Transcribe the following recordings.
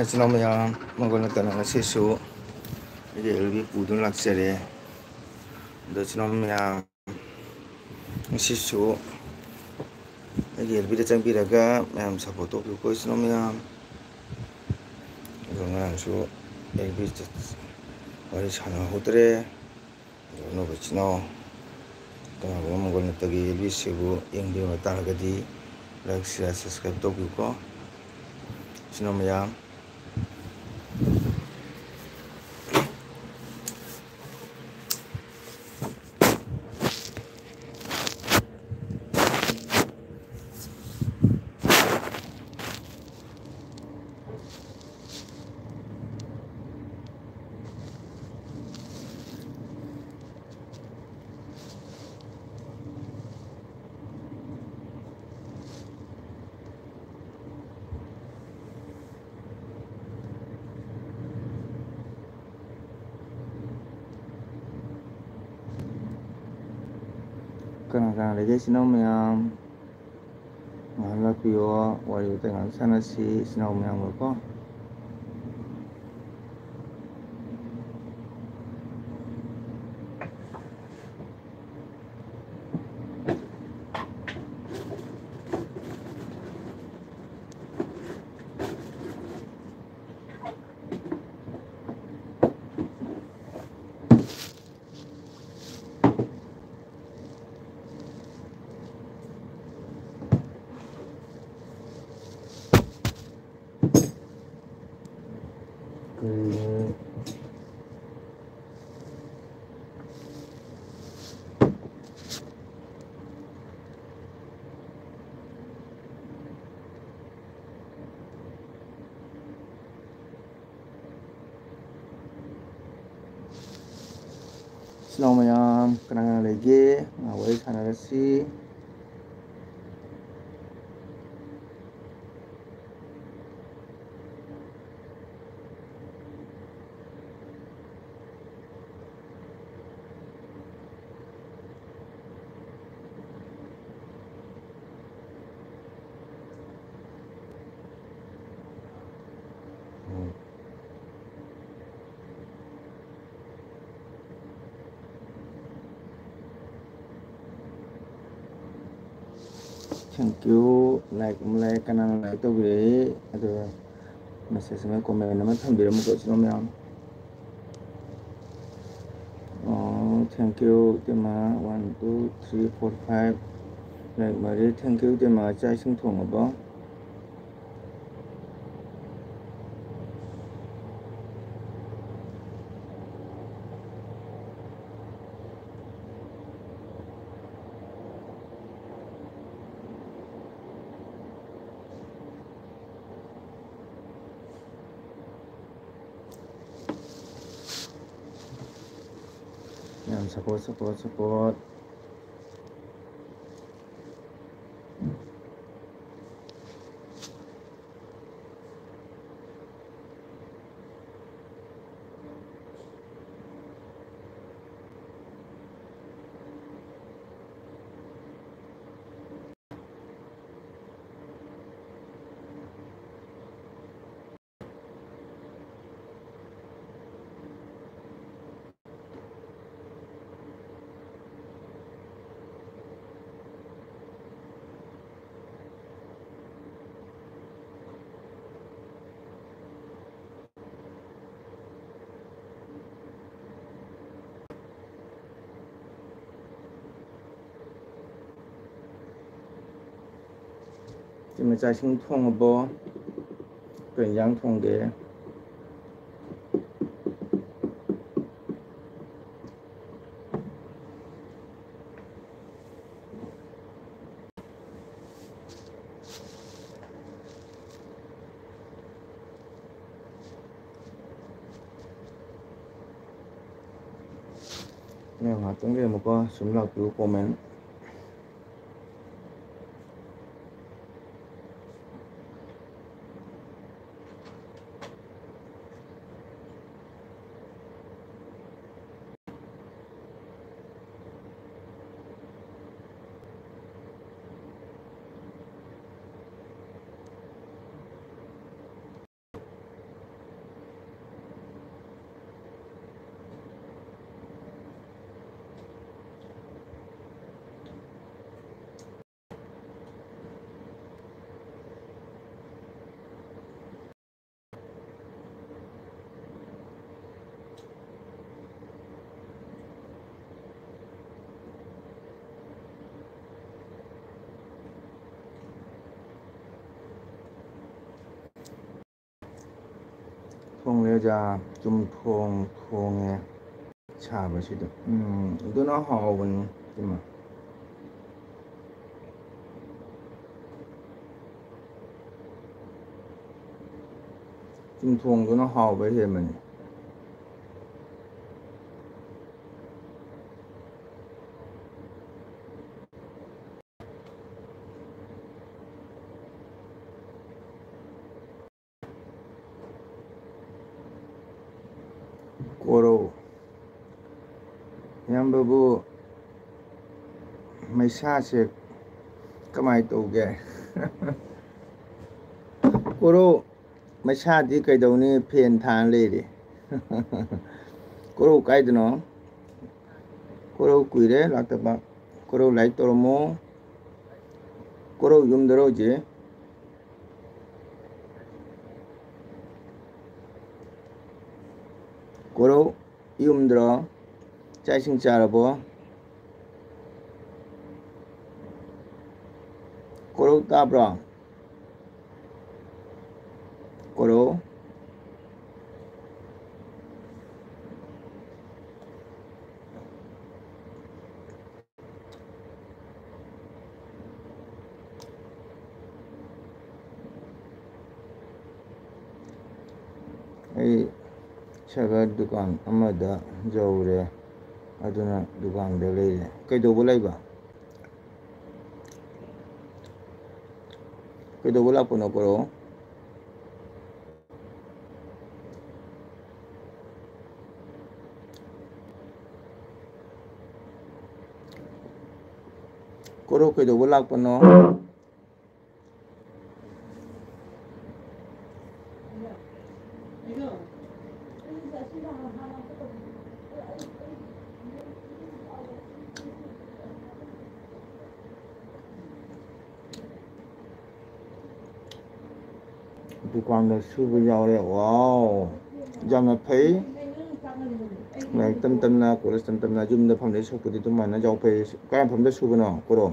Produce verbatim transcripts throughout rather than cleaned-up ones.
ꯏꯆꯤꯟ ꯏꯅꯥꯎ ꯃꯌꯥꯝ, ꯃꯪꯒꯣꯜ ꯅꯠꯇꯅ ꯉꯁꯤꯁꯨ ꯑꯩꯒꯤ ꯑꯦꯜ ꯕꯤ ꯄꯨꯗꯨꯅ ꯂꯥꯛꯆꯔꯦ꯫ ꯑꯗꯣ ꯏꯆꯤꯟ ꯏꯅꯥꯎ ꯃꯌꯥꯝ, ꯉꯁꯤꯁꯨ ꯑꯩꯒꯤ ꯑꯦꯜ ꯕꯤꯗ ꯆꯪꯕꯤꯔꯒ ꯃꯌꯥꯝ ꯁꯞꯄꯣꯔꯠ ꯇꯧꯕꯤꯌꯨꯀꯣ ꯏꯆꯤꯟ ꯏꯅꯥꯎ ꯃꯌꯥꯝ꯫ ꯑꯗꯣ ꯉꯔꯥꯡꯁꯨ ꯑꯦꯜ ꯕꯤ ꯋꯥꯔꯤ ꯁꯥꯟꯅꯍꯧꯗ꯭ꯔꯦ꯫ ꯑꯗꯣ ꯑꯅꯧꯕ ꯏꯆꯤꯟ ꯏꯅꯥꯎ ꯀꯅꯥꯒꯨꯝꯕ ꯃꯪꯒꯣꯜ ꯅꯠꯇꯒꯤ ꯑꯦꯜ ꯕꯤꯁꯤꯕꯨ ꯌꯦꯡꯕꯤꯕ ꯇꯥꯔꯒꯗꯤ like, share, subscribe ꯇꯧꯕꯤꯌꯨꯀꯣ ꯏꯆꯤꯟ ꯏꯅꯥꯎ ꯃꯌꯥꯝ꯫ ꯀꯅꯥ ꯀꯅꯥ ꯂꯩꯒꯦ ꯏꯆꯤꯟ ꯏꯅꯥꯎ ꯃꯌꯥꯝ? ꯉꯥꯏꯍꯥꯛ ꯂꯥꯛꯄꯤꯌꯣ, ꯋꯥꯔꯤ ꯋꯥꯇꯥꯏ ꯉꯥꯏꯍꯥꯛ ꯁꯥꯟꯅꯁꯤ ꯏꯆꯤꯟ ꯏꯅꯥꯎ ꯃꯌꯥꯝꯒꯀꯣ꯫ ꯀꯔꯤꯅꯣ? ꯏꯆꯤꯟ ꯏꯅꯥꯎ ꯃꯌꯥꯝ, ꯀꯅꯥ ꯀꯅꯥ ꯂꯩꯒꯦ? ꯉꯥꯏꯍꯥꯛ ꯋꯥꯔꯤ ꯁꯥꯟꯅꯔꯁꯤ꯫ Thank you. Like ꯑꯃ ꯂꯩ, ꯀꯅꯥꯅ like ꯇꯧꯕꯤꯔꯛꯏ? ꯑꯗꯨꯒ message ꯑꯃ, comment ꯑꯃ ꯊꯝꯕꯤꯔꯝꯃꯨꯀꯣ, ꯏꯆꯤꯟ ꯏꯅꯥꯎ ꯃꯌꯥꯝ꯫ ꯑꯣ, thank you, ꯏꯇꯩꯃ꯫ One, two, three, four, five, like ꯃꯔꯤ꯫ Thank you, ꯏꯇꯩꯃ꯫ ꯆꯥꯛ ꯏꯁꯤꯡ ꯊꯣꯡꯉꯕꯣ? ꯌꯥꯝ support, support, support꯫ ꯏꯆꯦ, ꯆꯥꯛ ꯏꯁꯤꯡ ꯊꯣꯡꯉꯕꯣ? ꯀꯩ ꯏꯟꯖꯥꯡ ꯊꯣꯡꯒꯦ? ꯉꯥꯏꯈꯣ, ꯉꯥꯏꯍꯥꯛꯇꯪ ꯂꯩꯔꯝꯃꯨꯀꯣ, ꯁꯨꯝ ꯂꯥꯛꯄꯤꯌꯨ, comment꯫ ꯊꯣꯡꯂꯦ ꯑꯣꯖꯥ, ꯆꯨꯝꯊꯣꯡ ꯊꯣꯡꯉꯦ ꯁꯥꯕꯁꯤꯗ꯫ ꯎꯝ, ꯑꯗꯨꯅ ꯍꯥꯎꯕꯅꯤ ꯏꯃꯥ꯫ ꯆꯨꯝꯊꯣꯡꯗꯨꯅ ꯍꯥꯎꯕ ꯍꯦꯟꯕꯅꯤ꯫ ꯀꯣꯔꯧ꯫ ꯏꯌꯥꯝꯕꯕꯨ ꯃꯩꯁꯥꯁꯦ ꯀꯃꯥꯏ ꯇꯧꯒꯦ? ꯀꯣꯔꯧ, ꯃꯩꯁꯥꯗꯤ ꯀꯩꯗꯧꯅꯤ, ꯐꯦꯟ ꯊꯥꯅ ꯂꯩꯔꯤ꯫ ꯀꯣꯔꯧ ꯀꯥꯏꯗꯅꯣ? ꯀꯣꯔꯧ ꯀꯨꯏꯔꯦ ꯂꯥꯛꯇꯕ꯫ ꯀꯣꯔꯧ ꯂꯥꯏꯛ ꯇꯧꯔꯝꯃꯣ꯫ ꯀꯣꯔꯧ ꯌꯨꯝꯗꯔꯣ ꯍꯧꯖꯤꯛ? ꯀꯣꯔꯧ ꯌꯨꯝꯗ꯭ꯔꯣ? ꯆꯥꯛ ꯏꯁꯤꯡ ꯆꯥꯔꯕꯣ? ꯀꯣꯔꯧ ꯇꯥꯕ꯭ꯔꯣ? ꯀꯣꯔꯧ꯫ ꯑꯩ ꯁꯥꯏꯕꯔ ꯗꯨꯀꯥꯟ ꯑꯃꯗ ꯌꯧꯔꯦ, ꯑꯗꯨꯅ ꯗꯨꯀꯥꯟꯗ ꯂꯩꯔꯦ꯫ ꯀꯩꯗꯧꯕ ꯂꯩꯕ? ꯀꯩꯗꯧꯕ ꯂꯥꯛꯄꯅꯣ ꯀꯣꯔꯧ? ꯀꯣꯔꯧ ꯀꯩꯗꯧꯕ ꯂꯥꯛꯄꯅꯣ? ꯗꯨꯀꯥꯟꯗ ꯁꯨꯕ ꯌꯥꯎꯔꯦ꯫ ꯋꯥꯎ! ꯌꯥꯝꯅ ꯐꯩ꯫ ꯂꯥꯏꯔꯤꯛ ꯇꯝ ꯇꯝꯅ, ꯀꯣꯂꯦꯖ ꯇꯝ ꯇꯝꯅ, ꯌꯨꯝꯗ ꯐꯝꯗꯣꯏ ꯁꯔꯨꯛꯄꯨꯗꯤ ꯑꯗꯨꯃꯥꯏꯅ ꯌꯥꯎ ꯐꯩ꯫ ꯀꯥꯏ ꯃꯐꯝꯗ ꯁꯨꯕꯅꯣ, ꯀꯣꯔꯧ?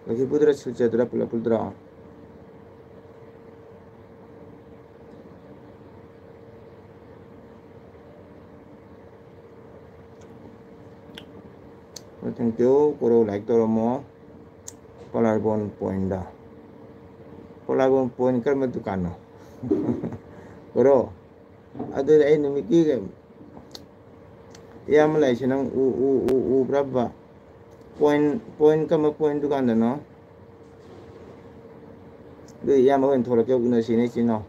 ꯂꯛꯈꯤꯄꯨꯔꯗꯔ, ꯁꯤꯜꯆꯔꯗꯔ, ꯄꯨꯂꯞ ꯄꯨꯜꯂꯗꯔ? Thank you, ꯀꯣꯔꯧ, like ꯇꯧꯔꯝꯃꯣ꯫ ꯄꯣꯂꯥꯔꯕꯣꯟ ꯄꯣꯏꯟꯗ꯫ ꯄꯣꯂꯥꯔꯕꯣꯟ ꯄꯣꯏꯟ ꯀꯔꯝꯕ ꯗꯨꯀꯥꯟꯅꯣ? ꯀꯣꯔꯧ, ꯑꯗꯨꯗꯤ ꯑꯩ ꯅꯨꯃꯤꯠꯀꯤ ꯏꯌꯥꯝꯕ ꯂꯥꯛꯏꯁꯦ ꯅꯪ ꯎ, ꯎ, ꯎ, ꯎꯕ꯭ꯔꯕ? ꯄꯣꯏꯟ, ꯄꯣꯏꯟ ꯀꯔꯝꯕ ꯄꯣꯏꯟ ꯗꯨꯀꯥꯟꯗꯅꯣ? ꯑꯗꯨ ꯏꯌꯥꯝꯕ ꯑꯣꯏꯅ ꯊꯣꯛꯂꯛꯀꯦ, ꯎꯅꯁꯤꯅꯦ ꯏꯆꯤꯟ ꯏꯅꯥꯎ꯫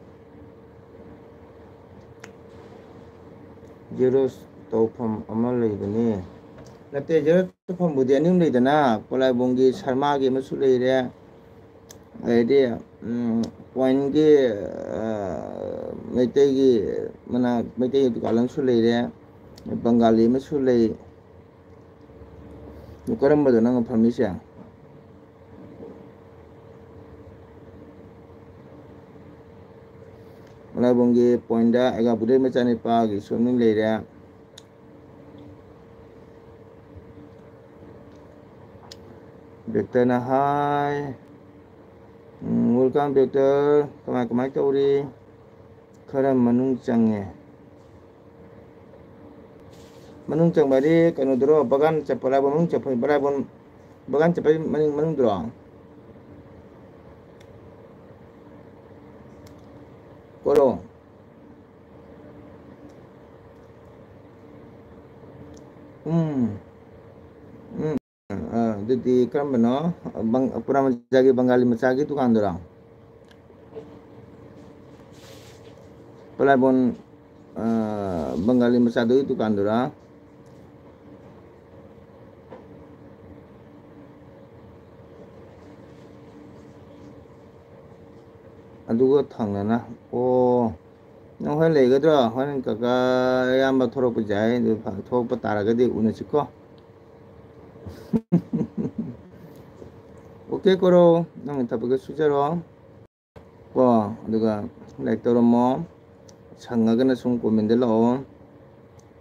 ꯖꯦꯔꯣꯁ ꯇꯧꯐꯝ ꯑꯃ ꯂꯩꯕꯅꯤ꯫ ꯅꯠꯇꯦ, ꯖꯦꯔꯣꯁ ꯇꯧꯐꯝꯕꯨꯗꯤ ꯑꯅꯤ ꯑꯍꯨꯝ ꯂꯩꯗꯅ, ꯄꯣꯂꯥꯏꯕꯣꯡꯒꯤ ꯁꯔꯃꯥꯒꯤ ꯑꯃꯁꯨ ꯂꯩꯔꯦ, ꯑꯗꯩꯗꯤ, ꯎꯝ, ꯄꯣꯏꯟꯒꯤ, ꯑ, ꯃꯩꯇꯩꯒꯤ ꯃꯅꯥꯛ, ꯃꯩꯇꯩꯒꯤ ꯗꯨꯀꯥꯟ ꯑꯃꯁꯨ ꯂꯩꯔꯦ, ꯕꯪꯒꯥꯂꯤ ꯑꯃꯁꯨ ꯂꯩ꯫ ꯑꯗꯨ ꯀꯔꯝꯕꯗꯅꯣ ꯅꯪꯅ ꯐꯝꯃꯤꯁꯦ? ꯃꯂꯥꯏꯕꯣꯡꯒꯤ ꯄꯣꯏꯟꯗ ꯑꯦꯒꯥꯕꯨꯗꯩ ꯃꯆꯥꯅꯤꯄꯥꯒꯤ ꯁꯣꯝꯅ ꯂꯩꯔꯦ꯫ ꯕꯦꯛꯇꯔꯅ ꯍꯥꯏ, ꯎꯝ, welcome ꯕꯦꯛꯇꯔ, ꯀꯃꯥꯏ, ꯀꯃꯥꯏ ꯇꯧꯔꯤ? ꯈꯔ ꯃꯅꯨꯡ ꯆꯪꯉꯦ꯫ ꯃꯅꯨꯡ ꯆꯪꯕ ꯍꯥꯏꯗꯤ ꯀꯩꯅꯣꯗꯨꯔꯣ, ꯕꯒꯥꯟ ꯆꯠꯄ, ꯂꯥꯏꯕꯣꯟ ꯃꯅꯨꯡ ꯆꯠꯄ, ꯂꯥꯏꯕꯣꯟ ꯕꯒꯥꯟ ꯆꯠꯄꯒꯤ ꯃꯅꯤꯡ, ꯃꯅꯨꯡꯗꯨꯔꯣ? ꯀꯣꯔꯣ꯫ ꯎꯝ꯫ ꯎꯝ꯫ ꯑ, ꯑꯗꯨꯗꯤ ꯀꯔꯝꯕꯅꯣ? ꯕꯪ-, ꯄꯨꯔꯥꯃꯟꯖꯥꯒꯤ ꯕꯪꯒꯥꯂꯤ ꯃꯆꯥꯒꯤ ꯗꯨꯀꯥꯟꯗꯨꯔꯣ? ꯄꯣꯂꯥꯏꯕꯣꯟ, ꯑ, ꯕꯪꯒꯥꯂꯤ ꯃꯆꯥꯗꯨꯒꯤ ꯗꯨꯀꯥꯟꯗꯨꯔꯥ? ꯑꯗꯨꯒ ꯊꯪꯅꯅ, ꯑꯣ, ꯅꯪ ꯍꯣꯔꯦꯟ ꯂꯩꯒꯗ꯭ꯔꯣ? ꯍꯣꯔꯦꯟ ꯀꯀꯥ ꯑꯌꯥꯝꯕ ꯊꯣꯛꯂꯛꯄꯁꯨ ꯌꯥꯏ, ꯑꯗꯨ ꯊꯣꯛꯂꯛꯄ ꯇꯥꯔꯒꯗꯤ ꯎꯅꯁꯤꯀꯣ꯫ ꯑꯣꯀꯦ ꯀꯣꯔꯣ, ꯅꯪꯒꯤ ꯊꯕꯛꯇꯣ ꯁꯨꯖꯔꯣ꯫ ꯀꯣ, ꯑꯗꯨꯒ like ꯇꯧꯔꯝꯃꯣ꯫ ꯁꯪꯉꯒꯅ ꯁꯨꯝ comment ꯂꯥꯛꯑꯣ꯫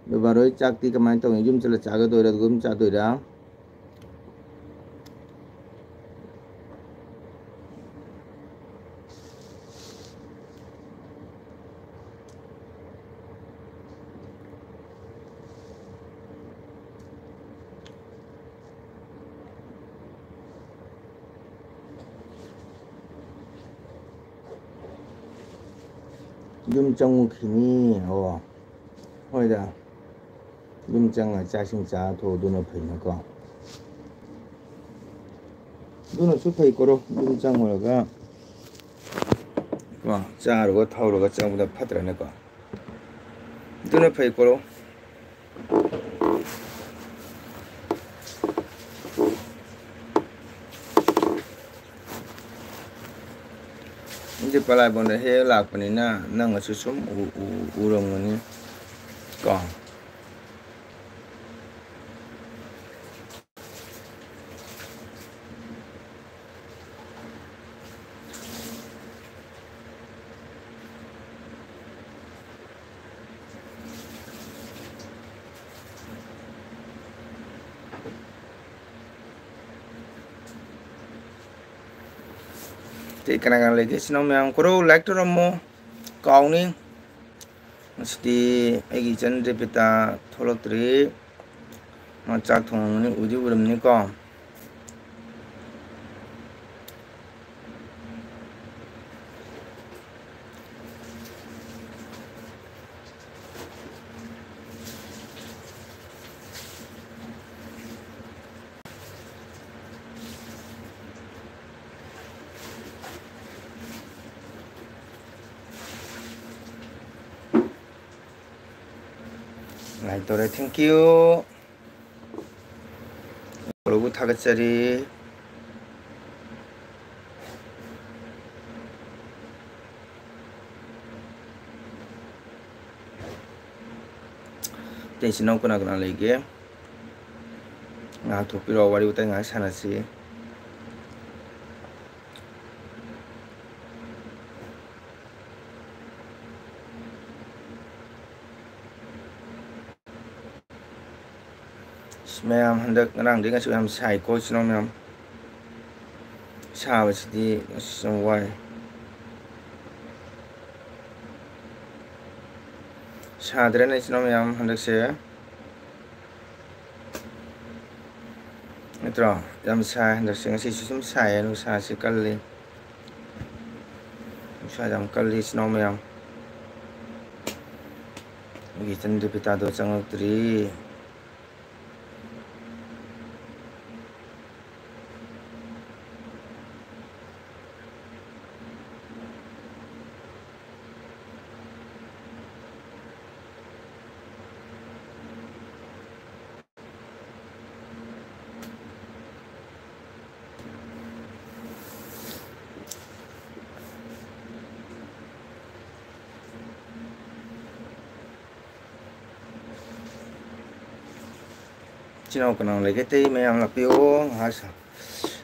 ꯑꯗꯨ ꯕꯥꯔꯣꯏ ꯆꯥꯛꯇꯤ ꯀꯃꯥꯏꯅ ꯇꯧꯅꯤ? ꯌꯨꯝ ꯆꯠꯂ ꯆꯥꯒꯗꯣꯏꯔꯥ, ꯑꯗꯨꯒ ꯑꯗꯨꯝ ꯆꯥꯗꯣꯏꯔꯥ? ꯌꯨꯝ ꯆꯪꯉꯨꯈꯤꯅꯤ꯫ ꯑꯣ, ꯍꯣꯏꯗ, ꯌꯨꯝ ꯆꯪꯉ ꯆꯥꯛ ꯏꯁꯤꯡ ꯆꯥꯔ ꯊꯣꯛꯎ, ꯑꯗꯨꯅ ꯐꯩꯅꯀꯣ꯫ ꯑꯗꯨꯅꯁꯨ ꯐꯩ ꯀꯣꯔꯣ, ꯌꯨꯝ ꯆꯪꯉꯨꯔꯒ ꯀꯣ, ꯆꯥꯔꯨꯔꯒ ꯊꯛꯎꯔꯒ ꯆꯪꯕꯗ ꯐꯠꯇ꯭ꯔꯅꯦꯀꯣ? ꯑꯗꯨꯅ ꯐꯩ ꯀꯣꯔꯣ꯫ ꯅꯪꯗꯤ ꯄꯂꯥꯏꯕꯣꯟꯗ ꯍꯦꯛ ꯍꯦꯛ ꯂꯥꯛꯄꯅꯤꯅ ꯅꯪꯅꯁꯨ ꯁꯨꯝ ꯎ-, ꯎ-, ꯎꯔꯝꯒꯅꯤ ꯀꯣ꯫ ꯑꯇꯩ ꯀꯅꯥ ꯀꯅꯥ ꯂꯩꯒꯦ? ꯏꯆꯤꯟ ꯏꯅꯥꯎ ꯃꯌꯥꯝ ꯀꯣꯔꯧ like ꯇꯧꯔꯝꯃꯣ, ꯀꯥꯎꯅꯤ꯫ ꯉꯁꯤꯗꯤ ꯑꯩꯒꯤ ꯏꯆꯟ ꯔꯦꯕꯤꯇꯥ ꯊꯣꯛꯂꯛꯇ꯭ꯔꯤ꯫ ꯃꯥ ꯆꯥꯛ ꯊꯣꯡꯉꯝꯒꯅꯤ, ꯎꯗꯤ ꯎꯔꯝꯅꯤꯀꯣ꯫ Like ꯇꯧꯔꯦ, thank you꯫ ꯕ꯭ꯔꯣꯕꯨ ꯊꯥꯒꯠꯆꯔꯤ꯫ ꯑꯇꯩ ꯏꯆꯤꯟ ꯏꯅꯥꯎ ꯀꯅꯥ ꯀꯅꯥ ꯂꯩꯒꯦ? ꯉꯥꯏꯍꯥꯛ ꯊꯣꯛꯄꯤꯔꯛꯑꯣ, ꯋꯥꯔꯤ ꯋꯥꯇꯥꯏ ꯉꯥꯏꯍꯥꯛ ꯁꯥꯟꯅꯁꯤ꯫ ꯑꯁ, ꯃꯌꯥꯝ ꯍꯟꯗꯛ ꯉꯔꯥꯡꯗꯩ ꯉꯁꯤ ꯌꯥꯝ ꯁꯥꯏꯀꯣ, ꯏꯆꯤꯟ ꯏꯅꯥꯎ ꯃꯌꯥꯝ꯫ ꯁꯥꯕꯁꯤꯗꯤ ꯑꯁ ꯌꯥꯝ ꯋꯥꯏ꯫ ꯁꯥꯗ꯭ꯔꯦꯅꯦ, ꯏꯆꯤꯟ ꯏꯅꯥꯎ ꯃꯌꯥꯝ, ꯍꯟꯗꯛꯁꯦ? ꯅꯠꯇ꯭ꯔꯣ? ꯌꯥꯝ ꯁꯥꯏ ꯍꯟꯗꯛꯁꯦ, ꯉꯁꯤꯁꯨ ꯁꯨꯝ ꯁꯥꯏꯌꯦ, ꯅꯨꯡꯁꯥꯁꯦ ꯀꯜꯂꯤ꯫ ꯅꯨꯡꯁꯥ ꯌꯥꯝ ꯀꯜꯂꯤ, ꯏꯆꯤꯟ ꯏꯅꯥꯎ ꯃꯌꯥꯝ꯫ ꯑꯩꯒꯤ ꯏꯆꯟ ꯗꯦꯕꯤꯇꯥꯗꯣ ꯆꯪꯉꯛꯇ꯭ꯔꯤ꯫ ꯏꯆꯤꯟ ꯏꯅꯥꯎ ꯀꯅꯥ ꯂꯩꯒꯦ? ꯑꯇꯩ ꯃꯌꯥꯝ ꯂꯥꯛꯄꯤꯌꯣ꯫ ꯉꯥꯏꯍꯥꯛ ꯁꯥ-,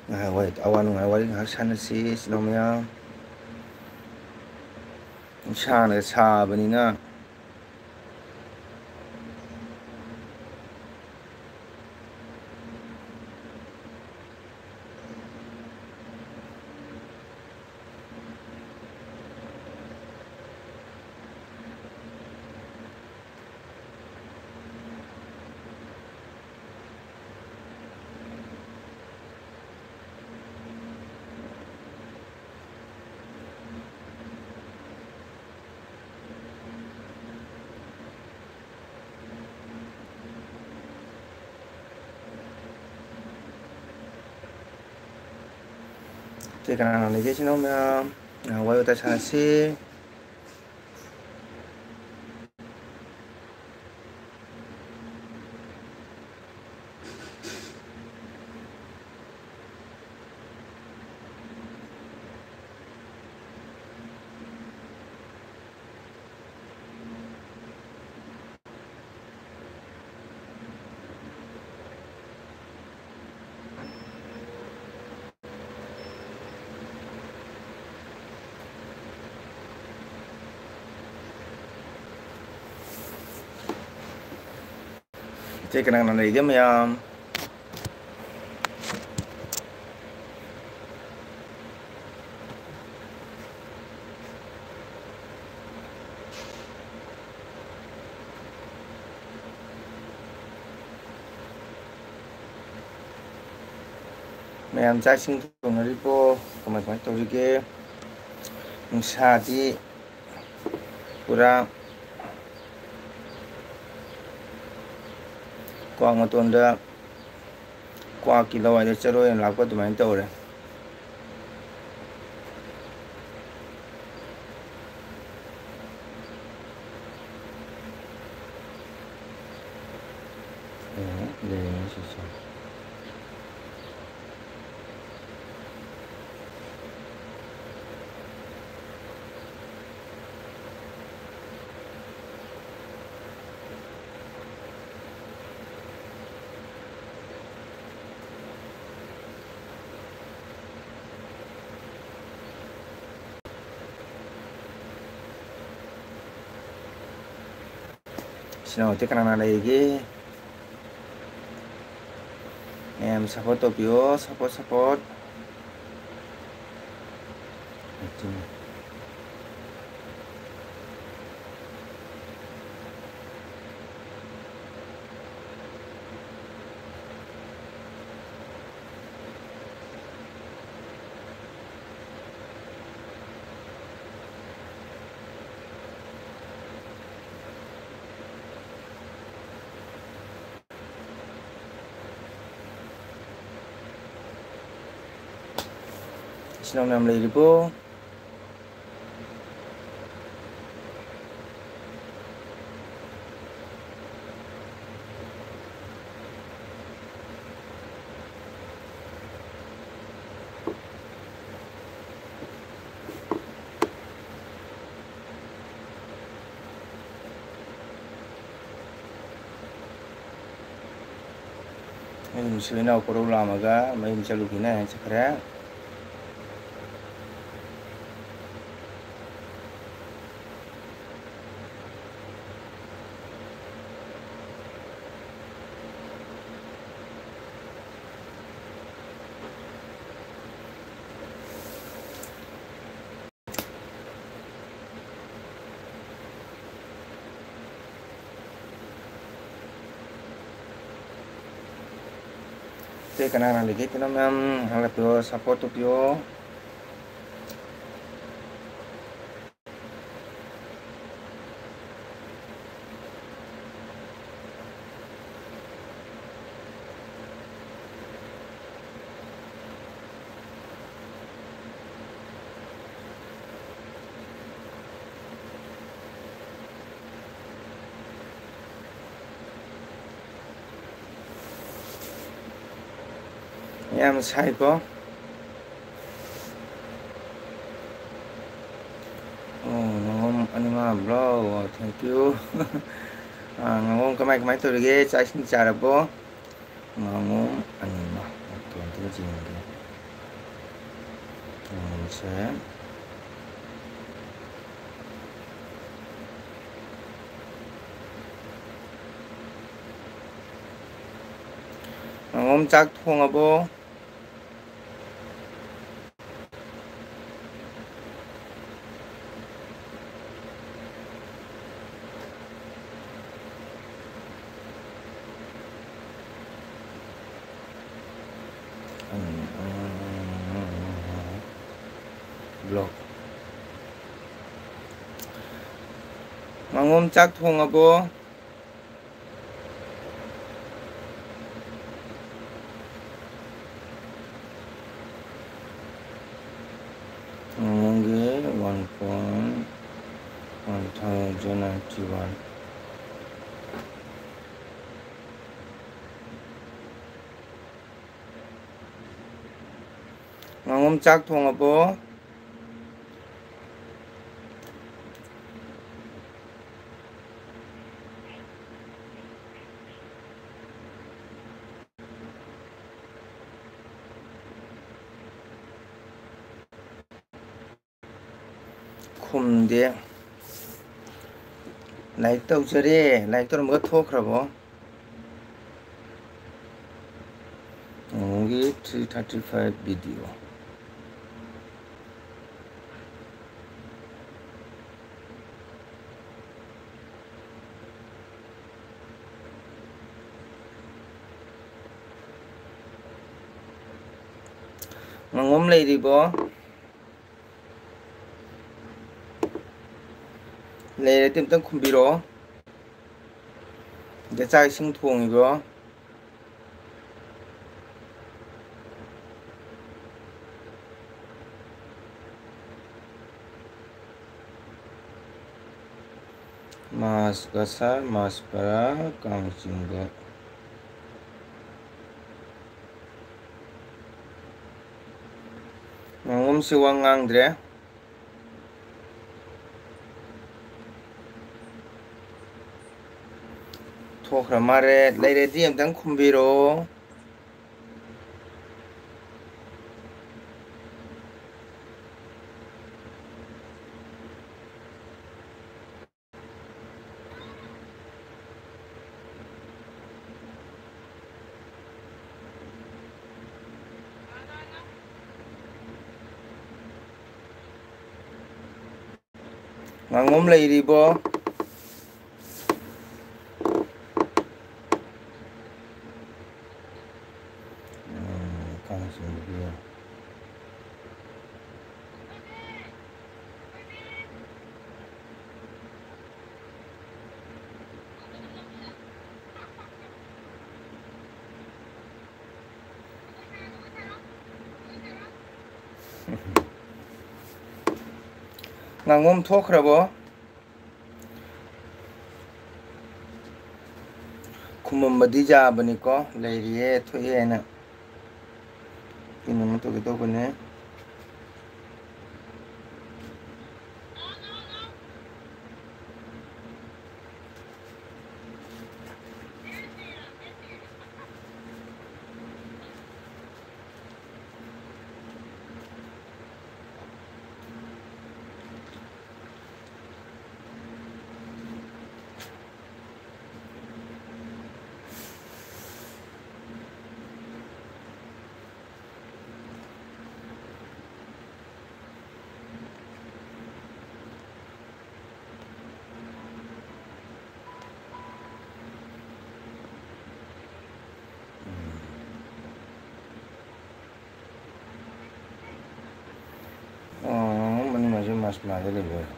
ꯉꯥꯏꯍꯥꯛ ꯋꯥꯔꯤ, ꯑꯋꯥ ꯅꯨꯡꯉꯥꯏ ꯋꯥꯔꯤ ꯉꯥꯏꯍꯥꯛ ꯁꯥꯟꯅꯁꯤ, ꯏꯆꯤꯟ ꯏꯅꯥꯎ ꯃꯌꯥꯝ꯫ ꯅꯨꯡꯁꯥꯅ ꯁꯥꯕꯅꯤꯅ꯫ ꯑꯇꯩ ꯀꯅꯥ ꯀꯅꯥ ꯂꯩꯒꯦ, ꯏꯆꯤꯟ ꯏꯅꯥꯎ ꯃꯌꯥꯝ? ꯉꯥꯏꯍꯥꯛ ꯋꯥꯔꯤ ꯋꯥꯇꯥꯏ ꯁꯥꯟꯅꯁꯤ꯫ ꯏꯆꯦ, ꯀꯅꯥ ꯀꯅꯥ ꯂꯩꯒꯦ ꯃꯌꯥꯝ? ꯃꯌꯥꯝ ꯆꯥꯛ ꯏꯁꯤꯡ ꯊꯣꯡꯅꯔꯤꯕꯣ? ꯀꯃꯥꯏ ꯀꯃꯥꯏ ꯇꯧꯔꯤꯒꯦ? ꯅꯨꯡꯁꯥꯗꯤ ꯄꯨꯔꯥ ꯋꯥꯡ ꯃꯇꯣꯟꯗ ꯀ꯭ꯋꯥꯛꯀꯤ ꯂꯋꯥꯏꯗ ꯆꯔꯣꯏ ꯑꯣꯏꯅ ꯂꯥꯛꯄ ꯑꯗꯨꯃꯥꯏꯅ ꯇꯧꯔꯦ꯫ ꯑꯦ, ꯂꯩꯔꯦ ꯁꯤꯁꯦ꯫ ꯏꯆꯤꯟ ꯏꯅꯥꯎꯗꯤ ꯀꯅꯥ ꯀꯅꯥ ꯂꯩꯔꯤꯒꯦ? ꯃꯌꯥꯝ support ꯇꯧꯕꯤꯌꯣ, support, support꯫ ꯏꯆꯤꯟ ꯏꯅꯥꯎ ꯃꯌꯥꯝ ꯂꯩꯔꯤꯕꯣ? ꯑꯩ ꯅꯨꯡꯁꯤꯕ ꯏꯅꯥꯎ ꯀꯣꯔꯧ ꯂꯥꯝꯃꯒ ꯃꯌꯨꯝ ꯆꯠꯂꯨꯈꯤꯅ ꯍꯥꯏꯅ ꯆꯠꯈ꯭ꯔꯦ꯫ ꯑꯇꯩ ꯀꯅꯥ ꯀꯅꯥ ꯂꯩꯒꯦ? ꯀꯩꯅꯣ ꯃꯌꯥꯝ ꯍꯥꯏꯒꯠꯄꯤꯌꯣ, support ꯇꯧꯕꯤꯌꯣ꯫ ꯌꯥꯝ ꯁꯥꯏꯀꯣ꯫ ꯑꯣ, ꯉꯥꯉꯣꯝ ꯑꯅꯤꯃ ꯕ꯭ꯔꯣ, thank you꯫ ꯑꯥ, ꯉꯥꯉꯣꯝ ꯀꯃꯥꯏ ꯀꯃꯥꯏ ꯇꯧꯔꯤꯒꯦ? ꯆꯥꯛ ꯏꯁꯤꯡ ꯆꯥꯔꯕꯣ? ꯉꯥꯉꯣꯝ ꯑꯅꯤꯃ꯫ ꯑꯣꯀꯦ, ꯑꯝꯇꯪ ꯌꯦꯡꯒꯦ꯫ ꯉꯥꯉꯣꯝꯁꯦ꯫ ꯉꯥꯉꯣꯝ ꯆꯥꯛ ꯊꯣꯡꯉꯕꯣ? ꯕ꯭ꯂꯣꯛ꯫ ꯉꯥꯉꯣꯝ ꯆꯥꯛ ꯊꯣꯡꯉꯕꯣ? ꯉꯥꯉꯣꯝꯒꯤ one point one thousand ninety one꯫ ꯉꯥꯉꯣꯝ ꯆꯥꯛ ꯊꯣꯡꯉꯕꯣ? ꯈꯨꯝꯗꯦ꯫ ꯂꯥꯏꯛ ꯇꯧꯖꯔꯦ꯫ ꯂꯥꯏꯛ ꯇꯧꯔꯝꯃꯒ ꯊꯣꯛꯈ꯭ꯔꯕꯣ? ꯉꯥꯉꯣꯝꯒꯤ three thirty five video꯫ ꯉꯥꯉꯣꯝ ꯂꯩꯔꯤꯕꯣ? ꯂꯩꯔꯗꯤ ꯑꯝꯇꯪ ꯈꯨꯝꯕꯤꯔꯛꯑꯣ꯫ ꯑꯗ ꯆꯥꯛ ꯏꯁꯤꯡ ꯊꯣꯡꯉꯤꯕ꯭ꯔꯣ? ꯃꯥꯁ ꯀꯁꯥꯔ, ꯃꯥꯁ ꯄꯔꯥ, ꯀꯥꯡ ꯆꯤꯡꯕ꯫ ꯁꯤ ꯋꯥ ꯉꯥꯡꯗ꯭ꯔꯦ꯫ ꯊꯣꯛꯈ꯭ꯔ ꯃꯥꯜꯂꯦ꯫ ꯂꯩꯔꯗꯤ ꯑꯝꯇꯪ ꯈꯨꯝꯕꯤꯔꯛꯑꯣ꯫ ꯉꯥꯉꯣꯝ ꯂꯩꯔꯤꯕꯣ? ꯎꯝ, ꯀꯥꯡ ꯆꯤꯡꯕꯒꯤ꯫ ꯉꯥꯉꯣꯝ ꯊꯣꯛꯈ꯭ꯔꯕꯣ? ꯈꯨꯃꯝꯕꯗꯤ ꯌꯥꯕꯅꯤꯀꯣ, ꯂꯩꯔꯤꯌꯦ, ꯊꯣꯛꯑꯦ ꯍꯥꯏꯅ꯫ ꯀꯩꯅꯣꯝꯃ ꯇꯧꯒꯦ ꯇꯧꯕꯅꯦ꯫ ꯑꯣ, ꯃꯅꯤꯡ ꯃꯥꯏꯖꯤꯡ ꯃꯥꯁ ꯃꯅꯥꯛꯇ ꯂꯩꯕ ꯑꯣꯏꯔꯦ꯫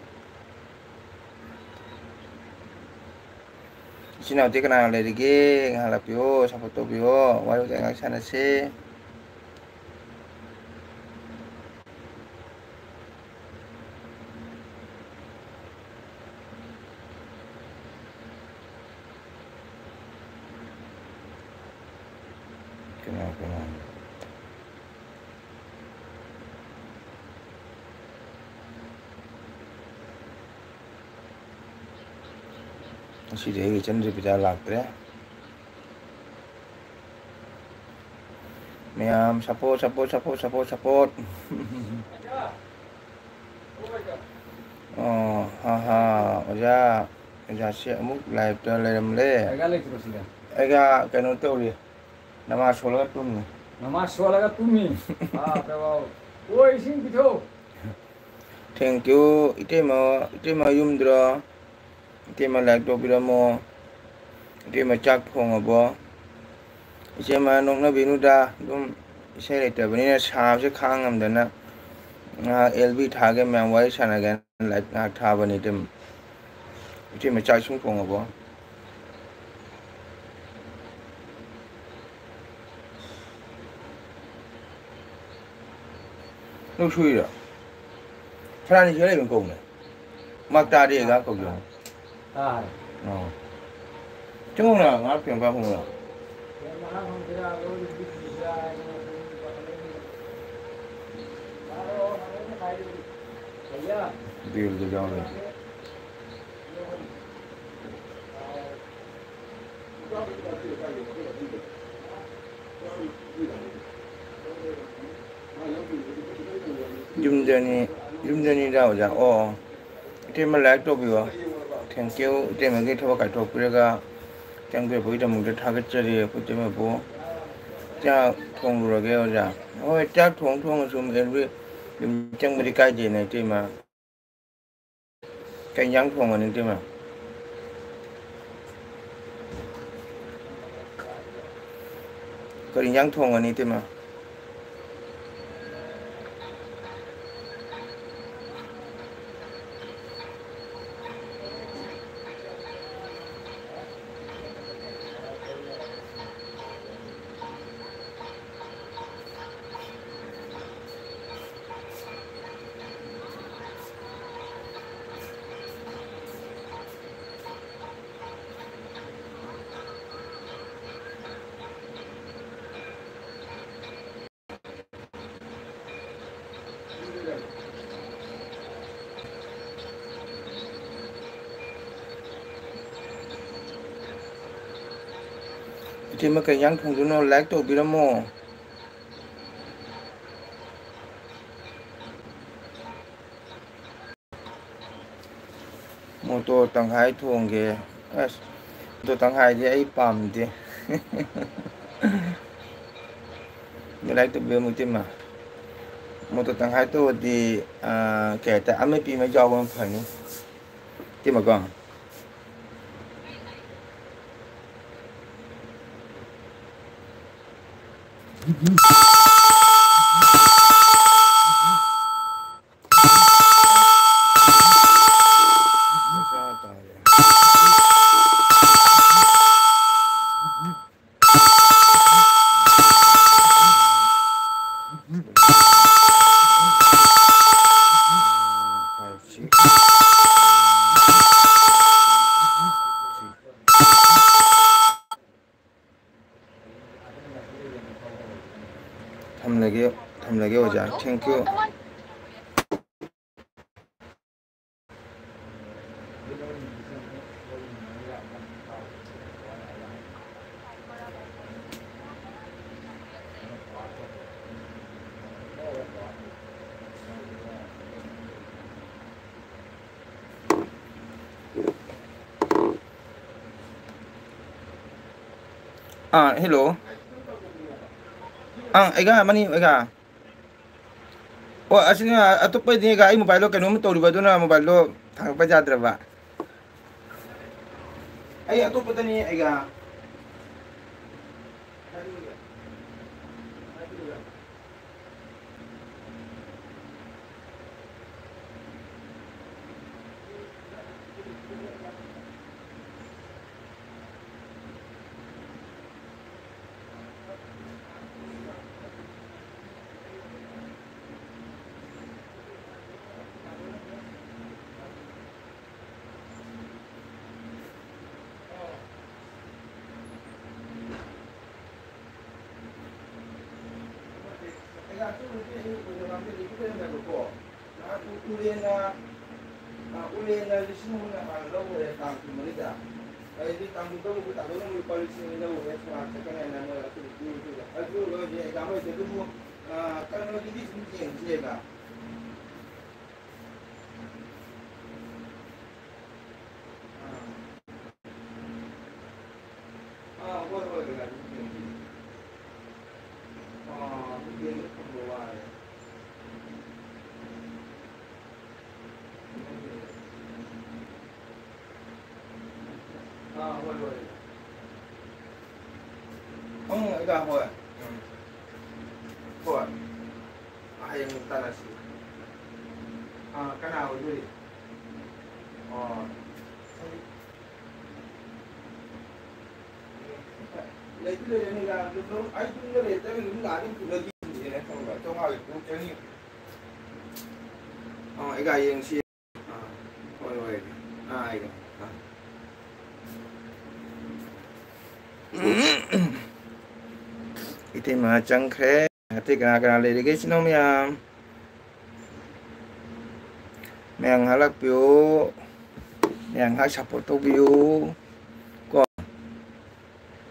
ꯏꯆꯤꯟ ꯏꯅꯥꯎꯗꯤ ꯀꯅꯥ ꯂꯩꯔꯤꯒꯦ? ꯉꯥꯏꯍꯥꯛ ꯂꯥꯛꯄꯤꯌꯣ, support ꯇꯧꯕꯤꯌꯣ, ꯋꯥꯔꯤ ꯋꯥꯇꯥꯏ ꯉꯥꯏꯍꯥꯛ ꯁꯥꯟꯅꯁꯤ꯫ ꯀꯅꯥ ꯀꯅꯥ? ꯉꯁꯤꯗꯤ ꯑꯩꯒꯤ ꯏꯆꯟ ꯗꯦꯕꯤꯇꯥ ꯂꯥꯛꯇ꯭ꯔꯦ꯫ ꯃꯌꯥꯝ support, support, support, support, support꯫ ꯑꯣ, ꯍꯥ, ꯍꯥ, ꯑꯣꯖꯥ, ꯑꯣꯖꯥꯁꯦ ꯑꯃꯨꯛ live ꯇ ꯂꯩꯔꯝꯂꯦ꯫ ꯑꯩꯒ ꯂꯩꯇ꯭ꯔꯣ ꯁꯤꯗ? ꯑꯩꯒ ꯀꯩꯅꯣ ꯇꯧꯔꯤ, ꯅꯃꯥꯖ ꯁꯣꯜꯂꯒ ꯇꯨꯝꯃꯤ꯫ ꯅꯃꯥꯖ ꯁꯣꯜꯂꯒ ꯇꯨꯝꯃꯤ? ꯕꯥꯞ ꯔꯦ ꯕꯥꯞ꯫ ꯑꯣ, ꯏꯁꯤꯡ ꯄꯤꯊꯛꯎ꯫ Thank you, ꯏꯇꯩꯃ, ꯏꯇꯩꯃ ꯌꯨꯝꯗ꯭ꯔꯣ? ꯏꯇꯩꯃ ꯂꯥꯏꯔꯤꯛ ꯇꯧꯕꯤꯔꯝꯃꯣ꯫ ꯏꯇꯩꯃ ꯆꯥꯛ ꯊꯣꯡꯉꯕꯣ? ꯏꯆꯦꯃ ꯅꯣꯛꯅꯕꯤꯅꯨꯗ, ꯑꯗꯨꯝ ꯏꯁꯩ ꯂꯩꯇꯕꯅꯤꯅ ꯁꯥꯕꯁꯦ ꯈꯥꯡ ꯉꯝꯗꯅ ꯉꯥꯏꯍꯥꯛ L B ꯊꯥꯒꯦ, ꯃꯌꯥꯝ ꯋꯥꯔꯤ ꯁꯥꯟꯅꯒꯦꯅ ꯂꯥꯏꯔꯤꯛ ꯉꯥꯏꯍꯥꯛ ꯊꯥꯕꯅꯤ ꯏꯇꯩꯃ꯫ ꯏꯇꯩꯃ ꯆꯥꯛ ꯏꯁꯤꯡ ꯊꯣꯡꯉꯕꯣ? ꯅꯪ ꯁꯨꯏꯔꯣ? ꯁꯅꯥꯅꯤ ꯁꯤꯗ ꯂꯩꯕꯅꯤ ꯀꯧꯅꯦ꯫ ꯃꯥ ꯇꯥꯔꯦ, ꯑꯩꯒ ꯀꯧꯖꯧ꯫ ꯇꯥꯔꯦ꯫ ꯑꯣ꯫ ꯆꯪꯉꯨꯅ, ꯉꯥꯏꯍꯥꯛ ꯐꯦꯟ ꯈꯔ ꯍꯨꯝꯃꯨꯅ꯫ ꯕꯦꯜꯗꯣ ꯌꯥꯎꯔꯦ꯫ ꯌꯨꯝꯗꯅꯤ, ꯌꯨꯝꯗꯅꯤꯗ ꯑꯣꯖꯥ꯫ ꯑꯣ, ꯏꯇꯩꯃ ꯂꯥꯏꯔꯤꯛ ꯇꯧꯕꯤꯌꯣ꯫ Thank you꯫ ꯏꯇꯩꯃꯒꯤ ꯊꯕꯛ ꯀꯥꯏꯊꯣꯛꯄꯤꯔꯒ ꯆꯪꯕꯤꯔꯛꯄꯒꯤꯗꯃꯛꯇ ꯊꯥꯒꯠꯆꯔꯤ ꯑꯩꯈꯣꯏ ꯏꯇꯩꯃꯕꯨ꯫ ꯆꯥꯛ ꯊꯣꯡꯂꯨꯔꯒꯦ ꯑꯣꯖꯥ꯫ ꯍꯣꯏ, ꯆꯥꯛ ꯊꯣꯡ ꯊꯣꯡꯉꯁꯨ ꯑꯦꯜꯕꯤ ꯆꯪꯕꯗꯤ ꯀꯥꯏꯗꯦꯅ ꯏꯇꯩꯃ꯫ ꯀꯩ ꯏꯟꯖꯥꯡ ꯊꯣꯡꯉꯅꯤ ꯏꯇꯩꯃ? ꯀꯔꯤ ꯏꯟꯖꯥꯡ ꯊꯣꯡꯉꯅꯤ ꯏꯇꯩꯃ? ꯁꯤꯃ ꯀꯩ ꯏꯟꯖꯥꯡ ꯊꯣꯡꯗꯣꯏꯅꯣ? Like ꯇꯧꯕꯤꯔꯝꯃꯣ꯫ ꯃꯣꯇꯣꯔ ꯇꯪꯈꯥꯏ ꯊꯣꯡꯒꯦ꯫ ꯑꯁ, ꯃꯣꯇꯣꯔ ꯇꯪꯈꯥꯏꯗꯤ ꯑꯩ ꯄꯥꯝꯗꯦ꯫ Like ꯇꯧꯕꯤꯔꯝꯃꯨ, ꯏꯇꯩꯃ꯫ ꯃꯣꯇꯣꯔ ꯇꯪꯈꯥꯏ ꯇꯧꯔꯗꯤ, ꯑꯥ, ꯀꯩ ꯍꯥꯏꯇꯥꯔꯦ, ꯑꯃꯦꯠꯄꯤ ꯑꯃ ꯌꯥꯎꯕꯅ ꯐꯅꯤ꯫ ꯏꯇꯩꯃꯀꯣ꯫ ꯊꯝꯂꯒꯦ, ꯊꯝꯂꯒꯦ ꯑꯣꯖꯥ꯫ Thank you꯫ Ah, hello꯫ ꯑꯥ, ꯑꯩꯒ ꯑꯃꯅꯤ, ꯑꯩꯒ꯫ ꯑꯣ, ꯑꯁꯤꯅ ꯑꯇꯣꯞꯄꯗꯤ, ꯑꯩꯒ ꯑꯩ mobile ꯗꯣ ꯀꯩꯅꯣꯝ ꯇꯧꯔꯤꯕ, ꯑꯗꯨꯅ mobile ꯗꯣ ꯊꯥꯡꯒꯠꯄ ꯌꯥꯗ꯭ꯔꯕ꯫ ꯑꯩ ꯑꯇꯣꯞꯄꯗꯅꯤ, ꯑꯩꯒ꯫ ꯎꯔꯦꯟꯅ, ꯑ, ꯎꯔꯦꯟꯅ ꯂꯤꯁꯤꯡ ꯑꯍꯨꯝꯅ ꯍꯥꯟꯅ ꯂꯧꯈ꯭ꯔꯦ ꯇꯥꯡ ꯀꯨꯟꯃꯔꯤꯗ꯫ ꯑꯩꯗꯤ ꯇꯥꯡ ꯇꯔꯨꯛ ꯇꯥꯕ ꯅꯨꯃꯤꯠ ꯂꯨꯄꯥ ꯂꯤꯁꯤꯡ ꯑꯅꯤ ꯂꯧꯔꯦ, ꯁꯣꯔꯥꯠ ꯆꯠꯀꯅꯤ ꯍꯥꯏꯅ ꯃꯣꯏ ꯑꯗꯨ ꯑꯗꯨꯒ ꯑꯗꯨ ꯂꯣꯏꯔꯗꯤ ꯑꯦꯛꯖꯥꯝ ꯂꯣꯏꯔꯗꯤ ꯑꯗꯨꯕꯨ, ꯑ, ꯀꯩꯅꯣꯒꯤꯗꯤ ꯁꯨꯝ ꯌꯦꯡꯁꯦꯕ꯫ ꯑꯥ꯫ ꯑꯥ, ꯍꯣꯏ, ꯍꯣꯏ, ꯍꯣꯏ, ꯑꯗꯨꯝ ꯌꯦꯡꯁꯦ꯫ ꯑꯥ, ꯑꯗꯨꯝ ꯌꯦꯡꯕ ꯐꯪꯕ ꯋꯥꯔꯦ꯫ ꯑꯥ, ꯍꯣꯏ, ꯍꯣꯏ꯫ ꯎꯝ, ꯑꯣꯖꯥ, ꯍꯣꯏ꯫ ꯎꯝ꯫ ꯍꯣꯏ꯫ ꯍꯌꯦꯡ ꯇꯥꯟꯅꯁꯤ꯫ ꯑꯥ, ꯀꯅꯥ ꯑꯣꯏꯗꯣꯏ? ꯑꯣ꯫ ꯂꯩꯗꯤ ꯂꯩꯔꯅꯤꯗ, ꯑꯗꯨ ꯑꯗꯨꯝ ꯑꯩ ꯌꯨꯝꯗ ꯂꯩꯇ꯭ꯔꯒ ꯑꯗꯨꯝ ꯂꯥꯛꯑꯗꯤ ꯄꯨꯔꯗꯤ ꯌꯦꯡꯉꯦ, ꯈꯪꯕ꯭ꯔꯥ? ꯆꯥꯝꯃꯉꯥꯒꯤ ꯄꯨꯡ ꯆꯅꯤ꯫ ꯑꯥ, ꯑꯩꯒ ꯌꯦꯡꯁꯤ꯫ ꯑꯥ, ꯍꯣꯏ, ꯍꯣꯏ꯫ ꯑꯥ, ꯑꯩꯒ꯫ ꯑꯥ꯫ ꯏꯇꯩꯃ ꯆꯪꯈ꯭ꯔꯦ꯫ ꯑꯇꯩ ꯀꯅꯥ ꯀꯅꯥ ꯂꯩꯔꯤꯒꯦ, ꯏꯆꯤꯟ ꯏꯅꯥꯎ ꯃꯌꯥꯝ? ꯃꯌꯥꯝ ꯉꯥꯏꯍꯥꯛ ꯂꯥꯛꯄꯤꯌꯨ꯫ ꯃꯌꯥꯝ ꯉꯥꯏꯍꯥꯛ support ꯇꯧꯕꯤꯌꯨ꯫ ꯀꯣ꯫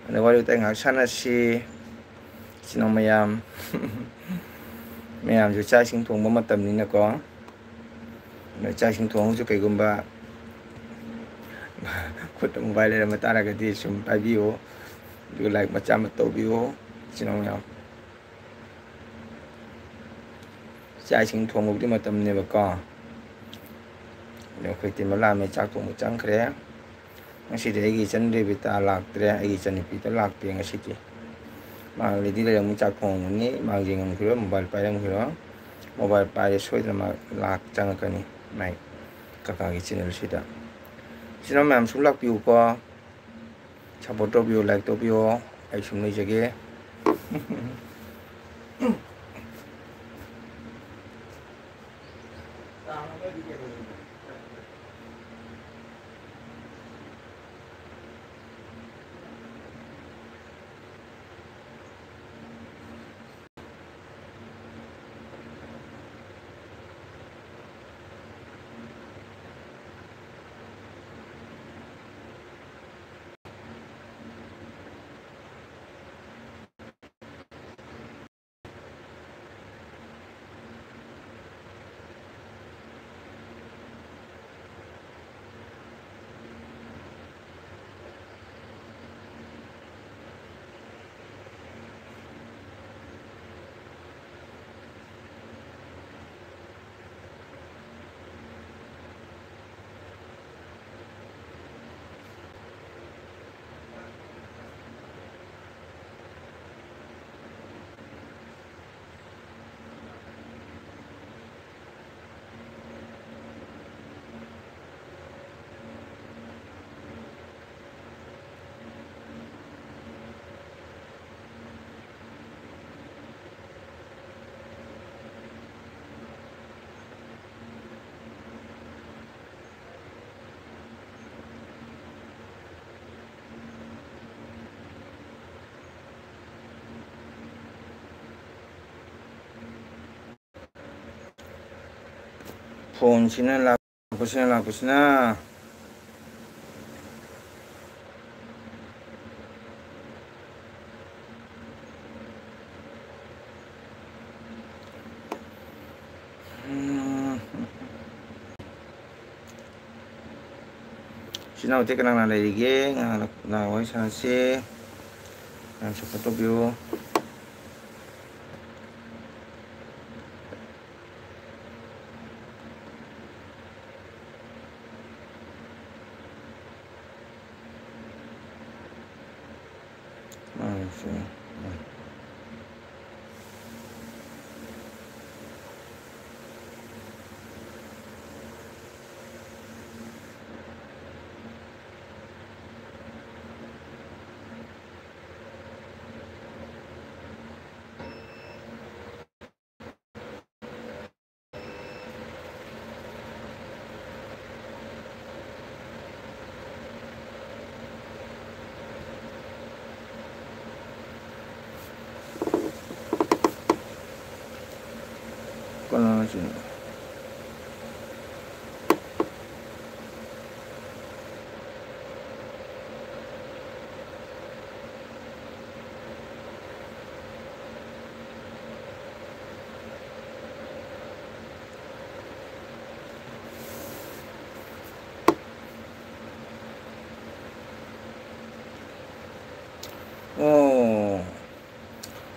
ꯑꯗ ꯋꯥꯔꯤ ꯋꯥꯇꯥꯏ ꯉꯥꯏꯍꯥꯛ ꯁꯥꯟꯅꯁꯤ꯫ ꯏꯆꯤꯟ ꯏꯅꯥꯎ ꯃꯌꯥꯝ꯫ ꯃꯌꯥꯝꯁꯨ ꯆꯥꯛ ꯏꯁꯤꯡ ꯊꯣꯡꯕ ꯃꯇꯝꯅꯤꯅꯀꯣ꯫ ꯑꯗ ꯆꯥꯛ ꯏꯁꯤꯡ ꯊꯣꯡꯉꯁꯨ ꯀꯩꯒꯨꯝꯕ ꯈꯨꯠꯇ mobile ꯂꯩꯔꯝꯕ ꯇꯥꯔꯒꯗꯤ ꯁꯨꯝ ꯄꯥꯏꯕꯤꯌꯨ꯫ ꯑꯗꯨꯒ like ꯃꯆꯥ ꯑꯃ ꯇꯧꯕꯤꯌꯨ꯫ ꯏꯆꯤꯟ ꯏꯅꯥꯎ ꯃꯌꯥꯝ꯫ ꯆꯥꯛ ꯏꯁꯤꯡ ꯊꯣꯡꯕꯒꯤ ꯃꯇꯝꯅꯦꯕꯀꯣ꯫ ꯑꯗꯣ ꯑꯩꯈꯣꯏ ꯇꯤꯝ ꯂꯥꯛꯑꯝꯃꯦ, ꯆꯥꯛ ꯊꯣꯡꯕ ꯆꯪꯈ꯭ꯔꯦ꯫ ꯉꯁꯤꯗꯤ ꯑꯩꯒꯤ ꯏꯆꯟ ꯔꯦꯕꯤꯇꯥ ꯂꯥꯛꯇ꯭ꯔꯦ, ꯑꯩꯒꯤ ꯏꯆꯟꯅꯨꯄꯤꯗꯣ ꯂꯥꯛꯇꯦ ꯉꯁꯤꯗꯤ꯫ ꯃꯥ ready ꯂꯩꯔꯝꯃꯤ, ꯆꯥꯛ ꯊꯣꯡꯉꯝꯒꯅꯤ, ꯃꯥ ꯌꯦꯡꯉꯝꯈꯤꯔꯣꯏ, mobile ꯄꯥꯏꯔꯝꯈꯤꯔꯣꯏ꯫ Mobile ꯄꯥꯏꯔꯦ ꯁꯣꯏꯗꯅ ꯃꯥ ꯂꯥꯛ ꯆꯪꯉꯛꯀꯅꯤ ꯃꯥꯏ ꯀꯀꯥꯒꯤ channelꯁꯤꯗ꯫ ꯏꯆꯤꯟ ꯏꯅꯥꯎ ꯃꯌꯥꯝ ꯁꯨꯝ ꯂꯥꯛꯄꯤꯌꯨꯀꯣ꯫ Support ꯇꯧꯕꯤꯌꯣ, like ꯇꯧꯕꯤꯌꯣ, ꯑꯩ ꯁꯨꯝ ꯂꯩꯖꯒꯦ꯫ ꯐꯣꯟꯁꯤꯅ ꯂꯥꯛꯄꯁꯤꯅ, ꯂꯥꯛꯄꯁꯤꯅ꯫ ꯎꯝ꯫ ꯏꯆꯤꯟ ꯏꯅꯥꯎꯗꯤ ꯀꯅꯥ ꯀꯅꯥ ꯂꯩꯔꯤꯒꯦ? ꯉꯥꯏꯍꯥꯛ ꯉꯥꯏꯍꯥꯛ ꯋꯥꯔꯤ ꯁꯥꯟꯅꯁꯤ꯫ ꯉꯥꯏꯍꯥꯛ support ꯇꯧꯕꯤꯌꯨ꯫ ꯃꯥꯅꯦ, ꯆꯨꯝꯃꯦ꯫ ꯀꯅꯥꯁꯤꯅꯣ? ꯑꯣ,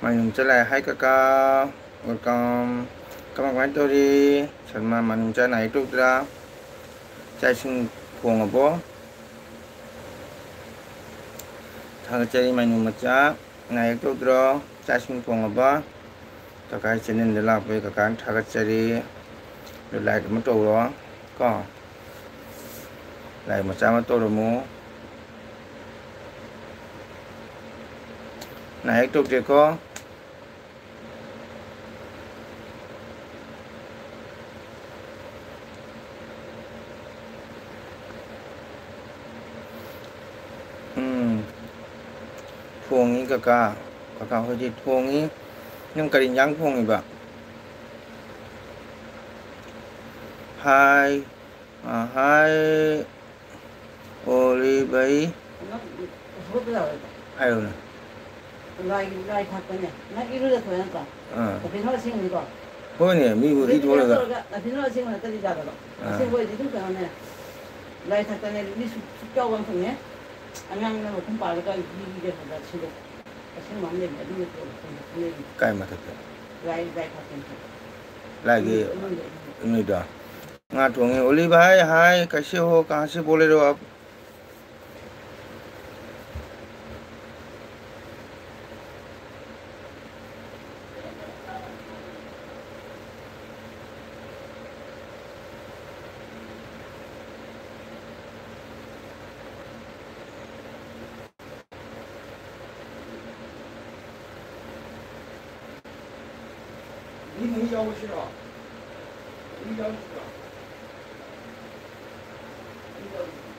ꯃꯥꯏꯅꯨꯡ ꯆꯠꯂꯦ꯫ Hi ꯀꯀꯥ, welcome꯫ ꯀꯃꯥꯏ ꯀꯃꯥꯏ ꯇꯧꯔꯤ? ꯁꯜꯃꯥ, ꯃꯥꯏꯅꯨꯡ ꯆꯠ ꯅꯥꯏ ꯇꯧꯗ꯭ꯔꯥ? ꯆꯥꯛ ꯏꯁꯤꯡ ꯊꯣꯡꯉꯕꯣ? ꯊꯥꯒꯠꯆꯔꯤ ꯃꯥꯏꯅꯨꯡ ꯃꯆꯥ꯫ ꯅꯥꯏ ꯇꯧꯗ꯭ꯔꯣ? ꯆꯥꯛ ꯏꯁꯤꯡ ꯊꯣꯡꯉꯕ? ꯀꯀꯥꯒꯤ channel ꯗ ꯂꯥꯛꯄꯒꯤ ꯀꯀꯥꯅ ꯊꯥꯒꯠꯆꯔꯤ꯫ ꯑꯗꯨ like ꯑꯃ ꯇꯧꯔꯣ ꯀꯣ꯫ Like ꯃꯆꯥ ꯑꯃ ꯇꯧꯔꯝꯃꯨ꯫ ꯅꯥꯏ ꯇꯧꯗꯦꯀꯣ꯫ ꯎꯝ꯫ ꯊꯣꯡꯉꯤ ꯀꯀꯥ꯫ ꯀꯀꯥ ꯍꯣꯏꯗꯤ ꯊꯣꯡꯉꯤ꯫ ꯅꯪ ꯀꯔꯤ ꯏꯟꯖꯥꯡ ꯊꯣꯡꯉꯤꯕ? ꯍꯥꯏ, ꯑ, ꯍꯥꯏ, ꯑꯣꯂꯤꯚꯩ꯫ ꯅꯪ ꯍꯧꯒꯠꯄ ꯌꯥꯔꯣꯏꯗ꯭ꯔꯣ? ꯍꯥꯏꯌꯨꯅꯦ꯫ ꯂꯥꯏꯒꯤ, ꯂꯥꯏ ꯊꯥꯛꯇꯅꯦ꯫ ꯅꯪ ꯏꯔꯨꯖꯊꯣꯛꯑꯦ ꯅꯠꯇ꯭ꯔꯣ? ꯑꯥ꯫ ꯅꯐꯦꯠ ꯅꯣꯏ ꯑꯁꯦꯡꯕꯅꯤꯀꯣ? ꯍꯣꯏꯅꯦ, ꯃꯤꯕꯨ ꯍꯤ ꯅꯐꯦꯠ ꯊꯣꯛꯂꯒ꯫ ꯇꯧꯔꯒ, ꯅꯐꯦꯠ ꯅꯣꯏ ꯑꯁꯦꯡꯕ ꯅꯠꯇ꯭ꯔꯗꯤ ꯌꯥꯗꯕ꯫ ꯑꯥ꯫ ꯑꯁꯦꯡꯕ ꯑꯣꯏꯗꯤ ꯑꯗꯨꯝ ꯀꯩꯅꯣꯅꯦ꯫ ꯂꯥꯏ ꯊꯥꯛꯇꯅꯦ, ꯃꯤ ꯁꯨꯛ, ꯁꯨꯛ ꯆꯥꯎꯕ ꯑꯃ ꯐꯪꯉꯦ꯫ ꯑꯉꯥꯡꯅ ꯃꯈꯨꯝ ꯄꯥꯜꯂꯒ ꯍꯤꯒꯤ ꯀꯩꯅꯣꯗ ꯁꯤꯜꯂꯦ꯫ ꯑꯁꯦꯡꯕ ꯑꯃ ꯂꯩꯕꯅꯦ, ꯑꯗꯨ ꯅꯠꯇꯦꯕ ꯑꯩꯈꯣꯏꯅ ꯈꯪꯅꯩꯁꯦ꯫ ꯀꯥꯏ ꯃꯊꯛꯇ? ꯂꯥꯏ, ꯂꯥꯏ ꯊꯥꯛꯐꯝ ꯊꯣꯛꯄ꯫ ꯂꯥꯏꯒꯤ ꯏꯃꯨꯡꯗ, ꯏꯃꯨꯡꯗ꯫ ꯅꯣꯏꯗꯣ? ꯉꯥ ꯊꯣꯡꯉꯤ꯫ ओली भाई, हाय, कैसे हो? कहाँ से बोल रहे हो आप? ꯃꯤ ꯃꯍꯤ ꯌꯥꯎꯕꯁꯤꯔꯣ? ꯃꯍꯤ ꯌꯥꯎꯕꯁꯤꯔꯣ? ꯃꯍꯤ ꯌꯥꯎꯕꯁꯤꯔꯣ?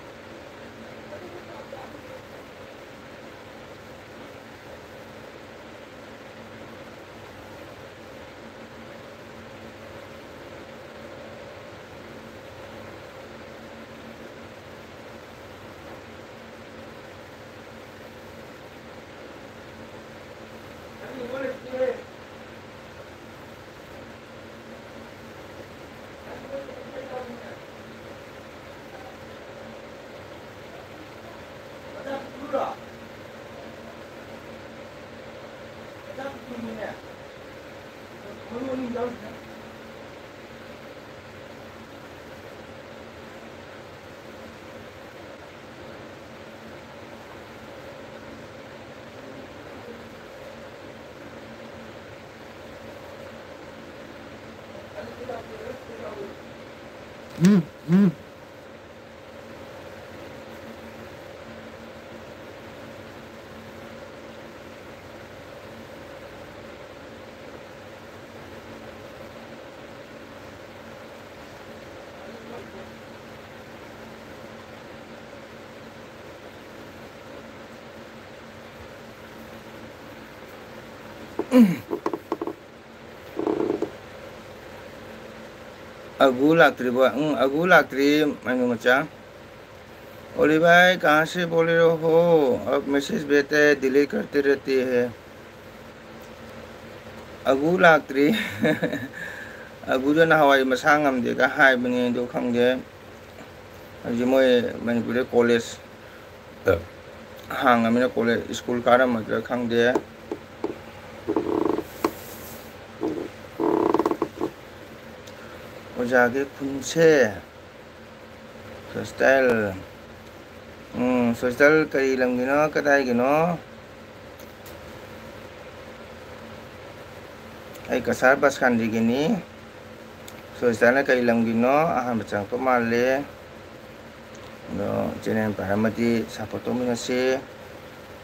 ꯑꯒꯨ ꯂꯥꯛꯇ꯭ꯔꯤꯕꯣ? ꯎꯝ, ꯑꯒꯨ ꯂꯥꯛꯇ꯭ꯔꯤ, ꯃꯅꯨ ꯃꯆꯥ꯫ ꯑꯣꯂꯤ ꯚꯥꯏ, ꯀꯍꯥꯟ ꯁꯦ ꯕꯣꯜ ꯔꯦ ꯍꯣ? ꯑꯕ ꯃꯦꯁꯦꯖ ꯚꯦꯖꯇ ꯍꯦ, ꯗꯤꯂꯤꯠ ꯀꯔꯇꯦ ꯔꯦꯍꯇꯦ ꯍꯦ꯫ ꯑꯒꯨ ꯂꯥꯛꯇ꯭ꯔꯤ꯫ ꯑꯒꯨꯗꯣ ꯅꯍꯥꯟꯋꯥꯏ ꯃꯁꯥ ꯉꯝꯗꯦꯒ ꯍꯥꯏꯕꯅꯤ, ꯑꯗꯨ ꯈꯪꯗꯦ꯫ ꯍꯧꯖꯤꯛ ꯃꯣꯏ ꯃꯅꯤꯄꯨꯔꯗ ꯀꯣꯂꯦꯖ ꯍꯥꯡꯉꯃꯤꯅ ꯀꯣꯂꯦꯖ, ꯁ꯭ꯀꯨꯜ ꯀꯥꯔꯝꯃꯗ꯭ꯔꯥ ꯈꯪꯗꯦ꯫ ꯑꯣꯖꯥꯒꯤ ꯈꯨꯟꯁꯦ ꯁꯣꯁꯇꯥꯏꯜ꯫ ꯎꯝ, ꯁꯣꯁꯇꯥꯏꯜ ꯀꯔꯤ ꯂꯝꯒꯤꯅꯣ, ꯀꯗꯥꯏꯒꯤꯅꯣ? ꯑꯩ ꯀꯁꯥꯔ ꯕꯁꯀꯥꯟꯗꯤꯒꯤꯅꯤ꯫ ꯁꯣꯁꯇꯥꯏꯜꯅ ꯀꯔꯤ ꯂꯝꯒꯤꯅꯣ? ꯑꯍꯥꯟꯕ ꯆꯪꯉꯛꯄ ꯃꯥꯜꯂꯦ꯫ ꯑꯗꯣ ꯆꯦꯅꯦꯜ ꯄꯥꯏꯔꯝꯃꯗꯤ ꯁꯞꯄꯣꯔꯠ ꯇꯧꯃꯤꯟꯅꯁꯤ꯫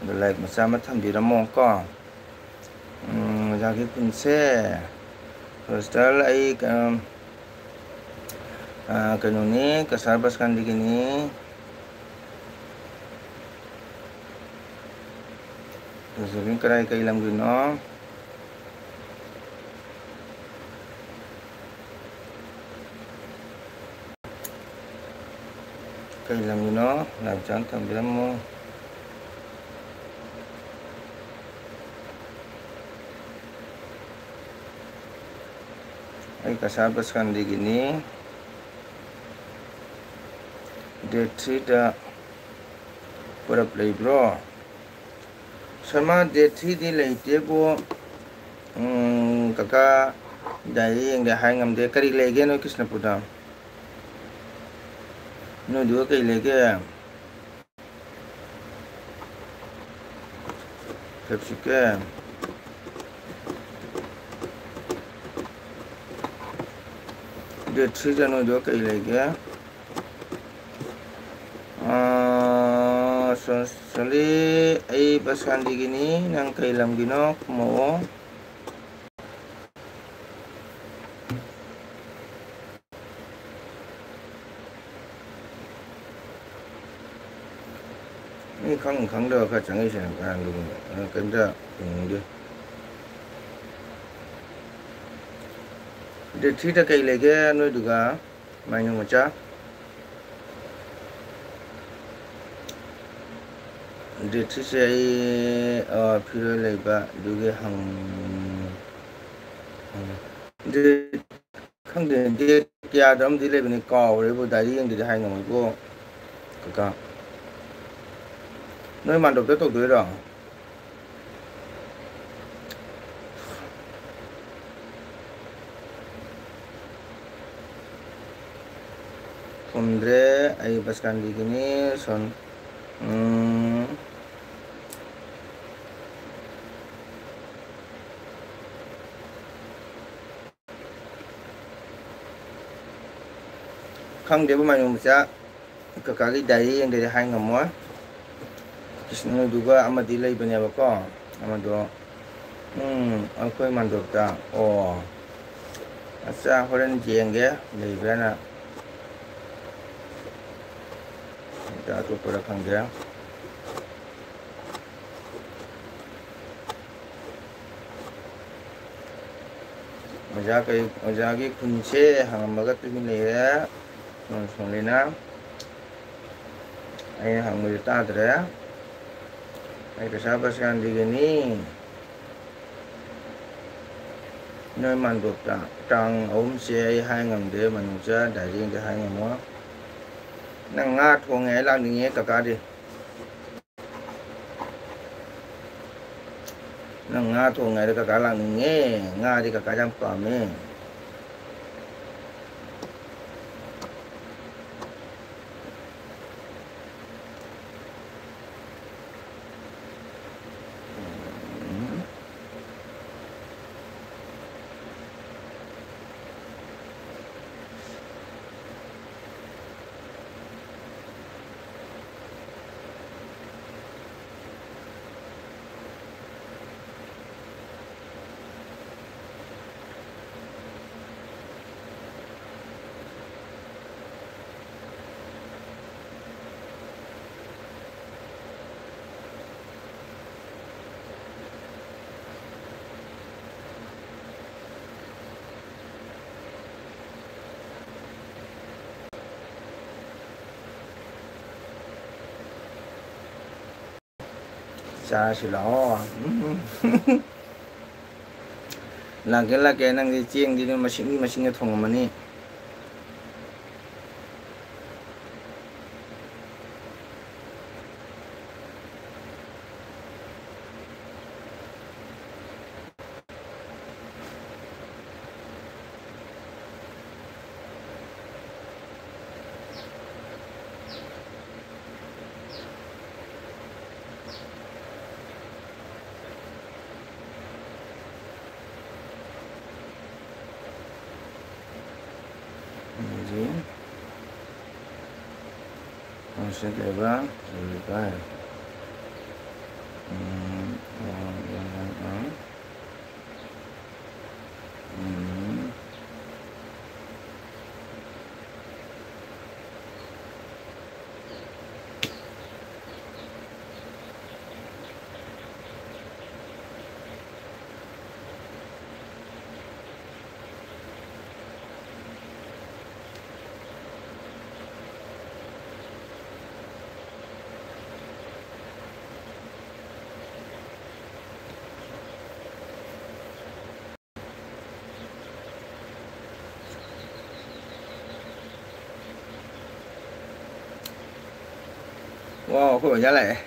ꯑꯗꯣ ꯂꯥꯏꯛ ꯃꯆꯥ ꯑꯃ ꯊꯝꯕꯤꯔꯝꯃꯣ ꯀꯣ꯫ ꯎꯝ, ꯑꯣꯖꯥꯒꯤ ꯈꯨꯟꯁꯦ ꯍꯣꯁꯇꯦꯜ ꯑꯩ, ꯀꯩꯅꯣ, ꯑ, ꯀꯩꯅꯣꯅꯤ, ꯀꯁꯥꯔ ꯕꯁꯀꯥꯟꯗꯤꯒꯤꯅꯤ꯫ ꯖꯣꯖꯣꯂꯤꯟ ꯀꯔꯥꯏ ꯀꯩ ꯂꯝꯒꯤꯅꯣ? ꯀꯩ ꯂꯝꯒꯤꯅꯣ? ꯂꯥꯏꯛ ꯃꯆꯥ ꯊꯝꯕꯤꯔꯝꯃꯣ꯫ ꯑꯩ ꯀꯁꯥꯔ ꯕꯁꯀꯥꯟꯗꯤꯒꯤꯅꯤ꯫ ꯗꯦꯠ ꯊ꯭ꯔꯤꯗ ꯄꯔꯞ ꯂꯩꯕ꯭ꯔꯣ? ꯁꯔꯃ, ꯗꯦꯠ ꯊ꯭ꯔꯤꯗꯤ ꯂꯩꯇꯦꯕꯨ꯫ ꯎꯝ, ꯀꯀꯥ, ꯗꯥꯏꯔꯤ ꯌꯦꯡꯗꯦ, ꯍꯥꯏ ꯉꯝꯗꯦ꯫ ꯀꯔꯤ ꯂꯩꯒꯦ ꯅꯣꯏ ꯀ꯭ꯔꯤꯁꯅꯄꯨꯔꯗ? ꯅꯣꯏꯗꯨꯒ ꯀꯩ ꯂꯩꯒꯦ? ꯀꯦꯞꯁꯤꯀꯝ꯫ ꯗꯦꯠ ꯊ꯭ꯔꯤꯗ ꯅꯣꯏꯗꯣ ꯀꯩ ꯂꯩꯒꯦ? ꯑꯥ, ꯁꯣ-, ꯁꯣꯂꯤ, ꯑꯩ ꯕꯁꯀꯥꯟꯗꯤꯒꯤꯅꯤ꯫ ꯅꯪ ꯀꯩ ꯂꯝꯒꯤꯅꯣ? ꯈꯨꯝꯃꯛꯑꯣ꯫ ꯃꯤ ꯈꯪ ꯈꯪꯗꯕ ꯈꯔ ꯆꯪꯉꯛꯏꯁꯤꯅ ꯀꯅꯥ ꯂꯨꯔꯤꯅꯣ? ꯑ, ꯀꯩꯝꯇ ꯌꯦꯡꯅꯤꯡꯗꯦ꯫ ꯗꯦꯠ ꯊ꯭ꯔꯤꯗ ꯀꯩ ꯂꯩꯒꯦ ꯅꯣꯏꯗꯨꯒ? ꯃꯥꯏꯅꯨ ꯃꯆꯥ꯫ ꯗꯦꯠ ꯊ꯭ꯔꯤꯁꯦ ꯑꯩ, ꯑ, ꯐꯤꯔꯣꯏ ꯂꯩꯕ ꯑꯗꯨꯒꯤ ꯍꯪ-, ꯍꯪ-, ꯗꯦꯠ, ꯈꯪꯗꯦ, ꯗꯦꯠ ꯀꯌꯥꯗ ꯑꯃꯗꯤ ꯂꯩꯕꯅꯤ, ꯀꯥꯎꯔꯦꯕꯨ, ꯗꯥꯏꯔꯤ ꯌꯦꯡꯗꯗꯤ ꯍꯥꯏ ꯉꯝꯃꯣꯏꯀꯣ ꯀꯀꯥ꯫ ꯅꯣꯏ ꯃꯥꯟꯗꯣꯞꯇ ꯇꯧꯗꯣꯏꯔꯣ? ꯐꯨꯝꯗ꯭ꯔꯦ, ꯑꯩ ꯕꯁꯀꯥꯟꯗꯤꯒꯤꯅꯤ, ꯁꯣꯟ-, ꯎꯝ꯫ ꯈꯪꯗꯦꯕ, ꯃꯥꯏꯅꯨ ꯃꯆꯥ꯫ ꯀꯀꯥꯒꯤ ꯗꯥꯏꯔꯤ ꯌꯦꯡꯗꯗꯤ ꯍꯥꯏ ꯉꯝꯃꯣꯏ꯫ ꯀ꯭ꯔꯤꯁꯅꯗꯨꯒ ꯑꯃꯗꯤ ꯂꯩꯕꯅꯦꯕꯀꯣ, ꯑꯃꯗꯣ, ꯎꯝ, ꯑꯩꯈꯣꯏ ꯃꯥꯟꯗꯣꯞꯇ꯫ ꯑꯣ, ꯑꯠꯆꯥ, ꯍꯣꯔꯦꯟ ꯌꯦꯡꯒꯦ, ꯂꯩꯕ꯭ꯔꯥꯅ꯫ ꯍꯦꯛꯇ ꯑꯇꯣꯞꯄꯔ ꯈꯪꯗꯦ꯫ ꯑꯣꯖꯥ ꯀꯩ, ꯑꯣꯖꯥꯒꯤ ꯈꯨꯟꯁꯦ ꯍꯪꯉꯝꯃꯒ ꯇꯨꯃꯤꯟ ꯂꯩꯔꯦ꯫ ꯁꯣꯝꯂꯤꯅ꯫ ꯑꯩꯅ ꯍꯪꯕꯁꯨ ꯇꯥꯗ꯭ꯔꯦ꯫ ꯑꯩ ꯀꯩꯁꯥ ꯕꯁ ꯒꯥꯟꯙꯤꯒꯤꯅꯤ꯫ ꯅꯣꯏ ꯃꯥꯟꯗꯣꯞꯇ ꯇꯥꯡ ꯑꯍꯨꯝꯁꯦ ꯑꯩ ꯍꯥꯏ ꯉꯝꯗꯦ, ꯃꯅꯨꯡꯆꯥ ꯗꯥꯏꯔꯦꯛꯇ ꯍꯥꯏ ꯉꯝꯃꯣ꯫ ꯅꯪ ꯉꯥ ꯊꯣꯡꯉꯦ ꯍꯥꯏ ꯂꯥꯛꯅꯤꯡꯉꯦ ꯀꯀꯥꯗꯤ꯫ ꯅꯪ ꯉꯥ ꯊꯣꯡꯉꯦ ꯍꯥꯏꯗ ꯀꯀꯥ ꯂꯥꯛꯅꯤꯡꯉꯦ꯫ ꯉꯥꯗꯤ ꯀꯀꯥ ꯌꯥꯝ ꯄꯥꯝꯃꯦ꯫ ꯆꯥꯔꯁꯤ ꯂꯥꯛꯑꯣ꯫ ꯎꯝ꯫ ꯂꯥꯛꯀꯦ, ꯂꯥꯛꯀꯦ꯫ ꯅꯪꯗꯤ ꯆꯦꯡꯗꯤ ꯑꯗꯨꯝ ꯃꯁꯤꯡꯒꯤ ꯃꯁꯤꯡꯗ ꯊꯣꯡꯉꯝꯃꯅꯤ꯫ ꯑꯗꯒꯤ ꯃꯁꯤ ꯀꯩꯕ? ꯎꯝ, ꯎꯝ, ꯎꯝ, ꯎꯝ, ꯎꯝ꯫ ꯋꯥꯎ, ꯑꯩꯈꯣꯏ ꯑꯣꯖꯥ ꯂꯥꯛꯑꯦ꯫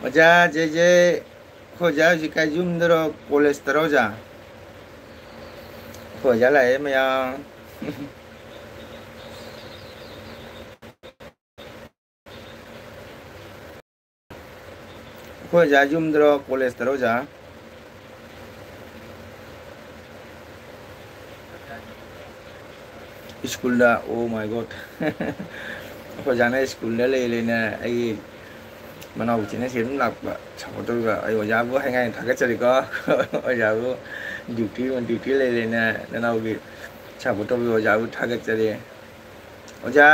ꯑꯣꯖꯥ ꯖꯦ ꯖꯦ, ꯑꯩꯈꯣꯏ ꯑꯣꯖꯥ ꯍꯧꯖꯤꯛ ꯀꯥꯏ, ꯌꯨꯝꯗꯔꯣ, ꯀꯣꯂꯦꯖꯇꯔꯣ ꯑꯣꯖꯥ? ꯑꯩꯈꯣꯏ ꯑꯣꯖꯥ ꯂꯥꯛꯑꯦ ꯃꯌꯥꯝ꯫ ꯑꯩꯈꯣꯏ ꯑꯣꯖꯥ ꯌꯨꯝꯗꯔꯣ, ꯀꯣꯂꯦꯖꯇꯔꯣ ꯑꯣꯖꯥ? ꯁ꯭ꯀꯨꯜꯗ, oh my God꯫ ꯑꯩꯈꯣꯏ ꯑꯣꯖꯥꯅ ꯁ꯭ꯀꯨꯜꯗ ꯂꯩ ꯂꯩꯅ ꯑꯩꯒꯤ ꯃꯅꯥꯎꯁꯤꯅ ꯁꯤ ꯑꯗꯨꯝ ꯂꯥꯛꯄ, ꯁꯞꯄꯣꯔꯠ ꯇꯧꯕꯤꯕ꯫ ꯑꯩ ꯑꯣꯖꯥꯕꯨ ꯍꯥꯏꯉꯥꯏ ꯊꯥꯒꯠꯆꯔꯤꯀꯣ꯫ ꯑꯣꯖꯥꯕꯨ duty on duty ꯂꯩ ꯂꯩꯅ ꯅꯅꯥꯎꯒꯤ ꯁꯞꯄꯣꯔꯠ ꯇꯧꯕꯤꯕ ꯑꯣꯖꯥꯕꯨ ꯊꯥꯒꯠꯆꯔꯤ꯫ ꯑꯣꯖꯥ,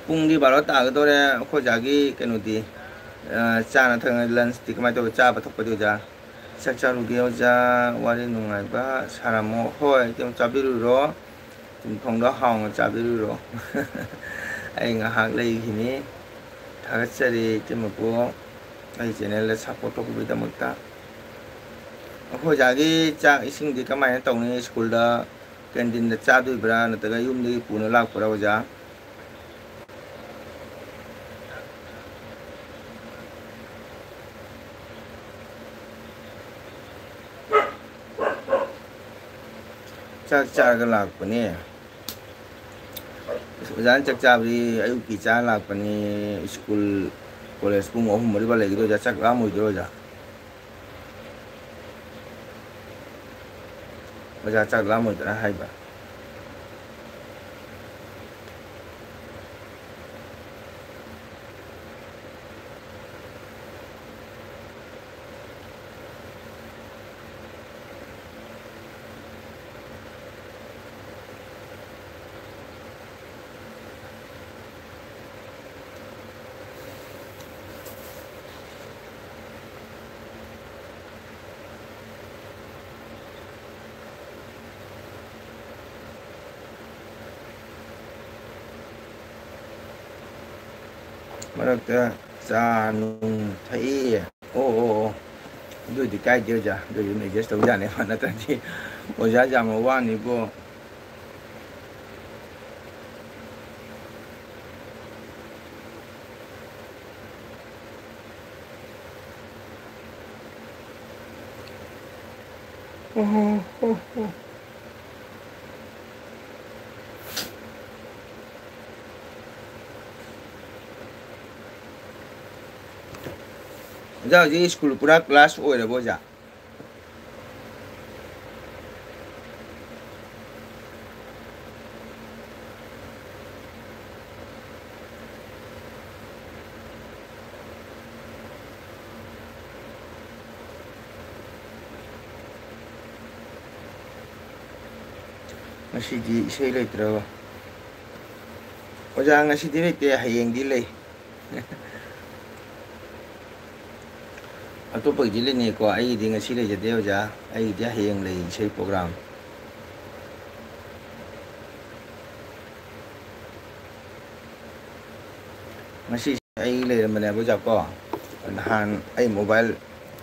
ꯄꯨꯡꯗꯤ ꯕꯥꯔꯣ ꯇꯥꯒꯗꯧꯔꯦ꯫ ꯑꯩꯈꯣꯏ ꯑꯣꯖꯥꯒꯤ ꯀꯩꯅꯣꯗꯤ, ꯑ, ꯆꯥꯅ ꯊꯛꯅ lunchꯇꯤ ꯀꯃꯥꯏꯅ ꯇꯧꯋꯤ? ꯆꯥꯕ ꯊꯛꯄꯗꯤ ꯑꯣꯖꯥ? ꯆꯥꯛ ꯆꯥꯔꯨꯒꯦ ꯑꯣꯖꯥ, ꯋꯥꯔꯤ ꯅꯨꯡꯉꯥꯏꯕ ꯁꯥꯔꯝꯃꯣ꯫ ꯍꯣꯏ, ꯑꯗꯨꯝ ꯆꯥꯕꯤꯔꯨꯔꯣ꯫ ꯁꯤꯟꯐꯝꯗꯣ ꯍꯥꯎꯅ ꯆꯥꯕꯤꯔꯨꯔꯣ꯫ ꯑꯩ ꯉꯥꯏꯍꯥꯛ ꯂꯩꯈꯤꯅꯤ꯫ ꯊꯥꯒꯠꯆꯔꯤ ꯏꯆꯦ ꯃꯄꯨ, ꯑꯩ ꯆꯦꯅꯦꯜꯗ ꯁꯞꯄꯣꯔꯠ ꯇꯧꯕꯤꯕꯒꯤꯗꯃꯛꯇ꯫ ꯑꯩꯈꯣꯏ ꯑꯣꯖꯥꯒꯤ ꯆꯥꯛ ꯏꯁꯤꯡꯗꯤ ꯀꯃꯥꯏꯅ ꯇꯧꯅꯤ? ꯁ꯭ꯀꯨꯜꯗ ꯀꯦꯟꯇꯤꯟꯗ ꯆꯥꯗꯣꯏꯕ꯭ꯔꯥ, ꯅꯠꯇ꯭ꯔꯒ ꯌꯨꯝꯗꯒꯤ ꯄꯨꯅ ꯂꯥꯛꯄ꯭ꯔꯥ ꯑꯣꯖꯥ? ꯆꯥꯛ ꯆꯥꯔꯒ ꯂꯥꯛꯄꯅꯦ꯫ ꯑꯁ, ꯑꯣꯖꯥꯅ ꯆꯥꯛ ꯆꯥꯕꯗꯤ ꯑꯌꯨꯛꯀꯤ ꯆꯥ ꯂꯥꯛꯄꯅꯤ꯫ ꯁ꯭ꯀꯨꯜ, ꯀꯣꯂꯦꯖ ꯄꯨꯡ ꯑꯍꯨꯝ ꯃꯔꯤꯐꯥꯎ ꯂꯩꯒꯗꯣꯏ ꯑꯣꯖꯥ, ꯆꯥꯛ ꯂꯥꯝꯃꯣꯏꯗ꯭ꯔꯣ ꯑꯣꯖꯥ? ꯑꯣꯖꯥ ꯆꯥꯛ ꯂꯥꯝꯃꯣꯏꯗ꯭ꯔꯥ ꯍꯥꯏꯕ? ꯃꯔꯛꯇ ꯆꯥ ꯅꯨꯡ ꯊꯛꯏ꯫ ꯑꯣ, ꯑꯣ, ꯑꯣ꯫ ꯑꯗꯨꯏꯗꯤ ꯀꯥꯏꯗꯦ ꯑꯣꯖꯥ, ꯑꯗꯨꯏꯗꯤ ꯑꯗꯨꯝ adjust ꯇꯧ ꯌꯥꯅꯦꯕ, ꯅꯠꯇ꯭ꯔꯗꯤ ꯑꯣꯖꯥ ꯌꯥꯝꯅ ꯋꯥꯅꯤꯕꯣ꯫ ꯑꯣꯖꯥ, ꯍꯧꯖꯤꯛ ꯁ꯭ꯀꯨꯜ ꯄꯨꯔꯥ class ꯑꯣꯏꯔꯕꯣ ꯑꯣꯖꯥ? ꯉꯁꯤꯗꯤ ꯏꯁꯩ ꯂꯩꯇ꯭ꯔꯕ? ꯑꯣꯖꯥ, ꯉꯁꯤꯗꯤ ꯂꯩꯇꯦ, ꯍꯌꯦꯡꯗꯤ ꯂꯩ꯫ ꯑꯇꯣꯞꯄꯒꯤꯗꯤ ꯂꯩꯅꯩꯀꯣ, ꯑꯩꯒꯤꯗꯤ ꯉꯁꯤ ꯂꯩꯖꯗꯦ ꯑꯣꯖꯥ, ꯑꯩꯒꯤꯗꯤ ꯍꯌꯦꯡ ꯂꯩ ꯏꯁꯩ program꯫ ꯉꯁꯤ ꯑꯩ ꯂꯩꯔꯝꯕꯅꯦꯕ ꯑꯣꯖꯥ ꯀꯣ, ꯅꯍꯥꯟ ꯑꯩ ꯃꯣꯕꯥꯏꯜ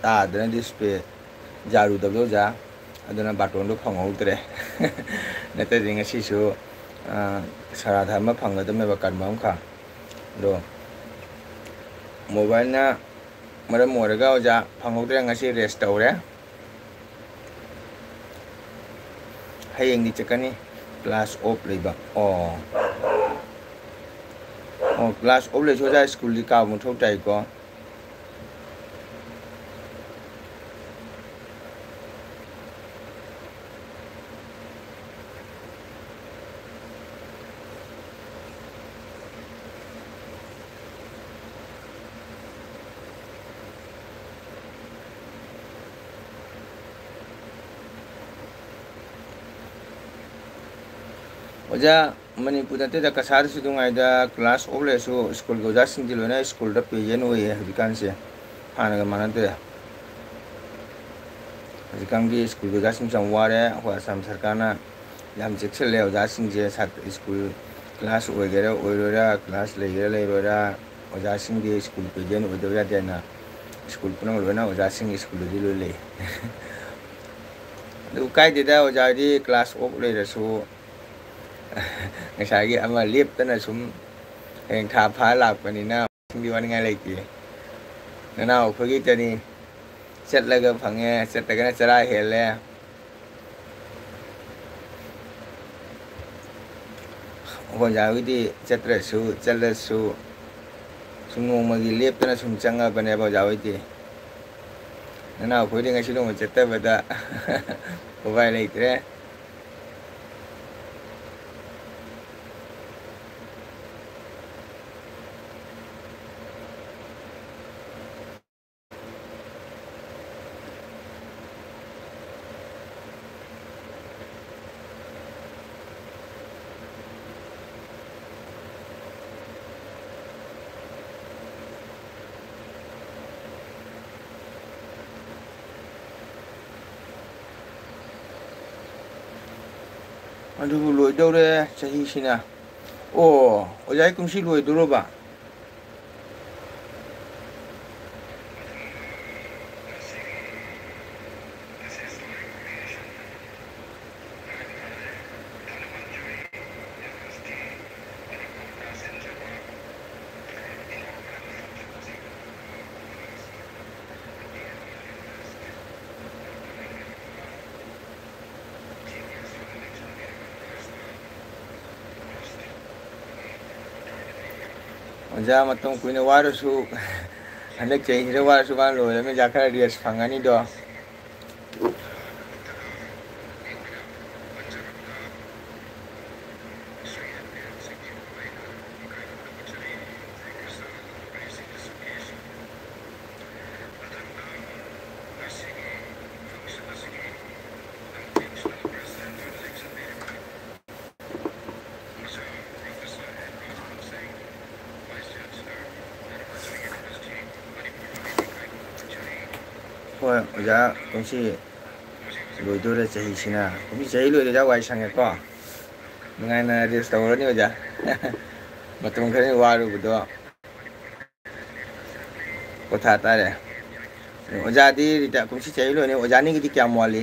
ꯇꯥꯗꯅ ꯗꯤꯁꯄ꯭ꯂꯦ ꯌꯥꯔꯨꯗꯕꯗꯣ ꯑꯣꯖꯥ, ꯑꯗꯨꯅ ꯕꯥꯇꯣꯟꯗꯣ ꯐꯪꯍꯧꯗ꯭ꯔꯦ꯫ ꯅꯠꯇ꯭ꯔꯗꯤ ꯉꯁꯤꯁꯨ, ꯑ, ꯁꯔꯥꯊ ꯑꯃ ꯐꯪꯒꯗꯕꯅꯦꯕ, ꯀꯔꯃ ꯑꯃꯈꯛ꯫ ꯑꯗꯣ ꯃꯣꯕꯥꯏꯜꯅ ꯃꯔꯝ ꯑꯣꯏꯔꯒ ꯑꯣꯖꯥ ꯐꯪꯍꯧꯗ꯭ꯔꯦ, ꯉꯁꯤ ꯔꯦꯁ ꯇꯧꯔꯦ꯫ ꯍꯌꯦꯡꯗꯤ ꯆꯠꯀꯅꯤ, ꯀ꯭ꯂꯥꯁ ꯑꯣꯐ ꯂꯩꯕ꯫ ꯑꯣ, ꯑꯣ, ꯀ꯭ꯂꯥꯁ ꯑꯣꯐ ꯂꯩꯁꯨ ꯑꯣꯖꯥ ꯁ꯭ꯀꯨꯜꯗꯤ ꯀꯥꯕ ꯃꯊꯧ ꯇꯥꯏꯀꯣ꯫ ꯑꯣꯖꯥ, ꯃꯅꯤꯄꯨꯔ ꯅꯠꯇꯦꯗ, ꯀꯁꯥꯔꯗꯁꯨ ꯑꯗꯨꯉꯥꯏꯗ ꯀ꯭ꯂꯥꯁ ꯑꯣꯐ ꯂꯩꯔꯁꯨ ꯁ꯭ꯀꯨꯜꯒꯤ ꯑꯣꯖꯥꯁꯤꯡꯗꯤ ꯂꯣꯏꯅ ꯁ꯭ꯀꯨꯜꯗ ꯄ꯭ꯔꯦꯖꯦꯟ ꯑꯣꯏꯌꯦ ꯍꯧꯖꯤꯛꯀꯥꯟꯁꯦ, ꯍꯥꯟꯅꯒ ꯃꯥꯟꯅꯗ꯭ꯔꯦ꯫ ꯍꯧꯖꯤꯛꯀꯥꯟꯒꯤ ꯁ꯭ꯀꯨꯜꯒꯤ ꯑꯣꯖꯥꯁꯤꯡꯁꯨ ꯌꯥꯝ ꯋꯥꯔꯦ꯫ ꯑꯩꯈꯣꯏ ꯑꯁꯥꯝ ꯁꯔꯀꯥꯔꯅ ꯌꯥꯝ ꯆꯦꯛꯁꯤꯜꯂꯦ ꯑꯣꯖꯥꯁꯤꯡꯁꯦ꯫ ꯁꯥꯇ꯭ꯔ, ꯁ꯭ꯀꯨꯜ ꯀ꯭ꯂꯥꯁ ꯑꯣꯏꯒꯦꯔꯥ ꯑꯣꯏꯔꯣꯏꯔꯥ, ꯀ꯭ꯂꯥꯁ ꯂꯩꯒꯦꯔꯥ ꯂꯩꯔꯣꯏꯔꯥ, ꯑꯣꯖꯥꯁꯤꯡꯗꯤ ꯁ꯭ꯀꯨꯜ ꯄ꯭ꯔꯦꯖꯦꯟ ꯑꯣꯏꯗꯕ ꯌꯥꯗꯦꯅ ꯁ꯭ꯀꯨꯜ ꯄꯨꯝꯅꯃꯛ ꯂꯣꯏꯅ ꯑꯣꯖꯥꯁꯤꯡ ꯁ꯭ꯀꯨꯜꯗꯗꯤ ꯂꯣꯏ ꯂꯩ꯫ ꯑꯗꯨ ꯀꯥꯏꯗꯦꯗ, ꯑꯣꯖꯥꯗꯤ ꯀ꯭ꯂꯥꯁ ꯑꯣꯐ ꯂꯩꯔꯁꯨ ꯉꯁꯥꯏꯒꯤ ꯑꯃ ꯂꯦꯞꯇꯅ ꯁꯨꯝ ꯍꯌꯦꯡ ꯊꯥ ꯐꯥ ꯂꯥꯛꯄꯅꯤꯅ ꯁꯤꯡꯗꯤ ꯋꯥꯅꯤꯡꯉꯥꯏ ꯂꯩꯇꯦ꯫ ꯅꯅꯥꯎ ꯑꯩꯈꯣꯏꯒꯤꯗꯅꯤ, ꯆꯠꯂꯒ ꯐꯪꯉꯦ, ꯆꯠꯇ꯭ꯔꯒꯅ ꯆꯔꯥ ꯍꯦꯜꯂꯦ꯫ ꯑꯣꯖꯥ ꯍꯣꯏꯗꯤ ꯆꯠꯇ꯭ꯔꯁꯨ ꯆꯠꯂꯁꯨ ꯁꯨꯝ ꯅꯣꯡꯃꯒꯤ ꯂꯦꯞꯇꯅ ꯁꯨꯝ ꯆꯪꯉꯕꯅꯦꯕ ꯑꯣꯖꯥ ꯍꯣꯏꯗꯤ꯫ ꯅꯅꯥꯎ ꯑꯩꯈꯣꯏꯗꯤ ꯉꯁꯤ ꯅꯣꯡꯃ ꯆꯠꯇꯕꯗ ꯎꯄꯥꯏ ꯂꯩꯇ꯭ꯔꯦ꯫ ꯑꯗꯨꯕꯨ ꯂꯣꯏꯗꯧꯔꯦ ꯆꯍꯤꯁꯤꯅ꯫ ꯑꯣ, ꯑꯣꯖꯥꯒꯤ ꯀꯨꯝꯁꯤ ꯂꯣꯏꯗꯣꯔꯕ? ꯑꯣꯖꯥ, ꯃꯇꯝ ꯀꯨꯏꯅ ꯋꯥꯔꯁꯨ, ꯍꯟꯗꯛ ꯆꯍꯤꯁꯤꯗ ꯋꯥꯔꯁꯨ ꯃꯥ ꯂꯣꯏꯔꯕꯅꯤꯅ ꯑꯣꯖꯥ ꯈꯔ rest ꯐꯪꯉꯅꯤꯗꯣ꯫ ꯍꯣꯏ ꯑꯣꯖꯥ, ꯀꯨꯝꯁꯤ ꯂꯣꯏꯗꯣꯔꯦ ꯆꯍꯤꯁꯤꯅ꯫ ꯀꯨꯝꯁꯤ ꯆꯍꯤ ꯂꯣꯏꯔꯦ ꯑꯣꯖꯥ, ꯋꯥꯏ ꯁꯪꯉꯦꯀꯣ꯫ ꯅꯨꯡꯉꯥꯏꯅ rest ꯇꯧꯔꯅꯤ ꯑꯣꯖꯥ꯫ ꯃꯇꯝ ꯈꯔ ꯋꯥꯔꯨꯕꯗꯣ ꯄꯣꯊꯥ ꯇꯥꯔꯦ꯫ ꯑꯣꯖꯥꯗꯤ retire, ꯀꯨꯝꯁꯤ ꯆꯍꯤ ꯂꯣꯏꯔꯦ꯫ ꯑꯣꯖꯥꯅꯤꯒꯤꯗꯤ ꯀꯌꯥꯝ ꯋꯥꯠꯂꯤ?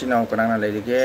ꯏꯆꯤꯟ ꯏꯅꯥꯎ ꯀꯅꯥꯅ ꯂꯩꯔꯤꯒꯦ?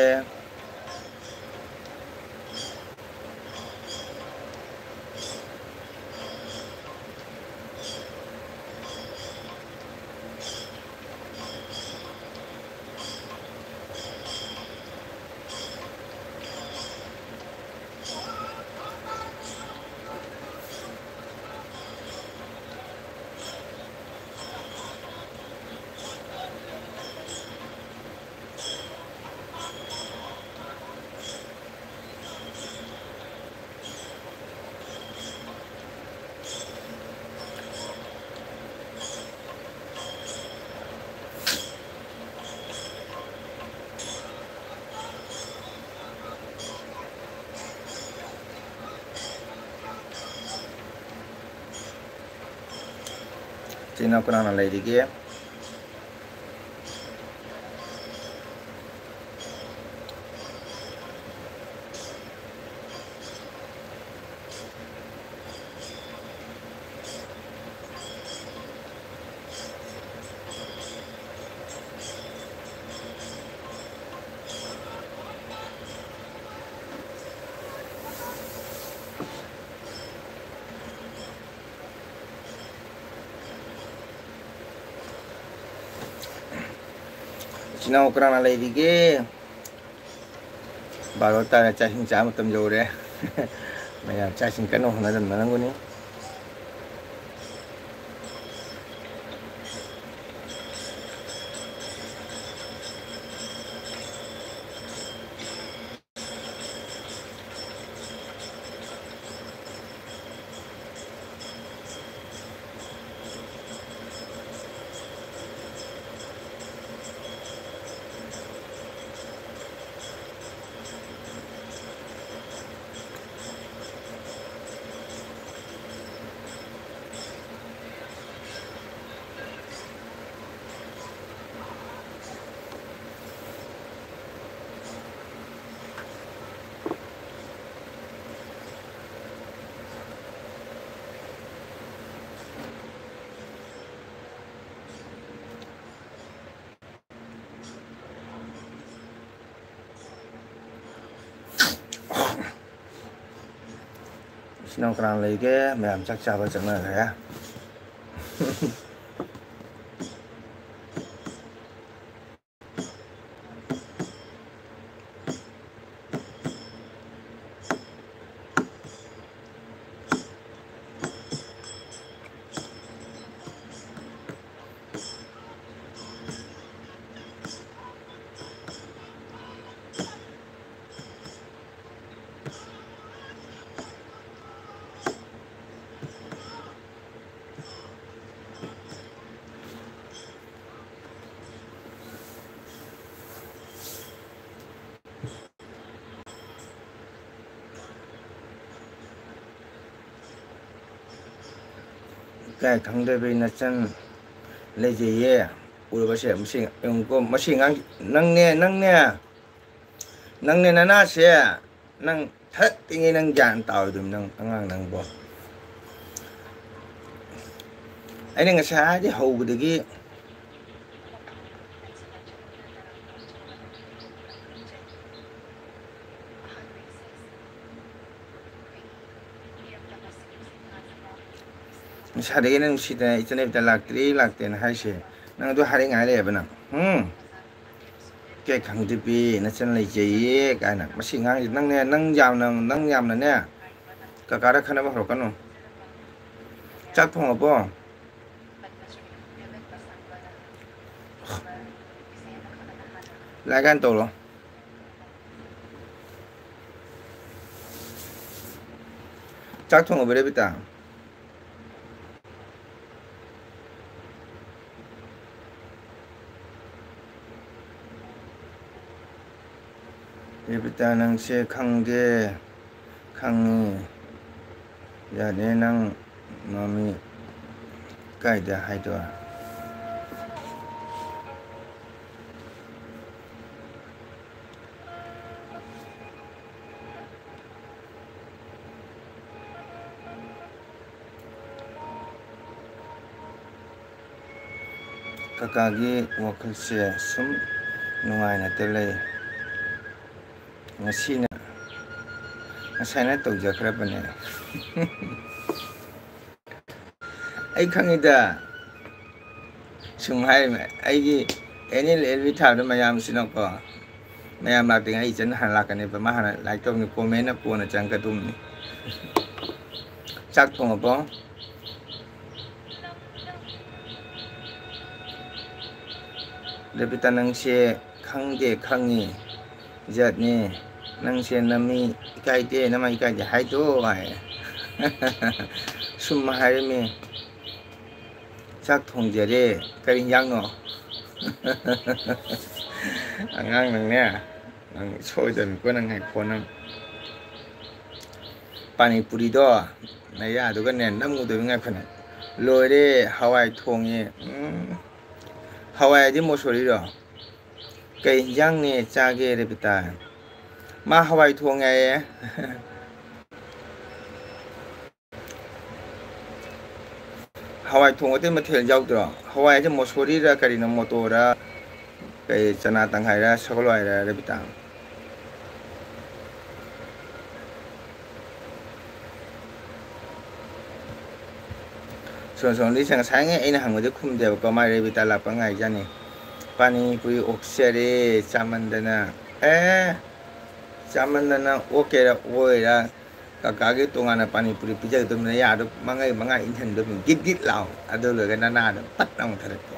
ꯏꯆꯤꯟ ꯏꯅꯥꯎ ꯀꯅꯥꯅ ꯂꯩꯔꯤꯒꯦ? ꯏꯆꯤꯟ ꯏꯅꯥꯎ ꯀꯅꯥꯅ ꯂꯩꯔꯤꯒꯦ? ꯕꯥꯔꯣ ꯇꯥꯔꯦ, ꯆꯥꯛ ꯏꯁꯤꯡ ꯆꯥ ꯃꯇꯝ ꯌꯧꯔꯦ꯫ ꯃꯌꯥꯝ ꯆꯥꯛ ꯏꯁꯤꯡ ꯀꯟꯅ ꯍꯣꯠꯅꯔꯝꯅꯔꯝꯒꯅꯤ꯫ ꯅꯪ ꯀꯅꯥ ꯂꯩꯒꯦ? ꯃꯌꯥꯝ ꯆꯥꯛ ꯆꯥꯕ ꯆꯠꯅꯈ꯭ꯔꯦ꯫ ꯏꯀꯥꯏ ꯈꯪꯗꯕꯤ ꯅꯆꯟ ꯂꯩꯖꯩꯌꯦ꯫ ꯎꯔꯕꯁꯦ, ꯃꯁꯤ ꯌꯦꯡꯉꯨꯀꯣ, ꯃꯁꯤ ꯑꯉꯥꯡ, ꯅꯪꯅꯦ, ꯅꯪꯅꯦ, ꯅꯪꯅꯦ ꯅꯅꯥꯁꯦ, ꯅꯪ ꯊꯠꯇꯤꯉꯩ ꯅꯪ ꯒ꯭ꯌꯥꯟ ꯇꯥꯔꯣꯏꯗꯣꯏꯅꯤ, ꯅꯪ ꯑꯉꯥꯡ ꯅꯪꯕꯣ꯫ ꯑꯩꯅ ꯉꯁꯥꯏ ꯍꯥꯏꯗꯤ ꯍꯧꯕꯗꯒꯤ ꯉꯁꯥꯏꯗꯒꯤ ꯅꯪ ꯅꯨꯡꯁꯤꯗꯅ ꯏꯆꯟ ꯏꯕꯤꯇꯥ ꯂꯥꯛꯇ꯭ꯔꯤ, ꯂꯥꯛꯇꯦꯅ ꯍꯥꯏꯁꯦ꯫ ꯅꯪ ꯑꯗꯨ ꯍꯥꯏꯔꯛꯉꯥꯏ ꯂꯩꯌꯦꯕ ꯅꯪ꯫ ꯎꯝ? ꯀꯦꯛ ꯈꯪꯗ꯭ꯔꯤꯕꯤ ꯅꯆꯟ ꯂꯩꯖꯩꯌꯦ ꯀꯥꯏꯅ꯫ ꯃꯁꯤ ꯑꯉꯥꯡꯁꯤ ꯅꯪꯅꯦ, ꯅꯪ ꯌꯥꯝꯅ, ꯅꯪ ꯌꯥꯝꯅꯅꯦ, ꯀꯀꯥꯗ ꯈꯟꯅꯕ ꯍꯧꯔꯛꯀꯅꯨ꯫ ꯆꯥꯛ ꯊꯣꯡꯉꯕꯣ? ꯂꯥꯏꯒꯥꯟ ꯇꯧꯔꯣ꯫ ꯆꯥꯛ ꯊꯣꯡꯉꯕ ꯔꯦꯕꯤꯇꯥ? ꯔꯦꯕꯤꯇꯥ, ꯅꯪꯁꯦ ꯈꯪꯗꯦ, ꯈꯪꯉꯤ꯫ ꯌꯥꯗꯦ, ꯅꯪ ꯃꯃꯤ ꯀꯥꯏꯗ ꯍꯥꯏꯗꯣꯏ? ꯀꯀꯥꯒꯤ ꯋꯥꯈꯜꯁꯦ ꯁꯨꯝ ꯅꯨꯡꯉꯥꯏꯅꯇ ꯂꯩ꯫ ꯉꯁꯤꯅ ꯉꯁꯥꯏꯅ ꯇꯧꯖꯈ꯭ꯔꯕꯅꯦ꯫ ꯑꯩ ꯈꯪꯉꯤꯗ꯫ ꯁꯨꯝ ꯍꯥꯏꯔꯤꯕ ꯑꯩꯒꯤ annual leave ꯊꯥꯕꯗ ꯃꯌꯥꯝꯁꯤꯅꯀꯣ, ꯃꯌꯥꯝ ꯂꯥꯛꯇ꯭ꯔꯤꯉꯩ ꯑꯩ ꯏꯆꯟ ꯍꯥꯟꯅ ꯂꯥꯛꯀꯅꯦꯕ꯫ ꯃꯥ ꯍꯥꯟꯅ ꯂꯥꯏꯔꯤꯛ ꯇꯧꯕꯅꯤ, comment ꯅ ꯀꯣꯟꯅ ꯆꯪꯉꯛꯀꯗꯧꯕꯅꯤ꯫ ꯆꯥꯛ ꯊꯣꯡꯉꯕꯣ? ꯔꯦꯕꯤꯇꯥ, ꯅꯪꯁꯦ ꯈꯪꯗꯦ ꯈꯪꯉꯤ ꯖꯥꯠꯅꯤ꯫ ꯅꯪꯁꯦ ꯅꯃꯤ ꯏꯀꯥꯏꯗꯦ, ꯅꯃ ꯏꯀꯥꯏꯗꯦ ꯍꯥꯏꯗꯣ ꯍꯥꯏ꯫ ꯁꯨꯝ ꯍꯥꯏꯔꯝꯃꯤ꯫ ꯆꯥꯛ ꯊꯣꯡꯖꯔꯦ꯫ ꯀꯔꯤ ꯏꯟꯖꯥꯡꯅꯣ? ꯑꯉꯥꯡ ꯅꯪꯅꯦ, ꯅꯪ ꯁꯣꯏꯗꯅꯀꯣ, ꯅꯪ ꯉꯥꯏꯈꯣ, ꯅꯪ ꯄꯥꯅꯤꯄꯨꯔꯤꯗꯣ ꯅꯌꯥꯗꯨꯒꯅꯦ ꯅꯝꯒꯗꯣꯏꯕ꯫ ꯉꯥꯏꯈꯣꯅꯦ꯫ ꯂꯣꯏꯔꯦ꯫ ꯍꯋꯥꯏ ꯊꯣꯡꯉꯦ꯫ ꯎꯝ꯫ ꯍꯋꯥꯏ ꯍꯥꯏꯗꯤ ꯃꯣꯁꯣꯔꯤꯔꯣ? ꯀꯩ ꯏꯟꯖꯥꯡꯅꯦ ꯆꯥꯒꯦ ꯔꯦꯕꯤꯇꯥ? ꯃꯥ ꯍꯋꯥꯏ ꯊꯣꯡꯉꯦ ꯍꯥꯏꯌꯦ꯫ ꯍꯋꯥꯏ ꯊꯣꯡ ꯑꯇꯩ ꯃꯊꯦꯜ ꯌꯥꯎꯗ꯭ꯔꯣ? ꯍꯋꯥꯏꯁꯦ ꯃꯣꯁꯣꯔꯤꯔ ꯀꯔꯤꯅꯣ, ꯃꯣꯇꯣꯔ, ꯀꯩ ꯆꯅꯥ ꯇꯪꯈꯥꯏꯔ ꯁꯒꯣꯜ ꯍꯋꯥꯏꯔ ꯔꯦꯕꯤꯇꯥ? ꯁꯣꯝ ꯁꯣꯝꯗꯤ ꯉꯁꯥꯏꯉꯩ ꯑꯩꯅ ꯍꯪꯕꯗꯤ ꯈꯨꯝꯗꯦꯕꯀꯣ, ꯃꯥ ꯔꯦꯕꯤꯇꯥ ꯂꯥꯛꯄ ꯉꯥꯏꯖꯥꯅꯤ꯫ ꯄꯥꯅꯤ ꯄꯨꯔꯤ ꯑꯣꯛꯆꯔꯦ ꯆꯥꯃꯟꯗꯅ꯫ ꯑꯦ, ꯆꯥꯃꯟꯗꯅ ꯑꯣꯛꯀꯦꯔꯥ ꯑꯣꯏꯔꯥ, ꯀꯀꯥꯒꯤ ꯇꯣꯉꯥꯟꯅ ꯄꯥꯅꯤ ꯄꯨꯔꯤ ꯄꯤꯖꯒꯗꯕꯅꯤꯅ ꯌꯥꯗꯣ ꯃꯉꯥꯏ ꯃꯉꯥꯏ ꯏꯟꯍꯟꯗꯣꯏꯅꯤ꯫ ꯒꯤꯠ ꯒꯤꯠ ꯂꯥꯎ꯫ ꯑꯗꯨ ꯂꯣꯏꯔꯒ ꯅꯅꯥꯗꯣ ꯄꯠ ꯂꯥꯎ ꯊꯥꯔꯛꯄ꯫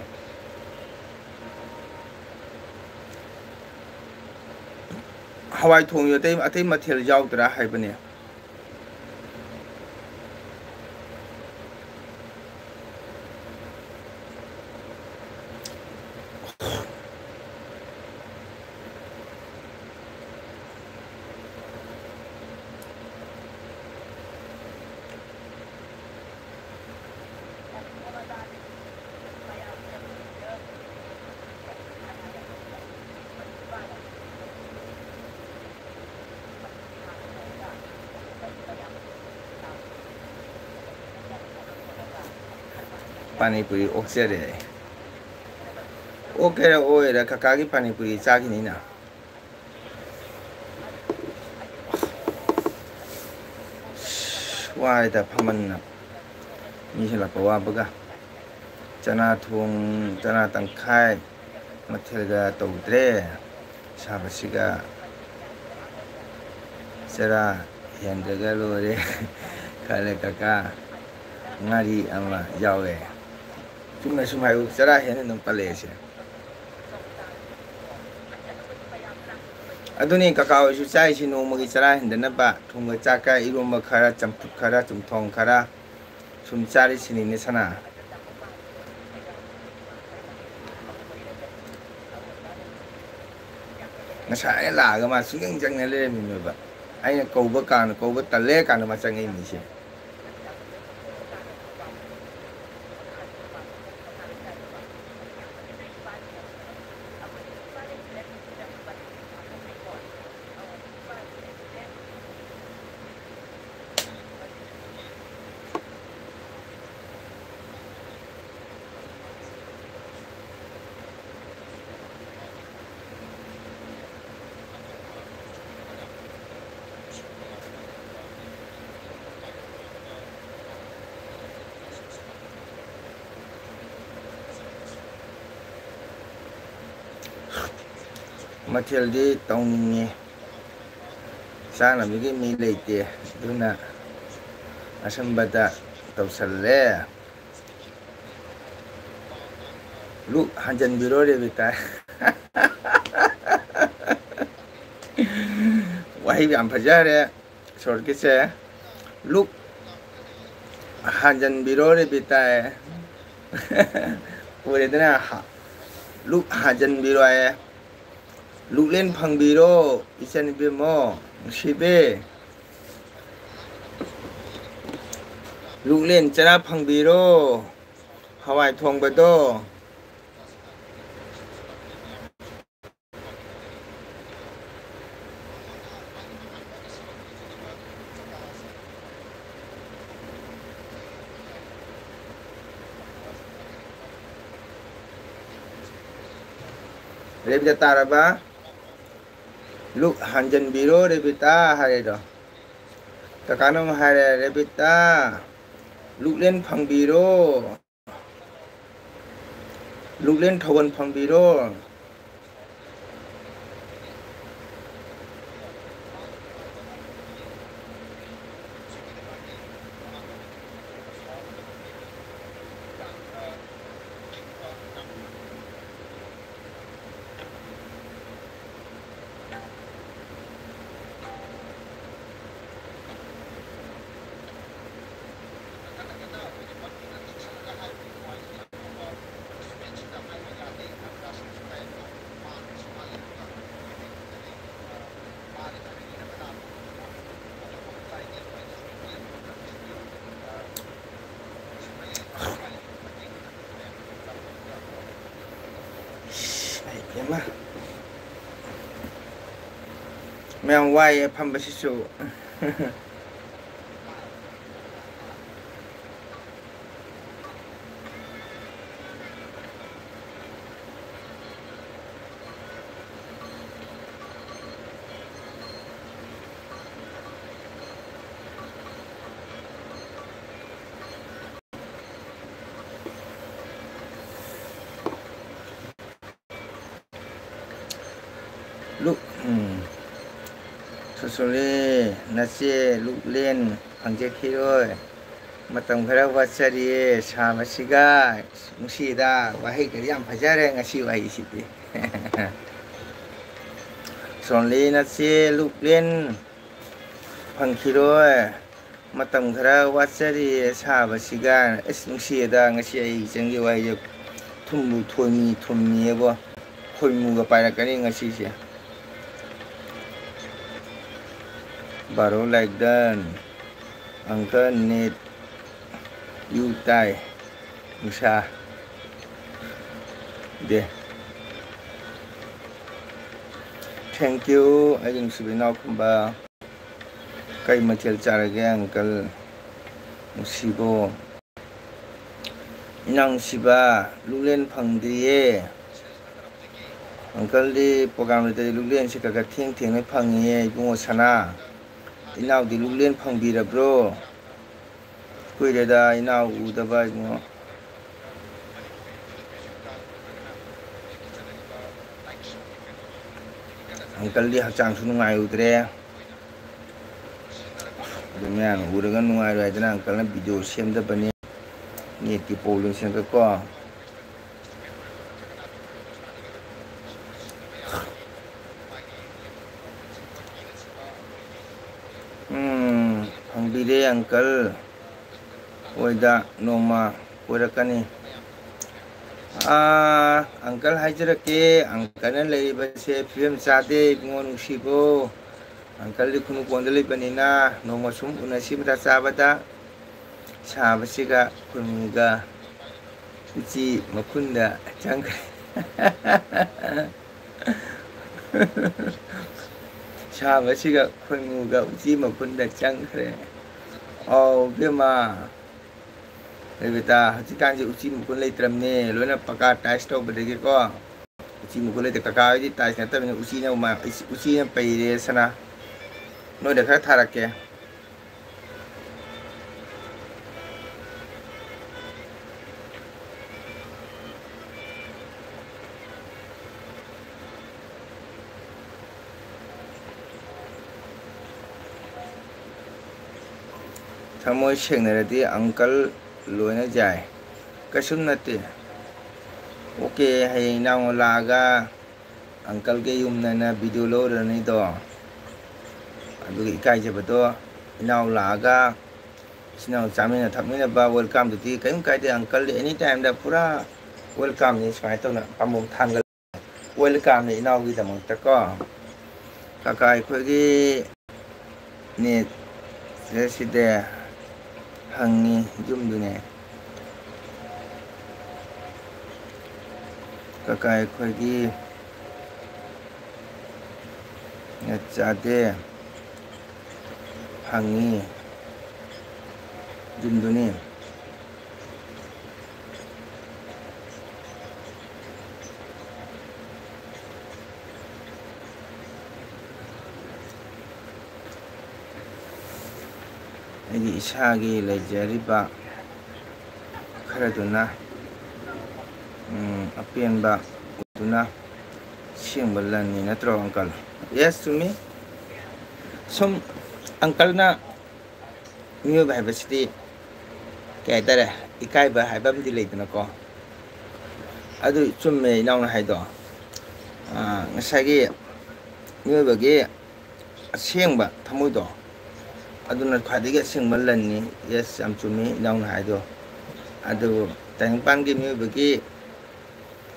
ꯍꯋꯥꯏ ꯊꯣꯡꯉꯤ ꯑꯇꯩ, ꯑꯇꯩ ꯃꯊꯦꯜ ꯌꯥꯎꯗ꯭ꯔꯥ ꯍꯥꯏꯕꯅꯦ꯫ ꯄꯥꯅꯤꯄꯨꯔꯤ ꯑꯣꯛꯆꯔꯦ꯫ ꯑꯣꯛꯀꯦꯔꯥ ꯑꯣꯏꯔ ꯀꯀꯥꯒꯤ ꯄꯥꯅꯤꯄꯨꯔꯤ ꯆꯥꯈꯤꯅꯤꯅ꯫ ꯋꯥꯔꯦꯗ ꯐꯝꯃꯟꯅ꯫ ꯃꯤꯁꯨ ꯂꯥꯛꯄ ꯋꯥꯕꯒ꯫ ꯆꯅꯥ ꯊꯣꯡ-, ꯆꯅꯥ ꯇꯪꯈꯥꯏ ꯃꯊꯦꯜꯒ ꯇꯧꯗ꯭ꯔꯦ꯫ ꯁꯥꯕꯁꯤꯒ ꯆꯔꯥ ꯍꯦꯟꯗ꯭ꯔꯒ ꯂꯣꯏꯔꯦ꯫ ꯈꯜꯂꯦ ꯀꯀꯥ, ꯉꯥꯔꯤ ꯑꯃ ꯌꯥꯎꯋꯦ꯫ ꯆꯨꯝꯅ ꯁꯨꯝ ꯍꯥꯏꯌꯨ, ꯆꯔꯥ ꯍꯦꯟꯅ ꯑꯗꯨꯝ ꯄꯜꯂꯛꯑꯦꯁꯦ꯫ ꯑꯗꯨꯅꯤ ꯀꯀꯥ ꯍꯣꯏꯁꯨ ꯆꯥꯏꯁꯤ ꯅꯣꯡꯃꯒꯤ ꯆꯔꯥ ꯍꯦꯟꯗꯅꯕ꯫ ꯊꯨꯝꯒ ꯆꯥꯛꯀ, ꯏꯔꯣꯝꯕ ꯈꯔ, ꯆꯝꯐꯨꯠ ꯈꯔ, ꯆꯨꯝꯊꯣꯡ ꯈꯔ ꯁꯨꯝ ꯆꯥꯔꯤꯁꯤꯅꯤꯅꯦ ꯁꯅꯥ꯫ ꯉꯁꯥꯏꯅ ꯂꯥꯛꯑꯒ ꯃꯥ ꯁꯨꯡꯆꯪ ꯆꯪꯅ ꯂꯩꯔꯝꯃꯤꯅꯦꯕ꯫ ꯑꯩꯅ ꯀꯧꯕ ꯀꯥꯟꯗ, ꯀꯧꯕ ꯇꯜꯂꯦ ꯀꯥꯟꯗ ꯃꯥ ꯆꯪꯉꯛꯏꯅꯤꯁꯦ꯫ ꯃꯊꯦꯜꯗꯤ ꯇꯧꯅꯤꯡꯉꯤ, ꯆꯥꯅꯕꯒꯤ ꯃꯤ ꯂꯩꯇꯦ, ꯑꯗꯨꯅ ꯑꯁꯝꯕꯗ ꯇꯧꯁꯜꯂꯦ꯫ ꯂꯨꯛ ꯍꯟꯖꯟꯕꯤꯔꯣ ꯔꯦꯕꯤꯀꯥ꯫ ꯋꯥꯍꯩ ꯌꯥꯝ ꯐꯖꯈ꯭ꯔꯦ ꯁꯣꯔꯠꯀꯤꯁꯦ꯫ ꯂꯨꯛ ꯍꯟꯖꯟꯕꯤꯔꯣ ꯔꯦꯕꯤꯀꯥ꯫ ꯎꯔꯦꯗꯅ, ꯂꯨꯛ ꯍꯟꯖꯟꯕꯤꯔꯣ ꯍꯥꯏꯌꯦ꯫ ꯂꯨꯛꯂꯦꯟ ꯐꯪꯕꯤꯔꯣ ꯏꯆꯟ ꯏꯕꯦꯝꯃꯣ ꯅꯨꯡꯁꯤꯕꯤ꯫ ꯂꯨꯛꯂꯦꯟ ꯆꯔꯥ ꯐꯪꯕꯤꯔꯣ꯫ ꯍꯋꯥꯏ ꯊꯣꯡꯕꯗꯣ꯫ ꯔꯦꯕꯤꯇꯥ ꯇꯥꯔꯕ? ꯂꯨꯛ ꯍꯟꯖꯟꯕꯤꯔꯣ ꯔꯦꯕꯤꯇꯥ ꯍꯥꯏꯔꯦꯗꯣ꯫ ꯀꯀꯥꯅ ꯑꯃꯨꯛ ꯍꯥꯏꯔꯦ, "ꯔꯦꯕꯤꯇꯥ, ꯂꯨꯛꯂꯦꯟ ꯐꯪꯕꯤꯔꯣ, ꯂꯨꯛꯂꯦꯟ ꯊꯧꯒꯜ ꯐꯪꯕꯤꯔꯣ"꯫ ꯃꯌꯥꯝ ꯋꯥꯏꯌꯦ ꯐꯝꯕꯁꯤꯁꯨ꯫ ꯂꯨꯛ-, ꯎꯝ꯫ ꯁꯣꯁꯣꯂꯦ, ꯅꯆꯦ ꯂꯨꯛꯂꯦꯟ ꯐꯪꯖꯈꯤꯔꯣꯏ꯫ ꯃꯇꯝ ꯈꯔ ꯋꯥꯠꯆꯔꯤꯌꯦ ꯁꯥꯕꯁꯤꯒ꯫ ꯅꯨꯡꯁꯤꯗ, ꯋꯥꯍꯩꯒꯗꯤ ꯌꯥꯝ ꯐꯖꯔꯦ ꯉꯁꯤ ꯋꯥꯍꯩꯁꯤꯗꯤ꯫ ꯁꯣꯟꯂꯤ, ꯅꯆꯦ ꯂꯨꯛꯂꯦꯟ ꯐꯪꯈꯤꯔꯣꯏ꯫ ꯃꯇꯝ ꯈꯔ ꯋꯥꯠꯆꯔꯤꯌꯦ ꯁꯥꯕꯁꯤꯒ꯫ ꯑꯁ, ꯅꯨꯡꯁꯤꯌꯦꯗ, ꯉꯁꯤ ꯑꯩ ꯏꯆꯟꯒꯤ ꯋꯥꯍꯩꯁꯦ ꯊꯨꯝꯕꯨ ꯊꯣꯏꯃꯤ ꯊꯨꯝꯃꯤꯌꯦꯕꯣ꯫ ꯈꯣꯏꯃꯨꯒ ꯄꯥꯏꯔꯛꯀꯅꯤ ꯉꯁꯤꯁꯦ꯫ ꯕꯥꯔꯣ like done꯫ Uncle net ꯌꯨ ꯇꯥꯏ꯫ ꯅꯨꯡꯁꯥ ꯗꯦ꯫ Thank you, ꯑꯩꯒꯤ ꯅꯨꯡꯁꯤꯕ ꯏꯅꯥꯎ ꯈꯨꯝꯕ꯫ ꯀꯩ ꯃꯊꯦꯜ ꯆꯥꯔꯒꯦ, uncle? ꯅꯨꯡꯁꯤꯕꯣ꯫ ꯏꯅꯥꯎ ꯅꯨꯡꯁꯤꯕ, ꯂꯨꯛꯂꯦꯟ ꯐꯪꯗ꯭ꯔꯤꯌꯦ꯫ Uncleꯗꯤ program ꯂꯩꯇ꯭ꯔꯗꯤ ꯂꯨꯛꯂꯦꯟꯁꯦ ꯈꯔ ꯈꯔ ꯊꯦꯡ ꯊꯦꯡꯅ ꯐꯪꯉꯤꯌꯦ, ꯏꯕꯨꯡꯉꯣ ꯁꯅꯥ꯫ ꯏꯅꯥꯎꯗꯤ ꯂꯨꯛꯂꯦꯟ ꯐꯪꯕꯤꯔꯕ꯭ꯔꯣ? ꯀꯨꯏꯔꯦꯗ ꯏꯅꯥꯎ ꯎꯗꯕ ꯏꯕꯨꯡꯉꯣ꯫ ꯑꯪꯀꯜꯗꯤ ꯍꯛꯆꯥꯡꯁꯨ ꯅꯨꯡꯉꯥꯏꯔꯨꯗ꯭ꯔꯦ꯫ ꯑꯗꯨ ꯃꯌꯥꯝꯅ ꯎꯔꯒ ꯅꯨꯡꯉꯥꯏꯔꯣꯏ ꯍꯥꯏꯗꯅ ꯑꯪꯀꯜꯅ ꯚꯤꯗꯤꯑꯣ ꯁꯦꯝꯗꯕꯅꯤ꯫ ꯅꯦꯠꯀꯤ ꯄ꯭ꯔꯣꯕ꯭ꯂꯦꯝ ꯁꯦꯝꯒꯠꯀꯣ꯫ ꯎꯝ, ꯐꯪꯕꯤꯔꯦ ꯑꯪꯀꯜ꯫ ꯍꯣꯏꯗ, ꯅꯣꯡꯃ ꯀꯣꯏꯔꯛꯀꯅꯤ꯫ ꯑꯥ, ꯑꯪꯀꯜ ꯍꯥꯏꯖꯔꯛꯀꯦ, ꯑꯪꯀꯜꯅ ꯂꯩꯔꯤꯕꯁꯦ ꯐꯤꯕꯝ ꯆꯥꯗꯦ ꯏꯕꯨꯡꯉꯣ ꯅꯨꯡꯁꯤꯕꯣ꯫ ꯑꯪꯀꯜꯗꯤ ꯈꯨꯅꯨꯀꯣꯟꯗ ꯂꯩꯕꯅꯤꯅ ꯅꯣꯡꯃ ꯁꯨꯝ ꯎꯅꯁꯤ ꯃꯊꯥ ꯆꯥꯕꯗ꯫ ꯁꯥꯕꯁꯤꯒ ꯈꯨꯅꯨꯒ ꯎꯆꯤ ꯃꯈꯨꯟꯗ ꯆꯪꯈ꯭ꯔꯦ꯫ ꯁꯥꯕꯁꯤꯒ ꯈꯨꯅꯨꯒ ꯎꯆꯤ ꯃꯈꯨꯟꯗ ꯆꯪꯈ꯭ꯔꯦ꯫ ꯑꯧ, ꯏꯕꯦꯝꯃ꯫ ꯔꯦꯕꯤꯇꯥ, ꯍꯧꯖꯤꯛꯀꯥꯟꯁꯤ ꯎꯆꯤ ꯃꯈꯨꯟ ꯂꯩꯇ꯭ꯔꯕꯅꯦ꯫ ꯂꯣꯏꯅ ꯄꯀꯥ ꯇꯥꯏꯁ ꯇꯧꯕꯗꯒꯤꯀꯣ꯫ ꯎꯆꯤ ꯃꯈꯨꯟ ꯂꯩꯇꯦ꯫ ꯀꯀꯥ ꯍꯣꯏꯗꯤ ꯇꯥꯏꯁ ꯅꯠꯇꯕꯅꯤꯅ ꯎꯆꯤꯅ ꯎꯃ-, ꯎꯆꯤꯅ ꯄꯩꯔꯦ ꯁꯅꯥ꯫ ꯅꯣꯏꯗ ꯈꯔ ꯊꯥꯔꯛꯀꯦ꯫ ꯊꯃꯣꯏ ꯁꯦꯡꯅꯔꯗꯤ ꯑꯪꯀꯜ ꯂꯣꯏꯅ ꯌꯥꯏ꯫ ꯀꯩꯁꯨꯝ ꯅꯠꯇꯦ꯫ ꯑꯣꯀꯦ, ꯍꯌꯦꯡ ꯏꯅꯥꯎ ꯂꯥꯛꯑꯒ ꯑꯪꯀꯜꯒ ꯌꯨꯝꯅꯅ ꯚꯤꯗꯤꯑꯣ ꯂꯧꯔꯅꯤꯗꯣ꯫ ꯑꯗꯨꯒ ꯏꯀꯥꯏꯖꯕꯗꯣ ꯏꯅꯥꯎ ꯂꯥꯛꯑꯒ ꯏꯆꯤꯟ ꯏꯅꯥꯎ ꯆꯥꯃꯤꯟꯅ ꯊꯛꯃꯤꯟꯅꯕ welcome ꯗꯨꯗꯤ ꯀꯔꯤꯝ ꯀꯥꯏꯗꯦ꯫ ꯑꯪꯀꯜꯗꯤ any time ꯗ ꯄꯨꯔꯥ welcome ꯅꯤ꯫ ꯁꯨꯃꯥꯏꯅ ꯇꯧꯅ ꯄꯥꯝꯕꯣꯝ ꯊꯥꯡꯒꯠ-, welcome ꯅꯤ ꯏꯅꯥꯎꯒꯤꯗꯃꯛꯇꯀꯣ꯫ ꯀꯀꯥ ꯑꯩꯈꯣꯏꯒꯤ ꯅꯦꯠꯁꯦ ꯁꯤꯗ ꯍꯪꯉꯤ ꯌꯨꯝꯗꯨꯅꯦ꯫ ꯀꯀꯥ ꯑꯩꯈꯣꯏꯒꯤ ꯅꯦꯠ ꯆꯥꯗꯦ ꯍꯪꯉꯤ ꯌꯨꯝꯗꯨꯅꯤ꯫ ꯑꯩꯒꯤ ꯏꯁꯥꯒꯤ ꯂꯩꯖꯔꯤꯕ ꯈꯔꯗꯨꯅ, ꯎꯝ, ꯑꯄꯦꯟꯕ ꯎꯗꯨꯅ ꯁꯦꯡꯕ ꯂꯟꯅꯤ ꯅꯠꯇ꯭ꯔꯣ, uncle? Yes, ꯆꯨꯝꯃꯤ꯫ ꯁꯨꯝ uncleꯅ ꯃꯤꯑꯣꯏꯕ ꯍꯥꯏꯕꯁꯤꯗꯤ, ꯀꯩ ꯍꯥꯏꯇꯥꯔꯦ, ꯏꯀꯥꯏꯕ ꯍꯥꯏꯕ ꯑꯃꯗꯤ ꯂꯩꯗꯅꯀꯣ꯫ ꯑꯗꯨ ꯆꯨꯝꯃꯦ ꯏꯅꯥꯎꯅ ꯍꯥꯏꯗꯣ꯫ ꯑꯥ, ꯉꯁꯥꯏꯒꯤ ꯃꯤꯑꯣꯏꯕꯒꯤ ꯑꯁꯦꯡꯕ ꯊꯃꯣꯏꯗꯣ, ꯑꯗꯨꯅ ꯈ꯭ꯋꯥꯏꯗꯒꯤ ꯑꯁꯦꯡꯕ ꯂꯟꯅꯤ꯫ Yes, ꯌꯥꯝ ꯆꯨꯝꯃꯤ ꯏꯅꯥꯎꯅ ꯍꯥꯏꯗꯣ꯫ ꯑꯗꯨꯕꯨ ꯇꯥꯏꯕꯪꯄꯥꯟꯒꯤ ꯃꯤꯑꯣꯏꯕꯒꯤ,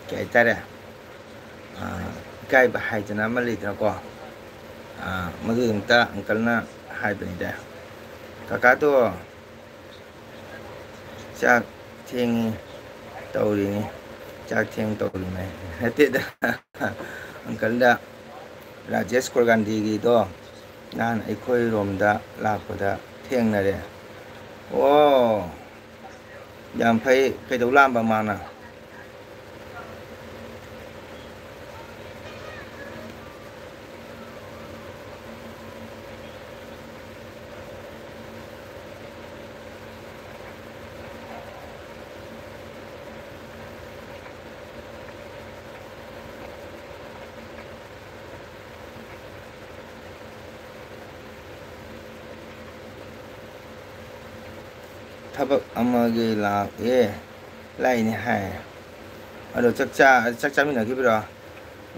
ꯀꯩ ꯍꯥꯏꯇꯥꯔꯦ, ꯑꯥ, ꯏꯀꯥꯏꯕ ꯍꯥꯏꯗꯅ ꯑꯃ ꯂꯩꯗꯅꯀꯣ꯫ ꯑꯥ, ꯃꯗꯨꯗꯨꯝꯇ uncleꯅ ꯍꯥꯏꯕꯅꯤꯗ꯫ ꯀꯀꯥꯗꯣ ꯆꯥꯛ ꯊꯦꯡꯉꯤ ꯇꯧꯔꯤꯅꯤ, ꯆꯥꯛ ꯊꯦꯡ ꯇꯧꯔꯤꯉꯩ ꯅꯠꯇꯦꯗ꯫ Uncleꯗ ꯔꯥꯖꯦꯁ ꯀꯣꯔꯒꯥꯟꯙꯤꯒꯤꯗꯣ ꯅꯍꯥꯟ ꯑꯩꯈꯣꯏꯔꯣꯝꯗ ꯂꯥꯛꯄꯗ ꯊꯦꯡꯅꯔꯦ꯫ ꯑꯣ, ꯌꯥꯝ ꯐꯩ꯫ ꯀꯩꯗꯧ ꯂꯥꯛꯑꯝꯕ ꯃꯥꯅ? ꯊꯕꯛ ꯑꯃꯒꯤ ꯂꯥꯛꯑꯦ, ꯂꯥꯛꯏꯅꯦ ꯍꯥꯏ꯫ ꯑꯗꯣ ꯆꯥꯛ ꯆꯥ-, ꯆꯥꯛ ꯆꯥꯃꯤꯟꯅꯈꯤꯕ꯭ꯔꯣ?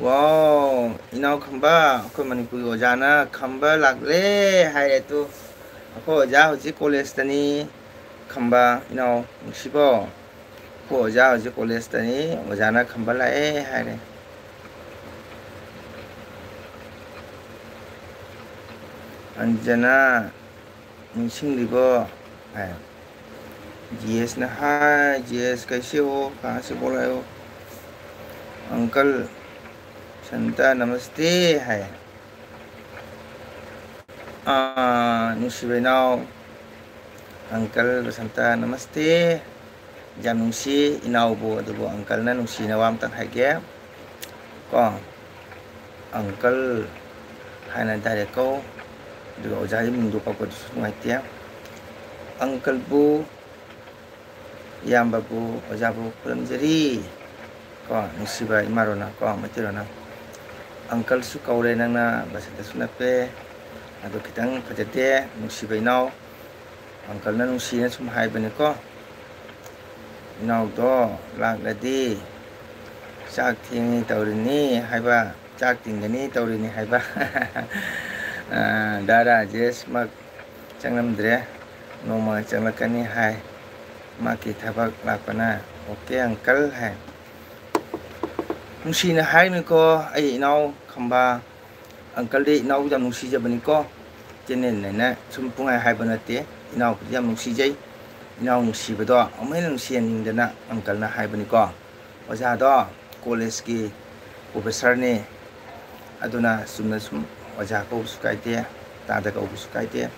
ꯋꯥꯎ, ꯏꯅꯥꯎ ꯈꯝꯕ, ꯑꯩꯈꯣꯏ ꯃꯅꯤꯄꯨꯔꯒꯤ ꯑꯣꯖꯥꯅ ꯈꯝꯕ ꯂꯥꯛꯂꯦ ꯍꯥꯏꯔꯦ꯫ ꯇꯨ, ꯑꯩꯈꯣꯏ ꯑꯣꯖꯥ ꯍꯧꯖꯤꯛ ꯀꯣꯂꯦꯖꯇꯅꯤ꯫ ꯈꯝꯕ, ꯏꯅꯥꯎ ꯅꯨꯡꯁꯤꯕꯣ, ꯑꯩꯈꯣꯏ ꯑꯣꯖꯥ ꯍꯧꯖꯤꯛ ꯀꯣꯂꯦꯖꯇꯅꯤ, ꯑꯣꯖꯥꯅ ꯈꯝꯕ ꯂꯥꯛꯑꯦ ꯍꯥꯏꯔꯦ꯫ ꯑꯟꯖꯅꯥ, ꯅꯤꯡꯁꯤꯡꯂꯤꯕꯣ? ꯍꯥꯏ꯫ ꯖꯤ ꯑꯦꯁꯅ, "Hi, ꯖꯤ ꯑꯦꯁ, ꯀꯩꯁꯦ ꯍꯣ? ꯀꯍꯥꯡ ꯁꯦ ꯕꯣꯜ ꯔꯍꯦ ꯍꯣ?" "ꯑꯪꯀꯜ ꯁꯟꯇ ꯅꯃꯁꯇꯦ" ꯍꯥꯏ꯫ ꯑꯥ, ꯅꯨꯡꯁꯤꯕ ꯏꯅꯥꯎ, ꯑꯪꯀꯜ ꯕꯁꯟꯇ ꯅꯃꯁꯇꯦ꯫ ꯌꯥꯝ ꯅꯨꯡꯁꯤ ꯏꯅꯥꯎꯕꯨ, ꯑꯗꯨꯕꯨ ꯑꯪꯀꯜꯅ ꯅꯨꯡꯁꯤꯅ ꯋꯥ ꯑꯝꯇꯪ ꯍꯥꯏꯒꯦ ꯀꯣ꯫ ꯑꯪꯀꯜ ꯍꯥꯏꯅ direct ꯀꯧ, ꯑꯗꯨꯒ ꯑꯣꯖꯥꯒꯤ ꯃꯤꯡꯗꯣ ꯀꯧꯔꯛꯄꯗꯨꯁꯨ ꯅꯨꯡꯉꯥꯏꯇꯦ꯫ ꯑꯪꯀꯜꯕꯨ, ꯏꯌꯥꯝꯕꯕꯨ, ꯑꯣꯖꯥꯕꯨ ꯈꯨꯔꯨꯝꯖꯔꯤ꯫ ꯀꯣ, ꯅꯨꯡꯁꯤꯕ ꯏꯃꯥ ꯔꯣꯅꯥ, ꯀꯣ, ꯃꯩꯇꯩ ꯔꯣꯅꯥ꯫ ꯑꯪꯀꯜꯁꯨ ꯀꯧꯔꯦ ꯅꯪꯅ, ꯃꯁꯛꯇꯁꯨ ꯅꯞꯄꯦ꯫ ꯑꯗꯨ ꯈꯤꯇꯪ ꯐꯖꯗꯦ, ꯅꯨꯡꯁꯤꯕ ꯏꯅꯥꯎ꯫ ꯑꯪꯀꯜꯅ ꯅꯨꯡꯁꯤꯅ ꯁꯨꯝ ꯍꯥꯏꯕꯅꯤꯀꯣ, "ꯏꯅꯥꯎꯗꯣ ꯂꯥꯛꯂꯗꯤ ꯆꯥꯛ ꯊꯦꯡꯉꯤ ꯇꯧꯔꯤꯅꯤ ꯍꯥꯏꯕ, ꯆꯥꯛ ꯇꯤꯡꯒꯅꯤ ꯇꯧꯔꯤꯅꯤ ꯍꯥꯏꯕ"꯫ ꯑ, ꯗꯥ ꯔꯥꯖꯦꯁꯃꯛ ꯆꯪꯂꯝꯗ꯭ꯔꯦ, ꯅꯣꯡꯃ ꯆꯪꯂꯛꯀꯅꯤ ꯍꯥꯏ, ꯃꯥꯒꯤ ꯊꯕꯛ ꯂꯥꯛꯄꯅ꯫ "ꯑꯣꯀꯦ ꯑꯪꯀꯜ" ꯍꯥꯏ꯫ ꯅꯨꯡꯁꯤꯅ ꯍꯥꯏꯔꯤꯅꯤꯀꯣ ꯑꯩ ꯏꯅꯥꯎ ꯈꯝꯕ꯫ ꯑꯪꯀꯜꯗꯤ ꯏꯅꯥꯎꯕꯨ ꯌꯥꯝ ꯅꯨꯡꯁꯤꯖꯕꯅꯤꯀꯣ꯫ ꯆꯦꯟꯅꯦꯟ ꯅꯥꯏꯅ ꯁꯨꯝ ꯄꯨꯡꯍꯥꯏ ꯍꯥꯏꯕ ꯅꯠꯇꯦ, ꯏꯅꯥꯎꯕꯨꯗꯤ ꯌꯥꯝ ꯅꯨꯡꯁꯤꯖꯩ꯫ ꯏꯅꯥꯎ ꯅꯨꯡꯁꯤꯕꯗꯣ ꯑꯃꯨꯛ ꯍꯦꯟꯅ ꯅꯨꯡꯁꯤꯍꯟꯅꯤꯡꯗꯅ ꯑꯪꯀꯜꯅ ꯍꯥꯏꯕꯅꯤꯀꯣ꯫ ꯑꯣꯖꯥꯗꯣ ꯀꯣꯂꯦꯖꯀꯤ ꯄ꯭ꯔꯣꯐꯦꯁꯔꯅꯤ, ꯑꯗꯨꯅ ꯆꯨꯝꯅ ꯁꯨꯝ ꯑꯣꯖꯥ ꯀꯧꯕꯁꯨ ꯀꯥꯏꯗꯦ, ꯇꯥꯗ ꯀꯧꯕꯁꯨ ꯀꯥꯏꯗꯦ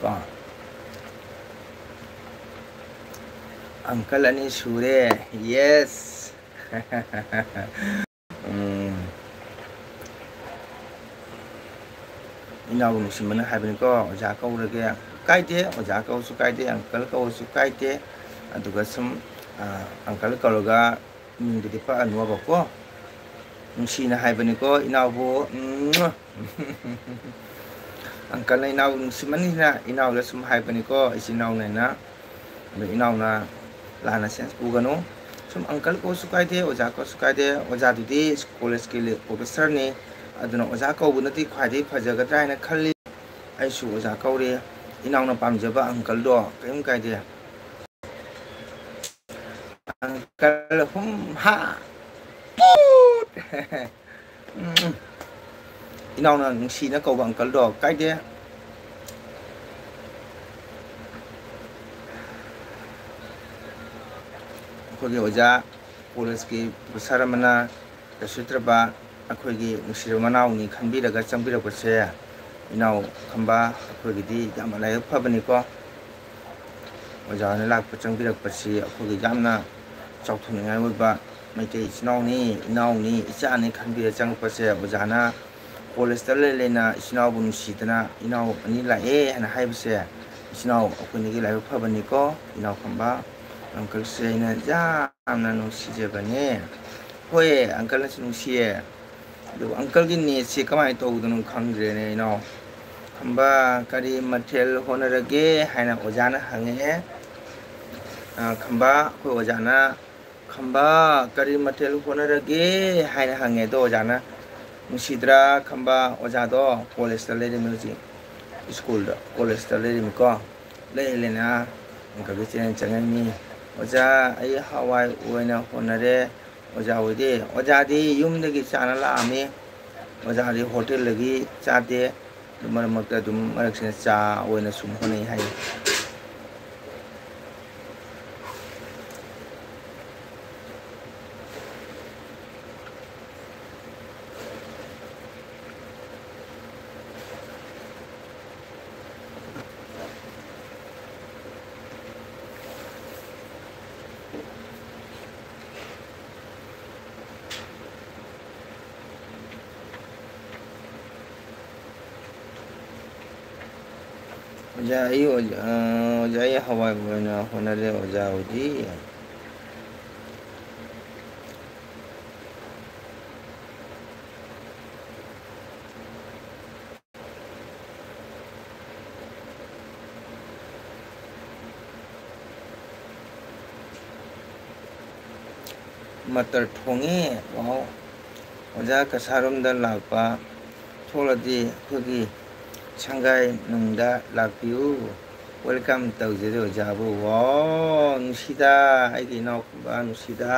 ꯀꯣ꯫ ꯑꯪꯀꯜ ꯑꯅꯤ ꯁꯨꯔꯦ꯫ ꯌꯦꯁ꯫ ꯎꯝ꯫ ꯏꯅꯥꯎ ꯅꯨꯡꯁꯤꯃꯟꯅ ꯍꯥꯏꯕꯅꯤꯀꯣ, "ꯑꯣꯖꯥ ꯀꯧꯔꯒꯦ"꯫ ꯀꯥꯏꯗꯦ, ꯑꯣꯖꯥ ꯀꯧꯔꯁꯨ ꯀꯥꯏꯗꯦ, ꯑꯪꯀꯜ ꯀꯧꯔꯁꯨ ꯀꯥꯏꯗꯦ꯫ ꯑꯗꯨꯒ ꯁꯨꯝ, ꯑ, ꯑꯪꯀꯜ ꯀꯧꯔꯒ ꯃꯤꯡꯗꯨꯗꯤ ꯄꯛꯑꯅꯣꯕꯀꯣ꯫ ꯅꯨꯡꯁꯤꯅ ꯍꯥꯏꯕꯅꯤꯀꯣ, ꯏꯅꯥꯎꯕꯨ꯫ ꯎꯝ꯫ ꯑꯪꯀꯜꯅ ꯏꯅꯥꯎ ꯅꯨꯡꯁꯤꯃꯟꯈꯤꯅ ꯏꯅꯥꯎꯗ ꯁꯨꯝ ꯍꯥꯏꯕꯅꯤꯀꯣ, ꯏꯆꯤꯟ ꯏꯅꯥꯎꯅꯦꯅ꯫ ꯑꯗꯣ ꯏꯅꯥꯎꯅ ꯂꯥꯟꯅ ꯁꯦꯟꯁ ꯄꯨꯒꯅꯨ꯫ ꯁꯨꯝ ꯑꯪꯀꯜ ꯀꯧꯁꯨ ꯀꯥꯏꯗꯦ, ꯑꯣꯖꯥ ꯀꯧꯁꯨ ꯀꯥꯏꯗꯦ꯫ ꯑꯣꯖꯥꯗꯨꯗꯤ ꯀꯣꯂꯦꯖꯀꯤ ꯂꯦ-, ꯄ꯭ꯔꯣꯐꯦꯁꯔꯅꯤ꯫ ꯑꯗꯨꯅ ꯑꯣꯖꯥ ꯀꯧꯕꯅꯗꯤ ꯈ꯭ꯋꯥꯏꯗꯒꯤ ꯐꯖꯒꯗ꯭ꯔꯥ ꯍꯥꯏꯅ ꯈꯜꯂꯤ꯫ ꯑꯩꯁꯨ ꯑꯣꯖꯥ ꯀꯧꯔꯦ꯫ ꯏꯅꯥꯎꯅ ꯄꯥꯝꯖꯕ ꯑꯪꯀꯜꯗꯣ ꯀꯔꯤꯝ ꯀꯥꯏꯗꯦ꯫ ꯑꯪꯀꯜ ꯑꯍꯨꯝ, ꯍꯥ? ꯄꯨꯠ! ꯎꯝ꯫ ꯏꯅꯥꯎꯅ ꯅꯨꯡꯁꯤꯅ ꯀꯧꯕ ꯑꯪꯀꯜꯗꯣ ꯀꯥꯏꯗꯦ꯫ ꯑꯩꯈꯣꯏꯒꯤ ꯑꯣꯖꯥ ꯀꯣꯂꯦꯖꯀꯤ ꯄ꯭ꯔꯣꯐꯦꯁꯔ ꯑꯃꯅ ꯀꯩꯁꯨ ꯅꯠꯇ꯭ꯔꯕ ꯑꯩꯈꯣꯏꯒꯤ ꯅꯨꯡꯁꯤꯔꯕ ꯃꯅꯥꯎꯅꯤ ꯈꯟꯕꯤꯔꯒ ꯆꯪꯕꯤꯔꯛꯄꯁꯦ, ꯏꯅꯥꯎ ꯈꯝꯕ, ꯑꯩꯈꯣꯏꯒꯤꯗꯤ ꯌꯥꯝꯅ ꯂꯥꯏꯕꯛ ꯐꯕꯅꯤꯀꯣ꯫ ꯑꯣꯖꯥ ꯍꯣꯏꯅ ꯂꯥꯛꯄ, ꯆꯪꯕꯤꯔꯛꯄꯁꯤ ꯑꯩꯈꯣꯏꯒꯤ ꯌꯥꯝꯅ ꯆꯥꯎꯊꯣꯛꯅꯤꯡꯉꯥꯏ ꯑꯣꯏꯕ ꯃꯩꯇꯩ ꯏꯆꯤꯟ ꯏꯅꯥꯎꯅꯤ, ꯏꯅꯥꯎꯅꯤ, ꯏꯆꯥꯅꯤ ꯈꯟꯕꯤꯔ ꯆꯪꯉꯛꯄꯁꯦ꯫ ꯑꯣꯖꯥꯅ ꯀꯣꯂꯦꯖꯇ ꯂꯩ ꯂꯩꯅ ꯏꯆꯤꯟ ꯏꯅꯥꯎꯕꯨ ꯅꯨꯡꯁꯤꯗꯅ ꯏꯅꯥꯎ ꯑꯅꯤ ꯂꯥꯛꯑꯦ ꯍꯥꯏꯅ ꯍꯥꯏꯕꯁꯦ, ꯏꯆꯤꯟ ꯏꯅꯥꯎ ꯑꯩꯈꯣꯏꯅꯤꯒꯤ ꯂꯥꯏꯕꯛ ꯐꯕꯅꯤꯀꯣ, ꯏꯅꯥꯎ ꯈꯝꯕ꯫ ꯑꯪꯀꯜꯁꯦ ꯑꯩꯅ ꯌꯥꯝꯅ ꯅꯨꯡꯁꯤꯖꯕꯅꯦ꯫ ꯍꯣꯏ, ꯑꯪꯀꯜꯅꯁꯨ ꯅꯨꯡꯁꯤꯌꯦ꯫ ꯑꯗꯨꯕꯨ ꯑꯪꯀꯜꯒꯤ ꯅꯦꯠꯁꯦ ꯀꯃꯥꯏꯅ ꯇꯧꯗꯅꯣ ꯈꯪꯗ꯭ꯔꯦꯅꯦ, ꯏꯅꯥꯎ꯫ "ꯈꯝꯕ, ꯀꯔꯤ ꯃꯊꯦꯜ ꯍꯣꯠꯅꯔꯒꯦ?" ꯍꯥꯏꯅ ꯑꯣꯖꯥꯅ ꯍꯪꯉꯛꯑꯦ꯫ ꯑ, ꯈꯝꯕ, ꯑꯩꯈꯣꯏ ꯑꯣꯖꯥꯅ, "ꯈꯝꯕ, ꯀꯔꯤ ꯃꯊꯦꯜ ꯍꯣꯠꯅꯔꯒꯦ?" ꯍꯥꯏꯅ ꯍꯪꯉꯦ꯫ ꯑꯗꯣ ꯑꯣꯖꯥꯅ, ꯅꯨꯡꯁꯤꯗ꯭ꯔꯥ ꯈꯝꯕ, ꯑꯣꯖꯥꯗꯣ ꯀꯣꯂꯦꯖꯇ ꯂꯩꯔꯝꯃꯤ ꯍꯧꯖꯤꯛ, ꯁ꯭ꯀꯨꯜꯗ, ꯀꯣꯂꯦꯖꯇ ꯂꯩꯔꯝꯃꯤꯀꯣ꯫ ꯂꯩ, ꯂꯩꯅ ꯑꯪꯀꯜꯒꯤ ꯆꯦꯅꯦꯜ ꯆꯪꯉꯛꯏꯅꯤ꯫ "ꯑꯣꯖꯥ, ꯑꯩ ꯍꯋꯥꯏ ꯑꯣꯏꯅ ꯍꯣꯠꯅꯔꯦ꯫ ꯑꯣꯖꯥ ꯍꯣꯏꯗꯤ?" ꯑꯣꯖꯥꯗꯤ ꯌꯨꯝꯗꯒꯤ ꯆꯥꯅ ꯂꯥꯛꯑꯝꯃꯤ꯫ ꯑꯣꯖꯥꯗꯤ ꯍꯣꯇꯦꯜꯗꯒꯤ ꯆꯥꯗꯦ꯫ ꯑꯗꯨ ꯃꯔꯛ ꯃꯔꯛꯇ ꯑꯗꯨꯝ, ꯃꯔꯛꯁꯤꯅ ꯆꯥ ꯑꯣꯏꯅ ꯁꯨꯝ ꯍꯣꯠꯅꯩ ꯍꯥꯏꯌꯦ꯫ ꯑꯣꯖꯥ, ꯑꯩ ꯑꯣꯖꯥ, ꯑ, ꯑꯣꯖꯥ, ꯑꯩ ꯍꯋꯥꯏ ꯑꯣꯏꯅ ꯍꯣꯠꯅꯔꯦ, ꯑꯣꯖꯥ ꯍꯣꯏꯗꯤ? ꯃꯇꯔ ꯊꯣꯡꯉꯤ꯫ ꯋꯥꯎ꯫ ꯑꯣꯖꯥ ꯀꯁꯥꯔꯣꯝꯗ ꯂꯥꯛꯄ ꯊꯣꯛꯂꯗꯤ ꯑꯩꯈꯣꯏꯒꯤ ꯁꯪꯒꯥꯏ ꯅꯨꯡꯗ ꯂꯥꯛꯄꯤꯌꯨ꯫ Welcome ꯇꯧꯖꯔꯤ ꯑꯣꯖꯥꯕꯨ꯫ ꯋꯥꯎ, ꯅꯨꯡꯁꯤꯗ, ꯑꯩꯒꯤ ꯏꯅꯥꯎꯈꯨꯝꯕ ꯅꯨꯡꯁꯤꯗ꯫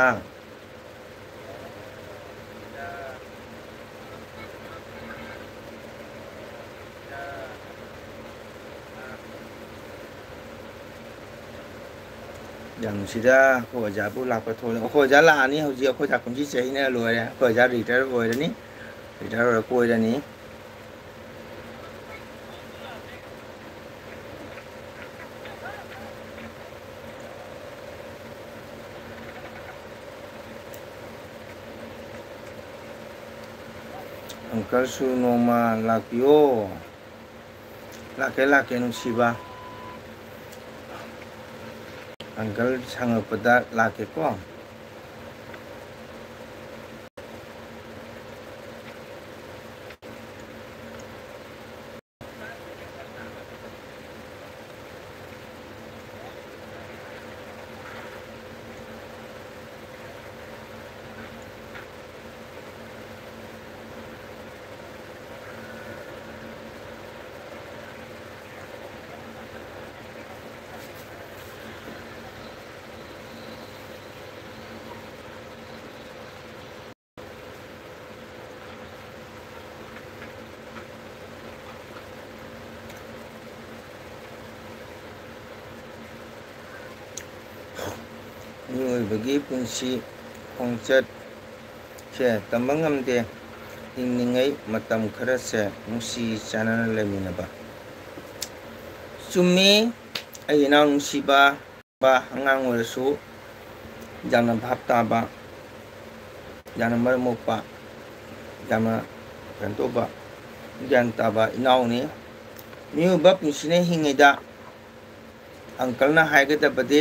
ꯌꯥꯝ ꯅꯨꯡꯁꯤꯗ, ꯑꯩꯈꯣꯏ ꯑꯣꯖꯥꯕꯨ ꯂꯥꯛꯄ ꯊꯣꯛꯑꯦ꯫ ꯑꯩꯈꯣꯏ ꯑꯣꯖꯥ ꯂꯥꯛꯑꯅꯤ ꯍꯧꯖꯤꯛ, ꯑꯩꯈꯣꯏ ꯑꯣꯖꯥ ꯀꯨꯝꯁꯤ ꯆꯍꯤꯅ ꯂꯣꯏꯔꯦ, ꯑꯩꯈꯣꯏ ꯑꯣꯖꯥ retire ꯑꯣꯏꯔꯅꯤ, retire ꯑꯣꯏꯔ ꯀꯣꯏꯔꯅꯤ꯫ ꯑꯪꯀꯜꯁꯨ ꯅꯣꯡꯃ ꯂꯥꯛꯄꯤꯌꯣ꯫ ꯂꯥꯛꯀꯦ, ꯂꯥꯛꯀꯦ, ꯅꯨꯡꯁꯤꯕ꯫ ꯑꯪꯀꯜ ꯁꯪꯉꯛꯄꯗ ꯂꯥꯛꯀꯦꯀꯣ꯫ ꯃꯤꯑꯣꯏꯕꯒꯤ ꯄꯨꯟꯁꯤ ꯈꯣꯡꯆꯠꯁꯦ ꯇꯝꯕ ꯉꯝꯗꯦ꯫ ꯍꯤꯡꯂꯤꯉꯩ ꯃꯇꯝ ꯈꯔꯁꯦ ꯅꯨꯡꯁꯤ ꯆꯥꯟꯅꯅ ꯂꯩꯃꯤꯟꯅꯕ꯫ ꯆꯨꯝꯃꯤ, ꯑꯩ ꯏꯅꯥꯎ ꯅꯨꯡꯁꯤꯕ, ꯑꯉꯥꯡ ꯑꯣꯏꯔꯁꯨ ꯌꯥꯝꯅ ꯚꯥꯞ ꯇꯥꯕ, ꯌꯥꯝꯅ ꯃꯔꯝ ꯃꯣꯛꯄ, ꯌꯥꯝꯅ ꯀꯩꯅꯣ ꯇꯧꯕ, ꯒ꯭ꯌꯥꯟ ꯇꯥꯕ ꯏꯅꯥꯎꯅꯤ꯫ ꯃꯤꯑꯣꯏꯕ ꯄꯨꯟꯁꯤꯅ ꯍꯤꯡꯉꯤꯗ ꯑꯪꯀꯜꯅ ꯍꯥꯏꯒꯗꯕꯗꯤ,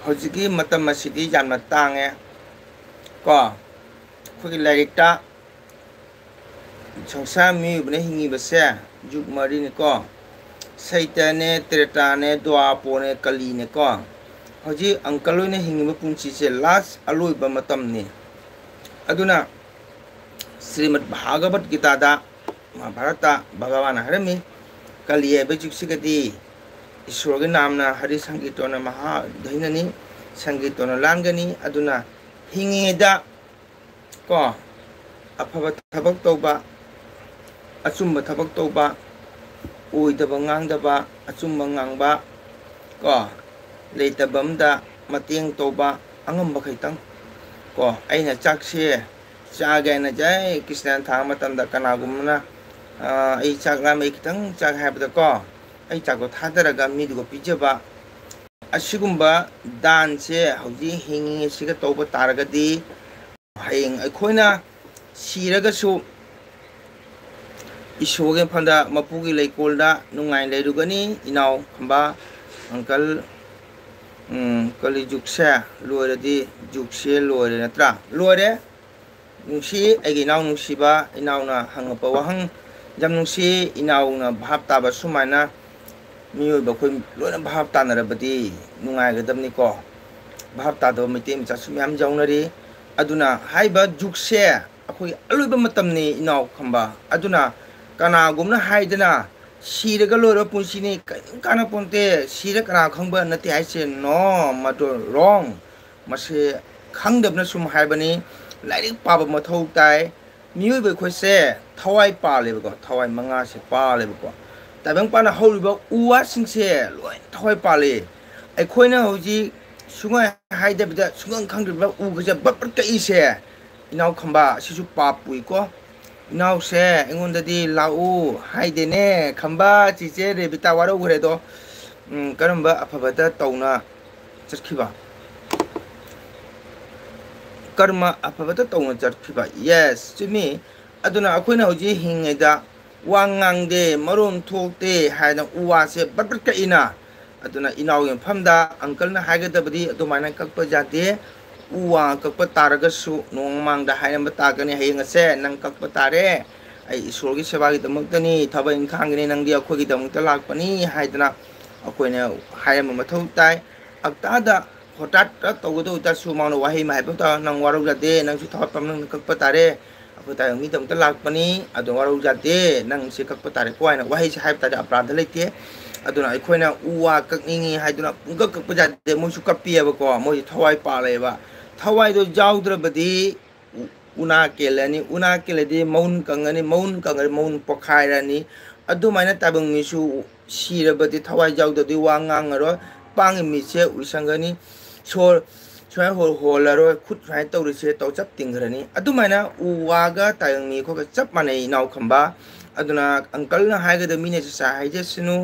ꯍꯧꯖꯤꯛꯀꯤ ꯃꯇꯝ ꯑꯁꯤꯗꯤ ꯌꯥꯝꯅ ꯇꯥꯡꯉꯦ ꯀꯣ꯫ ꯑꯩꯈꯣꯏꯒꯤ ꯂꯥꯏꯔꯤꯛꯇ ꯁꯪꯁꯥꯔ ꯃꯤꯑꯣꯏꯕꯅ ꯍꯤꯡꯉꯤꯕꯁꯦ ꯖꯨꯒ ꯃꯔꯤꯅꯤꯀꯣ, ꯁꯩꯇꯅꯦ, ꯇ꯭ꯔꯦꯇꯥꯅꯦ, ꯗ꯭ꯋꯥꯄꯣꯔꯅꯦ, ꯀꯂꯤꯅꯦꯀꯣ꯫ ꯍꯧꯖꯤꯛ ꯑꯪꯀꯜ ꯍꯣꯏꯅ ꯍꯤꯡꯉꯤꯕ ꯄꯨꯟꯁꯤꯁꯦ ꯂꯥꯁ, ꯑꯂꯣꯏꯕ ꯃꯇꯝꯅꯤ꯫ ꯑꯗꯨꯅ ꯁ꯭ꯔꯤꯃꯗ ꯚꯥꯒꯕꯠ ꯒꯤꯇꯥꯗ, ꯃꯍꯥꯚꯥꯔꯠꯇ ꯚꯒꯋꯥꯟꯅ ꯍꯥꯏꯔꯝꯃꯤ, ꯀꯂꯤ ꯍꯥꯏꯕ ꯖꯨꯒꯁꯤꯒꯗꯤ ꯏꯁꯣꯔꯒꯤ ꯅꯥꯝꯅ ꯍꯔꯤ ꯁꯪꯀꯤꯔꯇꯅ ꯃꯍꯥ ꯙꯩꯅꯅꯤ, ꯁꯪꯀꯤꯔꯇꯅ ꯂꯥꯟꯒꯅꯤ꯫ ꯑꯗꯨꯅ ꯍꯤꯡꯉꯤꯉꯩꯗ ꯀꯣ, ꯑꯐꯕ ꯊꯕꯛ ꯇꯧꯕ, ꯑꯆꯨꯝꯕ ꯊꯕꯛ ꯇꯧꯕ, ꯑꯣꯏꯗꯕ ꯉꯥꯡꯗꯕ, ꯑꯆꯨꯝꯕ ꯉꯥꯡꯕ ꯀꯣ, ꯂꯩꯇꯕ ꯑꯝꯗ ꯃꯇꯦꯡ ꯇꯧꯕ, ꯑꯉꯝꯕ ꯈꯩꯇꯪ ꯀꯣ꯫ ꯑꯩꯅ ꯆꯥꯛꯁꯦ ꯆꯥꯒꯦ ꯍꯥꯏꯅ ꯖꯩ ꯀ꯭ꯔꯤꯁꯅ ꯊꯥꯕ ꯃꯇꯝꯗ ꯀꯅꯥꯒꯨꯝꯕꯅ, ꯑ, "ꯑꯩ ꯆꯥꯛ ꯂꯥꯝꯃꯦ, ꯑꯩ ꯈꯤꯇꯪ ꯆꯥꯒꯦ" ꯍꯥꯏꯕꯗꯀꯣ, ꯑꯩ ꯆꯥꯛꯇꯣ ꯊꯥꯗꯔꯒ ꯃꯤꯗꯨꯒ ꯄꯤꯖꯕ, ꯑꯁꯤꯒꯨꯝꯕ ꯗꯥꯟꯁꯦ ꯍꯧꯖꯤꯛ ꯍꯤꯡꯉꯤꯉꯩꯁꯤꯒ ꯇꯧꯕ ꯇꯥꯔꯒꯗꯤ, ꯍꯌꯦꯡ ꯑꯩꯈꯣꯏꯅ ꯁꯤꯔꯒꯁꯨ ꯏꯁꯣꯔꯒꯤ ꯃꯐꯝꯗ, ꯃꯄꯨꯒꯤ ꯂꯩꯀꯣꯜꯗ ꯅꯨꯡꯉꯥꯏꯅ ꯂꯩꯔꯨꯒꯅꯤ꯫ ꯏꯅꯥꯎ ꯈꯝꯕ, ꯑꯪꯀꯜ, ꯎꯝ, ꯀꯂꯤ ꯖꯨꯒꯁꯦ ꯂꯣꯏꯔꯗꯤ ꯖꯨꯒꯁꯦ ꯂꯣꯏꯔꯦ ꯅꯠꯇ꯭ꯔꯥ? ꯂꯣꯏꯔꯦ꯫ ꯅꯨꯡꯁꯤ, ꯑꯩꯒꯤ ꯏꯅꯥꯎ ꯅꯨꯡꯁꯤꯕ, ꯏꯅꯥꯎꯅ ꯍꯪꯉꯛꯄ ꯋꯥꯍꯪ ꯌꯥꯝ ꯅꯨꯡꯁꯤ꯫ ꯏꯅꯥꯎꯅ ꯚꯥꯞ ꯇꯥꯕ ꯁꯨꯃꯥꯏꯅ ꯃꯤꯑꯣꯏꯕ ꯑꯩꯈꯣꯏ ꯂꯣꯏꯅ ꯚꯥꯞ ꯇꯥꯅꯔꯕꯗꯤ ꯅꯨꯡꯉꯥꯏꯒꯗꯕꯅꯤꯀꯣ꯫ ꯚꯥꯞ ꯇꯥꯗꯕ ꯃꯩꯇꯩ ꯃꯆꯥꯁꯨ ꯃꯌꯥꯝ ꯌꯥꯎꯅꯔꯤ꯫ ꯑꯗꯨꯅ ꯍꯥꯏꯔꯤꯕ ꯖꯨꯒꯁꯦ ꯑꯩꯈꯣꯏꯒꯤ ꯑꯂꯣꯏꯕ ꯃꯇꯝꯅꯤ ꯏꯅꯥꯎ ꯈꯝꯕ꯫ ꯑꯗꯨꯅ ꯀꯅꯥꯒꯨꯝꯅ ꯍꯥꯏꯗꯅ ꯁꯤꯔꯒ ꯂꯣꯏꯔꯕ ꯄꯨꯟꯁꯤꯅꯤ, ꯀꯔꯤꯝ ꯀꯥꯟꯅ ꯄꯣꯟꯇꯦ, ꯁꯤꯔ ꯀꯅꯥ ꯈꯪꯕ ꯅꯠꯇꯦ ꯍꯥꯏꯁꯦ꯫ No, ꯃꯗꯨ wrong꯫ ꯃꯁꯤ ꯈꯪꯗꯕꯅ ꯁꯨꯝ ꯍꯥꯏꯕꯅꯤ꯫ ꯂꯥꯏꯔꯤꯛ ꯄꯥꯕ ꯃꯊꯧ ꯇꯥꯏ꯫ ꯃꯤꯑꯣꯏꯕ ꯑꯩꯈꯣꯏꯁꯦ ꯊꯋꯥꯏ ꯄꯥꯜꯂꯦꯕꯀꯣ, ꯊꯋꯥꯏ ꯃꯉꯥꯁꯦ ꯄꯥꯜꯂꯦꯕꯀꯣ꯫ ꯇꯥꯏꯕꯪꯄꯥꯟꯗ ꯍꯧꯔꯤꯕ ꯎ ꯋꯥꯁꯤꯡꯁꯦ ꯂꯣꯏ ꯊꯋꯥꯏ ꯄꯥꯜꯂꯤ꯫ ꯑꯩꯈꯣꯏꯅ ꯍꯧꯖꯤꯛ ꯁꯨꯡꯍꯥꯏ ꯍꯥꯏꯗꯕꯤꯗ ꯁꯨꯡꯈꯪ ꯈꯪꯗ꯭ꯔꯤꯕ ꯎꯒꯁꯦ ꯕꯠ ꯕꯠ ꯀꯛꯏꯁꯦ, ꯏꯅꯥꯎ ꯈꯝꯕ, ꯑꯁꯤꯁꯨ ꯄꯥꯞ ꯄꯨꯏꯀꯣ꯫ ꯏꯅꯥꯎꯁꯦ ꯑꯩꯉꯣꯟꯗꯗꯤ ꯂꯥꯛꯎ ꯍꯥꯏꯗꯦꯅꯦ ꯈꯝꯕ꯫ ꯆꯤꯆꯦ ꯔꯦꯕꯤꯇꯥ ꯋꯥꯔꯧꯈ꯭ꯔꯦꯗꯣ꯫ ꯎꯝ, ꯀꯔꯝꯕ ꯑꯐꯕꯇ ꯇꯧꯅ ꯆꯠꯈꯤꯕ? ꯀꯔꯃ ꯑꯐꯕꯇ ꯇꯧꯅ ꯆꯠꯈꯤꯕ꯫ Yes, ꯆꯨꯝꯃꯤ꯫ ꯑꯗꯨꯅ ꯑꯩꯈꯣꯏꯅ ꯍꯧꯖꯤꯛ ꯍꯤꯡꯉꯤꯉꯩꯗ ꯋꯥ ꯉꯥꯡꯗꯦ, ꯃꯔꯣꯟ ꯊꯣꯛꯇꯦ ꯍꯥꯏꯅ ꯎ ꯋꯥꯁꯦ ꯕꯠ ꯕꯠ ꯀꯛꯏꯅ꯫ ꯑꯗꯨꯅ ꯏꯅꯥꯎꯒꯤ ꯃꯐꯝꯗ uncle ꯅ ꯍꯥꯏꯒꯗꯕꯗꯤ ꯑꯗꯨꯃꯥꯏꯅ ꯀꯛꯄ ꯌꯥꯗꯦ꯫ ꯎ ꯋꯥ ꯀꯛꯄ ꯇꯥꯔꯒꯁꯨ ꯅꯣꯡ ꯃꯃꯥꯡꯗ ꯍꯥꯏꯔꯝꯕ ꯇꯥꯒꯅꯤ, "ꯍꯌꯦꯡ ꯑꯁꯦ ꯅꯪ ꯀꯛꯄ ꯇꯥꯔꯦ, ꯑꯩ ꯏꯁꯣꯔꯒꯤ ꯁꯦꯕꯥꯒꯤꯗꯃꯛꯇꯅꯤ, ꯊꯕꯛ ꯏꯪꯈꯥꯡꯒꯤꯅꯤ, ꯅꯪꯗꯤ ꯑꯩꯈꯣꯏꯒꯤꯗꯃꯛꯇ ꯂꯥꯛꯄꯅꯤ" ꯍꯥꯏꯗꯅ ꯑꯩꯈꯣꯏꯅ ꯍꯥꯏꯔꯝꯕ ꯃꯊꯧ ꯇꯥꯏ꯫ ꯑꯛꯇꯥꯗ ꯍꯣꯇꯥꯠꯇ ꯇꯧꯒꯗꯧ ꯇꯥꯔꯁꯨ ꯃꯥꯅ ꯋꯥꯍꯩ ꯑꯃ ꯍꯥꯏꯕ ꯃꯇꯝꯗ, "ꯅꯪ ꯋꯥꯔꯧ ꯌꯥꯗꯦ, ꯅꯪꯁꯨ ꯊꯋꯥꯏ ꯄꯥꯝꯅ ꯀꯛꯄ ꯇꯥꯔꯦ, ꯑꯩꯈꯣꯏ ꯇꯥꯏꯕꯪ ꯃꯤꯗꯃꯛꯇ ꯂꯥꯛꯄꯅꯤ, ꯑꯗꯣ ꯋꯥꯔꯧ ꯌꯥꯗꯦ, ꯅꯪꯁꯦ ꯀꯛꯄ ꯇꯥꯔꯦꯀꯣ" ꯍꯥꯏꯅ ꯋꯥꯍꯩꯁꯦ ꯍꯥꯏꯕ ꯇꯥꯔꯗꯤ ꯑꯄ꯭ꯔꯥꯙ ꯂꯩꯇꯦ꯫ ꯑꯗꯨꯅ ꯑꯩꯈꯣꯏꯅ ꯎ ꯋꯥ ꯀꯛꯅꯤꯡꯉꯤ ꯍꯥꯏꯗꯨꯅ ꯄꯨꯡꯀꯛ ꯀꯛꯄ ꯌꯥꯗꯦ꯫ ꯃꯣꯏꯁꯨ ꯀꯞꯄꯤꯑꯕꯀꯣ, ꯃꯣꯏꯁꯨ ꯊꯋꯥꯏ ꯄꯥꯜꯂꯦꯕ꯫ ꯊꯋꯥꯏꯗꯣ ꯌꯥꯎꯗ꯭ꯔꯕꯗꯤ ꯎ-, ꯎꯅꯥ ꯀꯦꯜꯂꯅꯤ, ꯎꯅꯥ ꯀꯦꯜꯂꯗꯤ ꯃꯎꯟ ꯀꯪꯉꯅꯤ, ꯃꯎꯟ ꯀꯪꯉꯗꯤ ꯃꯎꯟ ꯄꯣꯛꯈꯥꯏꯔꯅꯤ꯫ ꯑꯗꯨꯃꯥꯏꯅ ꯇꯥꯏꯕꯪ ꯃꯤꯁꯨ ꯁꯤꯔꯕꯗꯤ ꯊꯋꯥꯏ ꯌꯥꯎꯗ꯭ꯔꯗꯤ ꯋꯥ ꯉꯥꯡꯉꯔꯣꯏ, ꯄꯥꯡꯒꯤ ꯃꯤꯠꯁꯦ ꯎꯏꯁꯟꯒꯅꯤ, ꯁꯣꯔ ꯁꯨꯃꯥꯏꯅ ꯍꯣ-, ꯍꯣꯜꯂꯔꯣꯏ, ꯈꯨꯠ ꯁꯨꯃꯥꯏꯅ ꯇꯧꯔꯤꯁꯦ ꯇꯧ ꯆꯞ ꯇꯤꯡꯈ꯭ꯔꯅꯤ꯫ ꯑꯗꯨꯃꯥꯏꯅ ꯎ ꯋꯥꯒ ꯇꯥꯏꯕꯪ ꯃꯤ ꯑꯩꯈꯣꯏꯒ ꯆꯞ ꯃꯥꯟꯅꯩ ꯏꯅꯥꯎ ꯈꯝꯕ꯫ ꯑꯗꯨꯅ uncle ꯅ ꯍꯥꯏꯒꯗꯕ ꯃꯤꯅ ꯆꯥꯆꯥ ꯍꯥꯏꯖꯁꯅꯨ,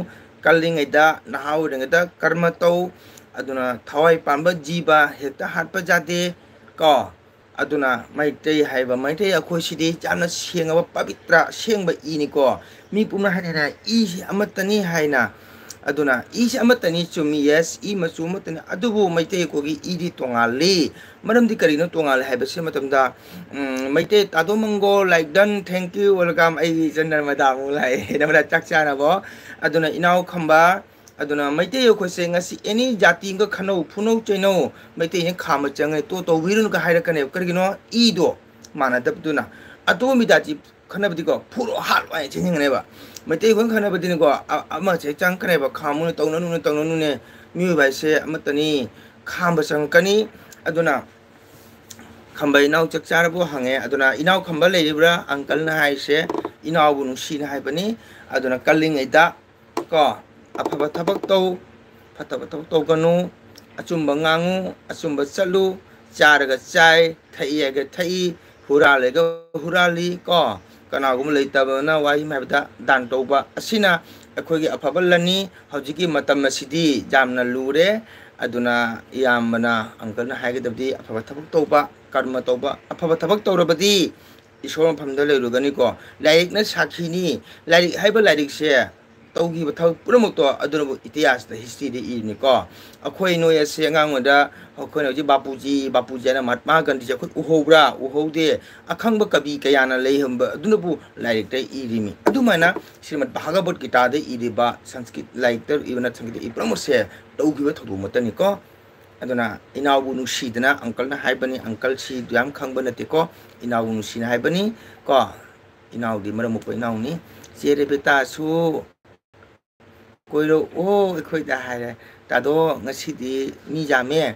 ꯀꯜꯂꯤꯉꯩꯗ ꯅꯍꯥ ꯑꯣꯏꯔꯤꯉꯩꯗ ꯀꯔꯃ ꯇꯧ꯫ ꯑꯗꯨꯅ ꯊꯋꯥꯏ ꯄꯥꯟꯕ ꯖꯤꯕ ꯍꯦꯛꯇ ꯍꯥꯠꯄ ꯌꯥꯗꯦ ꯀꯣ꯫ ꯑꯗꯨꯅ ꯃꯩꯇꯩ ꯍꯥꯏꯕ ꯃꯩꯇꯩ ꯑꯩꯈꯣꯏꯁꯤꯗꯤ ꯌꯥꯝꯅ ꯁꯦꯡꯉꯕ ꯄꯕꯤꯇ꯭ꯔ ꯑꯁꯦꯡꯕ ꯏꯅꯤꯀꯣ꯫ ꯃꯤ ꯄꯨꯝꯅ ꯍꯥꯏꯅꯔꯦ ꯏꯁꯤ ꯑꯃꯠꯇꯅꯤ ꯍꯥꯏꯅ꯫ ꯑꯗꯨꯅ ꯏꯁꯦ ꯑꯃꯠꯇꯅꯤ, ꯆꯨꯝꯃꯤ, yes, ꯏ ꯃꯆꯨ ꯑꯃꯠꯇꯅꯤ, ꯑꯗꯨꯕꯨ ꯃꯩꯇꯩ ꯑꯩꯈꯣꯏꯒꯤ ꯏꯗꯤ ꯇꯣꯉꯥꯜꯂꯤ꯫ ꯃꯔꯝꯗꯤ ꯀꯔꯤꯅꯣ ꯇꯣꯉꯥꯜꯂꯦ ꯍꯥꯏꯕꯁꯤ ꯃꯇꯝꯗ, ꯎꯝ, ꯃꯩꯇꯩ ꯇꯥꯗꯣ ꯃꯪꯒꯣꯜ, like, done, thank you, welcome, ꯑꯩꯒꯤ ꯏꯆꯟ ꯅꯔꯃꯗꯥ ꯑꯃꯨꯛ ꯂꯥꯛꯑꯦ, ꯅꯔꯃꯗꯥ ꯆꯥꯛ ꯆꯥꯅꯕꯣ꯫ ꯑꯗꯨꯅ ꯏꯅꯥꯎ ꯈꯝꯕ, ꯑꯗꯨꯅ ꯃꯩꯇꯩ ꯑꯩꯈꯣꯏꯁꯦ ꯉꯁꯤ any ꯖꯥꯇꯤ ꯑꯃꯒ ꯈꯠꯅꯧ, ꯐꯨꯅꯧ, ꯆꯩꯅꯧ, ꯃꯩꯇꯩꯅ ꯈꯥꯝꯕ ꯆꯪꯉꯦ, ꯇꯣ ꯇꯧꯕꯤꯔꯨꯅꯨꯒ ꯍꯥꯏꯔꯛꯀꯅꯦꯕ꯫ ꯀꯔꯤꯒꯤꯅꯣ? ꯏꯗꯣ ꯃꯥꯟꯅꯗꯕꯗꯨꯅ꯫ ꯑꯇꯣꯝꯕꯤ ꯖꯥꯇꯤ ꯈꯠꯅꯕꯗꯤꯀꯣ, ꯐꯨꯔꯣ, ꯍꯥꯠꯂꯣ ꯍꯥꯏꯅ ꯆꯦꯟꯁꯤꯟꯒꯅꯦꯕ꯫ ꯃꯩꯇꯩ ꯑꯩꯈꯣꯏꯅ ꯈꯠꯅꯕꯗꯤꯅꯦꯀꯣ, ꯑ-, ꯑꯃꯁꯦ ꯍꯦꯛ ꯆꯪꯉꯛꯀꯅꯦꯕ, ꯈꯥꯝꯃꯨꯅꯦ, ꯇꯧꯅꯅꯨꯅꯦ, ꯇꯧꯅꯅꯨꯅꯦ, ꯃꯤꯑꯣꯏꯕ ꯍꯥꯏꯁꯦ ꯑꯃꯠꯇꯅꯤ, ꯈꯥꯝꯕ ꯆꯪꯉꯛꯀꯅꯤ꯫ ꯑꯗꯨꯅ ꯈꯝꯕ ꯏꯅꯥꯎ ꯆꯥꯛ ꯆꯥꯔꯕꯣ ꯍꯪꯉꯦ꯫ ꯑꯗꯨꯅ ꯏꯅꯥꯎ ꯈꯝꯕ ꯂꯩꯔꯤꯕ꯭ꯔꯥ? Uncleꯅ ꯍꯥꯏꯔꯤꯁꯦ ꯏꯅꯥꯎꯕꯨ ꯅꯨꯡꯁꯤꯅ ꯍꯥꯏꯕꯅꯤ꯫ ꯑꯗꯨꯅ ꯀꯜꯂꯤꯉꯩꯗ ꯀꯣ, ꯑꯐꯕ ꯊꯕꯛ ꯇꯧ, ꯐꯠꯇꯕ ꯊꯕꯛ ꯇꯧꯒꯅꯨ, ꯑꯆꯨꯝꯕ ꯉꯥꯡꯉꯨ, ꯑꯆꯨꯝꯕ ꯆꯠꯂꯨ, ꯆꯥꯔꯒ ꯆꯥꯏ, ꯊꯛꯏ ꯍꯥꯏꯒ ꯊꯛꯏ, ꯍꯨꯔꯥꯜꯂꯒ ꯍꯨꯔꯥꯜꯂꯤ ꯀꯣ꯫ ꯀꯅꯥꯒꯨꯝꯕ ꯂꯩꯇꯕꯅ ꯋꯥꯍꯩ ꯑꯃ ꯍꯥꯏꯕꯗ ꯗꯥꯟ ꯇꯧꯕ ꯑꯁꯤꯅ ꯑꯩꯈꯣꯏꯒꯤ ꯑꯐꯕ ꯂꯟꯅꯤ꯫ ꯍꯧꯖꯤꯛꯀꯤ ꯃꯇꯝ ꯑꯁꯤꯗꯤ ꯌꯥꯝꯅ ꯂꯨꯔꯦ꯫ ꯑꯗꯨꯅ ꯏꯌꯥꯝꯕꯅ, uncleꯅ ꯍꯥꯏꯒꯗꯕꯗꯤ ꯑꯐꯕ ꯊꯕꯛ ꯇꯧꯕ, ꯀꯔꯃ ꯇꯧꯕ, ꯑꯐꯕ ꯊꯕꯛ ꯇꯧꯔꯕꯗꯤ ꯏꯁꯣꯔ ꯃꯐꯝꯗ ꯂꯩꯔꯨꯒꯅꯤꯀꯣ꯫ ꯂꯥꯏꯔꯤꯛꯅ ꯁꯥꯈꯤꯅꯤ꯫ ꯂꯥꯏꯔꯤꯛ ꯍꯥꯏꯕ ꯂꯥꯏꯔꯤꯛꯁꯦ ꯇꯧꯈꯤꯕ ꯊꯕꯛ ꯄꯨꯝꯅꯃꯛꯇꯣ ꯑꯗꯨꯅꯕꯨ ꯏꯇꯤꯍꯥꯁꯇ, historyꯗ ꯏꯔꯤꯅꯤꯀꯣ꯫ ꯑꯩꯈꯣꯏ ꯅꯣꯏ ꯑꯁꯦ ꯑꯉꯥꯡ ꯑꯣꯏꯗ ꯑꯩꯈꯣꯏꯅ ꯍꯧꯖꯤꯛ ꯕꯥꯄꯨꯖꯤ, ꯕꯥꯄꯨꯖꯤ ꯍꯥꯏꯅ ꯃꯍꯥꯠꯃꯥ ꯒꯥꯟꯙꯤꯁꯦ ꯑꯩꯈꯣꯏ ꯎꯍꯧꯕ꯭ꯔꯥ? ꯎꯍꯧꯗꯦ꯫ ꯑꯈꯪꯕ ꯀꯕꯤ ꯀꯌꯥꯅ ꯂꯩꯔꯝꯕ ꯑꯗꯨꯅꯕꯨ ꯂꯥꯏꯔꯤꯛꯇ ꯏꯔꯤꯃꯤ꯫ ꯑꯗꯨꯃꯥꯏꯅ ꯁ꯭ꯔꯤꯃꯗ ꯚꯥꯒꯕꯠ ꯒꯤꯇꯥꯗ ꯏꯔꯤꯕ ꯁꯪꯁꯀ꯭ꯔꯤꯠ ꯂꯥꯏꯔꯤꯛꯇ ꯏꯕ ꯅꯠꯇ꯭ꯔꯒꯗꯤ ꯏ ꯄꯨꯝꯅꯃꯛꯁꯦ ꯇꯧꯈꯤꯕ ꯊꯧꯗꯣꯛ ꯑꯃꯠꯇꯅꯤꯀꯣ꯫ ꯑꯗꯨꯅ ꯏꯅꯥꯎꯕꯨ ꯅꯨꯡꯁꯤꯗꯅ uncleꯅ ꯍꯥꯏꯕꯅꯤ, uncle ꯁꯤ ꯌꯥꯝ ꯈꯪꯕ ꯅꯠꯇꯦꯀꯣ, ꯏꯅꯥꯎꯕꯨ ꯅꯨꯡꯁꯤꯅ ꯍꯥꯏꯕꯅꯤ ꯀꯣ꯫ ꯏꯅꯥꯎꯗꯤ ꯃꯔꯝ ꯃꯣꯛꯄ ꯏꯅꯥꯎꯅꯤ꯫ ꯆꯦ ꯔꯦꯕꯤꯇꯥꯁꯨ ꯀꯣꯏꯔꯛꯑꯣ ꯑꯩꯈꯣꯏꯗ ꯍꯥꯏꯔꯦ꯫ ꯇꯥꯗꯣ, ꯉꯁꯤꯗꯤ ꯃꯤ ꯌꯥꯝꯃꯦ꯫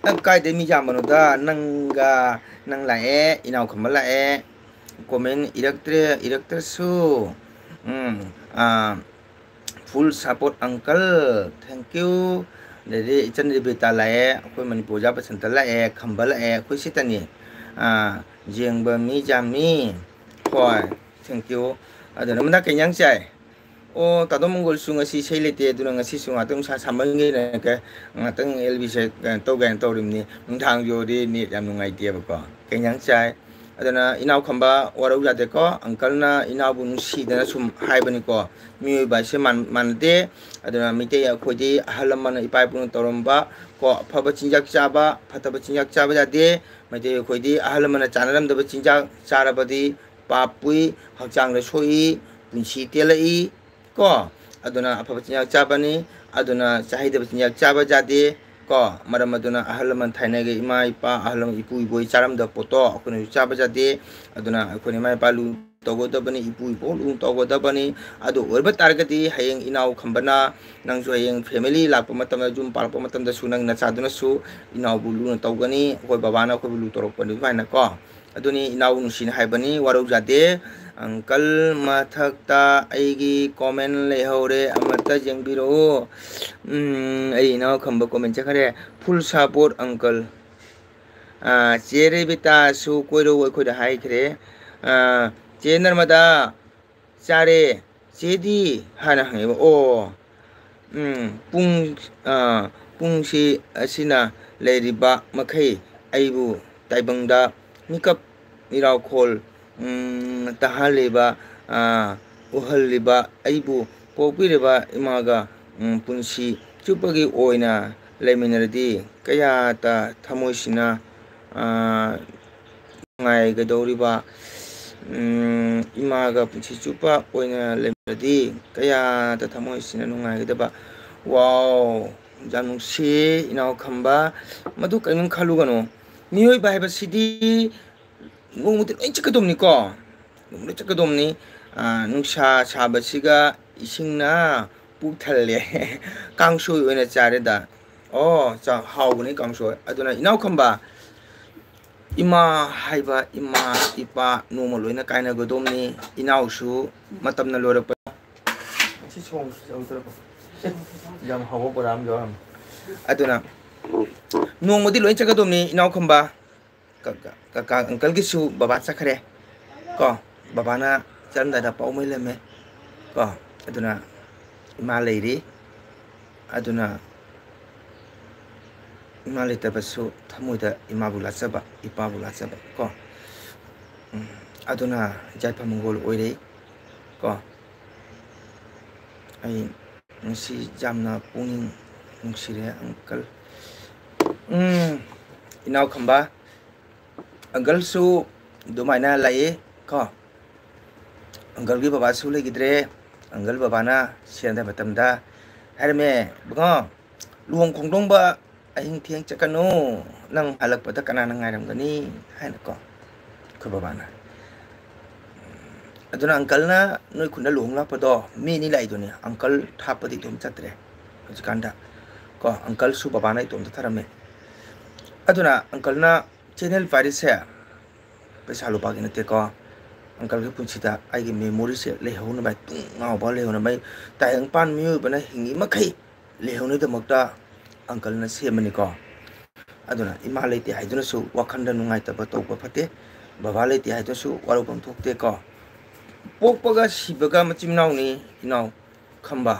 ꯅꯪ ꯀꯥꯏꯗꯩ ꯃꯤ ꯌꯥꯝꯕꯅꯣꯗ? ꯅꯪꯒ, ꯅꯪ ꯂꯥꯛꯑꯦ, ꯏꯅꯥꯎ ꯈꯝꯕ ꯂꯥꯛꯑꯦ, comment ꯏꯔꯛꯇ꯭ꯔꯦ, ꯏꯔꯛꯇ꯭ꯔꯁꯨ, um, ah, full support uncle, thank you꯫ ꯑꯗꯩꯗꯤ ꯏꯆꯟ ꯔꯦꯕꯤꯇꯥ ꯂꯥꯛꯑꯦ, ꯑꯩꯈꯣꯏ ꯃꯅꯤꯄꯨꯔ ꯑꯣꯖꯥ ꯕꯁꯟꯇ ꯂꯥꯛꯑꯦ, ꯈꯝꯕ ꯂꯥꯛꯑꯦ, ꯑꯩꯈꯣꯏ ꯁꯤꯇꯅꯤ꯫ ꯑꯥ, ꯌꯦꯡꯕ ꯃꯤ ꯌꯥꯝꯃꯤ꯫ ꯍꯣꯏ, thank you꯫ ꯑꯗꯨꯅ ꯃꯅꯥ ꯀꯩ ꯏꯟꯖꯥꯡ ꯆꯥꯏ? ꯑꯣ, ꯇꯥꯗꯣ ꯃꯪꯒꯣꯜꯁꯨ ꯉꯁꯤ ꯏꯁꯩ ꯂꯩꯇꯦ, ꯑꯗꯨꯅ ꯉꯁꯤꯁꯨ ꯉꯥꯛꯇꯪ ꯅꯨꯡꯁꯥ ꯁꯥꯃꯟꯒꯤꯅ ꯀꯩ, ꯉꯥꯛꯇꯪ ꯑꯦꯜ ꯕꯤꯁꯦ ꯀꯩꯅꯣ ꯇꯧꯒꯦꯅ ꯇꯧꯔꯤꯕꯅꯤ꯫ ꯅꯨꯡꯗꯥꯡ ꯌꯧꯔꯗꯤ net ꯌꯥꯝ ꯅꯨꯡꯉꯥꯏꯇꯦꯕꯀꯣ꯫ ꯀꯩ ꯏꯟꯖꯥꯡ ꯆꯥꯏ? ꯑꯗꯨꯅ ꯏꯅꯥꯎ ꯈꯝꯕ ꯋꯥꯔꯧ ꯌꯥꯗꯦꯀꯣ, ꯑꯪꯀꯜꯅ ꯏꯅꯥꯎꯕꯨ ꯅꯨꯡꯁꯤꯗꯅ ꯁꯨꯝ ꯍꯥꯏꯕꯅꯤꯀꯣ꯫ ꯃꯤꯑꯣꯏꯕ ꯍꯥꯏꯁꯦ ꯃꯥꯟ-, ꯃꯥꯟꯅꯗꯦ꯫ ꯑꯗꯨꯅ ꯃꯩꯇꯩ ꯑꯩꯈꯣꯏꯗꯤ ꯑꯍꯜ ꯂꯃꯟꯅ ꯏꯄꯥ ꯏꯄꯨꯅ ꯇꯧꯔꯝꯕ ꯀꯣ, ꯑꯐꯕ ꯆꯤꯟꯖꯥꯛ ꯆꯥꯕ, ꯐꯠꯇꯕ ꯆꯤꯟꯖꯥꯛ ꯆꯥꯕ ꯌꯥꯗꯦ꯫ ꯃꯩꯇꯩ ꯑꯩꯈꯣꯏꯗꯤ ꯑꯍꯜ ꯂꯃꯟꯅ ꯆꯥꯅꯔꯝꯗꯕ ꯆꯤꯟꯖꯥꯛ ꯆꯥꯔꯕꯗꯤ ꯄꯥꯞ ꯄꯨꯏ, ꯍꯛꯆꯥꯡꯗ ꯁꯣꯛꯏ, ꯄꯨꯟꯁꯤ ꯇꯦꯜꯂꯛꯏ ꯀꯣ꯫ ꯑꯗꯨꯅ ꯑꯐꯕ ꯆꯤꯟꯖꯥꯛ ꯆꯥꯕꯅꯤ꯫ ꯑꯗꯨꯅ ꯆꯥꯍꯩꯗꯕ ꯆꯤꯟꯖꯥꯛ ꯆꯥꯕ ꯌꯥꯗꯦ ꯀꯣ꯫ ꯃꯔꯝ ꯑꯗꯨꯅ ꯑꯍꯜ ꯂꯃꯟ ꯊꯥꯏꯅꯒꯤ ꯏꯃꯥ ꯏꯄꯥ, ꯑꯍꯜ ꯂꯃꯟ ꯏꯄꯨ ꯏꯕꯣꯏ ꯆꯥꯔꯝꯗꯕ ꯄꯣꯠꯇꯣ ꯑꯩꯈꯣꯏꯅꯁꯨ ꯆꯥꯕ ꯌꯥꯗꯦ꯫ ꯑꯗꯨꯅ ꯑꯩꯈꯣꯏꯅ ꯏꯃꯥ ꯏꯄꯥ ꯂꯨ ꯇꯧꯒꯗꯕꯅꯤ, ꯏꯄꯨ ꯏꯕꯣꯛ ꯂꯨ ꯇꯧꯒꯗꯕꯅꯤ꯫ ꯑꯗꯨ ꯑꯣꯏꯕ ꯇꯥꯔꯒꯗꯤ ꯍꯌꯦꯡ ꯏꯅꯥꯎ ꯈꯝꯕꯅ, ꯅꯪꯁꯨ ꯍꯌꯦꯡ family ꯂꯥꯛꯄ ꯃꯇꯝꯗ, ꯌꯨꯝ ꯄꯥꯜꯂꯛꯄ ꯃꯇꯝꯗꯁꯨ ꯅꯪ ꯅꯆꯥꯗꯨꯅꯁꯨ ꯏꯅꯥꯎꯕꯨ ꯂꯨꯅ ꯇꯧꯒꯅꯤ, ꯑꯩꯈꯣꯏ ꯕꯕꯥꯅ ꯑꯩꯈꯣꯏꯕꯨ ꯂꯨ ꯇꯧꯔꯛꯄꯅꯤ ꯑꯗꯨꯃꯥꯏꯅ ꯀꯣ꯫ ꯑꯗꯨꯅꯤ ꯏꯅꯥꯎ ꯅꯨꯡꯁꯤꯅ ꯍꯥꯏꯕꯅꯤ, ꯋꯥꯔꯧ ꯌꯥꯗꯦ꯫ ꯑꯪꯀꯜ, ꯃꯊꯛꯇ ꯑꯩꯒꯤ comment ꯂꯩꯍꯧꯔꯦ, ꯑꯃꯠꯇ ꯌꯦꯡꯕꯤꯔꯛꯎ꯫ ꯎꯝ, ꯑꯩ ꯏꯅꯥꯎ ꯈꯝꯕ comment ꯆꯠꯈ꯭ꯔꯦ꯫ Full support uncle꯫ ꯑꯥ, ꯆꯦ ꯔꯦꯕꯤꯇꯥꯁꯨ ꯀꯣꯏꯔꯛꯎ ꯑꯩꯈꯣꯏꯗ ꯍꯥꯏꯈ꯭ꯔꯦ꯫ ꯑꯥ, ꯆꯦ ꯅꯔꯃꯗꯥ, ꯆꯥꯔꯦ꯫ ꯆꯦꯗꯤ ꯍꯥꯟꯅ ꯍꯪꯉꯦꯕ꯫ ꯑꯣ, ꯎꯝ, ꯄꯨꯡ, ꯑꯥ, ꯄꯨꯡꯁꯤ ꯑꯁꯤꯅ ꯂꯩꯔꯤꯕ ꯃꯈꯩ ꯑꯩꯕꯨ ꯇꯥꯏꯕꯪꯗ ꯃꯤꯀꯞ ꯃꯤꯔꯥꯎꯈꯣꯜ, ꯎꯝ, ꯇꯥꯍꯜꯂꯤꯕ, ꯑꯥ, ꯎꯍꯜꯂꯤꯕ ꯑꯩꯕꯨ ꯄꯣꯛꯄꯤꯔꯤꯕ ꯏꯃꯥꯒ, ꯎꯝ, ꯄꯨꯟꯁꯤ ꯆꯨꯞꯄꯒꯤ ꯑꯣꯏꯅ ꯂꯩꯃꯤꯟꯅꯔꯗꯤ ꯀꯌꯥꯇ ꯊꯃꯣꯏꯁꯤꯅ, ꯑꯥ, ꯅꯨꯡꯉꯥꯏꯒꯗꯧꯔꯤꯕ, ꯎꯝ, ꯏꯃꯥꯒ ꯄꯨꯟꯁꯤ ꯆꯨꯞꯄ ꯑꯣꯏꯅ ꯂꯩꯃꯤꯟꯅꯔꯗꯤ ꯀꯌꯥꯗ ꯊꯃꯣꯏꯁꯤꯅ ꯅꯨꯡꯉꯥꯏꯒꯗꯕ꯫ ꯋꯥꯎ, ꯌꯥꯝ ꯅꯨꯡꯁꯤ ꯏꯅꯥꯎ ꯈꯝꯕ꯫ ꯃꯗꯨ ꯀꯔꯤꯝ ꯈꯜꯂꯨꯒꯅꯨ꯫ ꯃꯤꯑꯣꯏꯕ ꯍꯥꯏꯕꯁꯤꯗꯤ ꯅꯣꯡꯃꯗꯤ ꯂꯣꯏ ꯆꯠꯀꯗꯧꯅꯤꯀꯣ꯫ ꯅꯣꯡꯃ ꯂꯣꯏ ꯆꯠꯀꯗꯧꯅꯤ꯫ ꯑꯥ, ꯅꯨꯡꯁꯥ ꯁꯥꯕꯁꯤꯒ ꯏꯁꯤꯡꯅ ꯄꯨꯛ ꯊꯜꯂꯦ꯫ ꯀꯥꯡꯁꯣꯏ ꯑꯣꯏꯅ ꯆꯥꯔꯦꯗ꯫ ꯑꯣ, ꯆꯥ-, ꯍꯥꯎꯕꯅꯤ ꯀꯥꯡꯁꯣꯏ꯫ ꯑꯗꯨꯅ ꯏꯅꯥꯎ ꯈꯝꯕ, ꯏꯃꯥ ꯍꯥꯏꯕ ꯏꯃꯥ, ꯏꯄꯥ ꯅꯣꯡꯃ ꯂꯣꯏꯅ ꯀꯥꯏꯅꯒꯗꯧꯅꯤ꯫ ꯏꯅꯥꯎꯁꯨ ꯃꯇꯝꯅ ꯂꯣꯏꯔꯛꯄ꯫ ꯁꯤ ꯁꯣꯝ ꯌꯥꯎꯗ꯭ꯔꯕꯣ? ꯌꯥꯝ ꯍꯥꯎꯕ ꯕꯣꯔꯥ ꯑꯃ ꯌꯥꯎꯔꯝꯃꯤ꯫ ꯑꯗꯨꯅ ꯅꯣꯡꯃꯗꯤ ꯂꯣꯏ ꯆꯠꯀꯗꯧꯅꯤ ꯏꯅꯥꯎ ꯈꯝꯕ꯫ ꯀ-, ꯀ-, ꯀꯀꯥ ꯑꯪꯀꯜꯒꯤꯁꯨ ꯕꯕꯥ ꯆꯠꯈ꯭ꯔꯦ ꯀꯣ꯫ ꯕꯕꯥꯅ ꯆꯠꯂꯝꯗꯥꯏꯗ ꯄꯥꯎ ꯃꯩ ꯂꯩꯔꯝꯃꯦ ꯀꯣ꯫ ꯑꯗꯨꯅ ꯏꯃꯥ ꯂꯩꯔꯤ꯫ ꯑꯗꯨꯅ ꯏꯃꯥ ꯂꯩꯇꯕꯁꯨ ꯊꯃꯣꯏꯗ ꯏꯃꯥꯕꯨ ꯂꯥꯠꯆꯕ, ꯏꯄꯥꯕꯨ ꯂꯥꯠꯆꯕ ꯀꯣ꯫ ꯑꯗꯨꯅ ꯌꯥꯏꯐ ꯃꯪꯒꯣꯜ ꯑꯣꯏꯔꯦ ꯀꯣ꯫ ꯑꯩ ꯉꯁꯤ ꯌꯥꯝꯅ ꯄꯨꯛꯅꯤꯡ ꯅꯨꯡꯁꯤꯔꯦ ꯑꯪꯀꯜ꯫ ꯎꯝ, ꯏꯅꯥꯎ ꯈꯝꯕ, ꯑꯪꯀꯜꯁꯨ ꯑꯗꯨꯃꯥꯏꯅ ꯂꯩꯌꯦ ꯀꯣ꯫ ꯑꯪꯀꯜꯒꯤ ꯕꯕꯥꯁꯨ ꯂꯩꯈꯤꯗ꯭ꯔꯦ꯫ ꯑꯪꯀꯜ ꯕꯕꯥꯅ ꯁꯤꯔꯝꯗꯥꯏ ꯃꯇꯝꯗ ꯍꯥꯏꯔꯝꯃꯦ, "ꯏꯕꯨꯡꯉꯣ, ꯂꯨꯍꯣꯡ ꯈꯣꯡꯗꯣꯡꯕ ꯑꯍꯤꯡ ꯊꯦꯡ ꯆꯠꯀꯅꯨ, ꯅꯪ ꯍꯜꯂꯛꯄꯗ ꯀꯅꯥꯅ ꯉꯥꯏꯔꯝꯒꯅꯤ?" ꯍꯥꯏꯅꯀꯣ ꯑꯩꯈꯣꯏ ꯕꯕꯥꯅ꯫ ꯑꯗꯨꯅ ꯑꯪꯀꯜꯅ ꯅꯣꯏ ꯈꯨꯟꯗ ꯂꯨꯍꯣꯡ ꯂꯥꯛꯄꯗꯣ ꯃꯤ ꯑꯅꯤ ꯂꯥꯛꯏꯗꯨꯅꯤ, ꯑꯪꯀꯜ ꯊꯥꯞꯄꯗꯤ ꯏꯇꯣꯝ ꯆꯠꯇ꯭ꯔꯦ ꯍꯧꯖꯤꯛꯀꯥꯟꯗ ꯀꯣ꯫ ꯑꯪꯀꯜꯁꯨ ꯕꯕꯥꯅ ꯏꯇꯣꯝꯇ ꯊꯔꯝꯃꯦ꯫ ꯑꯗꯨꯅ ꯑꯪꯀꯜꯅ ꯆꯦꯅꯦꯜ ꯄꯥꯏꯔꯤꯁꯦ ꯄꯩꯁꯥ ꯂꯨꯄꯥꯒꯤ ꯅꯠꯇꯦꯀꯣ꯫ ꯑꯪꯀꯜꯒꯤ ꯄꯨꯟꯁꯤꯗ ꯑꯩꯒꯤ ꯃꯦꯃꯣꯔꯤꯁꯦ ꯂꯩꯍꯧꯅꯕ, ꯇꯨꯡ ꯉꯥꯎꯕ ꯂꯩꯍꯧꯅꯕ, ꯇꯥꯏꯕꯪꯄꯥꯟ ꯃꯤꯑꯣꯏꯕꯅ ꯍꯤꯡꯉꯤ ꯃꯈꯩ ꯂꯩꯍꯧꯅꯕꯒꯤꯗꯃꯛꯇ ꯑꯪꯀꯜꯅ ꯁꯦꯝꯕꯅꯤꯀꯣ꯫ ꯑꯗꯨꯅ ꯏꯃꯥ ꯂꯩꯇꯦ ꯍꯥꯏꯗꯨꯅꯁꯨ ꯋꯥꯈꯜꯗ ꯅꯨꯡꯉꯥꯏꯇꯕ ꯇꯧꯕ ꯐꯠꯇꯦ꯫ ꯕꯕꯥ ꯂꯩꯇꯦ ꯍꯥꯏꯗꯨꯅꯁꯨ ꯋꯥꯔꯧꯐꯝ ꯊꯣꯛꯇꯦꯀꯣ꯫ ꯄꯣꯛꯄꯒ ꯁꯤꯕꯒ ꯃꯆꯤꯟ ꯃꯅꯥꯎꯅꯤ ꯏꯅꯥꯎ ꯈꯝꯕ꯫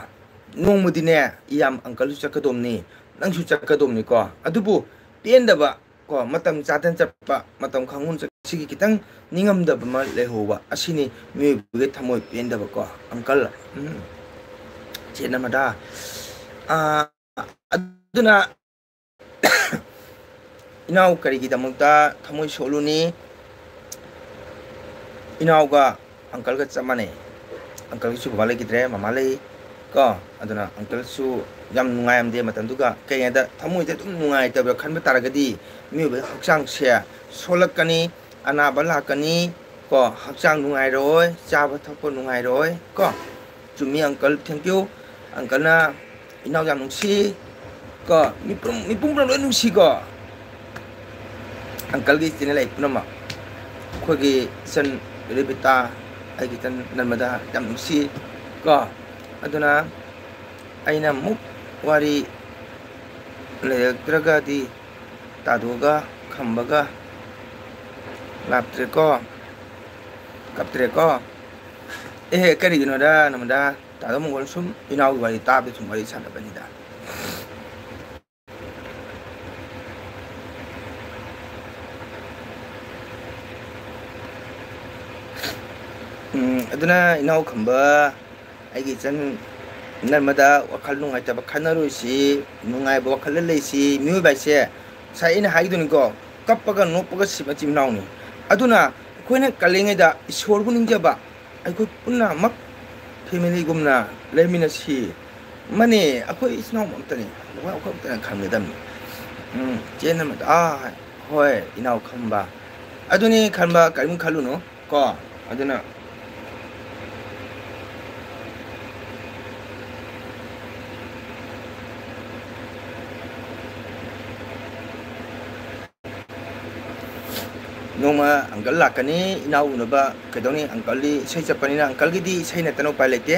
ꯅꯣꯡꯃꯗꯤꯅꯦ ꯏꯌꯥꯝ ꯑꯪꯀꯜꯁꯨ ꯆꯠꯀꯗꯣꯝꯅꯤ, ꯅꯪꯁꯨ ꯆꯠꯀꯗꯣꯝꯅꯤꯀꯣ꯫ ꯑꯗꯨꯕꯨ ꯄꯦꯟꯗꯕ ꯀꯣ, ꯃꯇꯝ ꯆꯥꯗꯅ ꯆꯠꯄ, ꯃꯇꯝ ꯈꯪꯍꯧꯅ ꯆꯠꯄ, ꯁꯤꯒꯤ ꯈꯤꯇꯪ ꯅꯤꯡꯉꯝꯗꯕ ꯑꯃ ꯂꯩꯍꯧꯕ ꯑꯁꯤꯅꯤ ꯃꯤꯑꯣꯏꯕꯒꯤ ꯊꯃꯣꯏ ꯄꯦꯟꯗꯕꯀꯣ꯫ ꯑꯪꯀꯜ, ꯎꯝ, ꯆꯦ ꯅꯃꯗꯥ, ꯑꯥ, ꯑꯗꯨꯅ ꯏꯅꯥꯎ ꯀꯔꯤꯒꯤꯗꯃꯛꯇ ꯊꯃꯣꯏ ꯁꯣꯛꯂꯨꯅꯤ? ꯏꯅꯥꯎꯒ ꯑꯪꯀꯜꯒ ꯆꯞ ꯃꯥꯟꯅꯩ꯫ ꯑꯪꯀꯜꯒꯤꯁꯨ ꯕꯕꯥ ꯂꯩꯈꯤꯗ꯭ꯔꯦ, ꯃꯃꯥ ꯂꯩ ꯀꯣ꯫ ꯑꯗꯨꯅ ꯑꯪꯀꯜꯁꯨ ꯌꯥꯝ ꯅꯨꯡꯉꯥꯏꯔꯝꯗꯦ ꯃꯇꯝꯗꯨꯒ꯫ ꯀꯩꯒꯤꯅꯣꯗ ꯊꯃꯣꯏꯁꯦ ꯑꯗꯨꯝ ꯅꯨꯡꯉꯥꯏꯇꯕ ꯈꯟꯕ ꯇꯥꯔꯒꯗꯤ ꯃꯤꯑꯣꯏꯕꯒꯤ ꯍꯛꯆꯥꯡꯁꯦ ꯁꯣꯜꯂꯛꯀꯅꯤ, ꯑꯅꯥꯕ ꯂꯥꯛꯀꯅꯤ ꯀꯣ, ꯍꯛꯆꯥꯡ ꯅꯨꯡꯉꯥꯏꯔꯣꯏ, ꯆꯥꯕ ꯊꯛꯄ ꯅꯨꯡꯉꯥꯏꯔꯣꯏ ꯀꯣ꯫ ꯆꯨꯝꯃꯤ uncle, thank you꯫ Uncle ꯅ ꯏꯅꯥꯎ ꯌꯥꯝ ꯅꯨꯡꯁꯤ ꯀꯣ, ꯃꯤꯄꯨꯝ, ꯃꯤꯄꯨꯝ ꯄꯨꯝꯅꯃꯛ ꯂꯣꯏ ꯅꯨꯡꯁꯤꯀꯣ꯫ Uncle ꯒꯤ channel ꯂꯩ ꯄꯨꯝꯅꯃꯛ, ꯑꯩꯈꯣꯏꯒꯤ ꯏꯆꯟ ꯔꯦꯕꯤꯇꯥ, ꯑꯩꯒꯤ ꯏꯆꯟ ꯅꯔꯃꯗꯥ ꯌꯥꯝ ꯅꯨꯡꯁꯤ ꯀꯣ꯫ ꯑꯗꯨꯅ ꯑꯩꯅ ꯑꯃꯨꯛ ꯋꯥꯔꯤ ꯂꯩꯔꯛꯇ꯭ꯔꯒꯗꯤ ꯇꯥꯗꯣꯒ ꯈꯝꯕꯒ ꯂꯥꯛꯇ꯭ꯔꯦꯀꯣ, ꯀꯞꯇ꯭ꯔꯦꯀꯣ꯫ ꯑꯦꯍꯦ, ꯀꯔꯤꯒꯤꯅꯣꯗ ꯅꯃꯗꯥ, ꯇꯥꯗꯣ ꯃꯪꯒꯣꯜ ꯁꯨꯝ ꯏꯅꯥꯎꯒꯤ ꯋꯥꯔꯤ ꯇꯥꯕꯗ ꯁꯨꯝ ꯋꯥꯔꯤ ꯁꯥꯟꯅꯕꯅꯤꯗ꯫ ꯎꯝ, ꯑꯗꯨꯅ ꯏꯅꯥꯎ ꯈꯝꯕ, ꯑꯩꯒꯤ ꯏꯆꯟ ꯅꯔꯃꯗꯥ, ꯋꯥꯈꯜ ꯅꯨꯡꯉꯥꯏꯇꯕ ꯈꯟꯅꯔꯣꯏꯁꯤ, ꯅꯨꯡꯉꯥꯏꯕ ꯋꯥꯈꯜꯗ ꯂꯩꯁꯤ꯫ ꯃꯤꯑꯣꯏꯕ ꯍꯥꯏꯁꯦ ꯉꯁꯥꯏ ꯑꯩꯅ ꯍꯥꯏꯗꯨꯅꯤꯀꯣ, ꯀꯞꯄꯒ ꯅꯣꯛꯄꯒ ꯁꯤ ꯃꯆꯤꯟ ꯃꯅꯥꯎꯅꯤ꯫ ꯑꯗꯨꯅ ꯑꯩꯈꯣꯏꯅ ꯀꯜꯂꯤꯉꯩꯗ ꯏꯁꯣꯔꯕꯨ ꯅꯤꯡꯖꯕ, ꯑꯩꯈꯣꯏ ꯄꯨꯝꯅꯃꯛ family ꯒꯨꯝꯅ ꯂꯩꯃꯤꯟꯅꯁꯤ꯫ ꯃꯥꯅꯦ, ꯑꯩꯈꯣꯏ ꯏꯆꯤꯟ ꯏꯅꯥꯎ ꯑꯃꯇꯅꯤ, ꯑꯩꯈꯣꯏ ꯑꯃꯇꯅ ꯈꯟꯒꯗꯕꯅꯤ꯫ ꯎꯝ, ꯆꯦꯟ ꯑꯃꯗ, ꯑꯥ, ꯍꯣꯏ, ꯏꯅꯥꯎ ꯈꯝꯕ꯫ ꯑꯗꯨꯅꯤ ꯈꯟꯕ ꯀꯔꯤꯝ ꯈꯜꯂꯨꯅꯨ ꯀꯣ꯫ ꯑꯗꯨꯅ ꯅꯣꯡꯃ uncle ꯂꯥꯛꯀꯅꯤ, ꯏꯅꯥꯎ ꯎꯅꯕ꯫ ꯀꯩꯗꯧꯅꯤ, uncle ꯗꯤ ꯏꯁꯩ ꯆꯠꯄꯅꯤꯅ uncle ꯒꯤꯗꯤ ꯏꯁꯩ ꯅꯠꯇꯅ ꯎꯄꯥꯏ ꯂꯩꯇꯦ꯫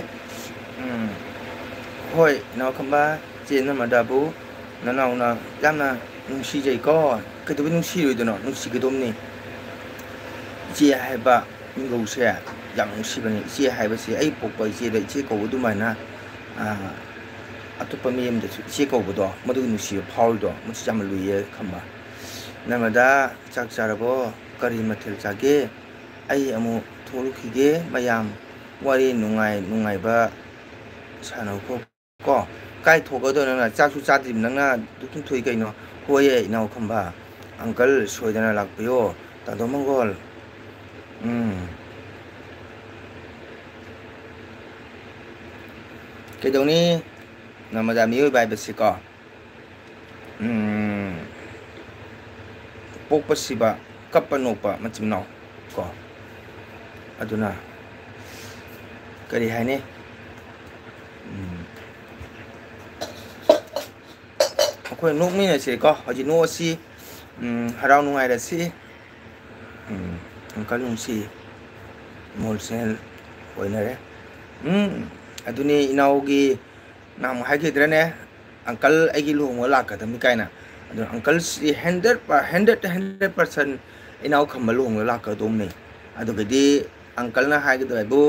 ꯎꯝ, ꯍꯣꯏ, ꯏꯅꯥꯎ ꯈꯝꯕ, ꯆꯦ ꯅꯔꯃꯗꯥꯕꯨ ꯅꯅꯥꯎꯅ ꯌꯥꯝꯅ ꯅꯨꯡꯁꯤꯖꯩꯀꯣ꯫ ꯀꯩꯗꯧꯕꯩ ꯅꯨꯡꯁꯤꯔꯣꯏꯗꯣꯏꯅꯣ? ꯅꯨꯡꯁꯤꯒꯗꯧꯕꯅꯤ꯫ ꯏꯆꯦ ꯍꯥꯏꯕ ꯃꯤꯡꯒꯧꯁꯦ ꯌꯥꯝ ꯅꯨꯡꯁꯤꯕꯅꯤ꯫ ꯏꯆꯦ ꯍꯥꯏꯕꯁꯦ, ꯑꯩ ꯄꯣꯛꯄ ꯏꯆꯦꯗ ꯏꯆꯦ ꯀꯧꯕ ꯑꯗꯨꯃꯥꯏꯅ, ꯑꯥ, ꯑꯇꯣꯞꯄ ꯃꯤ ꯑꯃꯗꯁꯨ ꯏꯆꯦ ꯀꯧꯕꯗꯣ, ꯃꯗꯨꯒꯤ ꯅꯨꯡꯁꯤꯕ ꯐꯥꯎꯔꯤꯗꯣ, ꯃꯁꯤ ꯌꯥꯝꯅ ꯂꯨꯏꯌꯦ ꯈꯝꯕ꯫ ꯅꯔꯃꯗꯥ, ꯆꯥꯛ ꯆꯥꯔꯕꯣ? ꯀꯔꯤ ꯃꯊꯦꯜ ꯆꯥꯒꯦ? ꯑꯩ ꯑꯃꯨꯛ ꯊꯣꯛꯂꯛꯈꯤꯒꯦ꯫ ꯃꯌꯥꯝ ꯋꯥꯔꯤ ꯅꯨꯡꯉꯥꯏ ꯅꯨꯡꯉꯥꯏꯕ ꯁꯥꯟꯅꯧꯀꯣ꯫ ꯀꯣ, ꯀꯥꯏ ꯊꯣꯛꯀꯗꯣꯏꯅꯣ ꯅꯪꯅ? ꯆꯥꯛꯁꯨ ꯆꯥꯗ꯭ꯔꯤꯕ ꯅꯪꯅ ꯑꯗꯨꯛ ꯊꯨꯅ ꯊꯣꯛꯏ ꯀꯩꯅꯣ? ꯍꯣꯏꯌꯦ, ꯏꯅꯥꯎ ꯈꯝꯕ꯫ Uncle ꯁꯣꯏꯗꯅ ꯂꯥꯛꯄꯤꯌꯣ꯫ ꯇꯥꯗꯣ ꯃꯪꯒꯣꯜ꯫ ꯎꯝ꯫ ꯀꯩꯗꯧꯅꯤ? ꯅꯔꯃꯗꯥ ꯃꯤꯑꯣꯏꯕ ꯍꯥꯏꯕꯁꯤꯀꯣ꯫ ꯎꯝ, ꯄꯣꯛꯄ ꯁꯤꯕ, ꯀꯞꯄ ꯅꯣꯛꯄ ꯃꯆꯤꯟ ꯃꯅꯥꯎ ꯀꯣ꯫ ꯑꯗꯨꯅ ꯀꯔꯤ ꯍꯥꯏꯅꯤ? ꯎꯝ, ꯑꯩꯈꯣꯏ ꯅꯣꯛꯃꯤꯟꯅꯁꯤꯀꯣ, ꯍꯧꯖꯤꯛ ꯅꯣꯛꯑꯁꯤ, ꯎꯝ, ꯍꯔꯥꯎ ꯅꯨꯡꯉꯥꯏꯔꯁꯤ꯫ ꯎꯝ, uncle ꯅꯨꯡꯁꯤ, emotional ꯑꯣꯏꯅꯔꯦ꯫ ꯎꯝ, ꯑꯗꯨꯅꯤ ꯏꯅꯥꯎꯒꯤ ꯅꯍꯥꯟꯃꯨꯛ ꯍꯥꯏꯈꯤꯗ꯭ꯔꯅꯦ, uncle ꯑꯩꯒꯤ ꯂꯨꯍꯣꯡꯕ ꯂꯥꯛꯀꯗꯕꯅꯤ ꯀꯥꯏꯅ꯫ ꯑꯗꯨꯅ uncle ꯁꯤ hundred per, hundred, hundred percent ꯏꯅꯥꯎ ꯈꯝꯕ ꯂꯨꯍꯣꯡꯕ ꯂꯥꯛꯀꯗꯧꯕꯅꯤ꯫ ꯑꯗꯨꯒꯗꯤ uncle ꯅ ꯍꯥꯏꯒꯗꯕ ꯍꯥꯏꯕꯨ,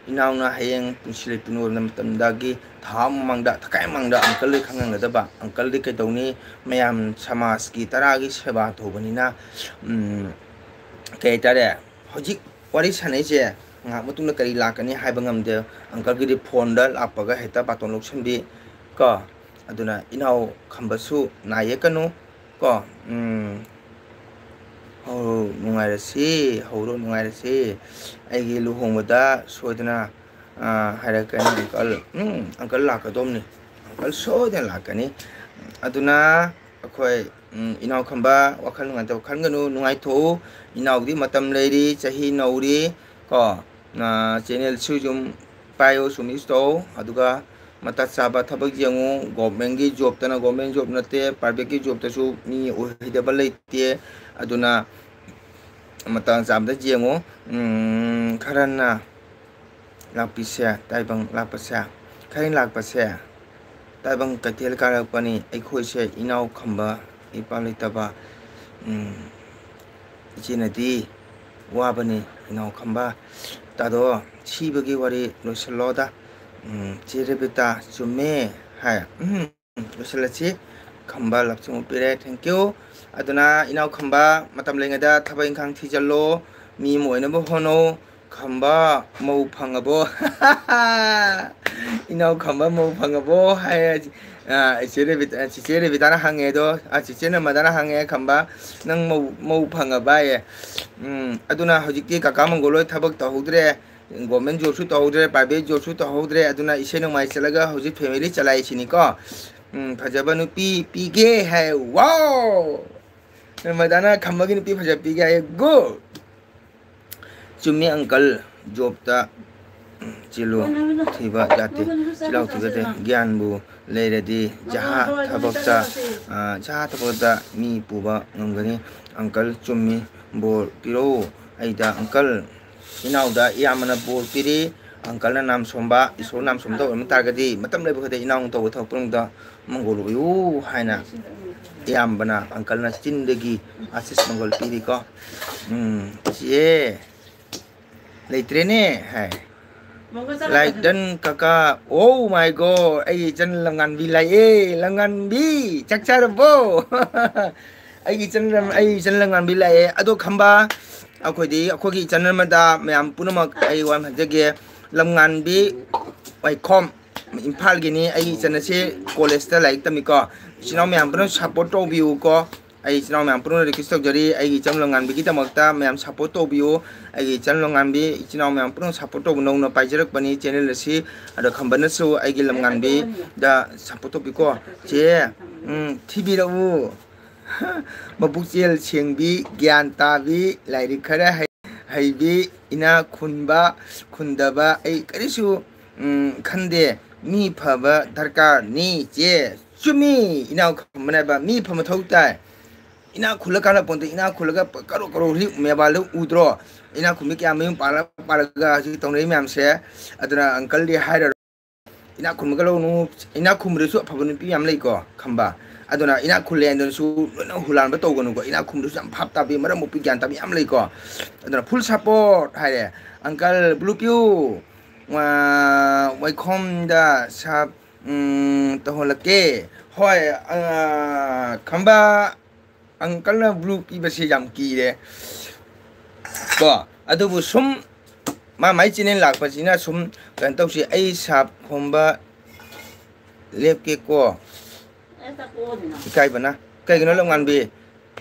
ꯏꯅꯥꯎꯅ ꯍꯌꯦꯡ ꯄꯨꯟꯁꯤ ꯂꯩꯇꯨꯅ ꯑꯣꯏꯔꯕ ꯃꯇꯝꯗꯒꯤ ꯊꯥ ꯑꯃ ꯃꯃꯥꯡꯗ, ꯊꯈꯥꯏ ꯃꯃꯥꯡꯗ uncle ꯗꯤ ꯈꯪꯍꯟꯒꯗꯕ꯫ Uncle ꯗꯤ ꯀꯩꯗꯧꯅꯤ, ꯃꯌꯥꯝ ꯁꯃꯥꯖꯀꯤ ꯇꯔꯥꯒꯤ ꯁꯦꯕꯥ ꯇꯧꯕꯅꯤꯅ, ꯎꯝ, ꯀꯩ ꯍꯥꯏꯇꯥꯔꯦ, ꯍꯧꯖꯤꯛ ꯋꯥꯔꯤ ꯁꯥꯟꯅꯩꯁꯦ, ꯉꯥꯏꯍꯥꯛ ꯃꯇꯨꯡꯗ ꯀꯔꯤ ꯂꯥꯛꯀꯅꯤ ꯍꯥꯏꯕ ꯉꯝꯗꯦ꯫ ꯑꯪꯀꯜꯒꯤꯗꯤ ꯐꯣꯟꯗ ꯂꯥꯛꯄꯒ ꯍꯦꯛꯇ ꯕꯥꯇꯣꯟ ꯂꯧꯁꯤꯟꯕꯤ ꯀꯣ꯫ ꯑꯗꯨꯅ ꯏꯅꯥꯎ ꯈꯝꯕꯁꯨ ꯅꯥ ꯌꯦꯛꯀꯅꯨ ꯀꯣ꯫ ꯎꯝ, ꯍꯧꯔꯣ ꯅꯨꯡꯉꯥꯏꯔꯁꯤ, ꯍꯧꯔꯣ ꯅꯨꯡꯉꯥꯏꯔꯁꯤ꯫ ꯑꯩꯒꯤ ꯂꯨꯍꯣꯡꯕꯗ ꯁꯣꯏꯗꯅ, ꯑꯥ, ꯍꯥꯏꯔꯛꯀꯅꯤ ꯑꯪꯀꯜ꯫ ꯎꯝ, ꯑꯪꯀꯜ ꯂꯥꯛꯀꯗꯧꯕꯅꯤ, ꯑꯪꯀꯜ ꯁꯣꯏꯗꯅ ꯂꯥꯛꯀꯅꯤ꯫ ꯑꯗꯨꯅ ꯑꯩꯈꯣꯏ, ꯎꯝ, ꯏꯅꯥꯎ ꯈꯝꯕ, ꯋꯥꯈꯜ ꯅꯨꯡꯉꯥꯏꯇꯕ ꯈꯟꯒꯅꯨ, ꯅꯨꯡꯉꯥꯏꯊꯣꯛꯎ꯫ ꯏꯅꯥꯎꯗꯤ ꯃꯇꯝ ꯂꯩꯔꯤ, ꯆꯍꯤ ꯅꯧꯔꯤ ꯀꯣ꯫ ꯑꯥ, ꯆꯦꯅꯦꯜꯁꯨ ꯁꯨꯝ ꯄꯥꯏꯌꯨ, ꯁꯨꯝ ꯌꯨꯁ ꯇꯧ꯫ ꯑꯗꯨꯒ ꯃꯇꯥ ꯆꯥꯕ ꯊꯕꯛ ꯌꯦꯡꯉꯨ꯫ ꯒꯣꯔꯃꯦꯟꯒꯤ ꯖꯣꯕꯇꯅ ꯒꯣꯔꯃꯦꯟ ꯖꯣꯕ ꯅꯠꯇꯦ, ꯄ꯭ꯔꯥꯏꯚꯦꯠꯀꯤ ꯖꯣꯕꯇꯁꯨ ꯃꯤ ꯑꯣꯏꯍꯩꯗꯕ ꯂꯩꯇꯦ꯫ ꯑꯗꯨꯅ ꯃꯇꯥꯡ ꯆꯥꯕꯗ ꯌꯦꯡꯉꯨ꯫ ꯎꯝ, ꯈꯔꯅ ꯂꯥꯛꯄꯤꯁꯦ, ꯇꯥꯏꯕꯪ ꯂꯥꯛꯄꯁꯦ, ꯈꯔꯅ ꯂꯥꯛꯄꯁꯦ, ꯇꯥꯏꯕꯪ ꯀꯩꯊꯦꯜ ꯀꯥꯔꯛꯄꯅꯤ꯫ ꯑꯩꯈꯣꯏꯁꯦ ꯏꯅꯥꯎ ꯈꯝꯕ, ꯏꯄꯥ ꯂꯩꯇꯕ, ꯎꯝ, ꯏꯆꯦꯅꯗꯤ ꯋꯥꯕꯅꯤ ꯏꯅꯥꯎ ꯈꯝꯕ꯫ ꯇꯥꯗꯣ, ꯁꯤꯕꯒꯤ ꯋꯥꯔꯤ ꯂꯣꯏꯁꯤꯜꯂꯣꯗ꯫ ꯎꯝ, ꯆꯦ ꯔꯦꯕꯤꯇꯥ, ꯆꯨꯝꯃꯦ ꯍꯥꯏ꯫ ꯎꯝ, ꯂꯣꯏꯁꯤꯜꯂꯁꯤ꯫ ꯈꯝꯕ ꯂꯞꯁꯤꯡ ꯎꯠꯄꯤꯔꯦ, thank you꯫ ꯑꯗꯨꯅ ꯏꯅꯥꯎ ꯈꯝꯕ, ꯃꯇꯝ ꯂꯩꯉꯩꯗ ꯊꯕꯛ ꯏꯪꯈꯥꯡ ꯊꯤꯖꯤꯜꯂꯣ, ꯃꯤ ꯑꯃ ꯑꯣꯏꯅꯕ ꯍꯣꯠꯅꯧ꯫ ꯈꯝꯕ ꯃꯧ ꯐꯪꯉꯕꯣ? ꯏꯅꯥꯎ ꯈꯝꯕ ꯃꯧ ꯐꯪꯉꯕꯣ ꯍꯥꯏ꯫ ꯑ, ꯏꯆꯦ ꯔꯦꯕꯤꯇꯥ, ꯆꯤꯆꯦ ꯔꯦꯕꯤꯇꯥꯅ ꯍꯪꯉꯦ ꯑꯗꯣ, ꯑ, ꯆꯤꯆꯦ ꯅꯃꯗꯥꯅ ꯍꯪꯉꯦ, "ꯈꯝꯕ, ꯅꯪ ꯃꯧ, ꯃꯧ ꯐꯪꯉꯕ?" ꯍꯥꯏꯌꯦ꯫ ꯎꯝ, ꯑꯗꯨꯅ ꯍꯧꯖꯤꯛꯇꯤ ꯀꯀꯥ ꯃꯪꯒꯣꯜ ꯍꯣꯏ ꯊꯕꯛ ꯇꯧꯍꯧꯗ꯭ꯔꯦ, ꯒꯣꯔꯃꯦꯟ ꯖꯣꯕꯁꯨ ꯇꯧꯍꯧꯗ꯭ꯔꯦ, ꯄ꯭ꯔꯥꯏꯚꯦꯠ ꯖꯣꯕꯁꯨ ꯇꯧꯍꯧꯗ꯭ꯔꯦ, ꯑꯗꯨꯅ ꯏꯁꯩ ꯅꯣꯡꯃꯥꯏ ꯆꯠꯂꯒ ꯍꯧꯖꯤꯛ ꯐꯦꯃꯤꯂꯤ ꯆꯂꯥꯏꯁꯤꯅꯤꯀꯣ꯫ ꯎꯝ, ꯐꯖꯕ ꯅꯨꯄꯤ ꯄꯤꯒꯦ ꯍꯥꯏ꯫ ꯋꯥꯎ! ꯅꯃꯗꯥꯅ ꯈꯝꯕꯒꯤ ꯅꯨꯄꯤ ꯐꯖꯕ ꯄꯤꯒꯦ ꯍꯥꯏ꯫ Good! ꯆꯨꯝꯃꯤ ꯑꯪꯀꯜ, ꯖꯣꯕꯇ ꯆꯤꯜꯂꯨ ꯊꯤꯕ ꯌꯥꯗꯦ, ꯆꯤꯜꯍꯥꯎ ꯊꯤꯕ ꯌꯥꯗꯦ꯫ ꯒ꯭ꯌꯥꯟꯕꯨ ꯂꯩꯔꯗꯤ ꯖꯍꯥ ꯊꯕꯛꯇ, ꯑ, ꯖꯍꯥ ꯊꯕꯛꯇ ꯃꯤ ꯄꯨꯕ ꯉꯝꯒꯅꯤ꯫ ꯑꯪꯀꯜ ꯆꯨꯝꯃꯤ, ꯕꯣꯔ ꯄꯤꯔꯛꯎ ꯑꯩꯗ ꯑꯪꯀꯜ꯫ ꯏꯅꯥꯎꯗ ꯏꯌꯥꯝꯕꯅ ꯕꯣꯔ ꯄꯤꯔꯤ꯫ ꯑꯪꯀꯜꯅ ꯅꯥꯝ ꯁꯣꯝꯕ, ꯏꯁꯣꯔ ꯅꯥꯝ ꯁꯣꯝꯕ ꯇꯧꯔꯝꯕ ꯇꯥꯔꯒꯗꯤ ꯃꯇꯝ ꯂꯩꯕ ꯈꯨꯗꯤꯡ ꯏꯅꯥꯎꯅ ꯇꯧꯕ ꯊꯕꯛ ꯄꯨꯝꯅꯃꯛꯇ ꯃꯪꯒꯣꯜ ꯑꯣꯏꯌꯨ ꯍꯥꯏꯅ ꯏꯌꯥꯝꯕꯅ ꯑꯪꯀꯜꯅ ꯆꯤꯟꯗꯒꯤ ꯑꯥꯁꯤꯁ ꯃꯪꯒꯣꯜ ꯄꯤꯔꯤꯀꯣ꯫ ꯎꯝ, ꯆꯦ ꯂꯩꯇ꯭ꯔꯦꯅꯦ ꯍꯥꯏ꯫ ꯂꯥꯏꯛ ꯗꯟ ꯀꯀꯥ, oh my God, ꯑꯩꯒꯤ ꯏꯆꯟ ꯂꯝꯉꯥꯟꯕꯤ ꯂꯥꯛꯑꯦ, ꯂꯝꯉꯥꯟꯕꯤ, ꯆꯥꯛ ꯆꯥꯔꯕꯣ? ꯑꯩꯒꯤ ꯏꯆꯟ ꯂꯝ-, ꯑꯩꯒꯤ ꯏꯆꯟ ꯂꯝꯉꯥꯟꯕꯤ ꯂꯥꯛꯑꯦ꯫ ꯑꯗꯣ ꯈꯝꯕ, ꯑꯩꯈꯣꯏꯗꯤ ꯑꯩꯈꯣꯏꯒꯤ ꯏꯆꯟ ꯑꯃꯗ ꯃꯌꯥꯝ ꯄꯨꯝꯅꯃꯛ ꯑꯩ ꯋꯥ ꯑꯃ ꯍꯥꯏꯖꯒꯦ꯫ ꯂꯝꯉꯥꯟꯕꯤ ꯋꯥꯏꯈꯣꯝ, ꯏꯝꯐꯥꯜꯒꯤꯅꯤ꯫ ꯑꯩꯒꯤ ꯏꯆꯟ ꯑꯁꯤ ꯀꯣꯂꯦꯖꯇ ꯂꯥꯏꯔꯤꯛ ꯇꯝꯃꯤꯀꯣ꯫ ꯏꯆꯤꯟ ꯏꯅꯥꯎ ꯃꯌꯥꯝ ꯄꯨꯝꯅꯃꯛ ꯁꯞꯄꯣꯔꯠ ꯇꯧꯕꯤꯌꯨꯀꯣ꯫ ꯑꯩ ꯏꯆꯤꯟ ꯏꯅꯥꯎ ꯃꯌꯥꯝ ꯄꯨꯝꯅꯃꯛ ꯔꯤꯀ꯭ꯋꯦꯁ ꯇꯧꯖꯔꯤ, ꯑꯩꯒꯤ ꯏꯆꯟ ꯂꯝꯉꯥꯟꯕꯤꯒꯤꯗꯃꯛꯇ ꯃꯌꯥꯝ ꯁꯞꯄꯣꯔꯠ ꯇꯧꯕꯤꯌꯨ꯫ ꯑꯩꯒꯤ ꯏꯆꯟ ꯂꯝꯉꯥꯟꯕꯤ, ꯏꯆꯤꯟ ꯏꯅꯥꯎ ꯃꯌꯥꯝ ꯄꯨꯝꯅꯃꯛ ꯁꯞꯄꯣꯔꯠ ꯇꯧꯕ ꯅꯧꯅ ꯄꯥꯏꯖꯔꯛꯄꯅꯤ ꯆꯦꯅꯦꯜ ꯑꯁꯤ꯫ ꯑꯗꯣ ꯈꯝꯕꯅꯁꯨ ꯑꯩꯒꯤ ꯂꯝꯉꯥꯟꯕꯤꯗ ꯁꯞꯄꯣꯔꯠ ꯇꯧꯕꯤꯀꯣ꯫ ꯆꯦ, ꯎꯝ, ꯊꯤꯕꯤꯔꯛꯎ꯫ ꯃꯕꯨꯛꯆꯦꯜ ꯁꯦꯡꯕꯤ, ꯒ꯭ꯌꯥꯟ ꯇꯥꯕꯤ, ꯂꯥꯏꯔꯤꯛ ꯈꯔ ꯍꯩ-, ꯍꯩꯕꯤ, ꯏꯅꯥꯛ ꯈꯨꯟꯕ, ꯈꯨꯟꯗꯕ ꯑꯩ ꯀꯔꯤꯁꯨ, ꯎꯝ, ꯈꯟꯗꯦ꯫ ꯃꯤ ꯐꯕ ꯗꯔꯀꯥꯔꯅꯤ ꯆꯦ꯫ ꯆꯨꯝꯃꯤ, ꯏꯅꯥꯎ ꯈꯝꯕꯅ ꯍꯥꯏꯕ, ꯃꯤ ꯐꯕ ꯃꯊꯧ ꯇꯥꯏ꯫ ꯏꯅꯥꯛ ꯈꯨꯜꯂ ꯀꯥꯟꯅ ꯄꯣꯟꯇꯦ, ꯏꯅꯥꯛ ꯈꯨꯜꯂꯒ ꯀꯔꯣ ꯀꯔꯣ ꯍꯧꯖꯤꯛ ꯃꯦꯕꯥꯜꯗ ꯎꯗ꯭ꯔꯣ? ꯏꯅꯥꯛ ꯈꯨꯟꯕꯤ ꯀꯌꯥ ꯃꯌꯨꯝ ꯄꯥꯜꯂ ꯄꯥꯜꯂꯒ ꯍꯧꯖꯤꯛ ꯇꯧꯅꯔꯤ ꯃꯌꯥꯝꯁꯦ꯫ ꯑꯗꯨꯅ ꯑꯪꯀꯜꯗꯤ ꯍꯥꯏꯔꯔꯣꯏ꯫ ꯏꯅꯥꯛ ꯈꯨꯟꯕꯒ ꯂꯧꯅꯨ, ꯏꯅꯥꯛ ꯈꯨꯟꯕꯗꯁꯨ ꯑꯐꯕ ꯅꯨꯄꯤ ꯌꯥꯝ ꯂꯩꯀꯣ, ꯈꯝꯕ꯫ ꯑꯗꯨꯅ ꯏꯅꯥꯛ ꯈꯨꯜꯂꯦ ꯍꯥꯏꯗꯅꯁꯨ ꯂꯣꯏꯅ ꯍꯨꯂꯥꯟꯕ ꯇꯧꯒꯅꯨꯀꯣ꯫ ꯏꯅꯥꯛ ꯈꯨꯟꯕꯗꯁꯨ ꯌꯥꯝ ꯚꯥꯞ ꯇꯥꯕꯤ, ꯃꯔꯝ ꯃꯣꯛꯄꯤ, ꯒ꯭ꯌꯥꯟ ꯇꯥꯕꯤ ꯌꯥꯝ ꯂꯩꯀꯣ꯫ ꯑꯗꯨꯅ full support ꯍꯥꯏꯔꯦ꯫ ꯑꯪꯀꯜ ꯕ꯭ꯂꯨ ꯄꯤꯌꯨ, ꯑꯥ, ꯋꯥꯏꯈꯣꯝꯗ ꯁꯥꯞ, ꯎꯝ, ꯇꯧꯍꯜꯂꯛꯀꯦ꯫ ꯍꯣꯏ, ꯑꯥ, ꯈꯝꯕ꯫ ꯑꯪꯀꯜꯅ ꯕ꯭ꯂꯨ ꯄꯤꯕꯁꯦ ꯌꯥꯝ ꯀꯤꯔꯦ ꯀꯣ꯫ ꯑꯗꯨꯕꯨ ꯁꯨꯝ ꯃꯥ ꯃꯥꯏ ꯆꯦꯅꯦꯜ ꯂꯥꯛꯄꯁꯤꯅ ꯁꯨꯝ ꯀꯩꯅꯣ ꯇꯧꯁꯤ, ꯑꯩ ꯁꯥꯞ ꯈꯣꯝꯕ ꯂꯦꯞꯀꯦꯀꯣ꯫ ꯏꯀꯥꯏꯕꯅ꯫ ꯀꯩꯒꯤꯅꯣ ꯂꯝꯉꯥꯟꯕꯤ?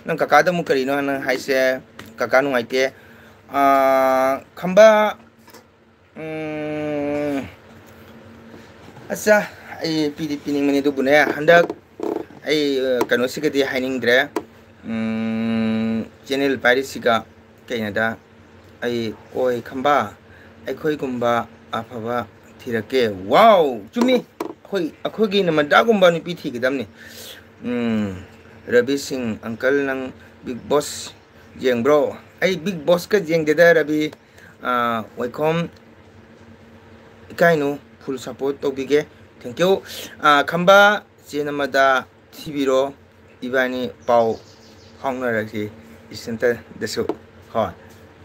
ꯅꯪ ꯀꯀꯥꯗ ꯑꯃꯨꯛ ꯀꯔꯤꯅꯣ ꯅꯪ ꯍꯥꯏꯁꯦ? ꯀꯀꯥ ꯅꯨꯡꯉꯥꯏꯇꯦ꯫ ꯑꯥ, ꯈꯝꯕ, ꯎꯝ, ꯑꯠꯆꯥ, ꯑꯩ ꯄꯤꯗꯤ ꯄꯤꯅꯤꯡꯕꯅꯤ, ꯑꯗꯨꯕꯨꯅꯦ, ꯍꯟꯗꯛ ꯑꯩ, ꯑ, ꯀꯩꯅꯣꯁꯤꯒꯗꯤ ꯍꯥꯏꯅꯤꯡꯗ꯭ꯔꯦ꯫ ꯎꯝ, ꯆꯦꯅꯦꯜ ꯄꯥꯏꯔꯤꯁꯤꯒ ꯀꯩꯅꯣꯗ ꯑꯩ, ꯑꯣꯏ ꯈꯝꯕ, ꯑꯩꯈꯣꯏꯒꯨꯝꯕ ꯑꯐꯕ ꯊꯤꯔꯛꯀꯦ꯫ ꯋꯥꯎ, ꯆꯨꯝꯃꯤ꯫ ꯑꯩꯈꯣꯏ, ꯑꯩꯈꯣꯏꯒꯤ ꯅꯃꯟꯗꯥꯒꯨꯝꯕ ꯅꯨꯄꯤ ꯊꯤꯒꯗꯕꯅꯤ꯫ ꯎꯝ, ꯔꯕꯤ ꯁꯤꯡ, ꯑꯪꯀꯜ, ꯅꯪ ꯕꯤꯒ ꯕꯣꯁ ꯌꯦꯡꯕ꯭ꯔꯣ? ꯑꯩ ꯕꯤꯒ ꯕꯣꯁꯀ ꯌꯦꯡꯗꯦꯗ, ꯔꯕꯤ꯫ ꯑꯥ, ꯋꯥꯏꯈꯣꯝ ꯏꯀꯥꯏꯅꯨ, full support ꯇꯧꯕꯤꯒꯦ꯫ Thank you꯫ ꯑꯥ, ꯈꯝꯕ, ꯆꯦ ꯅꯃꯗ ꯊꯤꯕꯤꯔꯣ, ꯏꯕꯥꯅꯤ ꯄꯥꯎ ꯐꯥꯎꯅꯔꯁꯤ꯫ Insta-ꯗꯁꯨ꯫ ꯍꯣꯏ,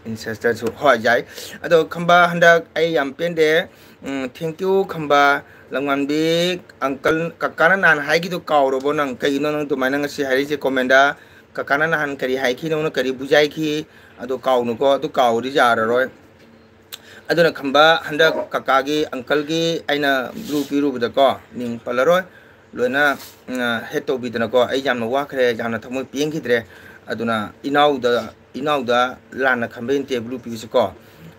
Insta-ꯗꯁꯨ꯫ ꯍꯣꯏ, ꯌꯥꯏ꯫ ꯑꯗꯣ ꯈꯝꯕ, ꯍꯟꯗꯛ ꯑꯩ ꯌꯥꯝ ꯄꯦꯟꯗꯦ꯫ ꯎꯝ, thank you, ꯈꯝꯕ꯫ ꯂꯝꯉꯥꯟꯕꯤ, ꯑꯪꯀꯜ, ꯀꯀꯥꯅ ꯅꯍꯥꯟ ꯍꯥꯏꯈꯤꯗꯣ ꯀꯥꯎꯔꯕꯣ ꯅꯪ? ꯀꯩꯒꯤꯅꯣ ꯅꯪ ꯑꯗꯨꯃꯥꯏꯅ ꯉꯁꯤ ꯍꯥꯏꯔꯛꯏꯁꯦ comment-ꯗ? ꯀꯀꯥꯅ ꯅꯍꯥꯟ ꯀꯔꯤ ꯍꯥꯏꯈꯤ? ꯅꯉꯣꯟꯗ ꯀꯔꯤ ꯕꯨꯖꯥꯏꯈꯤ? ꯑꯗꯨ ꯀꯥꯎꯅꯨꯀꯣ, ꯑꯗꯨ ꯀꯥꯎꯔꯗꯤ ꯌꯥꯔꯔꯣꯏ꯫ ꯑꯗꯨꯅ ꯈꯝꯕ, ꯍꯟꯗꯛ ꯀꯀꯥꯒꯤ, ꯑꯪꯀꯜꯒꯤ ꯑꯩꯅ ꯕ꯭ꯂꯨ ꯄꯤꯔꯨꯕꯗꯀꯣ, ꯃꯤꯡ ꯄꯜꯂꯔꯣꯏ, ꯂꯣꯏꯅ ꯍꯦꯠ ꯇꯧꯕꯤꯗꯅꯀꯣ, ꯑꯩ ꯌꯥꯝꯅ ꯋꯥꯈ꯭ꯔꯦ, ꯌꯥꯝꯅ ꯊꯃꯣꯏ ꯄꯦꯟꯈꯤꯗ꯭ꯔꯦ꯫ ꯑꯗꯨꯅ ꯏꯅꯥꯎꯗ, ꯏꯅꯥꯎꯗ ꯂꯥꯟꯅ ꯈꯟꯕ ꯅꯠꯇꯦ ꯕ꯭ꯂꯨ ꯄꯤꯕꯁꯤꯀꯣ꯫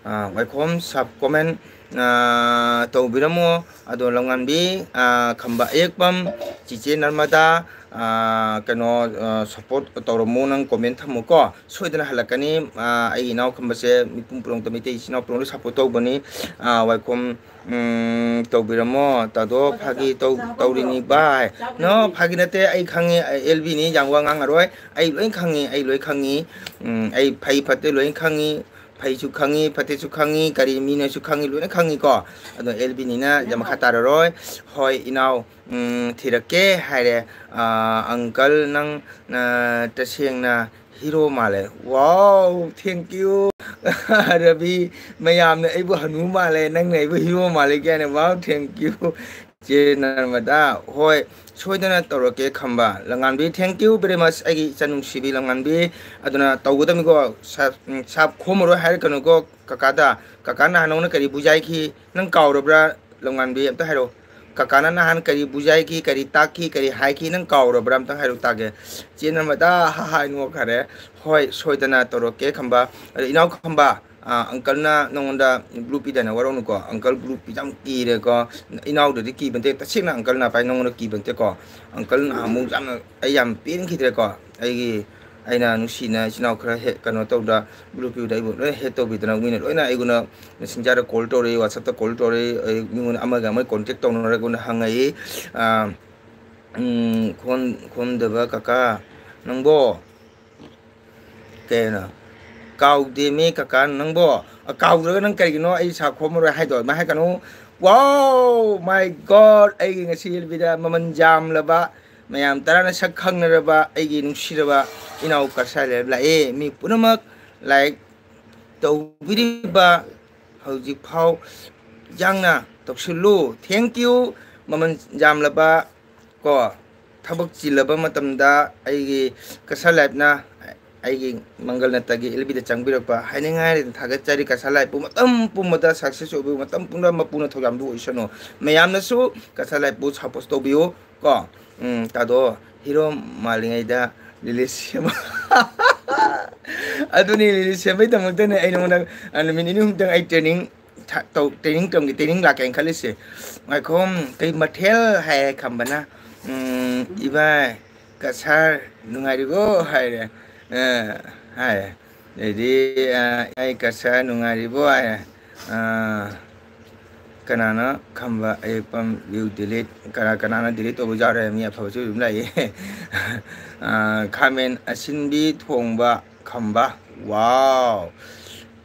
ꯋꯥꯏꯈꯣꯝ ꯁꯕ ꯀꯣꯃꯦꯟ ꯇꯧꯕꯤꯔꯝꯃꯣ꯫ ꯑꯗꯣ ꯂꯝꯉꯥꯟꯕꯤ, ꯈꯝꯕ ꯑꯌꯦꯛꯄꯝ, ꯆꯤꯆꯦ ꯅꯔꯃꯗꯥ, ꯀꯩꯅꯣ, ꯁꯞꯄꯣꯔꯠ ꯇꯧꯔꯝꯃꯣ, ꯅꯪ ꯀꯣꯃꯦꯟ ꯊꯝꯃꯨꯀꯣ, ꯁꯣꯏꯗꯅ ꯍꯜꯂꯛꯀꯅꯤ꯫ ꯑꯩꯒꯤ ꯏꯅꯥꯎ ꯈꯝꯕꯁꯦ ꯃꯤꯄꯨꯝ ꯄꯨꯝꯅꯃꯛꯇ, ꯃꯩꯇꯩ ꯏꯆꯤꯟ ꯏꯅꯥꯎ ꯄꯨꯝꯅꯃꯛꯇ ꯁꯞꯄꯣꯔꯠ ꯇꯧꯕꯅꯤ꯫ ꯋꯥꯏꯈꯣꯝ ꯎꯝ, ꯇꯧꯕꯤꯔꯝꯃꯣ꯫ ꯇꯥꯗꯣ, ꯐꯥꯒꯤ ꯇꯧ-, ꯇꯧꯔꯤꯅꯤ ꯚꯥꯏ꯫ ꯅꯣ, ꯐꯥꯒꯤ ꯅꯠꯇꯦ, ꯑꯩ ꯈꯪꯉꯤ, ꯑꯩ ꯑꯦꯜ ꯕꯤꯅꯤ, ꯌꯥꯝ ꯋꯥ ꯉꯥꯡꯉꯔꯣꯏ꯫ ꯑꯩ ꯂꯣꯏ ꯈꯪꯉꯤ, ꯑꯩ ꯂꯣꯏ ꯈꯪꯉꯤ꯫ ꯎꯝ, ꯑꯩ ꯐꯩ ꯐꯠꯇꯦ ꯂꯣꯏ ꯈꯪꯉꯤ꯫ ꯐꯩꯁꯨ ꯈꯪꯉꯤ, ꯐꯠꯇꯦꯁꯨ ꯈꯪꯉꯤ, ꯀꯔꯤ ꯃꯤꯅꯁꯨ ꯈꯪꯉꯤ, ꯂꯣꯏꯅ ꯈꯪꯉꯤꯀꯣ꯫ ꯑꯗꯣ ꯑꯦꯜ ꯕꯤꯅꯤꯅ ꯃꯈꯥ ꯇꯥꯔꯔꯣꯏ꯫ ꯍꯣꯏ, ꯏꯅꯥꯎ, ꯎꯝ, ꯊꯤꯔꯛꯀꯦ ꯍꯥꯏꯔꯦ꯫ ꯑꯥ, ꯑꯪꯀꯜ, ꯅꯪ, ꯑꯥ, ꯇꯁꯦꯡꯅ ꯍꯤꯔꯣ ꯃꯥꯜꯂꯦ꯫ Wow, thank you꯫ ꯔꯕꯤ, ꯃꯌꯥꯝꯅ ꯑꯩꯕꯨ ꯍꯅꯨ ꯃꯥꯜꯂꯦ, ꯅꯪꯅ ꯑꯩꯕꯨ ꯍꯤꯔꯣ ꯃꯥꯜꯂꯦ ꯀꯥꯏꯅ꯫ Wow, thank you꯫ ꯆꯦ ꯅꯔꯃꯗꯥ, ꯍꯣꯏ, ꯁꯣꯏꯗꯅ ꯇꯧꯔꯛꯀꯦ ꯈꯝꯕ꯫ ꯂꯝꯉꯥꯟꯕꯤ, thank you very much, ꯑꯩꯒꯤ ꯏꯆꯟ ꯅꯨꯡꯁꯤꯕꯤ ꯂꯝꯉꯥꯟꯕꯤ꯫ ꯑꯗꯨꯅ ꯇꯧꯒꯗꯕꯅꯤꯀꯣ, ꯁꯥꯞ-, ꯎꯝ, ꯁꯥꯞ ꯈꯣꯝꯃꯔꯣꯏ ꯍꯥꯏꯔꯛꯀꯅꯨꯀꯣ ꯀꯀꯥꯗ꯫ ꯀꯀꯥ ꯅꯍꯥꯟ ꯅꯉꯣꯟꯗ ꯀꯔꯤ ꯕꯨꯖꯥꯏꯈꯤ? ꯅꯪ ꯀꯥꯎꯔꯕ꯭ꯔꯥ? ꯂꯝꯉꯥꯟꯕꯤ, ꯑꯝꯇ ꯍꯥꯏꯔꯛꯑꯣ꯫ ꯀꯀꯥꯅ ꯅꯍꯥꯟ ꯀꯔꯤ ꯕꯨꯖꯥꯏꯈꯤ, ꯀꯔꯤ ꯇꯥꯛꯈꯤ, ꯀꯔꯤ ꯍꯥꯏꯈꯤ, ꯅꯪ ꯀꯥꯎꯔꯕ꯭ꯔꯥ? ꯑꯝꯇꯪ ꯍꯥꯏꯔꯛꯑꯣ ꯇꯥꯒꯦ꯫ ꯆꯦ ꯅꯔꯃꯗꯥ, ꯍꯥ ꯍꯥ, ꯅꯣꯛꯈꯔꯦ꯫ ꯍꯣꯏ, ꯁꯣꯏꯗꯅ ꯇꯧꯔꯛꯀꯦ ꯈꯝꯕ꯫ ꯑꯗꯣ ꯏꯅꯥꯎ ꯈꯝꯕ, ꯑꯥ, ꯑꯪꯀꯜꯅ ꯅꯉꯣꯟꯗ ꯕ꯭ꯂꯨ ꯄꯤꯗꯅ ꯋꯥꯔꯧꯅꯨꯀꯣ꯫ ꯑꯪꯀꯜ ꯕ꯭ꯂꯨ ꯄꯤ ꯌꯥꯝ ꯀꯤꯔꯦꯀꯣ꯫ ꯏꯅꯥꯎꯗꯗꯤ ꯀꯤꯕ ꯅꯠꯇꯦ, ꯇꯁꯦꯡꯅ ꯑꯪꯀꯜ ꯅꯥꯄꯥꯏ ꯅꯉꯣꯟꯗ ꯀꯤꯕ ꯅꯠꯇꯦꯀꯣ꯫ ꯑꯪꯀꯜ ꯅꯍꯥꯟꯃꯨꯛ ꯌꯥꯝꯅ, ꯑꯩ ꯌꯥꯝ ꯄꯦꯟꯈꯤꯗ꯭ꯔꯦꯀꯣ꯫ ꯑꯩꯒꯤ, ꯑꯩꯅ ꯅꯨꯡꯁꯤꯅ ꯏꯆꯤꯟ ꯏꯅꯥꯎ ꯈꯔ ꯍꯦꯛ ꯀꯩꯅꯣ ꯇꯧꯗ, ꯕ꯭ꯂꯨ ꯄꯤꯕꯗ ꯑꯩꯕꯨ ꯂꯣꯏꯅ ꯍꯦꯠ ꯇꯧꯕꯤꯗꯅ, ꯃꯤꯅ ꯂꯣꯏꯅ ꯑꯩꯉꯣꯟꯗ ꯃꯦꯁꯦꯟꯖꯔꯗ ꯀꯣꯜ ꯇꯧꯔꯛꯏ, ꯋꯥꯆꯞꯇ ꯀꯣꯜ ꯇꯧꯔꯛꯏ, ꯑꯩ ꯃꯤꯉꯣꯟꯗ ꯑꯃꯒ ꯑꯃꯒ ꯀꯣꯟꯇꯦꯛ ꯇꯧꯅꯔꯒ ꯑꯩꯉꯣꯟꯗ ꯍꯪꯉꯛꯏ꯫ ꯑꯥ, ꯎꯝ, ꯈꯣꯝ-, ꯈꯣꯝꯗꯕ ꯀꯀꯥ ꯅꯪꯕꯣ? ꯀꯩꯅꯣ? ꯀꯥꯎꯗꯦꯃꯤ ꯀꯀꯥ ꯅꯪꯕꯣ꯫ ꯑ, ꯀꯥꯎꯗ꯭ꯔꯒ ꯅꯪ ꯀꯔꯤꯒꯤꯅꯣ ꯑꯩ ꯁꯥ ꯈꯣꯝꯃꯔꯣꯏ ꯍꯥꯏꯗꯣ? ꯑꯗꯨꯃꯥꯏꯅ ꯍꯥꯏꯒꯅꯨ꯫ Wow, my God, ꯑꯩꯒꯤ ꯉꯁꯤ ꯑꯦꯜ ꯕꯤꯗ ꯃꯃꯜ ꯌꯥꯝꯂꯕ, ꯃꯌꯥꯝ ꯇꯔꯥꯅ ꯁꯛ ꯈꯪꯅꯔꯕ ꯑꯩꯒꯤ ꯅꯨꯡꯁꯤꯔꯕ ꯏꯅꯥꯎ ꯀꯁꯥ ꯂꯩꯔꯕ ꯂꯥꯛꯑꯦ꯫ ꯃꯤ ꯄꯨꯝꯅꯃꯛ ꯂꯥꯏꯛ ꯇꯧꯕꯤꯔꯤꯕ ꯍꯧꯖꯤꯛꯐꯥꯎ ꯌꯥꯡꯅ ꯇꯧꯁꯤꯜꯂꯨ꯫ Thank you, ꯃꯃꯜ ꯌꯥꯝꯂꯕ ꯀꯣ꯫ ꯊꯕꯛ ꯆꯤꯜꯂꯕ ꯃꯇꯝꯗ ꯑꯩꯒꯤ ꯀꯁꯥ ꯂꯥꯏꯐꯅ ꯑꯩꯒꯤ ꯃꯪꯒꯜ ꯅꯠꯇꯒꯤ ꯑꯦꯜ ꯕꯤꯗ ꯆꯪꯕꯤꯔꯛꯄ ꯍꯥꯏꯅꯤꯡꯉꯥꯏ ꯍꯥꯏꯔꯗꯤ ꯊꯥꯒꯠꯆꯔꯤ꯫ ꯀꯁꯥ ꯂꯥꯏꯄꯨ ꯃꯇꯝ ꯄꯨꯝꯕꯗ ꯁꯛꯁꯦꯁ ꯑꯣꯏꯕꯤꯌꯨ, ꯃꯇꯝ ꯄꯨꯝꯕꯗ ꯃꯄꯨꯅ ꯊꯧꯖꯥꯜꯗꯨ ꯑꯣꯏꯁꯅꯨ꯫ ꯃꯌꯥꯝꯅꯁꯨ ꯀꯁꯥ ꯂꯥꯏꯄꯨ ꯁꯄꯣꯔꯠ ꯇꯧꯕꯤꯌꯨ ꯀꯣ꯫ ꯎꯝ, ꯇꯥꯗꯣ, ꯍꯤꯔꯣ ꯃꯥꯜꯂꯤꯉꯩꯗ ꯔꯤꯂꯤꯁ ꯁꯦꯝꯕ꯫ ꯑꯗꯨꯅꯤ, ꯔꯤꯂꯤꯁ ꯁꯦꯝꯕꯩꯗꯃꯛꯇꯅꯦ ꯑꯩ ꯅꯉꯣꯟꯗ, ꯑ, ꯅꯨꯃꯤꯠ ꯅꯤꯅꯤ ꯑꯍꯨꯝꯇꯪ ꯑꯩ ꯇ꯭ꯔꯦꯅꯤꯡ ꯊ-, ꯇꯧ-, ꯇ꯭ꯔꯦꯅꯤꯡ ꯇꯝꯒꯦ, ꯇ꯭ꯔꯦꯅꯤꯡ ꯂꯥꯛꯀꯦꯅ ꯈꯜꯂꯤꯁꯦ꯫ ꯉꯥꯏꯈꯣ, ꯀꯩ ꯃꯊꯦꯜ ꯍꯥꯏ ꯈꯝꯕꯅ? ꯎꯝ, ꯏꯕꯥꯏ, ꯀꯁꯥꯔ ꯅꯨꯡꯉꯥꯏꯔꯤꯕꯣ ꯍꯥꯏꯔꯦ꯫ ꯑ, ꯍꯥꯏ꯫ ꯑꯗꯩꯗꯤ, ꯑ, "ꯑꯩ ꯀꯁꯥꯔ ꯅꯨꯡꯉꯥꯏꯔꯤꯕꯣ?" ꯍꯥꯏꯔꯦ꯫ ꯑ, ꯀꯅꯥꯅꯣ ꯈꯝꯕ ꯑꯌꯦꯛꯄꯝ view delete? ꯀꯅꯥ, ꯀꯅꯥꯅꯣ delete ꯇꯧꯕ ꯌꯥꯎꯔꯦ? ꯃꯤ ꯑꯐꯕꯁꯨ ꯑꯗꯨꯝ ꯂꯥꯛꯏ꯫ ꯑ, ꯈꯥꯃꯦꯟ ꯑꯁꯤꯟꯕꯤ ꯊꯣꯡꯕ ꯈꯝꯕ꯫ ꯋꯥꯎ!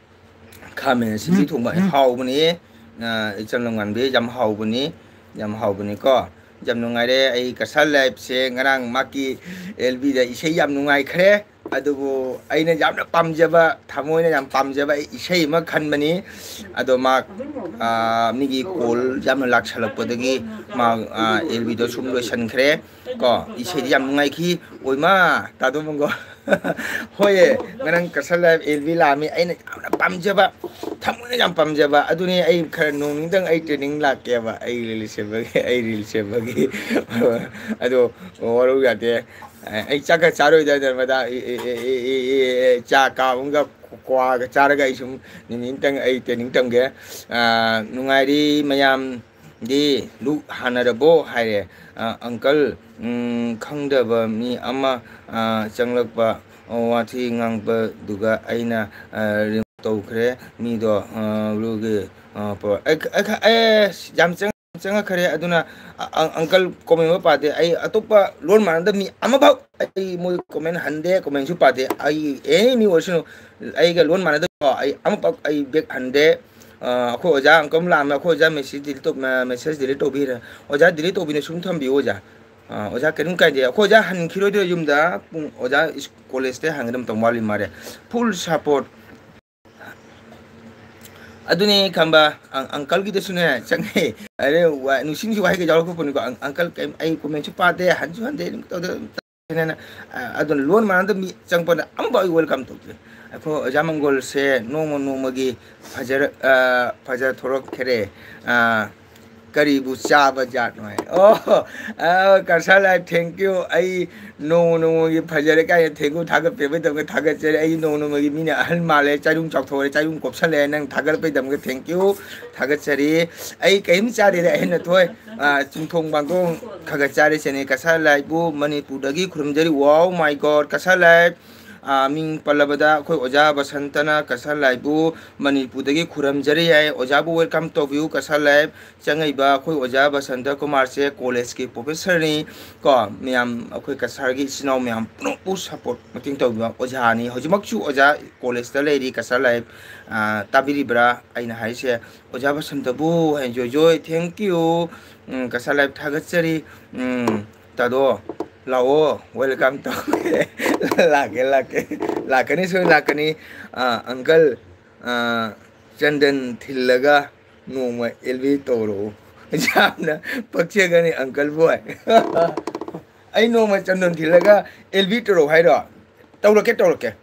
ꯈꯥꯃꯦꯟ ꯑꯁꯤꯟꯕꯤ ꯎꯝ, ꯊꯣꯡꯕ ꯎꯝ꯫ ꯍꯥꯎꯕꯅꯦ꯫ ꯑ, ꯏꯆꯝ ꯅꯨꯡꯉꯥꯟꯕꯤ, ꯌꯥꯝ ꯍꯥꯎꯕꯅꯤ, ꯌꯥꯝ ꯍꯥꯎꯕꯅꯤꯀꯣ꯫ ꯌꯥꯝ ꯅꯨꯡꯉꯥꯏꯔꯦ꯫ ꯑꯩ ꯀꯁꯥꯔ ꯂꯥꯏꯞꯁꯦ ꯉꯔꯥꯡ ꯃꯥꯒꯤ ꯑꯦꯜ ꯕꯤꯗ ꯏꯁꯩ ꯌꯥꯝ ꯅꯨꯡꯉꯥꯏꯈ꯭ꯔꯦ꯫ ꯑꯗꯨꯕꯨ ꯑꯩꯅ ꯌꯥꯝꯅ ꯄꯥꯝꯖꯕ, ꯊꯃꯣꯏꯅ ꯌꯥꯝ ꯄꯥꯝꯖꯕ ꯑꯩ ꯏꯁꯩ ꯑꯃ ꯈꯟꯕꯅꯤ꯫ ꯑꯗꯣ ꯃꯥ, ꯑ, ꯃꯤꯒꯤ ꯀꯣꯜ ꯌꯥꯝꯅ ꯂꯥꯛꯁꯜꯂꯛꯄꯗꯒꯤ ꯃꯥ, ꯑ, ꯑꯦꯜ ꯕꯤꯗꯣ ꯁꯨꯝ ꯂꯣꯏꯁꯤꯟꯈ꯭ꯔꯦ ꯀꯣ꯫ ꯏꯁꯩꯗꯤ ꯌꯥꯝ ꯅꯨꯡꯉꯥꯏꯈꯤ꯫ ꯑꯣꯏꯃꯥ, ꯇꯥꯗꯣ ꯃꯪꯒꯣꯜ꯫ ꯍꯣꯏꯌꯦ, ꯉꯔꯥꯡ ꯀꯁꯥꯔ ꯂꯥꯏꯞ ꯑꯦꯜ ꯕꯤ ꯂꯥꯛꯑꯝꯃꯤ꯫ ꯑꯩꯅ ꯌꯥꯝꯅ ꯄꯥꯝꯖꯕ, ꯊꯃꯣꯏꯅ ꯌꯥꯝ ꯄꯥꯝꯖꯕ꯫ ꯑꯗꯨꯅꯤ, ꯑꯩ ꯈꯔ ꯅꯣꯡ ꯅꯤꯅꯤꯇꯪ ꯑꯩ ꯇ꯭ꯔꯦꯅꯤꯡ ꯂꯥꯛꯀꯦꯕ, ꯑꯩ ꯔꯤꯜ ꯁꯦꯝꯕꯒꯤ, ꯑꯩ ꯔꯤꯜ ꯁꯦꯝꯕꯒꯤ꯫ ꯑꯗꯣ ꯋꯥꯔꯧ ꯌꯥꯗꯦ꯫ ꯑꯩ ꯆꯥꯛꯀ ꯆꯥꯔꯣꯏꯗꯕꯅꯦ ꯃꯗꯥ꯫ ꯑꯦ, ꯑꯦ, ꯑꯦ, ꯑꯦ, ꯑꯦ, ꯑꯦ, ꯆꯥ ꯀꯥꯞ ꯑꯃꯒ ꯀ꯭ꯋꯥꯒ ꯆꯥꯔꯒ ꯑꯩ ꯁꯨꯝ ꯅꯨꯃꯤꯠ ꯑꯃꯇꯪ ꯑꯩ ꯇ꯭ꯔꯦꯅꯤꯡ ꯇꯝꯒꯦ꯫ ꯑꯥ, ꯅꯨꯡꯉꯥꯏꯔꯤ ꯃꯌꯥꯝꯗꯤ, ꯂꯨꯛ ꯍꯥꯟꯅꯔꯕꯣ ꯍꯥꯏꯔꯦ꯫ ꯑꯥ, ꯑꯪꯀꯜ, ꯎꯝ, ꯈꯪꯗꯕ ꯃꯤ ꯑꯃ, ꯑꯥ, ꯆꯪꯂꯛꯄ, ꯑꯣ, ꯋꯥꯊꯤ ꯉꯥꯡꯕꯗꯨꯒ ꯑꯩꯅ, ꯑꯥ, ꯔꯤꯃꯨꯚ ꯇꯧꯈ꯭ꯔꯦ ꯃꯤꯗꯣ, ꯑꯥ, ꯂꯨꯒꯤ, ꯑꯥ, ꯄ-, ꯑꯩ, ꯑꯩ, ꯑꯩ, ꯌꯥꯝ ꯆꯪ-, ꯆꯪꯉꯛꯈ꯭ꯔꯦ꯫ ꯑꯗꯨꯅ ꯑ-, ꯑ-, ꯑꯪꯀꯜ ꯀꯣꯃꯦꯟ ꯑꯃ ꯄꯥꯗꯦ꯫ ꯑꯩ ꯑꯇꯣꯞꯄ ꯂꯣꯟ ꯃꯥꯟꯅꯗꯕ ꯃꯤ ꯑꯃꯐꯥꯎ ꯑꯩ ꯃꯣꯏ ꯀꯣꯃꯦꯟ ꯍꯟꯗꯦ, ꯀꯣꯃꯦꯟꯁꯨ ꯄꯥꯗꯦ꯫ ꯑꯩ ꯑꯦꯅꯤ ꯃꯤ ꯑꯣꯏꯁꯅꯨ, ꯑꯩꯒ ꯂꯣꯟ ꯃꯥꯟꯅꯗꯕ ꯑꯩ ꯑꯃꯐꯥꯎ ꯑꯩ ꯕꯦꯛ ꯍꯟꯗꯦ꯫ ꯑ, ꯑꯩꯈꯣꯏ ꯑꯣꯖꯥ ꯑꯪꯀꯜ ꯑꯃ ꯂꯥꯛꯑꯝꯃꯦ, ꯑꯩꯈꯣꯏ ꯑꯣꯖꯥ ꯃꯦꯁꯦꯖ ꯗꯤꯂꯤꯠ ꯇꯧ-, ꯃꯦꯁꯦꯖ ꯗꯤꯂꯤꯠ ꯇꯧꯕꯤꯔꯦ꯫ ꯑꯣꯖꯥ ꯗꯤꯂꯤꯠ ꯇꯧꯕꯤꯅ ꯁꯨꯝ ꯊꯝꯕꯤꯌꯨ ꯑꯣꯖꯥ꯫ ꯑ, ꯑꯣꯖꯥ ꯀꯔꯤꯝ ꯀꯥꯏꯗꯦ꯫ ꯑꯩꯈꯣꯏ ꯑꯣꯖꯥ ꯍꯟꯈꯤꯔꯣꯏꯗ꯭ꯔꯥ ꯌꯨꯝꯗ? ꯄꯨꯡ ꯑꯣꯖꯥ ꯏꯁ-, ꯀꯣꯂꯦꯖꯇ ꯍꯟꯒꯗꯕ ꯃꯇꯝ ꯋꯥꯠꯂꯤ ꯃꯥꯜꯂꯦ꯫ ꯐꯨꯜ ꯁꯄꯣꯔꯠ꯫ ꯑꯗꯨꯅꯦ ꯈꯝꯕ, ꯑꯪ-, ꯑꯪꯀꯜꯒꯤꯗꯁꯨꯅꯦ ꯆꯪꯉꯦ꯫ ꯑꯗꯩ ꯋꯥ-, ꯅꯨꯡꯁꯤ ꯅꯨꯡꯁꯤ ꯋꯥꯍꯩꯒ ꯌꯥꯎꯔꯛꯄꯅꯤꯀꯣ꯫ ꯑꯪ-, ꯑꯪꯀꯜ ꯀꯩꯝ, ꯑꯩ ꯀꯣꯃꯦꯟꯁꯨ ꯄꯥꯗꯦ, ꯍꯟꯁꯨ ꯍꯟꯗꯦ, ꯑꯗꯨꯝ ꯇꯧꯗ-, ꯍꯥꯏꯅ, ꯑ, ꯑꯗꯨꯅ ꯂꯣꯟ ꯃꯥꯟꯅꯗꯕ ꯃꯤ ꯆꯪꯉꯛꯄꯗ ꯑꯃꯐꯥꯎ ꯑꯩ welcome ꯇꯧꯗꯦ꯫ ꯑꯩꯈꯣꯏ ꯑꯣꯖꯥ ꯃꯪꯒꯣꯜꯁꯦ ꯅꯣꯡꯃ ꯅꯣꯡꯃꯒꯤ ꯐꯖꯔ-, ꯑ, ꯐꯖꯊꯣꯔꯛꯈ꯭ꯔꯦ꯫ ꯑ, ꯀꯔꯤꯕꯨ ꯆꯥꯕ ꯖꯥꯠꯅꯣ ꯍꯥꯏ꯫ ꯑꯣ, ꯑ, ꯀꯁꯥꯔ ꯂꯥꯏꯐ, thank you꯫ ꯑꯩ ꯅꯣꯡꯃ ꯅꯣꯡꯃꯒꯤ ꯐꯖꯔꯦ ꯀꯥꯏꯅ thank you ꯊꯥꯒꯠꯄꯤꯕꯒꯤꯗꯃꯛꯇ ꯊꯥꯒꯠꯆꯔꯤ꯫ ꯑꯩ ꯅꯣꯡꯃ ꯅꯣꯡꯃꯒꯤ ꯃꯤꯅ ꯑꯍꯜ ꯃꯥꯜꯂꯦ, ꯆꯥꯏꯔꯨꯝ ꯆꯥꯎꯊꯣꯛꯑꯦ, ꯆꯥꯏꯔꯨꯝ ꯀꯣꯞꯁꯜꯂꯦ, ꯅꯪ ꯊꯥꯒꯠꯂꯛꯄꯒꯤꯗꯃꯛꯇ thank you, ꯊꯥꯒꯠꯆꯔꯤ꯫ ꯑꯩ ꯀꯔꯤꯝ ꯆꯥꯗꯦꯗ, ꯑꯍꯦꯟ ꯑꯊꯣꯏ, ꯑ, ꯆꯨꯝꯊꯣꯡ ꯕꯥꯡꯊꯣꯡ ꯈꯔ ꯈꯔ ꯆꯥꯔꯤꯁꯤꯅꯤ꯫ ꯀꯁꯥꯔ ꯂꯥꯏꯐꯄꯨ ꯃꯅꯤꯄꯨꯔꯗꯒꯤ ꯈꯨꯔꯨꯝꯖꯔꯤ꯫ Wow, my God, Cachar life, ꯑ, ꯃꯤꯡ ꯄꯜꯂꯕꯗ ꯑꯩꯈꯣꯏ ꯑꯣꯖꯥ ꯕꯁꯟꯇꯅ ꯀꯁꯥꯔ ꯂꯥꯏꯐꯄꯨ ꯃꯅꯤꯄꯨꯔꯗꯒꯤ ꯈꯨꯔꯨꯝꯖꯔꯤ ꯍꯥꯏ꯫ ꯑꯣꯖꯥꯕꯨ welcome ꯇꯧꯕꯤꯌꯨ ꯀꯁꯥꯔ ꯂꯥꯏꯐ꯫ ꯆꯪꯉꯛꯏꯕ ꯑꯩꯈꯣꯏ ꯑꯣꯖꯥ ꯕꯁꯟꯇ ꯀꯨꯃꯥꯔꯁꯦ ꯀꯣꯂꯦꯖꯀꯤ ꯄ꯭ꯔꯣꯐꯦꯁꯔꯅꯤ ꯀꯣ꯫ ꯃꯌꯥꯝ, ꯑꯩꯈꯣꯏ ꯀꯁꯥꯔꯒꯤ ꯏꯆꯤꯟ ꯏꯅꯥꯎ ꯃꯌꯥꯝ ꯄꯨꯝꯅꯃꯛꯄꯨ ꯁꯞꯄꯣꯔꯠ ꯃꯇꯦꯡ ꯇꯧꯕꯤꯕ ꯑꯣꯖꯥꯅꯤ꯫ ꯍꯧꯖꯤꯛꯃꯛꯁꯨ ꯑꯣꯖꯥ ꯀꯣꯂꯦꯖꯇ ꯂꯩꯔꯤ꯫ ꯀꯁꯥꯔ ꯂꯥꯏꯐ, ꯑ, ꯇꯥꯕꯤꯔꯤꯕ꯭ꯔꯥ? ꯑꯩꯅ ꯍꯥꯏꯔꯤꯁꯦ ꯑꯣꯖꯥ ꯕꯁꯟꯇꯕꯨ ꯍꯥꯏ꯫ ꯖꯣꯏ ꯖꯣꯏ, thank you꯫ Um, Cachar life ꯊꯥꯒꯠꯆꯔꯤ꯫ ꯎꯝ, ꯇꯥꯗꯣ, ꯂꯥꯛꯑꯣ, welcome ꯇꯧꯒꯦ꯫ ꯂꯥꯛꯀꯦ, ꯂꯥꯛꯀꯦ꯫ ꯂꯥꯛꯀꯅꯤ, ꯁꯣꯏ ꯂꯥꯛꯀꯅꯤ꯫ ꯑ, uncle, ꯑ, ꯆꯟꯗꯟ ꯊꯤꯜꯂꯒ ꯅꯣꯡꯃ ꯑꯦꯜꯕꯤ ꯇꯧꯔꯛꯎ꯫ ꯌꯥꯝꯅ ꯄꯛꯆꯒꯅꯤ uncle ꯕꯣꯏ꯫ ꯑꯩ ꯅꯣꯡꯃ ꯆꯟꯗꯟ ꯊꯤꯜꯂꯒ ꯑꯦꯜꯕꯤ ꯇꯧꯔꯛꯎ ꯍꯥꯏꯔꯣ? ꯇꯧꯔꯛꯀꯦ, ꯇꯧꯔꯛꯀꯦ꯫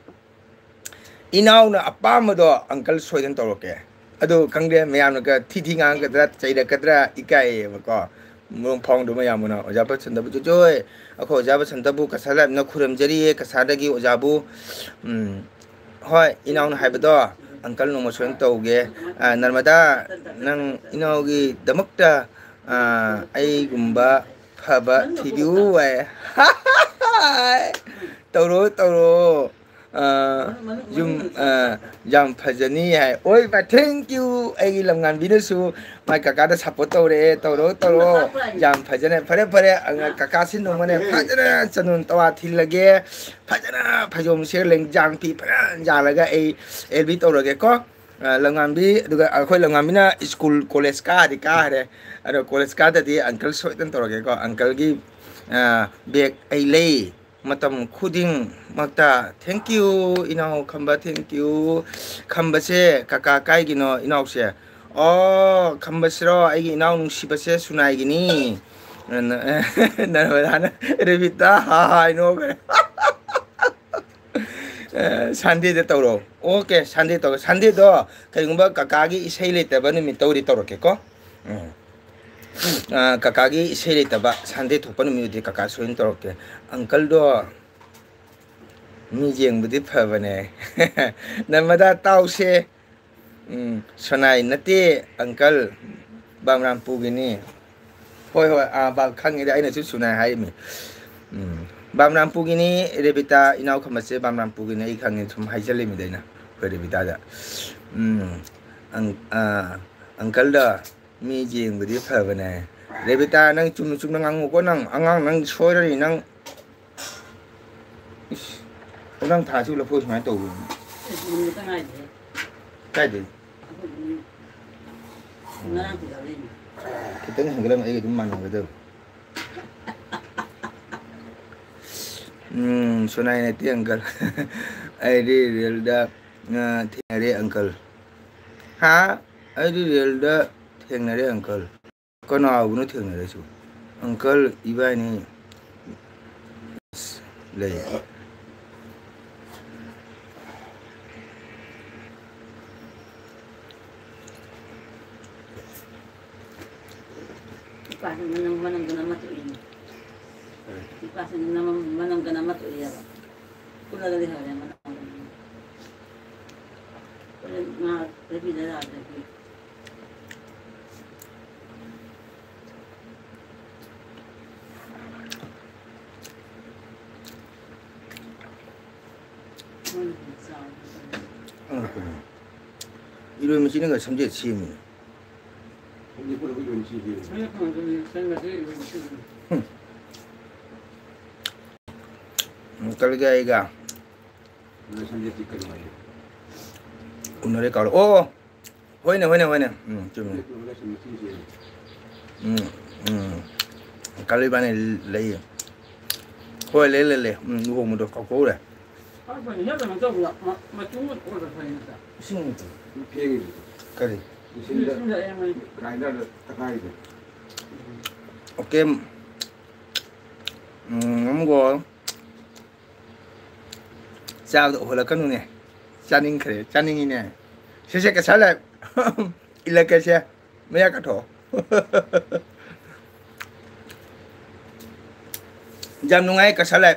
ꯏꯅꯥꯎꯅ ꯑꯄꯥꯝꯕꯗꯣ uncle ꯁꯣꯏꯗꯅ ꯇꯧꯔꯛꯀꯦ꯫ ꯑꯗꯨ ꯈꯪꯗꯦ, ꯃꯌꯥꯝꯅꯒ ꯊꯤ ꯊꯤ ꯉꯥꯡꯒꯗ꯭ꯔꯥ, ꯆꯩꯔꯛꯀꯗ꯭ꯔꯥ, ꯏꯀꯥꯏꯌꯦꯕꯀꯣ꯫ ꯃꯔꯨꯞ ꯐꯥꯎꯟꯗꯨ ꯃꯌꯥꯝꯕꯅ ꯑꯣꯖꯥ ꯕꯁꯟꯇꯕꯨ ꯆꯣꯏ ꯆꯣꯏ, ꯑꯩꯈꯣꯏ ꯑꯣꯖꯥ ꯕꯁꯟꯇꯕꯨ ꯀꯁꯥꯔ ꯂꯥꯏꯐꯅ ꯈꯨꯔꯨꯝꯖꯔꯤꯌꯦ, ꯀꯁꯥꯔꯗꯒꯤ ꯑꯣꯖꯥꯕꯨ꯫ ꯎꯝ, ꯍꯣꯏ, ꯏꯅꯥꯎꯅ ꯍꯥꯏꯕꯗꯣ uncle ꯅꯣꯡꯃ ꯁꯣꯏꯅ ꯇꯧꯒꯦ꯫ ꯑ, ꯅꯔꯃꯗꯥ, ꯅꯪ ꯏꯅꯥꯎꯒꯤꯗꯃꯛꯇ, ꯑ, ꯑꯩꯒꯨꯝꯕ ꯐꯕ ꯊꯤꯕꯤꯌꯨ ꯍꯥꯏ꯫ ꯇꯧꯔꯣ, ꯇꯧꯔꯣ꯫ ꯑ, ꯌꯨꯝ, ꯑ, ꯌꯥꯝ ꯐꯖꯅꯤ ꯍꯥꯏ꯫ ꯑꯣꯏ ꯃꯥ, thank you꯫ ꯑꯩꯒꯤ ꯂꯝꯉꯥꯟꯕꯤꯅꯁꯨ ꯃꯥꯏ ꯀꯀꯥꯗ support ꯇꯧꯔꯛꯑꯦ꯫ ꯇꯧꯔꯣ, ꯇꯧꯔꯣ꯫ ꯌꯥꯝ ꯐꯖꯅ, ꯐꯔꯦ, ꯐꯔꯦ꯫ ꯑ, ꯀꯀꯥꯁꯤ ꯅꯣꯡꯃꯅꯦ ꯐꯖꯅ ꯆꯟꯗꯣꯟ ꯇꯋꯥ ꯊꯤꯜꯂꯒꯦ꯫ ꯐꯖꯅ ꯐꯩꯖꯣꯝ ꯁꯦꯠꯂ, ꯂꯦꯡꯖꯥꯡ ꯐꯤ ꯐꯖꯅ ꯌꯥꯜꯂꯒ ꯑꯩ ꯑꯦꯜꯕꯤ ꯇꯧꯔꯒꯦꯀꯣ꯫ ꯑ, ꯂꯝꯉꯥꯟꯕꯤ, ꯑꯗꯨꯒ ꯑꯩꯈꯣꯏ ꯂꯝꯉꯥꯟꯕꯤꯅ ꯁ꯭ꯀꯨꯜ, ꯀꯣꯂꯦꯖ ꯀꯥꯗꯤ ꯀꯥꯈ꯭ꯔꯦ꯫ ꯑꯗꯣ ꯀꯣꯂꯦꯖ ꯀꯥꯗꯗꯤ uncle ꯁꯣꯏꯗꯅ ꯇꯧꯔꯒꯦꯀꯣ꯫ Uncleꯒꯤ, ꯑ, bag ꯑꯩ ꯂꯩ꯫ ꯃꯇꯝ ꯈꯨꯗꯤꯡꯃꯛꯇ꯫ Thank you, ꯏꯅꯥꯎ ꯈꯝꯕ, thank you꯫ ꯈꯝꯕꯁꯦ ꯀꯀꯥ ꯀꯥꯏꯒꯤꯅꯣ, ꯏꯅꯥꯎꯁꯦ? ꯑꯣ, ꯈꯝꯕꯁꯤꯔꯣ? ꯑꯩꯒꯤ ꯏꯅꯥꯎ ꯅꯨꯡꯁꯤꯕꯁꯦ ꯁꯨꯅꯥꯏꯒꯤꯅꯤ꯫ ꯅꯔꯃꯗꯥꯅ ꯔꯦꯕꯤꯇꯥ ꯍꯥ ꯍꯥꯏ ꯅꯣꯛꯈ꯭ꯔꯦ꯫ ꯑꯦ, ꯁꯟꯗꯦꯗ ꯇꯧꯔꯣ꯫ ꯑꯣꯀꯦ, ꯁꯟꯗꯦ ꯇꯧꯔꯣ꯫ ꯁꯟꯗꯦꯗꯣ ꯀꯩꯒꯨꯝꯕ ꯀꯀꯥꯒꯤ ꯏꯁꯩ ꯂꯩꯇꯕ ꯅꯨꯃꯤꯠꯇ ꯑꯣꯏꯗꯤ ꯇꯧꯔꯛꯀꯦꯀꯣ꯫ ꯎꯝ꯫ ꯑ, ꯀꯀꯥꯒꯤ ꯏꯁꯩ ꯂꯩꯇꯕ ꯁꯟꯗꯦ ꯊꯣꯛꯄ ꯅꯨꯃꯤꯠ ꯑꯣꯏꯗꯤ ꯀꯀꯥ ꯁꯣꯏꯅ ꯇꯧꯔꯛꯀꯦ꯫ ꯑꯪꯀꯜꯗꯣ ꯃꯤ ꯌꯦꯡꯕꯗꯤ ꯐꯕꯅꯦ꯫ ꯅꯔꯃꯗꯥ ꯇꯥꯎꯁꯦ꯫ ꯎꯝ, ꯁꯣꯅꯥꯏ ꯅꯠꯇꯦ, ꯑꯪꯀꯜ, ꯕꯥꯝꯔꯥꯝꯄꯨꯒꯤꯅꯤ꯫ ꯍꯣꯏ, ꯍꯣꯏ, ꯑꯥ, ꯕꯥ-, ꯈꯪꯉꯤꯗ, ꯑꯩꯅꯁꯨ ꯁꯣꯅꯥꯏ ꯍꯥꯏꯔꯤꯃꯤ꯫ ꯎꯝ, ꯕꯥꯝꯔꯥꯝꯄꯨꯒꯤꯅꯤ, ꯔꯦꯕꯤꯇꯥ, ꯏꯅꯥꯎ ꯈꯝꯕꯁꯦ ꯕꯥꯝꯔꯥꯝꯄꯨꯒꯤꯅꯤ, ꯑꯩ ꯈꯪꯉꯤ, ꯁꯨꯝ ꯍꯥꯏꯖꯜꯂꯤꯃꯤꯗ ꯑꯩꯅ, ꯑꯩꯈꯣꯏ ꯔꯦꯕꯤꯇꯥꯗ꯫ ꯎꯝ, ꯑꯪ-, ꯑꯥ, ꯑꯪꯀꯜꯗꯣ ꯃꯤ ꯌꯦꯡꯕꯗꯤ ꯐꯕꯅꯦ꯫ ꯔꯦꯕꯤꯇꯥ, ꯅꯪ ꯆꯨꯝꯅ ꯆꯨꯝꯅ ꯉꯥꯡꯉꯨꯀꯣ, ꯅꯪ ꯑꯉꯥꯡ, ꯅꯪ ꯁꯣꯏꯔꯅꯤ, ꯅꯪ꯫ ꯏꯁ, ꯅꯪ ꯊꯥꯁꯨ ꯂꯐꯣꯏ ꯁꯨꯃꯥꯏꯅ ꯇꯧꯕ꯭ꯔꯣ? ꯑꯦ, ꯃꯨꯟꯕꯇ ꯉꯥꯏꯔꯤꯍꯦ꯫ ꯀꯥꯏꯗꯩ? ꯑꯩꯈꯣꯏ ꯃꯨꯟ-, ꯉꯔꯥꯡ ꯄꯨꯔꯛꯂꯤꯅꯦ꯫ ꯈꯤꯇꯪ ꯍꯦꯟꯒꯠꯂꯝꯃ ꯑꯩꯒ ꯑꯗꯨꯝ ꯃꯥꯟꯅꯒꯗꯕ꯫ ꯎꯝ, ꯁꯣꯅꯥꯏ ꯅꯠꯇꯦ, ꯑꯪꯀꯜ꯫ ꯑꯩꯗꯤ ꯔꯤꯌꯦꯜꯗ, ꯑ, ꯊꯦꯡꯅꯔꯦ, ꯑꯪꯀꯜ꯫ ꯍꯥ? ꯑꯩꯗꯤ ꯔꯤꯌꯦꯜꯗ ꯊꯦꯡꯅꯔꯦ, ꯑꯪꯀꯜ꯫ ꯀꯅꯥꯕꯨꯅꯣ ꯊꯦꯡꯅꯔꯁꯨ? ꯑꯪꯀꯜ ꯏꯕꯥꯅꯤ ꯂꯩ꯫ ꯏꯄꯥꯁꯤ ꯃꯅꯝ, ꯃꯅꯝꯗꯨꯅ ꯑꯃ ꯊꯣꯛꯏꯅꯦ꯫ ꯏꯄꯥꯁꯤ ꯃꯅꯝ, ꯃꯅꯝꯗꯨꯅ ꯑꯃ ꯊꯣꯛꯏꯑꯕ꯫ ꯀꯨꯜꯂꯒꯗꯤ ꯍꯧꯔꯦ ꯃꯅꯝ꯫ ꯍꯣꯔꯦꯟ ꯃꯥ ꯂꯩꯕꯤꯗ ꯌꯥꯗ꯭ꯔꯗꯤ꯫ ꯏꯔꯣꯏ ꯃꯆꯤꯅꯒ ꯁꯝꯖꯦꯠ ꯁꯦꯝꯃꯤ꯫ ꯎꯝ꯫ ꯀꯜꯒꯦ ꯑꯩꯒ꯫ ꯎꯅꯔꯦ ꯀꯥꯎꯔꯦ꯫ ꯑꯣ, ꯍꯣꯏꯅꯦ, ꯍꯣꯏꯅꯦ, ꯍꯣꯏꯅꯦ꯫ ꯎꯝ, ꯆꯨꯝꯃꯤ꯫ ꯎꯝ, ꯎꯝ꯫ ꯀꯜꯂꯤ ꯏꯕꯥꯅꯤ ꯂꯩꯌꯦ꯫ ꯍꯣꯏ, ꯂꯩ, ꯂꯩ, ꯂꯩ꯫ ꯎꯝ, ꯂꯨꯍꯣꯡꯕꯗꯣ ꯀꯥꯎꯊꯣꯛꯎꯔꯦ꯫ ꯏꯁꯤꯡ ꯀꯔꯤ? ꯏꯁꯤꯡꯗ ꯒ꯭ꯔꯥꯏꯟꯗꯔꯗ ꯇꯛꯈꯥꯏꯗꯣ꯫ Okay. ꯎꯝ, ꯑꯃꯨꯛꯀꯣ ꯆꯥꯕꯗ ꯎꯍꯜꯂꯛꯀꯅꯨꯅꯦ꯫ ꯆꯥꯅꯤꯡꯈ꯭ꯔꯦ, ꯆꯥꯅꯤꯡꯉꯤꯅꯦ꯫ ꯁꯦꯁꯦ, ꯀꯁꯥ ꯂꯥꯏ꯫ ꯏꯜꯂꯛꯀꯦꯁꯦ꯫ ꯃꯌꯥ ꯀꯥꯊꯣꯛꯑꯣ꯫ ꯌꯥꯝ ꯅꯨꯡꯉꯥꯏ, ꯀꯁꯥ ꯂꯥꯏ꯫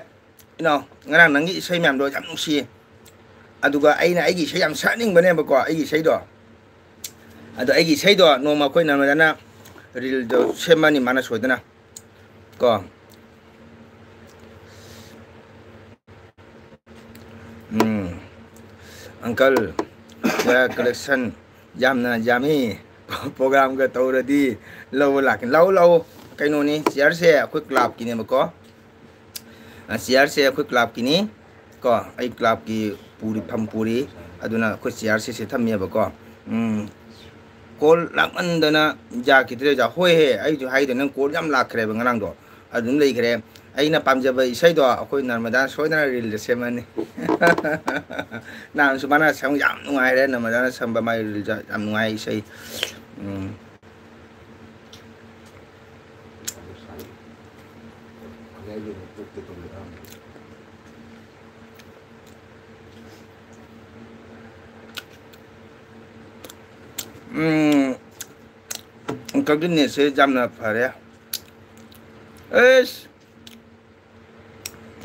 ꯏꯅꯥꯎ, ꯉꯔꯥꯡ ꯅꯪꯒꯤ ꯏꯁꯩ ꯃꯌꯥꯝꯗꯣ ꯌꯥꯝ ꯅꯨꯡꯁꯤꯌꯦ꯫ ꯑꯗꯨꯒ ꯑꯩꯅ ꯑꯩꯒꯤ ꯏꯁꯩ ꯌꯥꯝ ꯁꯛꯅꯤꯡꯕꯅꯦꯕꯀꯣ, ꯑꯩꯒꯤ ꯏꯁꯩꯗꯣ꯫ ꯑꯗꯣ ꯑꯩꯒꯤ ꯏꯁꯩꯗꯣ ꯅꯣꯡꯃ ꯑꯩꯈꯣꯏ ꯅꯔꯃꯗꯥꯅ ꯔꯤꯜꯗꯣ ꯁꯦꯝꯃꯅꯤ, ꯃꯥꯅ ꯁꯣꯏꯗꯅ꯫ ꯀꯣ꯫ ꯎꯝ꯫ Uncle, ꯆꯦꯌꯔ collection ꯌꯥꯝꯅ ꯌꯥꯝꯃꯤ꯫ Programꯒ ꯇꯧꯔꯗꯤ ꯂꯧꯕ ꯂꯥꯛꯀꯦ꯫ ꯂꯥꯛꯎ, ꯂꯥꯛꯎ꯫ ꯀꯩꯅꯣꯅꯤ, ꯆꯦꯌꯔꯁꯦ ꯑꯩꯈꯣꯏ clubꯀꯤꯅꯦꯕꯀꯣ꯫ ꯑ, ꯆꯤꯌꯔꯁꯦ ꯑꯩꯈꯣꯏ ꯀ꯭ꯂꯕꯀꯤꯅꯤ ꯀꯣ, ꯑꯩ ꯀ꯭ꯂꯕꯀꯤ ꯄꯨꯔꯤ, ꯐꯝ ꯄꯨꯔꯤ꯫ ꯑꯗꯨꯅ ꯑꯩꯈꯣꯏ ꯆꯤꯌꯔꯁꯦ ꯁꯤ ꯊꯝꯃꯦꯕꯀꯣ꯫ ꯎꯝ, ꯀꯣꯜ ꯂꯥꯛꯃꯟꯗꯅ ꯌꯥꯈꯤꯗ꯭ꯔꯦ ꯑꯣꯖꯥ꯫ ꯍꯣꯏꯍꯦ, ꯑꯩꯁꯨ ꯍꯥꯏꯗꯣ, ꯅꯪ ꯀꯣꯜ ꯌꯥꯝ ꯂꯥꯛꯈ꯭ꯔꯦꯕ ꯉꯔꯥꯡꯗꯣ, ꯑꯗꯨꯝ ꯂꯩꯈ꯭ꯔꯦ꯫ ꯑꯩꯅ ꯄꯥꯝꯖꯕ ꯏꯁꯩꯗꯣ ꯑꯩꯈꯣꯏ ꯅꯔꯃꯗꯥꯅ ꯁꯣꯏꯗꯅ ꯔꯤꯜꯗ ꯁꯦꯝꯃꯅꯤ꯫ ꯅꯍꯥꯟꯁꯨ ꯃꯥꯅ ꯁꯦꯝ-, ꯌꯥꯝ ꯅꯨꯡꯉꯥꯏꯔꯦ, ꯅꯔꯃꯗꯥꯅ ꯁꯦꯝꯕ ꯃꯥꯏ ꯔꯤꯜꯗ ꯌꯥꯝ ꯅꯨꯡꯉꯥꯏ ꯏꯁꯩ꯫ ꯎꯝ꯫ ꯎꯝ, ꯑꯪꯀꯜꯒꯤ ꯅꯦꯠꯁꯦ ꯌꯥꯝꯅ ꯐꯔꯦ꯫ ꯑꯩꯁ,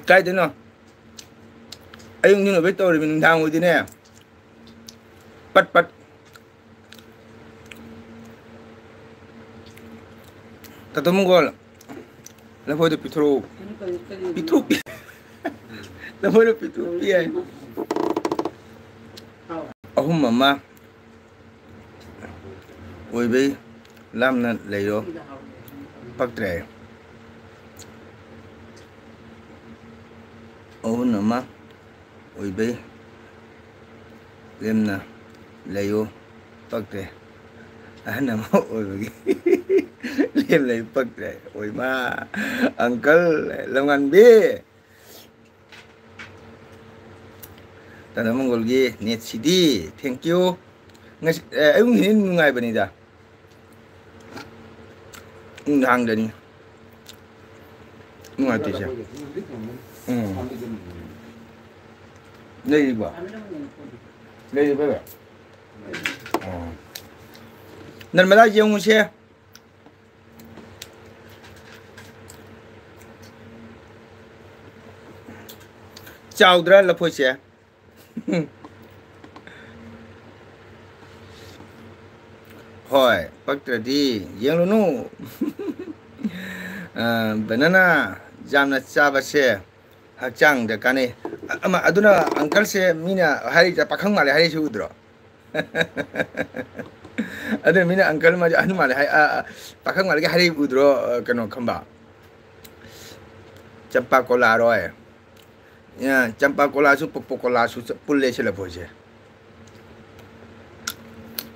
ꯀꯥꯏꯗꯩꯅꯣ? ꯑꯌꯨꯛ ꯅꯨꯡꯊꯤꯜ ꯑꯣꯏꯕꯩ ꯇꯧꯔꯤꯕ, ꯅꯨꯡꯗꯥꯡ ꯑꯣꯏꯗꯤꯅꯦ, ꯄꯠ ꯄꯠ꯫ ꯇꯥꯇꯣ ꯃꯪꯒꯣꯜ, ꯂꯐꯣꯏꯗꯣ ꯄꯤꯊꯣꯔꯛꯎ꯫ ꯄꯤꯊꯣꯛ-, ꯂꯐꯣꯏꯗꯣ ꯄꯤꯊꯣꯛꯄꯤ ꯌꯥꯏ꯫ ꯑꯍꯨꯝ ꯑꯃ ꯑꯣꯏꯕꯩ ꯂꯥꯞꯅ ꯂꯩꯔꯣ ꯄꯛꯇ꯭ꯔꯦ꯫ ꯑꯍꯨꯝ ꯑꯃ ꯑꯣꯏꯕꯩ ꯂꯦꯝꯅ ꯂꯩꯌꯨ ꯄꯛꯇ꯭ꯔꯦ꯫ ꯑꯍꯟ ꯑꯃ ꯑꯣꯏꯕꯒꯤ ꯂꯦꯝ ꯂꯩ ꯄꯛꯇ꯭ꯔꯦ꯫ ꯑꯣꯏꯃꯥ, ꯑꯪꯀꯜ ꯂꯝꯉꯥꯟꯕꯤ꯫ ꯇꯥꯇꯣ ꯃꯪꯒꯣꯜꯒꯤ ꯅꯦꯠꯁꯤꯗꯤ, thank you꯫ ꯉꯁꯤ, ꯑꯦ, ꯑꯌꯨꯛ ꯅꯨꯡꯊꯤꯜ ꯅꯨꯡꯉꯥꯏꯕꯅꯤꯗ꯫ ꯅꯨꯡꯗꯥꯡꯗꯅꯤ꯫ ꯅꯨꯡꯉꯥꯏꯇꯦꯁꯦ꯫ ꯎꯝ꯫ ꯂꯩꯔꯤꯕꯣ? ꯂꯩꯔꯤꯕꯣ? ꯑꯣ꯫ ꯅꯔꯃꯗꯥ ꯌꯦꯡꯉꯨꯁꯦ꯫ ꯆꯥꯎꯗ꯭ꯔꯥ ꯂꯐꯣꯏꯁꯦ? ꯍꯣꯏ, ꯄꯛꯇ꯭ꯔꯗꯤ ꯌꯦꯡꯂꯨꯅꯨ꯫ ꯑ, banana ꯌꯥꯝꯅ ꯆꯥꯕꯁꯦ ꯍꯛꯆꯥꯡꯗ ꯀꯥꯟꯅꯩ꯫ ꯑ-, ꯑꯃ, ꯑꯗꯨꯅ uncleꯁꯦ ꯃꯤꯅ ꯍꯥꯏꯔꯤꯁꯦ ꯄꯥꯈꯪ ꯃꯥꯜꯂꯦ ꯍꯥꯏꯔꯤꯁꯤ ꯎꯗ꯭ꯔꯣ? ꯑꯗꯨꯅ ꯃꯤꯅ uncle ꯃꯥꯜꯂꯦ, ꯑꯍꯟ ꯃꯥꯜꯂꯦ ꯍꯥꯏ, ꯑ, ꯑ, ꯄꯥꯈꯪ ꯃꯥꯜꯂꯦꯒ ꯍꯥꯏꯔꯛꯏ ꯎꯗ꯭ꯔꯣ? ꯑ, ꯀꯩꯅꯣ ꯈꯝꯕ? ꯆꯝꯄꯥ ꯀꯣꯂꯥꯔꯣꯏ꯫ ꯑ, ꯆꯝꯄꯥ ꯀꯣꯂꯥꯁꯨ ꯄꯣꯞꯄꯣ ꯀꯣꯂꯥꯁꯨ ꯆ-, ꯄꯨꯜꯂꯦ ꯁꯤ ꯂꯐꯣꯏꯁꯦ꯫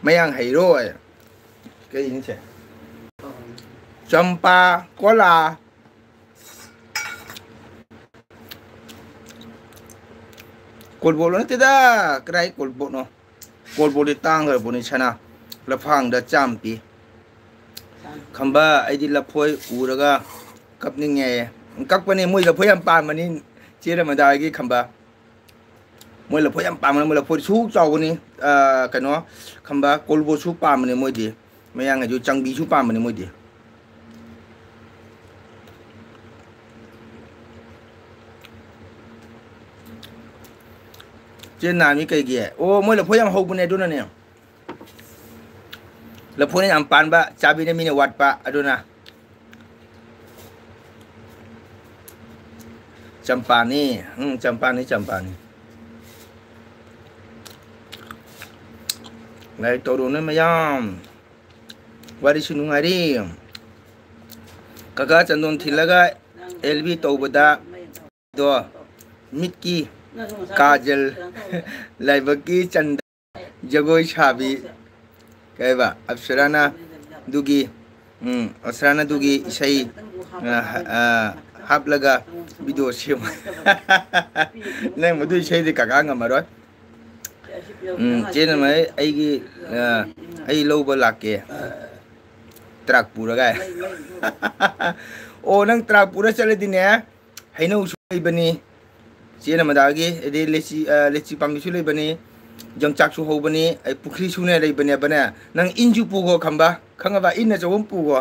ꯃꯌꯥꯡ ꯍꯩꯔꯣꯏ꯫ ꯀꯩꯅꯣꯁꯦ? ꯆꯝꯄꯥ ꯀꯣꯂꯥ꯫ ꯀꯣꯜꯕꯣꯠꯂꯣ ꯅꯠꯇꯦꯗ, ꯀꯗꯥꯏ ꯀꯣꯜꯕꯣꯠꯅꯣ? ꯀꯣꯜꯕꯣꯠꯇꯤ ꯇꯥꯡꯈ꯭ꯔꯕꯅꯤ, ꯁꯅꯥ ꯂꯐꯥꯡꯗ ꯆꯥꯝ ꯄꯤ꯫ ꯈꯝꯕ, ꯑꯩꯗꯤ ꯂꯐꯣꯏ ꯎꯔꯒ ꯀꯞꯅꯤꯡꯉꯦ꯫ ꯀꯛꯄꯅꯦ, ꯃꯣꯏ ꯂꯐꯣꯏ ꯌꯥꯝ ꯄꯥꯝꯕꯅꯤ, ꯆꯦ ꯔꯃꯗꯥꯒꯤ ꯈꯝꯕ꯫ ꯃꯣꯏ ꯂꯐꯣꯏ ꯌꯥꯝ ꯄꯥꯝꯕꯅꯦ, ꯃꯣꯏ ꯂꯐꯣꯏ ꯁꯨꯛ ꯆꯥꯎꯕꯅꯤ꯫ ꯑ, ꯀꯩꯅꯣ, ꯈꯝꯕ, ꯀꯣꯜꯕꯣꯠꯁꯨ ꯄꯥꯝꯕꯅꯦ ꯃꯣꯏꯗꯤ꯫ ꯃꯌꯥꯡ ꯍꯥꯏꯁꯨ ꯆꯪꯕꯤꯁꯨ ꯄꯥꯝꯕꯅꯦ ꯃꯣꯏꯗꯤ꯫ ꯆꯦ ꯅꯥꯃꯤ ꯀꯩꯒꯤ? ꯑꯣ, ꯃꯣꯏ ꯂꯐꯣꯏ ꯌꯥꯝ ꯍꯧꯕꯅꯦ ꯑꯗꯨꯅꯅꯦ꯫ ꯂꯐꯣꯏꯅ ꯌꯥꯝ ꯄꯥꯟꯕ, ꯆꯥꯕꯤꯅ ꯃꯤꯅ ꯋꯥꯠꯄ, ꯑꯗꯨꯅ꯫ ꯆꯝꯄꯥꯅꯤ, ꯎꯝ, ꯆꯝꯄꯥꯅꯤ, ꯆꯝꯄꯥꯅꯤ꯫ ꯂꯥꯏꯛ ꯇꯧꯔꯨꯅꯦ ꯃꯌꯥꯝ꯫ ꯋꯥꯔꯤꯁꯨ ꯅꯨꯡꯉꯥꯏꯔꯤ꯫ ꯀꯀꯥ ꯆꯟꯗꯣꯟ ꯊꯤꯜꯂꯒ ꯑꯦꯜ ꯕꯤ ꯇꯧꯕꯗ ꯗꯣ ꯃꯤꯠꯀꯤ ꯀꯥꯖꯜ, ꯂꯥꯏꯕꯛꯀꯤ ꯆꯟꯗ, ꯖꯒꯣꯏ ꯁꯥꯕꯤ, ꯀꯩꯕ, ꯑꯞꯁꯔꯥꯅ ꯗꯨꯒꯤ, ꯎꯝ, ꯑꯞꯁꯔꯥꯅ ꯗꯨꯒꯤ ꯏꯁꯩ, ꯑ, ꯑ, ꯍꯥꯞꯂꯒ video ꯁꯦꯝꯃꯨ꯫ ꯅꯪ ꯃꯗꯨ ꯏꯁꯩꯗꯤ ꯀꯀꯥ ꯉꯝꯃꯔꯣꯏ꯫ ꯎꯝ, ꯆꯦ ꯅꯃꯩ ꯑꯩꯒꯤ, ꯑ, ꯑꯩ ꯂꯧꯕ ꯂꯥꯛꯀꯦ꯫ ꯇ꯭ꯔꯛ ꯄꯨꯔꯒ꯫ ꯑꯣ, ꯅꯪ ꯇ꯭ꯔꯥꯛ ꯄꯨꯔ ꯆꯠꯂꯗꯤꯅꯦ, ꯍꯩꯅꯧꯁꯨ ꯂꯩꯕꯅꯤ, ꯆꯦ ꯅꯃꯗꯥꯒꯤ, ꯑꯗꯩ ꯂꯤꯆꯤ, ꯑ, ꯂꯤꯆꯤ ꯄꯥꯝꯕꯤꯁꯨ ꯂꯩꯕꯅꯤ, ꯌꯣꯡꯆꯥꯛꯁꯨ ꯍꯧꯕꯅꯤ, ꯑꯩ ꯄꯨꯈ꯭ꯔꯤꯁꯨꯅꯦ ꯂꯩꯕꯅꯦꯕꯅꯦ꯫ ꯅꯪ ꯏꯟꯁꯨ ꯄꯨꯒꯣ ꯈꯝꯕ, ꯈꯪꯉꯕ? ꯏꯟ ꯑꯆꯧꯕ ꯑꯃ ꯄꯨꯒꯣ꯫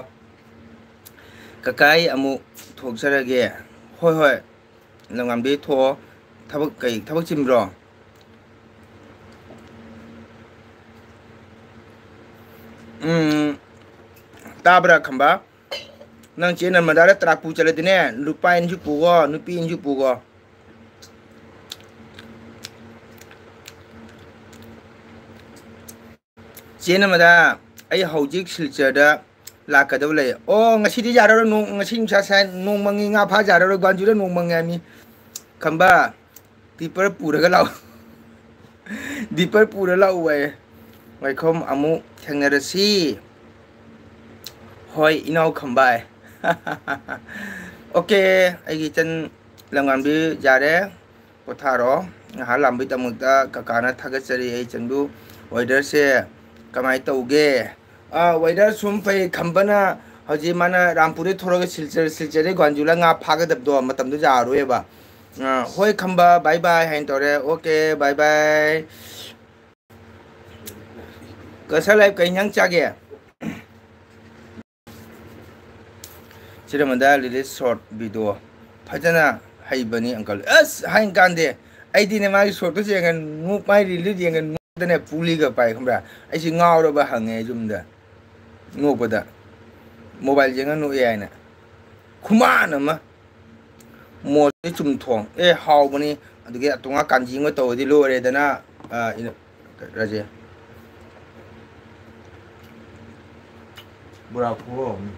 ꯀꯀꯥ, ꯑꯩ ꯑꯃꯨꯛ ꯊꯣꯛꯆꯔꯒꯦ꯫ ꯍꯣꯏ, ꯍꯣꯏ, ꯂꯝꯉꯥꯝꯕꯤ ꯊꯣꯛꯑꯣ꯫ ꯊꯕꯛ, ꯀꯩ ꯊꯕꯛ ꯆꯤꯟꯕ꯭ꯔꯣ? ꯎꯝ, ꯇꯥꯕ꯭ꯔꯥ ꯈꯝꯕ? ꯅꯪ ꯆꯦ ꯅꯔꯃꯗꯥꯗ ꯇ꯭ꯔꯥꯛ ꯄꯨ ꯆꯠꯂꯗꯤꯅꯦ, ꯂꯨꯄꯥ ꯏꯟꯁꯨ ꯄꯨꯒꯣ, ꯅꯨꯄꯤ ꯏꯟꯁꯨ ꯄꯨꯒꯣ꯫ ꯆꯦ ꯅꯔꯃꯗꯥ, ꯑꯩ ꯍꯧꯖꯤꯛ ꯁꯤꯜꯆꯔꯗ ꯂꯥꯛꯀꯗꯕ ꯂꯩ꯫ ꯑꯣ, ꯉꯁꯤꯗꯤ ꯌꯥꯔꯔꯣꯏ, ꯅꯣꯡ, ꯉꯁꯤ ꯅꯨꯡꯁꯥ ꯁꯥꯏ, ꯅꯣꯡ ꯃꯪꯉꯤ, ꯉꯥ ꯐꯥ ꯌꯥꯔꯔꯣꯏ, ꯒ꯭ꯋꯥꯟꯖꯨꯗ ꯅꯣꯡ ꯃꯪꯉꯦ ꯍꯥꯏꯃꯤ꯫ ꯈꯝꯕ, ꯗꯤꯄꯔ ꯄꯨꯔꯒ ꯂꯥꯛꯑꯣ꯫ ꯗꯤꯄꯔ ꯄꯨꯔ ꯂꯥꯛꯎ ꯍꯥꯏꯌꯦ꯫ ꯋꯥꯏꯈꯣꯝ, ꯑꯃꯨꯛ ꯊꯦꯡꯅꯔꯁꯤ꯫ ꯍꯣꯏ, ꯏꯅꯥꯎ ꯈꯝꯕꯥꯏ꯫ ꯑꯣꯀꯦ, ꯑꯩꯒꯤ ꯏꯆꯟ ꯂꯝꯉꯥꯟꯕꯤ ꯌꯥꯔꯦ, ꯄꯣꯊꯥꯔꯣ꯫ ꯉꯥꯏꯍꯥꯛ ꯂꯥꯝꯕꯩꯗꯃꯛꯇ ꯀꯀꯥꯅ ꯊꯥꯒꯠꯆꯔꯤ꯫ ꯑꯩ ꯏꯆꯟꯕꯨ꯫ ꯋꯦꯗꯔꯁꯦ ꯀꯃꯥꯏꯅ ꯇꯧꯒꯦ? ꯑꯥ, ꯋꯦꯗꯔ ꯁꯨꯝ ꯐꯩ꯫ ꯈꯝꯕꯅ ꯍꯧꯖꯤꯛ ꯃꯥꯅ ꯔꯥꯝꯄꯨꯔꯗꯩ ꯊꯣꯔꯒ ꯁꯤꯜꯆꯔ, ꯁꯤꯜꯆꯔꯗꯩ ꯒ꯭ꯋꯥꯟꯖꯨꯂ ꯉꯥ ꯐꯥꯒꯗꯕꯗꯣ ꯃꯇꯝꯗꯣ ꯌꯥꯔꯔꯣꯏꯕ꯫ ꯑꯥ, ꯍꯣꯏ ꯈꯝꯕ, ꯕꯥꯏ ꯕꯥꯏ ꯍꯥꯏꯅ ꯇꯧꯔꯦ꯫ ꯑꯣꯀꯦ, ꯕꯥꯏ ꯕꯥꯏ꯫ ꯀꯁꯥ ꯂꯥꯏꯐ ꯀꯩ ꯏꯟꯖꯥꯡ ꯆꯥꯒꯦ? ꯁꯤꯔꯃꯗ ꯂꯤꯂꯤꯠ ꯁꯣꯔꯠ ꯚꯤꯗꯤꯑꯣ ꯐꯖꯅ ꯍꯩꯕꯅꯤ ꯑꯪꯀꯜ꯫ ꯑꯁ, ꯍꯥꯏꯅ ꯀꯥꯟꯗꯦ꯫ ꯑꯩꯗꯤꯅꯦ, ꯃꯥꯒꯤ ꯁꯣꯔꯠꯇꯨꯁꯨ ꯌꯦꯡꯉ ꯅꯣꯛ-, ꯃꯥꯒꯤ ꯔꯤꯜꯗꯨ ꯌꯦꯡꯉ ꯅꯣꯛꯇꯅꯦ ꯄꯨꯂꯤꯒ ꯄꯥꯏ, ꯈꯪꯕ꯭ꯔꯥ? ꯑꯩꯁꯤ ꯉꯥꯎꯔꯕ ꯍꯪꯉꯦ ꯌꯨꯝꯗ ꯅꯣꯛꯄꯗ꯫ ꯃꯣꯕꯥꯏꯜ ꯌꯦꯡꯉ ꯅꯣꯛꯑꯦ ꯍꯥꯏꯅ꯫ ꯈꯨꯃꯥꯟ ꯑꯃ꯫ ꯃꯣꯔꯣꯛꯇꯤ ꯆꯨꯝꯊꯣꯡ꯫ ꯑꯦ, ꯍꯥꯎꯕꯅꯤ꯫ ꯑꯗꯨꯒꯤ ꯑꯇꯣꯉꯥ ꯀꯥꯟꯖꯤ ꯑꯃ ꯇꯧꯔꯗꯤ ꯂꯣꯏꯔꯦꯗꯅ, ꯑ, ꯏꯅ-, ꯔꯥꯖꯦ꯫ ꯕꯣꯔꯥ ꯈꯨꯍꯥꯎ ꯑꯃ꯫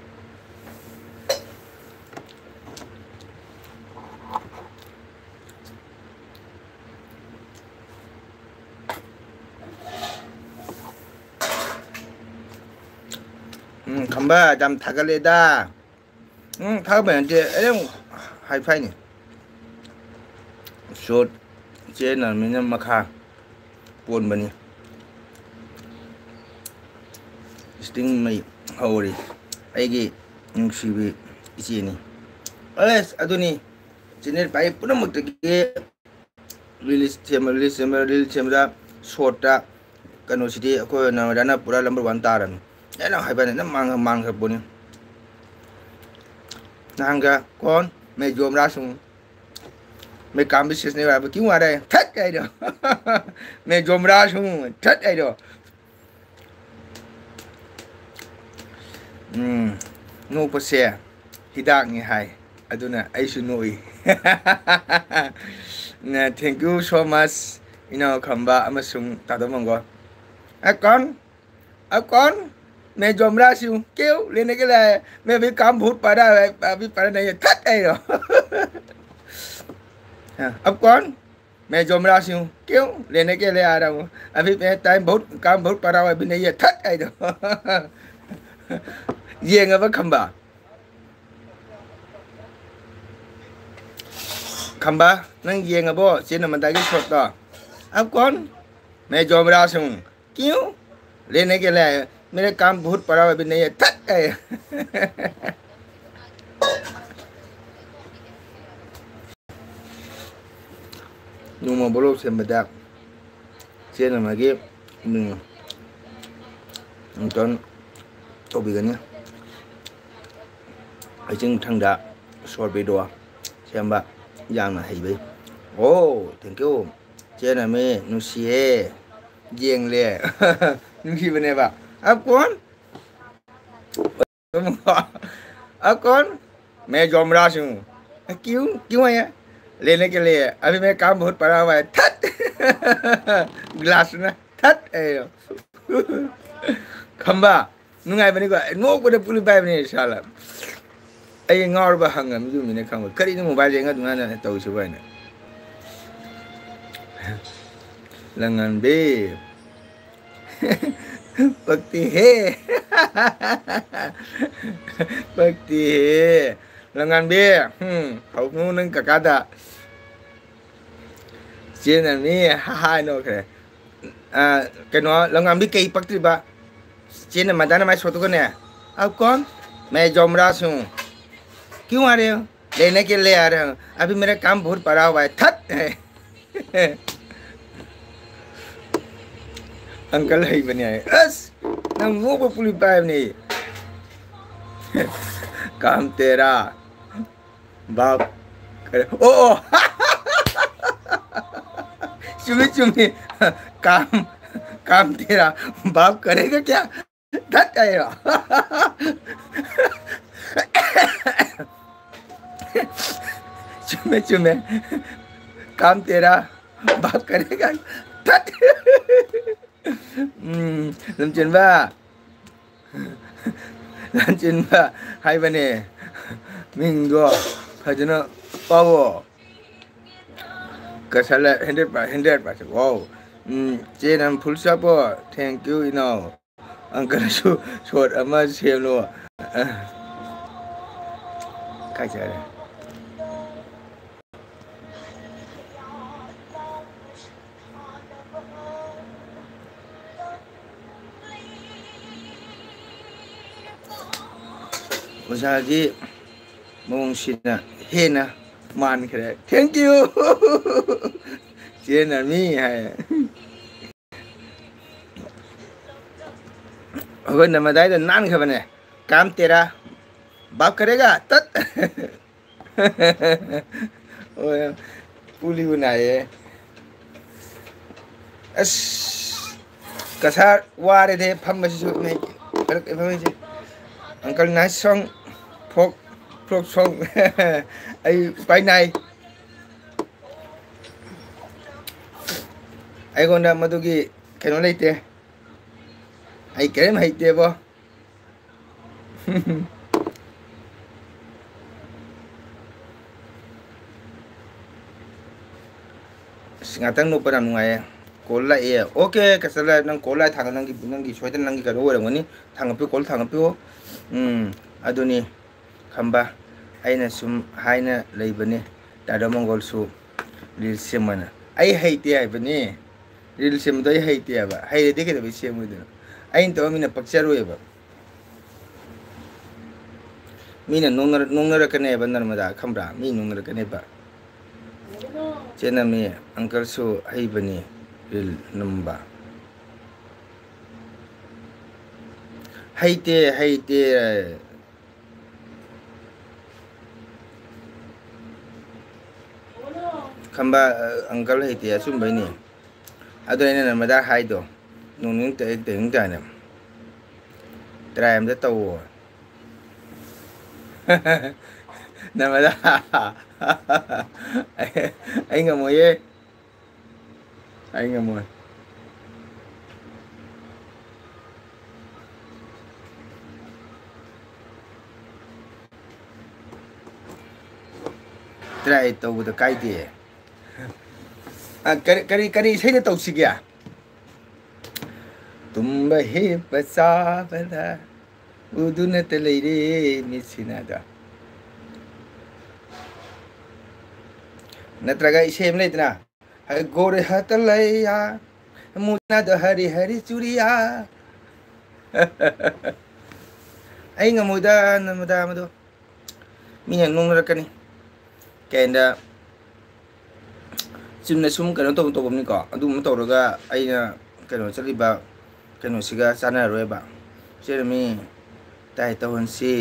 ꯎꯝ, ꯈꯝꯕ ꯌꯥꯝ ꯊꯥꯒꯠꯂꯦꯗ꯫ ꯎꯝ, ꯊꯥꯒꯠꯄ ꯅꯠꯇꯦ, ꯑꯩ ꯑꯗꯨꯝ ꯍꯥꯏ ꯐꯥꯏꯅꯤ꯫ ꯁꯣꯔꯠ ꯆꯦꯟꯅꯔꯕꯅꯤꯅ ꯃꯈꯥ ꯄꯣꯟꯕꯅꯤ꯫ ꯏꯁꯇꯤꯡ ꯃꯩ ꯍꯧꯔꯤ꯫ ꯑꯩꯒꯤ ꯅꯨꯡꯁꯤꯕꯤ ꯏꯆꯦꯅꯤ꯫ ꯑꯁ, ꯑꯗꯨꯅꯤ, ꯆꯦꯅꯦꯜ ꯄꯥꯏ ꯄꯨꯝꯅꯃꯛꯇꯒꯤ ꯔꯤꯜꯁ ꯁꯦꯝꯕ, ꯔꯤꯜꯁ ꯁꯦꯝꯕ, ꯔꯤꯜꯁ ꯁꯦꯝꯕꯗ, ꯁꯣꯔꯠꯇ, ꯀꯩꯅꯣꯁꯤꯗꯤ ꯑꯩꯈꯣꯏ ꯅꯥꯎꯔꯦꯝꯗꯥꯅ ꯄꯨꯔꯥ ꯅꯝꯕꯔ ꯋꯥꯟ ꯇꯥꯔꯅꯤ꯫ ꯑꯩꯅ ꯍꯥꯏꯕꯅꯤ, ꯑꯗꯨꯝ ꯃꯥꯡ-, ꯃꯥꯡꯈ꯭ꯔ ꯄꯣꯠꯅꯤ꯫ ꯅꯍꯥꯟꯒ ꯀꯣꯟ ꯃꯦ ꯖꯣꯝꯔꯥꯁꯨꯡ ꯃꯦ ꯀꯥꯝ ꯕꯤꯁꯦꯁꯅꯦ ꯍꯥꯏꯕ ꯀ꯭ꯌꯨ ꯑꯥꯔ ꯑꯥꯏ ꯊꯠ ꯍꯥꯏꯗꯣ꯫ ꯃꯦ ꯖꯣꯝꯔꯥꯁꯨꯡ ꯊꯠ ꯍꯥꯏꯗꯣ꯫ ꯎꯝ, ꯅꯣꯛꯄꯁꯦ ꯍꯤꯗꯥꯛꯅꯤ ꯍꯥꯏ, ꯑꯗꯨꯅ ꯑꯩꯁꯨ ꯅꯣꯛꯏ꯫ ꯅ, thank you so much, ꯏꯅꯥꯎ ꯈꯝꯕ ꯑꯃꯁꯨꯡ ꯇꯥꯗꯣ ꯃꯪꯒꯣꯜ꯫ ꯑ, ꯀꯣꯟ? अब कौन? मैं जोमरा से हूँ। क्यों? लेने के लिए आया। मैं अभी काम बहुत पड़ा है, अभी पड़ा नहीं है। थट है यो। हाँ, अब कौन? मैं जोमरा से हूँ। क्यों? लेने के लिए आ रहा हूँ। अभी मैं टाइम बहुत, काम बहुत पड़ा हुआ है, अभी नहीं है। थट है यो। ये ꯈꯝꯕ? ꯈꯝꯕ, ꯅꯪ ꯌꯦꯡꯉꯕꯣ ꯆꯦ ꯅꯃꯟꯗꯥꯒꯤ ꯁꯣꯠꯇꯣ? अब कौन? मैं जोमरा से हूँ। क्यों? लेने के लिए आया। मेरे काम बहुत पड़ा हुआ, अभी नहीं है। थट है। ꯅꯣꯡꯃ ꯕ꯭ꯂꯣꯛ ꯁꯦꯝꯕꯗ ꯆꯦ ꯅꯃꯟꯒꯤ, ꯎꯝ, ꯑꯃꯨꯛꯇꯪ ꯇꯧꯕꯤꯒꯅꯤ꯫ ꯑꯩꯆꯤꯡ ꯊꯪꯗ ꯁꯣꯔꯠ ꯚꯤꯗꯤꯑꯣ ꯁꯦꯝꯕ ꯌꯥꯝꯅ ꯍꯩꯕꯩ꯫ ꯑꯣ, thank you꯫ ꯆꯦ ꯅꯃꯤ ꯅꯨꯡꯁꯤꯌꯦ꯫ ꯌꯦꯡꯂꯦ꯫ ꯅꯨꯡꯁꯤꯕꯅꯦꯕ꯫ अब कौन? अब कौन? मैं जोमरा से हूँ। क्यों? क्यों आया? लेने के लिए। अभी मेरे काम बहुत पड़ा हुआ है। थट। ग्लास ना। थट है यो। ꯈꯝꯕ, ꯅꯨꯡꯉꯥꯏꯕꯅꯤꯀꯣ? ꯅꯣꯛꯄꯗ ꯄꯨꯛꯅꯤꯡ ꯄꯥꯏꯕꯅꯦ, ꯁꯥꯂꯥ꯫ ꯑꯩ ꯉꯥꯎꯔꯕ ꯍꯪꯉꯝꯃꯤꯗꯨꯃꯤꯅꯦ, ꯈꯪꯕ꯫ ꯀꯔꯤꯅꯣ ꯃꯣꯕꯥꯏꯜ ꯌꯦꯡꯉ ꯑꯗꯨꯃꯥꯏꯅ ꯇꯧꯔꯤꯁꯤꯕꯨ ꯍꯥꯏꯅ꯫ ꯂꯪꯉꯥꯟꯕꯤ꯫ ꯄꯛꯇꯦꯍꯦ꯫ ꯄꯛꯇꯦꯍꯦ꯫ ꯂꯪꯉꯥꯟꯕꯤ, ꯍꯨꯝ, ꯍꯧꯅꯨ ꯅꯪ ꯀꯀꯥꯗ꯫ ꯆꯦꯅ ꯃꯤ ꯍꯥꯏ ꯅꯣꯛꯈ꯭ꯔꯦ꯫ ꯑ, ꯀꯩꯅꯣ, ꯂꯪꯉꯥꯟꯕꯤ ꯀꯩ ꯄꯛꯇ꯭ꯔꯤꯕ? ꯆꯦꯅ ꯃꯗꯥꯅ ꯃꯥꯏ ꯁꯣꯠꯇꯨꯒꯅꯦ, "अब कौन? मैं जोमरा से हूँ।" क्यों आ रहे हो? लेने के लिए आ रहे हो। अभी मेरा काम बहुत पड़ा हुआ है। थट है। अंकल है बने आए। अस, ना वो को पुलिस पाए नहीं। काम तेरा बाप करे। ओ, ओ। चुमे, चुमे। काम, काम तेरा बाप करेगा क्या? धत आएगा। चुमे, चुमे। काम तेरा बाप करेगा। धत। ꯎꯝ, ꯂꯝꯆꯦꯟꯕ꯫ ꯂꯝꯆꯦꯟꯕ ꯍꯥꯏꯕꯅꯦ꯫ ꯃꯤꯡꯗꯣ ꯐꯖꯅ ꯄꯥꯎꯑꯣ꯫ ꯀꯁꯥꯂ ꯍꯟꯗ꯭ꯔꯦꯠ ꯄꯥꯔꯁꯦꯟ, ꯍꯟꯗ꯭ꯔꯦꯠ ꯄꯥꯔꯁꯦꯟ꯫ ꯋꯥꯎ꯫ ꯎꯝ, ꯆꯦ ꯅꯪ ꯐꯨꯜ ꯁꯥꯞꯄꯣ꯫ Thank you, ꯏꯅꯥꯎ꯫ ꯑꯪꯀꯜꯁꯨ ꯁꯣꯠ ꯑꯃ ꯁꯦꯝꯂꯣ꯫ ꯑ, ꯀꯥꯏ ꯆꯠꯈ꯭ꯔꯦ? ꯑꯣꯖꯥꯒꯤ ꯃꯑꯣꯡꯁꯤꯅ ꯍꯦꯟꯅ ꯃꯥꯟꯈ꯭ꯔꯦ꯫ Thank you꯫ ꯆꯦꯟꯅꯔꯃꯤ ꯍꯥꯏ꯫ ꯑꯩꯈꯣꯏꯅ ꯃꯗꯥꯏꯗ ꯅꯥꯟꯈ꯭ꯔꯕꯅꯦ꯫ ꯀꯥꯝ ꯇꯦꯔꯥ ꯕꯥꯞ ꯀꯔꯦꯒ ꯇꯠ꯫ ꯍꯣꯏ, ꯄꯨꯂꯤꯕꯨ ꯅꯥꯏꯌꯦ꯫ ꯑꯁ, ꯀꯁꯥꯔ ꯋꯥꯔꯦꯅꯦ ꯐꯝꯕꯁꯤꯁꯨ꯫ ꯅꯣꯏ ꯐꯔꯛ ꯐꯝꯃꯤꯁꯦ꯫ Uncle nice song, folk, folk song꯫ ꯑꯩ ꯎꯄꯥꯏ ꯅꯥꯏ꯫ ꯑꯩꯉꯣꯟꯗ ꯃꯗꯨꯒꯤ ꯀꯩꯅꯣ ꯂꯩꯇꯦ꯫ ꯑꯩ ꯀꯔꯤꯝ ꯍꯩꯇꯦꯕꯣ꯫ ꯑꯁ, ꯉꯥꯛꯇꯪ ꯅꯣꯛꯄ ꯌꯥꯝ ꯅꯨꯡꯉꯥꯏꯌꯦ꯫ Call ꯂꯥꯛꯑꯦ꯫ Okay, ꯀꯁꯇꯃꯔ, ꯅꯪ call ꯂꯥꯛꯑꯦ ꯊꯥꯡꯒꯠ-, ꯅꯪꯒꯤ, ꯅꯪꯒꯤ ꯁꯣꯏꯗꯅ ꯅꯪꯒꯤ ꯀꯩꯅꯣ ꯑꯣꯏꯔꯝꯒꯅꯤ꯫ ꯊꯥꯡꯒꯠꯄꯤꯌꯨ, call ꯊꯥꯡꯒꯠꯄꯤꯌꯨ꯫ ꯎꯝ, ꯑꯗꯨꯅꯤ꯫ ꯈꯝꯕ, ꯑꯩꯅ ꯁꯨꯝ ꯍꯥꯏꯅ ꯂꯩꯕꯅꯤ, ꯗꯥ ꯗꯥ ꯃꯪꯒꯣꯜꯁꯨ reel ꯁꯦꯝꯃꯣꯅ꯫ ꯑꯩ ꯍꯩꯇꯦ ꯍꯥꯏꯕꯅꯤ꯫ Reel ꯁꯦꯝꯕꯗꯣ ꯑꯩ ꯍꯩꯇꯦ ꯍꯥꯏꯕ꯫ ꯍꯩꯔꯗꯤ ꯀꯩꯗꯧꯕꯩ ꯁꯦꯝꯃꯣꯏꯗꯣꯏꯅꯣ? ꯑꯩꯅ ꯇꯧꯔ ꯃꯤꯅ ꯄꯛꯆꯔꯣꯏꯕ꯫ ꯃꯤꯅ ꯅꯣꯛꯅꯔ-, ꯅꯣꯛꯅꯔꯛꯀꯅꯦꯕ ꯅꯔꯃꯗꯥ, ꯈꯪꯕ꯭ꯔꯥ? ꯃꯤ ꯅꯣꯛꯅꯔꯛꯀꯅꯦꯕ꯫ ꯆꯦꯟꯅꯝꯃꯤ, ꯑꯪꯀꯜꯁꯨ ꯍꯩꯕꯅꯤ ꯔꯤꯜ ꯅꯝꯕ꯫ ꯍꯩꯇꯦ, ꯍꯩꯇꯦ꯫ ꯈꯝꯕ, ꯑ, ꯑꯪꯀꯜ ꯍꯩꯇꯦ, ꯑꯆꯨꯝꯕꯩꯅꯤ꯫ ꯑꯗꯣ ꯑꯩꯅ ꯅꯔꯃꯗꯥ ꯍꯥꯏꯗꯣ, ꯅꯣꯡꯅꯤꯡ ꯇ-, ꯇꯧꯅꯤꯡ ꯇꯥꯏꯅꯦ꯫ ꯇ꯭ꯔꯥꯏ ꯑꯝꯇ ꯇꯧꯋꯣ꯫ ꯅꯔꯃꯗꯥ, ꯑꯩ ꯉꯝꯃꯣꯏꯌꯦ꯫ ꯑꯩ ꯉꯝꯃꯣꯏ꯫ ꯇ꯭ꯔꯥꯏ ꯇꯧꯕꯗ ꯀꯥꯏꯗꯦ꯫ ꯑ, ꯀꯔꯤ, ꯀꯔꯤ, ꯀꯔꯤ ꯏꯁꯩꯗ ꯇꯧꯁꯤꯒꯦ? ꯇꯨꯝꯕ ꯍꯤꯞꯄ ꯆꯥꯕꯗ ꯎꯗꯨꯅꯇ ꯂꯩꯔꯦ ꯃꯤꯠꯁꯤꯅ ꯑꯗꯣ꯫ ꯅꯠꯇ꯭ꯔꯒ ꯏꯁꯩ ꯑꯃ ꯂꯩꯗꯅ, "ꯍꯥꯏ ꯒꯣꯔꯦ ꯍꯇ ꯂꯩꯌꯥ, ꯃꯨꯅꯥꯗ ꯍꯔꯤ ꯍꯔꯤ ꯆꯨꯔꯤꯌꯥ"꯫ ꯑꯩ ꯉꯝꯃꯣꯏꯗ, ꯅꯔꯃꯗꯥ, ꯃꯗꯨ꯫ ꯃꯤꯅ ꯅꯣꯛꯅꯔꯛꯀꯅꯤ꯫ ꯀꯩꯅꯣꯗ ꯆꯨꯝꯅ ꯁꯨꯝ ꯀꯩꯅꯣ ꯇꯧ-, ꯇꯧꯕꯅꯤꯀꯣ꯫ ꯑꯗꯨꯒꯨꯝꯕ ꯇꯧꯔꯒ ꯑꯩꯅ ꯀꯩꯅꯣ ꯆꯠꯂꯤꯕ ꯀꯩꯅꯣꯁꯤꯒ ꯆꯥꯟꯅꯔꯣꯏꯕ꯫ ꯆꯦꯟꯅꯝꯃꯤ, ꯇ꯭ꯔꯥꯏ ꯇꯧꯍꯟꯁꯤ꯫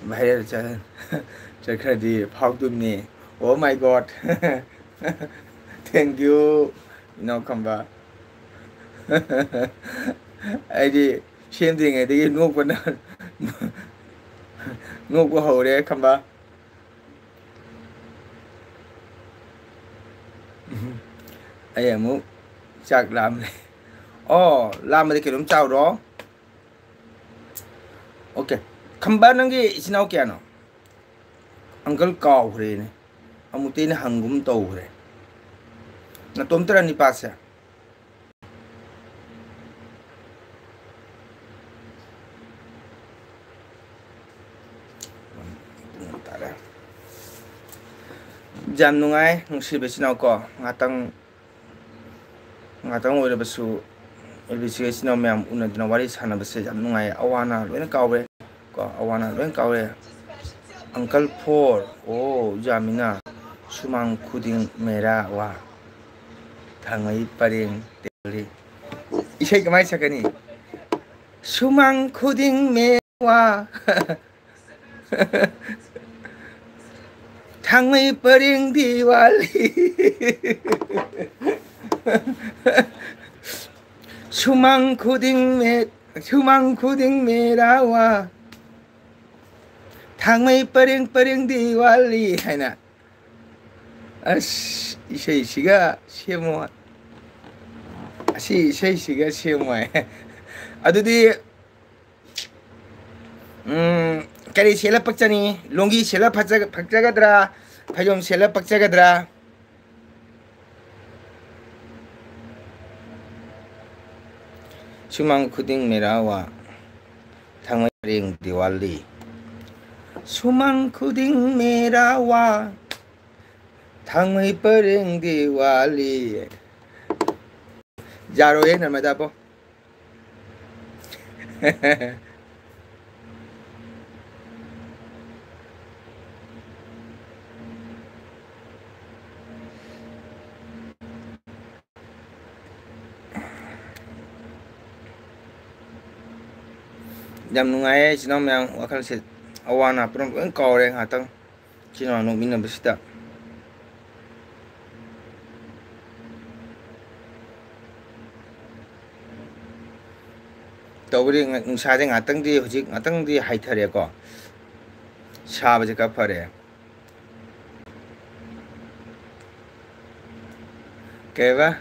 ꯚꯥꯏꯔꯦꯜ ꯆꯠ-, ꯆꯠꯈ꯭ꯔꯗꯤ ꯐꯥꯎꯗꯣꯏꯅꯤ꯫ Oh my God꯫ Thank you, ꯏꯅꯥꯎ ꯈꯝꯕ꯫ ꯑꯩꯗꯤ ꯁꯦꯝꯗ꯭ꯔꯤꯉꯩꯗꯒꯤ ꯅꯣꯛꯄꯅ, ꯅꯣꯛꯄ ꯍꯧꯔꯦ, ꯈꯝꯕ꯫ ꯑꯩ ꯑꯃꯨꯛ ꯆꯥꯛ ꯂꯥꯝꯂꯦ꯫ ꯑꯣ, ꯂꯥꯝꯕꯗꯤ ꯀꯩꯅꯣꯝ ꯆꯥꯎꯔꯣ꯫ ꯑꯣꯀꯦ꯫ ꯈꯝꯕ, ꯅꯪꯒꯤ ꯏꯆꯤꯟ ꯏꯅꯥꯎ ꯀꯌꯥꯅꯣ? ꯑꯪꯀꯜ ꯀꯥꯎꯈ꯭ꯔꯦꯅꯦ꯫ ꯑꯃꯨꯛꯇꯤ ꯑꯩꯅ ꯍꯪꯒꯨꯝ ꯇꯧꯈ꯭ꯔꯦ꯫ ꯅꯇꯣꯝꯇꯔ ꯅꯤꯄꯥꯁꯦ? ꯄꯨꯡ ꯇꯥꯔꯦ꯫ ꯌꯥꯝ ꯅꯨꯡꯉꯥꯏ, ꯅꯨꯡꯁꯤꯕ ꯏꯆꯤꯟ ꯏꯅꯥꯎ ꯀꯣ, ꯉꯥꯛꯇꯪ, ꯉꯥꯛꯇꯪ ꯑꯣꯏꯔꯕꯁꯨ ꯑꯦꯜ ꯕꯤ ꯁꯤꯒ ꯏꯆꯤꯟ ꯏꯅꯥꯎ ꯃꯌꯥꯝ ꯎꯅꯗꯅ ꯋꯥꯔꯤ ꯁꯥꯟꯅꯕꯁꯦ ꯌꯥꯝ ꯅꯨꯡꯉꯥꯏ꯫ ꯑꯋꯥ ꯑꯅꯥ ꯂꯣꯏꯅ ꯀꯥꯎꯔꯦ꯫ ꯀꯣ, ꯑꯋꯥꯅ ꯂꯣꯏ ꯀꯥꯎꯔꯦ꯫ ꯑꯪꯀꯜ ꯐꯣꯔ, ꯑꯣ, ꯌꯥꯃꯤꯅ꯫ ꯁꯨꯃꯥꯡ ꯈꯨꯗꯤꯡ ꯃꯦꯔꯥ ꯋꯥ꯫ ꯊꯥꯡꯃꯩ ꯄꯔꯦꯡ ꯗꯦꯜꯂꯤ꯫ ꯏꯁꯩ ꯀꯃꯥꯏꯅ ꯁꯛꯀꯅꯤ? ꯁꯨꯃꯥꯡ ꯈꯨꯗꯤꯡ ꯃꯦꯔꯥ ꯋꯥ꯫ ꯊꯥꯡꯃꯩ ꯄꯔꯦꯡ ꯗꯤꯋꯥꯂꯤ꯫ ꯁꯨꯃꯥꯡ ꯈꯨꯗꯤꯡ ꯃꯦ-, ꯁꯨꯃꯥꯡ ꯈꯨꯗꯤꯡ ꯃꯦꯔꯥ ꯋꯥ꯫ ꯊꯥꯡꯃꯩ ꯄꯔꯦꯡ ꯄꯔꯦꯡ ꯗꯤꯋꯥꯂꯤ ꯍꯥꯏꯅ꯫ ꯑꯁ, ꯏꯁꯩꯁꯤꯒ ꯁꯦꯝꯃꯣ꯫ ꯑꯁꯤ ꯏꯁꯩꯁꯤꯒ ꯁꯦꯝꯃꯣ ꯍꯥꯏ꯫ ꯑꯗꯨꯗꯤ, ꯎꯝ, ꯀꯔꯤ ꯁꯦꯠꯂ ꯄꯛꯆꯅꯤ? ꯂꯣꯡꯒꯤ ꯁꯦꯠꯂ ꯐꯖ-, ꯄꯛꯆꯒꯗ꯭ꯔꯥ? ꯐꯩꯖꯣꯝ ꯁꯦꯠꯂ ꯄꯛꯆꯒꯗ꯭ꯔꯥ? ꯁꯨꯃꯥꯡ ꯈꯨꯗꯤꯡ ꯃꯦꯔꯥ ꯋꯥ, ꯊꯥꯡꯃꯩ ꯄꯔꯦꯡ ꯗꯤꯋꯥꯂꯤ꯫ ꯁꯨꯃꯥꯡ ꯈꯨꯗꯤꯡ ꯃꯦꯔꯥ ꯋꯥ, ꯊꯥꯡꯃꯩ ꯄꯔꯦꯡ ꯗꯤꯋꯥꯂꯤ꯫ ꯌꯥꯔꯣꯏꯌꯦ, ꯅꯔꯃꯗꯥꯕꯣ꯫ ꯌꯥꯝ ꯅꯨꯡꯉꯥꯏꯌꯦ, ꯏꯆꯤꯟ ꯏꯅꯥꯎ ꯃꯌꯥꯝ ꯋꯥꯈꯜꯁꯦ꯫ ꯑꯋꯥ ꯑꯅꯥ ꯄꯨꯝꯅꯃꯛ ꯂꯣꯏ ꯀꯥꯎꯔꯦ ꯉꯥꯏꯍꯥꯛꯇꯪ꯫ ꯏꯆꯤꯟ ꯏꯅꯥꯎ ꯅꯣꯛꯃꯤꯟꯅꯕꯁꯤꯗ꯫ ꯇꯧꯕꯗꯤ ꯅꯨꯡꯁꯥꯁꯦ ꯉꯥꯛꯇꯪꯗꯤ, ꯍꯧꯖꯤꯛ ꯉꯥꯛꯇꯪꯗꯤ ꯍꯥꯏꯊꯔꯦꯀꯣ꯫ ꯁꯥꯕꯁꯦ ꯈꯔ ꯐꯔꯦ꯫ ꯀꯩꯕ?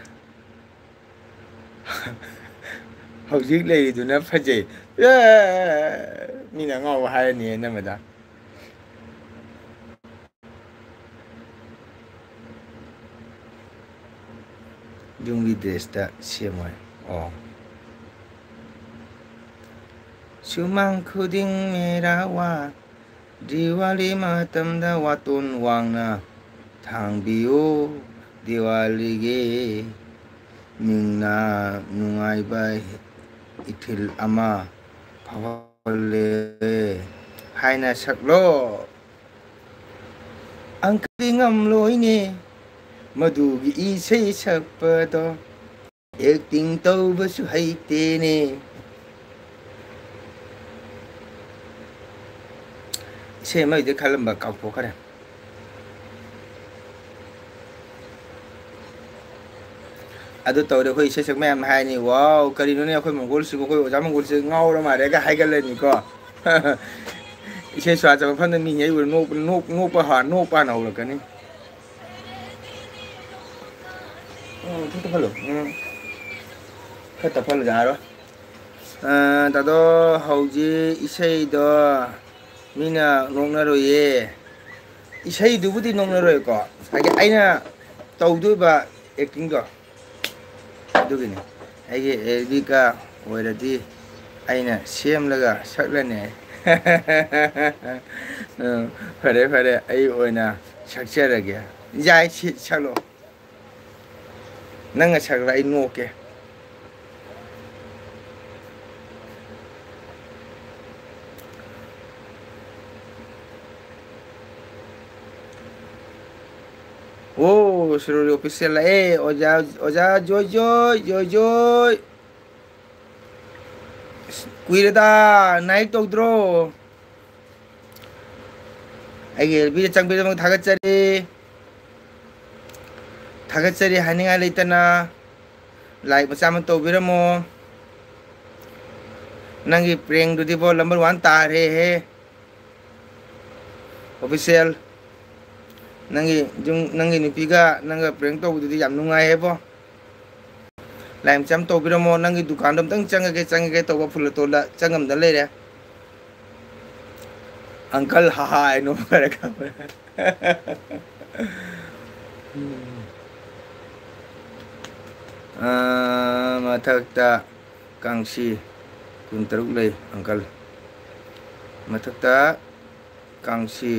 ꯍꯧꯖꯤꯛ ꯂꯩꯔꯤꯗꯨꯅ ꯐꯖꯩ꯫ ꯑꯦ, ꯃꯤꯅ ꯑꯉꯥꯎꯕ ꯍꯥꯏꯔꯅꯤ ꯅꯝꯕꯗ꯫ ꯌꯨꯝꯒꯤ ꯗ꯭ꯔꯦꯁꯇ ꯁꯦꯝꯃꯣꯏ꯫ ꯑꯣ꯫ ꯁꯨꯃꯥꯡ ꯈꯨꯗꯤꯡ ꯃꯦꯔꯥ ꯋꯥ, ꯗꯤꯋꯥꯂꯤ ꯃꯇꯝꯗ ꯋꯥꯇꯣꯟ ꯋꯥꯡꯅ ꯊꯥꯡꯕꯤꯌꯨ꯫ ꯗꯤꯋꯥꯂꯤꯒꯤ ꯅꯤꯡꯅ ꯅꯨꯡꯉꯥꯏꯕ ꯏꯊꯤꯜ ꯑꯃ ꯐꯥꯎ- ꯍꯣꯜꯂꯦ ꯍꯥꯏꯅ ꯁꯛꯂꯣ꯫ ꯑꯪꯀꯜꯗꯤ ꯉꯝꯂꯣꯏꯅꯦ ꯃꯗꯨꯒꯤ ꯏꯁꯩ ꯁꯛꯄꯗꯣ꯫ ꯑꯦꯛꯇꯤꯡ ꯇꯧꯕꯁꯨ ꯍꯩꯇꯦꯅꯦ꯫ ꯏꯁꯩ ꯑꯃꯗꯤ ꯈꯜꯂꯝꯕ ꯀꯥꯎꯊꯣꯛꯈ꯭ꯔꯦ꯫ ꯑꯗꯨ ꯇꯧꯔꯦ ꯑꯩꯈꯣꯏ ꯏꯁꯩ ꯁꯛ ꯃꯌꯥꯝꯅ ꯍꯥꯏꯅꯤ, "ꯋꯥꯎ, ꯀꯔꯤꯅꯣꯅꯦ ꯑꯩꯈꯣꯏ ꯃꯪꯒꯣꯜꯁꯤꯕꯨ, ꯑꯩꯈꯣꯏ ꯑꯣꯖꯥ ꯃꯪꯒꯣꯜꯁꯤ ꯉꯥꯎꯔ ꯃꯥꯜꯂꯦꯒ" ꯍꯥꯏꯒꯠꯂꯅꯤꯀꯣ꯫ ꯏꯁꯩ ꯁ꯭ꯋꯥ ꯆꯠꯄ ꯃꯐꯝꯗ ꯃꯤꯉꯩ ꯎꯔ ꯅꯣꯛꯄ, ꯅꯣꯛ-, ꯅꯣꯛꯄ ꯍꯥ-, ꯅꯣꯛꯄ ꯍꯥꯟꯅ ꯍꯧꯔꯛꯀꯅꯤ꯫ ꯎꯝ, ꯈꯤꯇ ꯐꯜꯂꯣ꯫ ꯎꯝ꯫ ꯈꯔ ꯇꯞꯍꯜꯂꯁꯦ ꯍꯥꯏꯔꯣ꯫ ꯑ, ꯗꯥꯗꯣ, ꯍꯧꯖꯤꯛ ꯏꯁꯩꯗꯣ ꯃꯤꯅ ꯅꯣꯛꯅꯔꯣꯏꯌꯦ꯫ ꯏꯁꯩꯗꯨꯕꯨꯗꯤ ꯅꯣꯛꯅꯔꯣꯏꯀꯣ, ꯉꯁꯥꯏꯒꯤ ꯑꯩꯅ ꯇꯧꯗꯣꯏꯕ ꯑꯦꯛꯇꯤꯡꯗꯣ ꯑꯗꯨꯒꯤꯅꯤ꯫ ꯑꯩꯒꯤ ꯑꯦꯔꯕꯤꯀꯥ ꯑꯣꯏꯔꯗꯤ ꯑꯩꯅ ꯁꯦꯝꯂꯒ ꯁꯛꯂꯅꯤ꯫ ꯎꯝ, ꯐꯔꯦ, ꯐꯔꯦ, ꯑꯩ ꯑꯣꯏꯅ ꯁꯛꯆꯔꯒꯦ꯫ ꯌꯥꯏ, ꯁꯤ ꯁꯛꯂꯣ꯫ ꯅꯪꯅ ꯁꯛꯂ ꯑꯩ ꯅꯣꯛꯀꯦ꯫ ꯑꯣ, ꯁꯤꯔꯣꯏ ꯑꯣꯐꯤꯁꯤꯌꯦꯜ ꯂꯥꯛꯑꯦ꯫ ꯑꯣꯖꯥ, ꯑꯣꯖꯥ ꯖꯣꯏ ꯖꯣꯏ, ꯖꯣꯏ ꯖꯣꯏ꯫ ꯑꯁ, ꯀꯨꯏꯔꯦꯗ, ꯅꯥꯏꯛ ꯇꯧꯗ꯭ꯔꯣ? ꯑꯩꯒꯤ ꯑꯦꯜꯕꯤꯗ ꯆꯪꯕꯤꯗꯃꯛ ꯊꯥꯒꯠꯆꯔꯤ꯫ ꯊꯥꯒꯠꯆꯔꯤ ꯍꯥꯏꯅꯤꯡꯉꯥꯏ ꯂꯩꯇꯅ꯫ ꯂꯥꯏꯛ ꯃꯆꯥ ꯑꯃ ꯇꯧꯕꯤꯔꯝꯃꯣ꯫ ꯅꯪꯒꯤ ꯄ꯭ꯔꯦꯡꯗꯨꯗꯤꯕꯣ ꯅꯝꯕꯔ ꯋꯥꯟ ꯇꯥꯔꯦꯍꯦ꯫ ꯑꯣꯐꯤꯁꯦꯜ, ꯅꯪꯒꯤ ꯌꯨꯝ, ꯅꯪꯒꯤ ꯅꯨꯄꯤꯒ ꯅꯪꯒ ꯄ꯭ꯔꯦꯡ ꯇꯧꯕꯗꯨꯗꯤ ꯌꯥꯝ ꯅꯨꯡꯉꯥꯏꯌꯦꯕꯣ꯫ ꯂꯥꯏꯛ ꯃꯆꯥ ꯑꯃ ꯇꯧꯕꯤꯔꯝꯃꯣ꯫ ꯅꯪꯒꯤ ꯗꯨꯀꯥꯟꯗꯣ ꯑꯝꯇꯪ ꯆꯪꯉꯒꯦ, ꯆꯪꯉꯒꯦ ꯇꯧꯕ ꯐꯨꯜ ꯑꯣꯇꯣꯗ ꯆꯪꯉꯝꯗ ꯂꯩꯔꯦ꯫ ꯑꯪꯀꯜ, ꯍꯥꯍꯥ, ꯑꯩ ꯅꯣꯛ ꯐꯔꯦ ꯈꯪꯕ꯭ꯔꯥ? ꯑꯥ, ꯃꯊꯛꯇ ꯀꯥꯡꯁꯤ ꯀꯨꯟꯇꯔꯨꯛ ꯂꯩ, ꯑꯪꯀꯜ꯫ ꯃꯊꯛꯇ ꯀꯥꯡꯁꯤ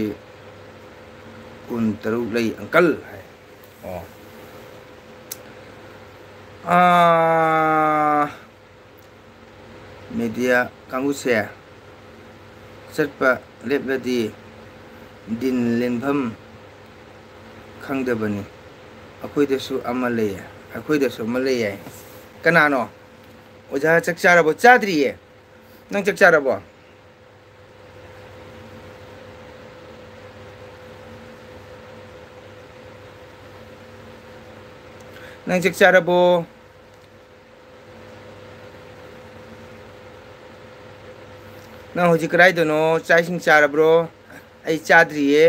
ꯀꯨꯟꯇꯔꯨꯛ ꯂꯩ, ꯑꯪꯀꯜ ꯍꯥꯏ꯫ ꯑꯣ꯫ ꯑꯥ, ꯃꯦꯗꯤꯌꯥ ꯀꯥꯡꯕꯨꯁꯦ, ꯆꯠꯄ ꯂꯦꯞꯂꯗꯤ ꯗꯤꯟ ꯂꯦꯟꯐꯝ ꯈꯪꯗꯕꯅꯤ꯫ ꯑꯩꯈꯣꯏꯗꯁꯨ ꯑꯃ ꯂꯩꯌꯦ, ꯑꯩꯈꯣꯏꯗꯁꯨ ꯑꯃ ꯂꯩꯌꯦ꯫ ꯀꯅꯥꯅꯣ? ꯑꯣꯖꯥ, ꯆꯥꯛ ꯆꯥꯔꯕꯣ? ꯆꯥꯗ꯭ꯔꯤꯌꯦ꯫ ꯅꯪ ꯆꯥꯛ ꯆꯥꯔꯕꯣ? ꯅꯪ ꯆꯥꯛ ꯆꯥꯔꯕꯣ? ꯅꯪ ꯍꯧꯖꯤꯛ ꯀꯗꯥꯏꯗꯅꯣ? ꯆꯥꯛ ꯏꯁꯤꯡ ꯆꯥꯔꯕ꯭ꯔꯣ? ꯑꯩ ꯆꯥꯗ꯭ꯔꯤꯌꯦ꯫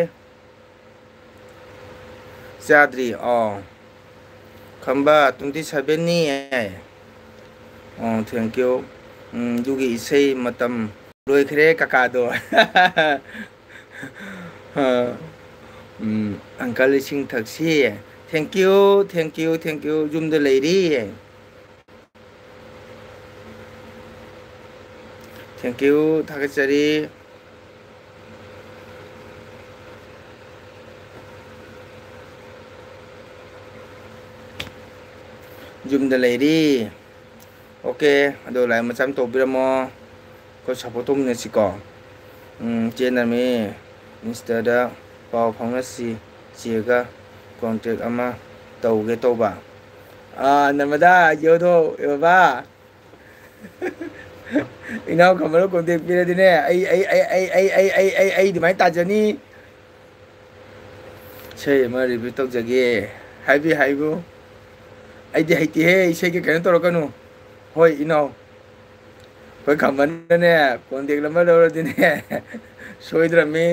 ꯆꯥꯗ꯭ꯔꯤ꯫ ꯑꯣ, ꯈꯝꯕ twenty seven ꯅꯤ꯫ ꯑꯣ, thank you꯫ ꯎꯝ, ꯑꯗꯨꯒꯤ ꯏꯁꯩ ꯃꯇꯝ ꯂꯣꯏꯈ꯭ꯔꯦ ꯀꯀꯥꯗꯣ꯫ ꯑ, ꯎꯝ, uncle ꯏꯁꯤꯡ ꯊꯛꯁꯤ꯫ Thank you, thank you, thank you꯫ ꯌꯨꯝꯗ ꯂꯩꯔꯤ꯫ Thank you, ꯊꯥꯒꯠꯆꯔꯤ꯫ ꯌꯨꯝꯗ ꯂꯩꯔꯤ꯫ OK, ꯑꯗꯣ like ꯃꯆꯥ ꯑꯃ ꯇꯧꯕꯤꯔꯝꯃꯣ꯫ ꯑꯩꯈꯣꯏ support ꯇꯧꯃꯤꯟꯅꯁꯤꯀꯣ꯫ ꯎꯝ, ꯆꯦ ꯅꯔꯃꯤ, Insta ꯗ ꯄꯥꯎ ꯐꯥꯎꯅꯁꯤ꯫ ꯆꯦꯒ contact ꯑꯃ ꯇꯧꯒꯦ ꯇꯧꯕ꯫ ꯑꯥ, ꯅꯔꯃꯗꯥ, ꯌꯣꯗꯣ, ꯕꯕꯥ꯫ ꯏꯅꯥꯎ ꯈꯝꯕꯅ contact ꯄꯤꯔꯗꯤꯅꯦ, ꯑꯩ, ꯑꯩ, ꯑꯩ ꯑꯗꯨꯃꯥꯏꯅ ꯇꯥꯖꯅꯤ꯫ ꯏꯁꯩ ꯑꯃ review ꯇꯧꯖꯒꯦ꯫ ꯍꯥꯏꯕꯤ, ꯍꯥꯏꯕꯨ꯫ ꯑꯩꯗꯤ ꯍꯩꯇꯦꯍꯦ, ꯏꯁꯩꯒ ꯀꯩꯅꯣ ꯇꯧꯔꯛꯀꯅꯨ꯫ ꯍꯣꯏ, ꯏꯅꯥꯎ꯫ ꯑꯩꯈꯣꯏ ꯈꯝꯕꯅꯅꯦ, contact number ꯂꯧꯔꯗꯤꯅꯦ, ꯁꯣꯏꯗ꯭ꯔꯕꯅꯤ꯫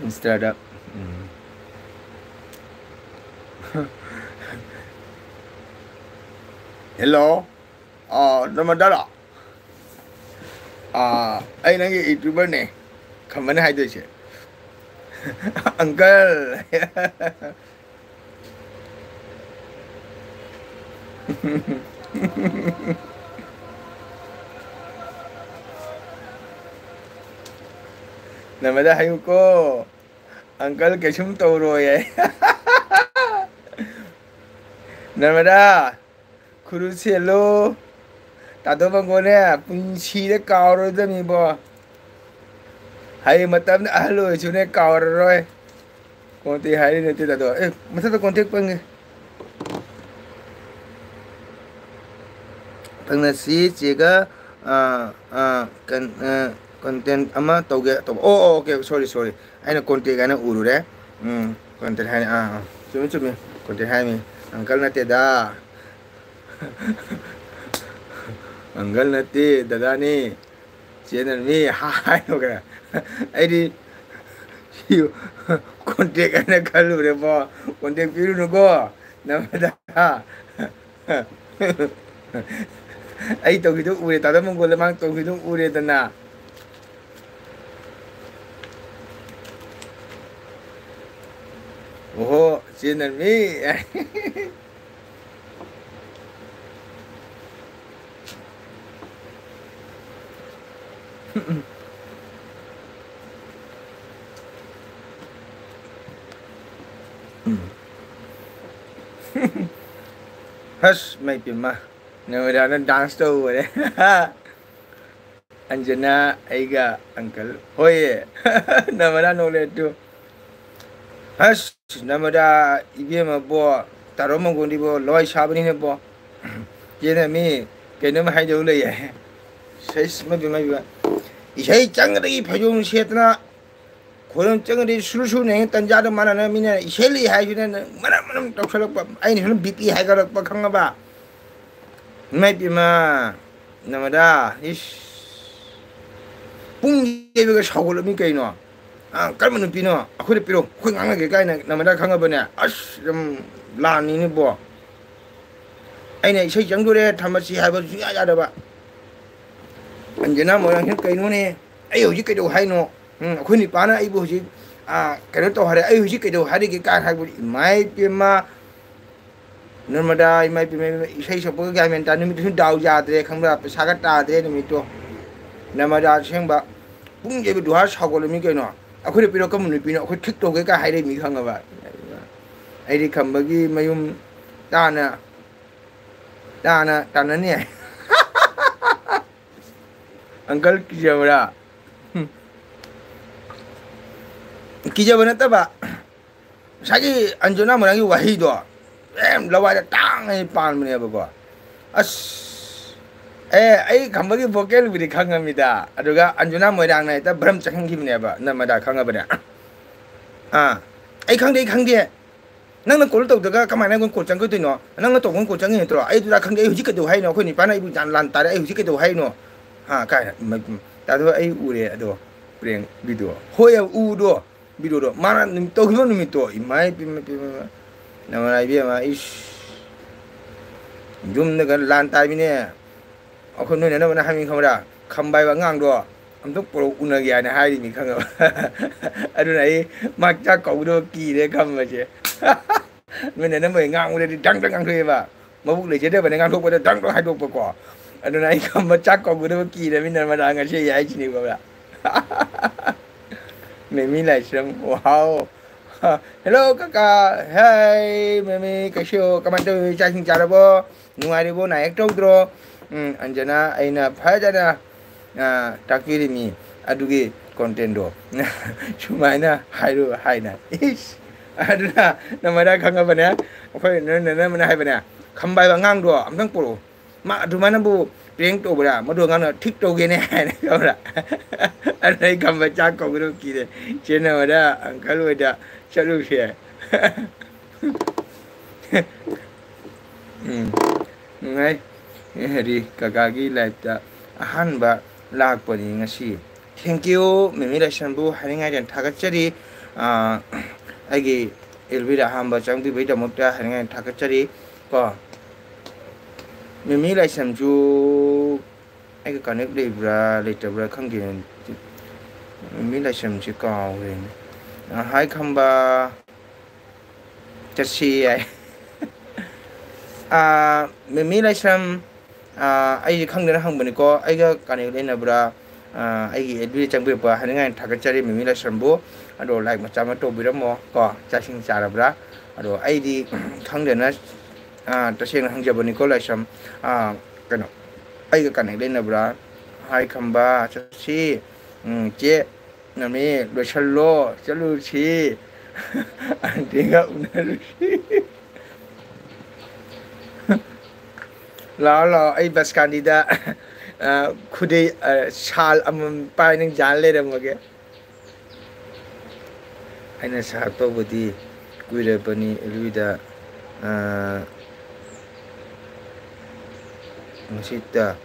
Insta ꯗ꯫ ꯎꯝ꯫ Hello꯫ ꯑꯥ, ꯅꯔꯃꯗꯥꯔꯣ? ꯑꯥ, ꯑꯩ ꯅꯪꯒꯤ YouTuber ꯅꯦ꯫ ꯈꯝꯕꯅ ꯍꯥꯏꯗꯣꯏꯁꯦ꯫ Uncle꯫ ꯅꯔꯃꯗꯥ ꯍꯥꯏꯌꯨꯀꯣ, uncle ꯀꯩꯁꯨꯝ ꯇꯧꯔꯣꯏ ꯍꯥꯏ꯫ ꯅꯔꯃꯗꯥ, ꯈꯨꯔꯨ ꯁꯦꯜꯂꯨ, ꯇꯥꯗꯣ ꯃꯪꯒꯣꯜꯅꯦ ꯄꯨꯟꯁꯤꯗ ꯀꯥꯎꯔꯣꯏꯗꯕꯅꯤꯕꯣ꯫ ꯍꯌꯦꯡ ꯃꯇꯝꯗ ꯑꯍꯜ ꯑꯣꯏꯔꯁꯨꯅꯦ ꯀꯥꯎꯔꯔꯣꯏ꯫ ꯀꯣꯟꯇꯦꯛ ꯍꯥꯏꯔꯤ ꯅꯠꯇꯦ ꯇꯥꯗꯣ꯫ ꯑꯦ, ꯃꯊꯛꯇ ꯀꯣꯟꯇꯦꯛ ꯄꯪꯒꯦ꯫ ꯄꯪꯅꯁꯤ ꯆꯦꯒ, ꯑ, ꯑ, ꯀꯟ-, ꯑ, ꯀꯟꯇꯦꯟ ꯑꯃ ꯇꯧꯒꯦ ꯇꯧꯕ꯫ ꯑꯣ, ꯑꯣ, ꯑꯣꯀꯦ, ꯁꯣꯔꯤ, ꯁꯣꯔꯤ꯫ ꯑꯩꯅ ꯀꯣꯟꯇꯦꯛ ꯍꯥꯏꯅ ꯎꯔꯨꯔꯦ꯫ ꯎꯝ, ꯀꯣꯟꯇꯦꯛ ꯍꯥꯏꯅ, ꯑꯥ, ꯑꯥ, ꯆꯨꯝꯃꯤ, ꯆꯨꯝꯃꯤ꯫ ꯀꯣꯟꯇꯦꯛ ꯍꯥꯏꯃꯤ꯫ ꯑꯪꯀꯜ ꯅꯠꯇꯦꯗ꯫ ꯑꯪꯀꯜ ꯅꯠꯇꯦ, ꯗꯗꯥꯅꯤ꯫ ꯆꯦꯟꯅꯔꯃꯤ ꯍꯥꯏꯅꯣ ꯀꯩꯅꯣ꯫ ꯑꯩꯗꯤ ꯁꯤ ꯀꯣꯟꯇꯦꯛ ꯍꯥꯏꯅ ꯈꯜꯂꯨꯔꯦꯕꯣ꯫ ꯀꯣꯟꯇꯦꯛ ꯄꯤꯔꯨꯅꯨꯀꯣ꯫ ꯅꯝꯕꯗ꯫ ꯑꯩ ꯇꯧꯈꯤꯗꯨ ꯎꯔꯦ, ꯇꯥꯗ ꯃꯪꯒꯣꯜꯗ ꯃꯥꯅ ꯇꯧꯈꯤꯗꯨ ꯎꯔꯦꯗꯅ꯫ ꯑꯣꯍꯣ, ꯆꯦꯟꯅꯔꯃꯤ꯫ ꯍꯁ, ꯃꯩ ꯄꯤꯃ꯫ ꯅꯣꯏꯗꯥꯅ ꯗꯥꯟꯁ ꯇꯧꯕꯅꯦ꯫ ꯑꯟꯖꯅꯥ, ꯑꯩꯒ ꯑꯪꯀꯜ꯫ ꯍꯣꯏꯌꯦ꯫ ꯅꯃꯅꯥ ꯅꯣꯂꯦꯠꯇꯨ꯫ ꯑꯁ, ꯅꯃꯗꯥ ꯏꯕꯦꯝꯃꯕꯣ, ꯇꯥꯔꯣ ꯃꯪꯒꯣꯟꯗꯤꯕꯣ, ꯂꯣꯏ ꯁꯥꯕꯅꯤꯅꯦꯕꯣ꯫ ꯆꯦꯅ ꯃꯤ ꯀꯩꯅꯣꯝ ꯍꯥꯏꯗꯧ ꯂꯩꯌꯦ꯫ ꯁꯩꯁ, ꯃꯗꯨ, ꯃꯗꯨ꯫ ꯏꯁꯩ ꯆꯪꯒꯗꯒꯤ ꯐꯩꯖꯣꯝ ꯁꯦꯠꯇꯅ, ꯈꯣꯏꯔꯣꯝ ꯆꯪꯒꯗꯒꯤ ꯁꯨꯔꯨ ꯁꯨꯔꯨ ꯅꯦꯡꯉ ꯇꯟꯖꯥꯗ ꯃꯥꯅ ꯃꯤꯅ ꯏꯁꯩ ꯂꯩ ꯍꯥꯏꯁꯤꯅ ꯅꯪ ꯃꯔꯝ ꯃꯔꯝ ꯇꯧꯁꯜꯂꯛꯄ, ꯑꯩꯅ ꯁꯨꯝ ꯕꯤ ꯄꯤ ꯍꯥꯏꯒꯠꯂꯛꯄ ꯈꯪꯉꯕ? ꯏꯃꯥ ꯏꯄꯦꯝꯃ, ꯅꯃꯗꯥ, ꯏꯁ꯫ ꯄꯨꯡ ꯌꯩꯕꯒ ꯁꯥꯎꯒꯠꯂꯝꯃꯤ ꯀꯩꯅꯣ? ꯑ, ꯀꯔꯝꯕ ꯅꯨꯄꯤꯅꯣ? ꯑꯩꯈꯣꯏꯗ ꯄꯤꯔꯛꯑꯣ, ꯑꯩꯈꯣꯏ ꯉꯥꯡꯅꯒꯦ ꯀꯥꯏꯅ ꯅꯃꯗꯥ ꯈꯪꯉꯕꯅꯦ? ꯑꯁ, ꯌꯥꯝ ꯂꯥꯟꯅꯤꯅꯦꯕꯣ꯫ ꯑꯩꯅ ꯏꯁꯩ ꯆꯪꯗꯣꯔꯦ, ꯊꯝꯃꯁꯤ ꯍꯥꯏꯕ ꯁꯨꯡꯌꯥ ꯌꯥꯗꯕ꯫ ꯑꯟꯖꯅꯥ ꯃꯣꯏꯔꯥꯡꯊꯦꯝ ꯀꯩꯅꯣꯅꯦ? ꯑꯩ ꯍꯧꯖꯤꯛ ꯀꯩꯗꯧ ꯍꯥꯏꯅꯣ? ꯎꯝ, ꯑꯩꯈꯣꯏ ꯅꯤꯄꯥꯅ ꯑꯩꯕꯨ ꯍꯧꯖꯤꯛ, ꯑ, ꯀꯩꯅꯣ ꯇꯧ ꯍꯥꯏꯔꯦ, ꯑꯩ ꯍꯧꯖꯤꯛ ꯀꯩꯗꯧ ꯍꯥꯏꯔꯤꯒꯦ ꯀꯥꯏꯅ ꯍꯥꯏꯕꯗꯤ, ꯏꯃꯥꯏ ꯄꯦꯝꯃ, ꯅꯔꯃꯗꯥ, ꯏꯃꯥ ꯏꯄꯦꯝꯃ, ꯏꯁꯩ ꯁꯛꯄꯒ ꯒ꯭ꯌꯥꯟ ꯃꯦꯟ ꯇꯥ-, ꯅꯨꯃꯤꯠꯇꯨꯁꯨ ꯗꯥꯎ ꯌꯥꯗ꯭ꯔꯦ, ꯈꯪꯕ꯭ꯔꯥ? ꯄꯩꯁꯥꯒ ꯇꯥꯗ꯭ꯔꯦ ꯅꯨꯃꯤꯠꯇꯣ꯫ ꯅꯔꯃꯗꯥ ꯑꯁꯦꯡꯕ꯫ ꯄꯨꯡ ꯌꯩꯕ ꯗꯨꯍꯥꯔ ꯁꯥꯎꯒꯠꯂꯝꯃꯤ ꯀꯩꯅꯣ꯫ ꯑꯩꯈꯣꯏꯗ ꯄꯤꯔꯛꯀꯕ ꯅꯨꯄꯤꯅꯣ, ꯑꯩꯈꯣꯏ ꯊꯤꯛ ꯇꯧꯒꯦ ꯀꯥꯏ ꯍꯥꯏꯔꯛꯏ ꯃꯤ ꯈꯪꯉꯕ? ꯑꯩꯗꯤ ꯈꯝꯕꯒꯤ ꯃꯌꯨꯝ ꯇꯥꯅ, ꯇꯥꯅ, ꯇꯥꯅꯅꯤ ꯍꯥꯏ꯫ ꯑꯪꯀꯜ ꯀꯤꯖꯕ꯭ꯔꯥ? ꯍꯨꯝ꯫ ꯀꯤꯖꯕ ꯅꯠꯇꯕ, ꯉꯁꯥꯏꯒꯤ ꯑꯟꯖꯨꯅꯥ ꯃꯣꯏꯔꯥꯡꯒꯤ ꯋꯥꯍꯩꯗꯣ, ꯑꯦ, ꯂꯋꯥꯏꯗ ꯇꯥꯡꯅ ꯄꯥꯟꯕꯅꯦꯕꯀꯣ꯫ ꯑꯁ, ꯑꯦ, ꯑꯩ ꯈꯝꯕꯒꯤ vocalꯕꯨꯗꯤ ꯈꯪꯉꯝꯃꯤꯗ, ꯑꯗꯨꯒ ꯑꯟꯖꯨꯅꯥ ꯃꯣꯏꯔꯥꯡꯅ ꯍꯦꯛꯇ ꯚ꯭ꯔꯝ ꯆꯪꯍꯟꯈꯤꯕꯅꯦꯕ, ꯅꯝꯃꯗ ꯈꯪꯉꯕꯅꯦ꯫ ꯑꯥ, "ꯑꯩ ꯈꯪꯗꯦ, ꯑꯩ ꯈꯪꯗꯦ꯫ ꯅꯪꯅ call ꯇꯧꯗ꯭ꯔꯒ ꯀꯃꯥꯏꯅ ꯑꯩꯉꯣꯟꯗ call ꯆꯪꯒꯗꯣꯏꯅꯣ? ꯅꯪꯅ ꯇꯧꯕ call ꯆꯪꯉꯤ ꯅꯠꯇ꯭ꯔꯣ? ꯑꯩ ꯑꯗꯨꯗ ꯈꯪꯗꯦ, ꯑꯩ ꯍꯧꯖꯤꯛ ꯀꯩꯗꯧ ꯍꯥꯏꯅꯣ? ꯑꯩꯈꯣꯏ ꯅꯤꯄꯥꯅ ꯑꯩꯕꯨ ꯒ꯭ꯌꯥꯟ ꯂꯥꯟ ꯇꯥꯔꯦ, ꯑꯩ ꯍꯧꯖꯤꯛ ꯀꯩꯗꯧ ꯍꯥꯏꯅꯣ?" ꯍꯥ, ꯀꯥꯏꯅ꯫ ꯏꯃꯥ, ꯏꯄꯦꯝꯃ꯫ ꯇꯥꯗꯣ, ꯑꯩ ꯎꯔꯦ ꯑꯗꯣ, prank video꯫ ꯍꯣꯏ, ꯎꯗꯣ, videoꯗꯣ꯫ ꯃꯥꯅ ꯅꯨꯃꯤꯠ ꯇꯧꯈꯤꯕ ꯅꯨꯃꯤꯠꯇꯣ, ꯏꯃꯥ, ꯏꯄꯦꯝꯃ, ꯏꯄꯦꯝꯃ, ꯅꯃꯥ ꯏꯕꯦꯝꯃ, ꯏꯁ꯫ ꯌꯨꯝꯗꯒ ꯂꯥꯟ ꯇꯥꯏꯃꯤꯅꯦ꯫ ꯑꯩꯈꯣꯏ ꯅꯣꯏ ꯅꯅꯝꯃꯅ ꯍꯥꯏꯃꯤ ꯈꯪꯕ꯭ꯔꯥ? "ꯈꯝꯕ ꯍꯥꯏꯕ ꯑꯉꯥꯡꯗꯣ ꯑꯝꯇꯪ ꯄꯨꯔꯛꯎ ꯎꯅꯒꯦ" ꯍꯥꯏꯅ ꯍꯥꯏꯔꯤꯅꯤ ꯈꯪꯉꯕ? ꯑꯗꯨꯅ ꯑꯩ ꯃꯥ ꯆꯥꯛ ꯀꯧꯒꯗꯕ ꯀꯤꯔꯦ ꯈꯝꯕꯁꯦ꯫ ꯅꯣꯏ ꯅꯅꯝꯃ ꯉꯥꯡꯕꯗꯗꯤ ꯗꯪ ꯗꯪ ꯉꯥꯡꯊꯣꯛꯑꯦꯕ꯫ ꯃꯕꯨꯛ ꯂꯩꯖꯗꯕꯅꯦ ꯉꯥꯡꯊꯣꯛꯄꯗ ꯗꯪ ꯗꯪ ꯍꯥꯏꯗꯣꯛꯄꯀꯣ꯫ ꯑꯗꯨꯅ ꯑꯩ ꯈꯝꯕ ꯆꯥꯛ ꯀꯧꯒꯗꯕ ꯀꯤꯔꯃꯤꯅ ꯃꯗꯥ ꯉꯁꯤ ꯑꯩ ꯍꯥꯏꯁꯤꯅꯤ ꯈꯪꯕ꯭ꯔꯥ? ꯃꯦꯃꯤ ꯂꯥꯏꯁ꯭ꯔꯝ, wow꯫ Hello ꯀꯀꯥ꯫ Hey ꯃꯦꯃꯤ, ꯀꯩꯁꯨ ꯀꯃꯥꯏꯅ ꯇꯧꯔꯤ? ꯆꯥꯛ ꯏꯁꯤꯡ ꯆꯥꯔꯕꯣ? ꯅꯨꯡꯉꯥꯏꯔꯤꯕꯣ? ꯅꯥ ꯌꯦꯛ ꯇꯧꯗ꯭ꯔꯣ? ꯎꯝ, ꯑꯟꯖꯅꯥ, ꯑꯩꯅ ꯐꯖꯅ, ꯑ, ꯇꯥꯛꯄꯤꯔꯤꯃꯤ ꯑꯗꯨꯒꯤ contentꯗꯣ꯫ ꯁꯨꯃꯥꯏꯅ ꯍꯥꯏꯔꯨ ꯍꯥꯏꯅ꯫ ꯏꯁ! ꯑꯗꯨꯅ ꯅꯃꯥꯏꯗ ꯈꯪꯉꯕꯅꯦ꯫ ꯑꯩꯈꯣꯏ ꯅ-, ꯅ-, ꯅꯅꯝꯃꯅ ꯍꯥꯏꯕꯅꯦ, "ꯈꯝꯕ ꯍꯥꯏꯕ ꯑꯉꯥꯡꯗꯣ ꯑꯝꯇꯪ ꯄꯨꯔꯛꯎ꯫ ꯃꯥ ꯑꯗꯨꯃꯥꯏꯅꯕꯨ prank ꯇꯧꯕ꯭ꯔꯥ? ꯃꯗꯨ ꯑꯉꯥꯡꯅ ꯊꯤꯛ ꯇꯧꯒꯦꯅꯦ" ꯍꯥꯏꯅ ꯈꯪꯕ꯭ꯔꯥ? ꯑꯗꯨꯅ ꯑꯩ ꯈꯝꯕ ꯆꯥꯛ ꯀꯧꯒꯗꯕ ꯀꯤꯔꯦ꯫ ꯆꯦꯟꯅꯕꯗ uncle ꯍꯣꯏꯗ ꯆꯠꯂꯨꯁꯦ꯫ ꯎꯝ, ꯅꯨꯡꯉꯥꯏ꯫ ꯍꯥꯏꯗꯤ ꯀꯀꯥꯒꯤ liveꯇ ꯑꯍꯥꯟꯕ ꯂꯥꯛꯄꯅꯤ ꯉꯁꯤ꯫ Thank you, ꯃꯦꯃꯤ ꯂꯥꯏꯁ꯭ꯔꯝꯕꯨ ꯍꯥꯏꯅꯤꯡꯉꯥꯏ ꯌꯥꯝ ꯊꯥꯒꯠꯆꯔꯤ꯫ ꯑꯥ, ꯑꯩꯒꯤ ꯑꯦꯜ ꯕꯤꯗ ꯑꯍꯥꯟꯕ ꯆꯪꯕꯤꯕꯒꯤꯗꯃꯛꯇ ꯍꯥꯏꯅꯤꯡꯉꯥꯏ ꯌꯥꯝ ꯊꯥꯒꯠꯆꯔꯤ꯫ ꯀꯣ, ꯃꯦꯃꯤ ꯂꯥꯏꯁ꯭ꯔꯝꯁꯨ ꯑꯩꯒ connect ꯂꯩꯕ꯭ꯔꯥ ꯂꯩꯇꯕ꯭ꯔꯥ ꯈꯪꯗꯦ꯫ ꯃꯦꯃꯤ ꯂꯥꯏꯁ꯭ꯔꯝꯁꯤ ꯀꯥꯎꯔꯦꯅꯦ꯫ ꯑꯥ, ꯍꯥꯏ ꯈꯝꯕ꯫ ꯆꯠꯁꯤ ꯌꯥꯏ꯫ ꯑꯥ, ꯃꯦꯃꯤ ꯂꯥꯏꯁ꯭ꯔꯝ, ꯑꯥ, ꯑꯩꯁꯦ ꯈꯪꯗꯅ ꯍꯪꯕꯅꯤꯀꯣ, ꯑꯩꯒ connect ꯂꯩꯅꯕ꯭ꯔꯥ? ꯑꯥ, ꯑꯩꯒꯤ ꯑꯦꯐ ꯕꯤꯗ ꯆꯪꯕꯤꯔꯛꯄ ꯍꯥꯏꯅꯤꯡꯉꯥꯏ ꯊꯥꯒꯠꯆꯔꯤ ꯃꯦꯃꯤ ꯂꯥꯏꯁ꯭ꯔꯝꯕꯨ꯫ ꯑꯗꯣ like ꯃꯆꯥ ꯑꯃ ꯇꯧꯕꯤꯔꯝꯃꯣ ꯀꯣ, ꯆꯥꯛ ꯏꯁꯤꯡ ꯆꯥꯔꯕ꯭ꯔꯥ? ꯑꯗꯣ ꯑꯩꯗꯤ ꯈꯪꯗꯅ, ꯑꯥ, ꯇꯁꯦꯡꯅ ꯍꯪꯖꯕꯅꯤꯀꯣ ꯂꯥꯏꯁ꯭ꯔꯝ, ꯑꯥ, ꯀꯩꯅꯣ, ꯑꯩꯒ connect ꯂꯩꯅꯕ꯭ꯔꯥ? ꯍꯥꯏ ꯈꯝꯕ, ꯆꯠꯁꯤ꯫ ꯎꯝ, ꯆꯦ ꯅꯃꯤ, ꯂꯣꯏꯁꯜꯂꯣ, ꯆꯠꯂꯨꯁꯤ꯫ ꯑꯟꯇꯤꯒ ꯎꯅꯔꯨꯁꯤ꯫ ꯂꯥꯛꯑꯣ, ꯂꯥꯛꯑꯣ, ꯑꯩ ꯕꯁꯀꯥꯟꯗꯤꯗ, ꯑ, ꯈꯨꯗꯩ, ꯑ, ꯁꯥꯜ ꯑꯃꯃꯝ ꯄꯥꯏ ꯅꯪ ꯌꯥꯟ ꯂꯩꯔꯝꯃꯒꯦ꯫ ꯑꯩꯅ ꯁꯥꯔ ꯇꯧꯕꯗꯤ ꯀꯨꯏꯔꯕꯅꯤ, ꯑꯦꯜꯕꯤꯗ, ꯑ, ꯉꯁꯤꯇ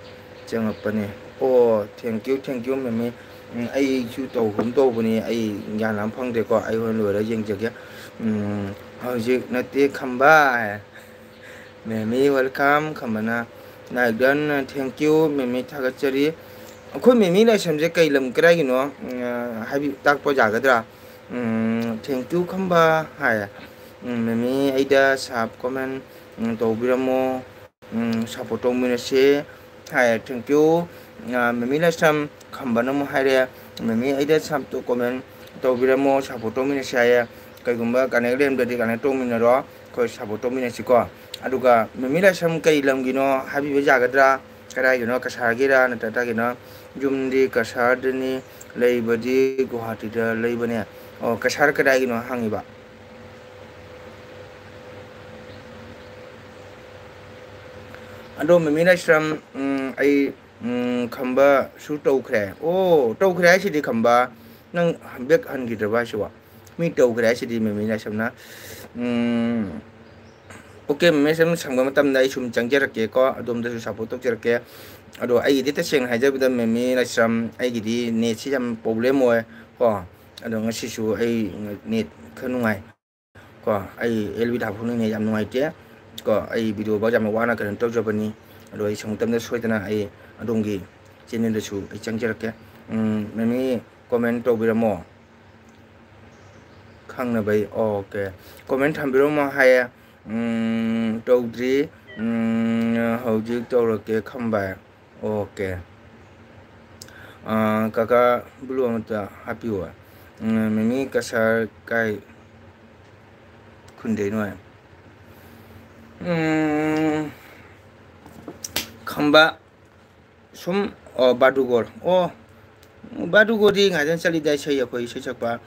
ꯆꯪꯉꯛꯄꯅꯦ꯫ ꯑꯣ, thank you, thank you, ꯃꯦꯃꯤ꯫ ꯎꯝ, ꯑꯩꯁꯨ ꯇꯧꯒꯨꯝ ꯇꯧꯕꯅꯤ, ꯑꯩ ꯒ꯭ꯌꯥꯟ ꯑꯃ ꯐꯪꯗ꯭ꯔꯦꯀꯣ, ꯑꯩ ꯍꯣꯔꯦꯟ ꯂꯣꯏꯔ ꯌꯦꯡꯖꯒꯦ꯫ ꯎꯝ, ꯍꯧꯖꯤꯛ ꯅꯠꯇꯦ ꯈꯝꯕ꯫ ꯃꯦꯃꯤ, welcome ꯈꯝꯕꯅ꯫ Like done, thank you, ꯃꯦꯃꯤ, ꯊꯥꯒꯠꯆꯔꯤ꯫ ꯑꯩꯈꯣꯏ ꯃꯦꯃꯤ ꯂꯥꯏꯁ꯭ꯔꯝꯁꯦ ꯀꯩ ꯂꯝ ꯀꯗꯥꯏꯒꯤꯅꯣ, ꯎꯝ, ꯍꯥꯏꯕꯤ-, ꯇꯥꯛꯄ ꯌꯥꯒꯗ꯭ꯔꯥ? ꯎꯝ, thank you ꯈꯝꯕ ꯍꯥꯏ꯫ ꯎꯝ, ꯃꯦꯃꯤ, ꯑꯩꯗ ꯁꯕ comment, ꯎꯝ, ꯇꯧꯕꯤꯔꯝꯃꯣ꯫ ꯎꯝ, support ꯇꯧꯃꯤꯟꯅꯁꯤ ꯍꯥꯏ꯫ Thank you꯫ ꯑ, ꯃꯦꯃꯤ ꯂꯥꯏꯁ꯭ꯔꯝ ꯈꯝꯕꯅ ꯑꯃꯨꯛ ꯍꯥꯏꯔꯦ, "ꯃꯦꯃꯤ, ꯑꯩꯗ ꯁꯕ comment ꯇꯧꯕꯤꯔꯝꯃꯣ, support ꯇꯧꯃꯤꯟꯅꯁꯤ" ꯍꯥꯏꯌꯦ꯫ ꯀꯩꯒꯨꯝꯕ connect ꯂꯩꯔꯝꯗ꯭ꯔꯗꯤ connect ꯇꯧꯃꯤꯟꯅꯔꯣ, ꯑꯩꯈꯣꯏ support ꯇꯧꯃꯤꯟꯅꯁꯤꯀꯣ꯫ ꯑꯗꯨꯒ ꯃꯦꯃꯤ ꯂꯥꯏꯁ꯭ꯔꯝ ꯀꯩ ꯂꯝꯒꯤꯅꯣ ꯍꯥꯏꯕꯤꯕ ꯌꯥꯒꯗ꯭ꯔꯥ? ꯀꯗꯥꯏꯒꯤꯅꯣ, ꯀꯁꯥꯔꯒꯤꯔꯥ ꯅꯠꯇ꯭ꯔꯒꯅ? ꯌꯨꯝꯗꯤ ꯀꯁꯥꯔꯗꯅꯤ, ꯂꯩꯕꯗꯤ ꯒꯨꯋꯥꯍꯥꯇꯤꯗ ꯂꯩꯕꯅꯦ꯫ ꯑꯣ, ꯀꯁꯥꯔ ꯀꯗꯥꯏꯒꯤꯅꯣ ꯍꯪꯉꯤꯕ? ꯑꯗꯣ ꯃꯦꯃꯤ ꯂꯥꯏꯁ꯭ꯔꯝ, ꯎꯝ, ꯑꯩ, ꯎꯝ, ꯈꯝꯕꯁꯨ ꯇꯧꯈ꯭ꯔꯦ꯫ ꯑꯣ, ꯇꯧꯈ꯭ꯔꯦ ꯍꯥꯏꯁꯤꯗꯤ ꯈꯝꯕ, ꯅꯪ back ꯍꯟꯈꯤꯗ꯭ꯔꯕ ꯍꯥꯏꯁꯤꯕꯣ? ꯃꯤ ꯇꯧꯈ꯭ꯔꯦ ꯍꯥꯏꯁꯤꯗꯤ ꯃꯦꯃꯤ ꯂꯥꯏꯁ꯭ꯔꯝꯅ꯫ ꯎꯝ, OK, ꯃꯦꯃꯤ ꯂꯥꯏꯁ꯭ꯔꯝ ꯁꯪꯕ ꯃꯇꯝꯗ ꯑꯩ ꯁꯨꯝ ꯆꯪꯖꯔꯛꯀꯦꯀꯣ, ꯑꯗꯣꯝꯗꯁꯨ support ꯇꯧꯖꯔꯛꯀꯦ꯫ ꯑꯗꯣ ꯑꯩꯒꯤꯗꯤ ꯇꯁꯦꯡꯅ ꯍꯥꯏꯖꯕꯗ ꯃꯦꯃꯤ ꯂꯥꯏꯁ꯭ꯔꯝ, ꯑꯩꯒꯤꯗꯤ netꯁꯤ ꯌꯥꯝ problem ꯑꯣꯏ ꯀꯣ꯫ ꯑꯗꯣ ꯉꯁꯤꯁꯨ ꯑꯩ net ꯈꯔ ꯅꯨꯡꯉꯥꯏ꯫ ꯀꯣ, ꯑꯩ ꯑꯦꯜ ꯕꯤ ꯊꯥ ꯐꯥꯎꯅꯤꯡꯉꯦ, ꯌꯥꯝ ꯅꯨꯡꯉꯥꯏꯇꯦ꯫ ꯀꯣ, ꯑꯩ video ꯐꯥꯎ ꯌꯥꯝꯅ ꯋꯥꯅ ꯀꯩꯅꯣ ꯇꯧꯖꯕꯅꯤ꯫ ꯑꯗꯣ ꯑꯩ ꯁꯪꯕ ꯃꯇꯝꯗ ꯁꯣꯏꯗꯅ ꯑꯩ ꯑꯗꯣꯝꯒꯤ channelꯗꯁꯨ ꯑꯩ ꯆꯪꯖꯔꯛꯀꯦ꯫ ꯎꯝ, ꯃꯦꯃꯤ comment ꯇꯧꯕꯤꯔꯝꯃꯣ꯫ ꯈꯪꯅꯕꯩ, OK꯫ Comment ꯊꯝꯕꯤꯔꯝꯃꯣ ꯍꯥꯏꯌꯦ꯫ ꯎꯝ, ꯇꯧꯗ꯭ꯔꯤ꯫ ꯎꯝ, ꯍꯧꯖꯤꯛ ꯇꯧꯔꯛꯀꯦ ꯈꯝꯕꯥꯏ꯫ OK꯫ ꯑꯥ, ꯀꯀꯥ blue ꯑꯃꯇ ꯍꯥꯞꯄꯤꯌꯣ꯫ ꯎꯝ, ꯃꯦꯃꯤ ꯀꯁꯥꯔ ꯀꯥꯏ ꯈꯨꯟꯗꯩꯅꯣ ꯍꯥꯏ꯫ ꯎꯝ, ꯈꯝꯕ, ꯁꯨꯝ, ꯑꯣ, ꯕꯥꯗꯨꯒꯣꯔ꯫ ꯑꯣ, ꯕꯥꯗꯨꯒꯣꯔꯗꯤ ꯉꯥꯏꯗꯅ ꯆꯠꯂꯤꯗ ꯏꯁꯩ, ꯑꯩꯈꯣꯏ ꯏꯁꯩ ꯁꯛꯄ꯫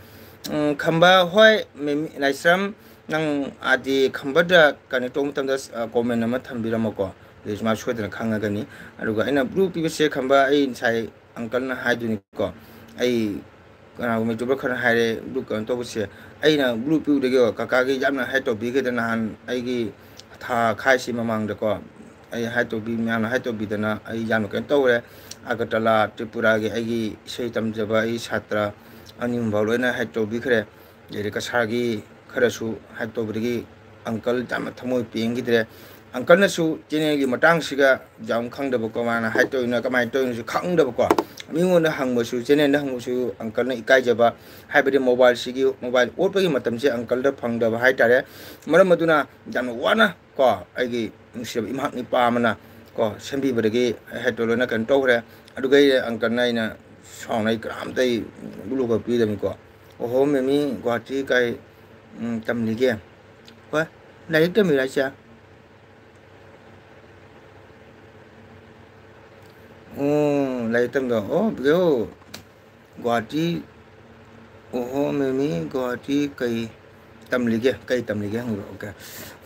ꯎꯝ, ꯈꯝꯕ, ꯍꯣꯏ, ꯃꯦꯃꯤ-, ꯂꯥꯏꯁ꯭ꯔꯝ, ꯅꯪ ꯑꯥꯗꯤ ꯈꯝꯕꯗ connect ꯇꯧꯕ ꯃꯇꯝꯗ, ꯑ, comment ꯑꯃ ꯊꯝꯕꯤꯔꯝꯃꯣꯀꯣ꯫ ꯑꯗꯨꯏꯁꯨ ꯃꯥ ꯁꯣꯏꯗꯅ ꯈꯪꯉꯒꯅꯤ꯫ ꯑꯗꯨꯒ ꯑꯩꯅ blue ꯄꯤꯕꯁꯦ ꯈꯝꯕ, ꯑꯩ ꯉꯁꯥꯏ uncleꯅ ꯍꯥꯏꯗꯣꯏꯅꯤꯀꯣ꯫ ꯑꯩ ꯀꯅꯥꯒꯨꯝꯕ YouTuber ꯈꯔ ꯍꯥꯏꯔꯦ blue ꯀꯩꯅꯣ ꯇꯧꯕꯁꯦ꯫ ꯑꯩꯅ blue ꯄꯤꯕꯗꯒꯤ ꯀꯀꯥꯒꯤ ꯌꯥꯝꯅ hate ꯇꯧꯕꯤꯈꯤꯗ ꯅꯍꯥꯟ ꯑꯩꯒꯤ ꯊꯥ ꯈꯥꯏꯁꯤ ꯃꯃꯥꯡꯗꯀꯣ꯫ ꯑꯩ hate ꯇꯧꯕꯤ-, ꯃꯌꯥꯝꯅ hate ꯇꯧꯕꯤꯗꯅ ꯑꯩ ꯌꯥꯝꯅ ꯀꯩꯅꯣ ꯇꯧꯈ꯭ꯔꯦ꯫ ꯑꯒꯔꯇꯂꯥ, ꯇ꯭ꯔꯤꯄꯨꯔꯥꯒꯤ ꯑꯩꯒꯤ ꯏꯁꯩ ꯇꯝꯖꯕ ꯑꯩ ꯁꯥꯇ꯭ꯔ ꯑꯅꯤ ꯑꯍꯨꯝꯐꯥꯎ ꯂꯣꯏꯅ hate ꯇꯧꯕꯤꯈ꯭ꯔꯦ꯫ ꯑꯗꯩꯗꯤ ꯀꯁꯥꯔꯒꯤ ꯈꯔꯁꯨ hate ꯇꯧꯕꯗꯒꯤ uncle ꯌꯥꯝꯅ ꯊꯃꯣꯏ ꯄꯦꯟꯈꯤꯗ꯭ꯔꯦ꯫ Uncleꯅꯁꯨ channelꯒꯤ ꯃꯇꯥꯡꯁꯤꯒ ꯌꯥꯝ ꯈꯪꯗꯕꯀꯣ, ꯃꯥꯅ hate ꯇꯧꯔꯤꯅꯣ, ꯀꯃꯥꯏꯅ ꯇꯧꯔꯤꯅꯣꯁꯨ ꯈꯪꯗꯕꯀꯣ꯫ ꯃꯤꯉꯣꯟꯗ ꯍꯪꯕꯁꯨ, channelꯗ ꯍꯪꯕꯁꯨ uncleꯅ ꯏꯀꯥꯏꯖꯕ, ꯍꯥꯏꯕꯗꯤ mobileꯁꯤꯒꯤ, mobile ꯑꯣꯠꯄꯒꯤ ꯃꯇꯝꯁꯦ uncleꯗ ꯐꯪꯗꯕ ꯍꯥꯏꯇꯥꯔꯦ꯫ ꯃꯔꯝ ꯑꯗꯨꯅ ꯌꯥꯝꯅ ꯋꯥꯅ ꯀꯣ, ꯑꯩꯒꯤ ꯅꯨꯡꯁꯤꯔꯕ ꯏꯃꯥ ꯏꯄꯥ ꯑꯃꯅ ꯀꯣ, ꯁꯦꯝꯕꯤꯕꯗꯒꯤ ꯑꯩ hate ꯇꯧ ꯂꯣꯏꯅ ꯀꯩꯅꯣ ꯇꯧꯈ꯭ꯔꯦ꯫ ꯑꯗꯨꯒ ꯑꯩ uncleꯅ ꯑꯩꯅ ꯁꯥꯎꯅ ꯑꯩ ꯀꯅꯥꯝꯇ ꯑꯩ blue ꯀꯥꯔꯗ ꯄꯤꯗꯕꯅꯤꯀꯣ꯫ ꯑꯣꯍꯣ, ꯃꯦꯃꯤ ꯒꯨꯍꯥꯇꯤ ꯀꯥꯏ, ꯎꯝ, ꯇꯝꯂꯤꯒꯦ? ꯍꯣꯏ, ꯂꯥꯏꯔꯤꯛ ꯇꯝꯃꯤꯔꯣ ꯍꯥꯏꯁꯦ? ꯑꯣ, ꯂꯥꯏꯔꯤꯛ ꯇꯝꯕ꯫ ꯑꯣ, ꯕ꯭ꯔꯣ, ꯒꯨꯍꯥꯇꯤ, ꯑꯣꯍꯣ, ꯃꯦꯃꯤ, ꯒꯨꯍꯥꯇꯤ ꯀꯩ ꯇꯝꯂꯤꯒꯦ? ꯀꯩ ꯇꯝꯂꯤꯒꯦ ꯍꯪꯕ꯫ Okay꯫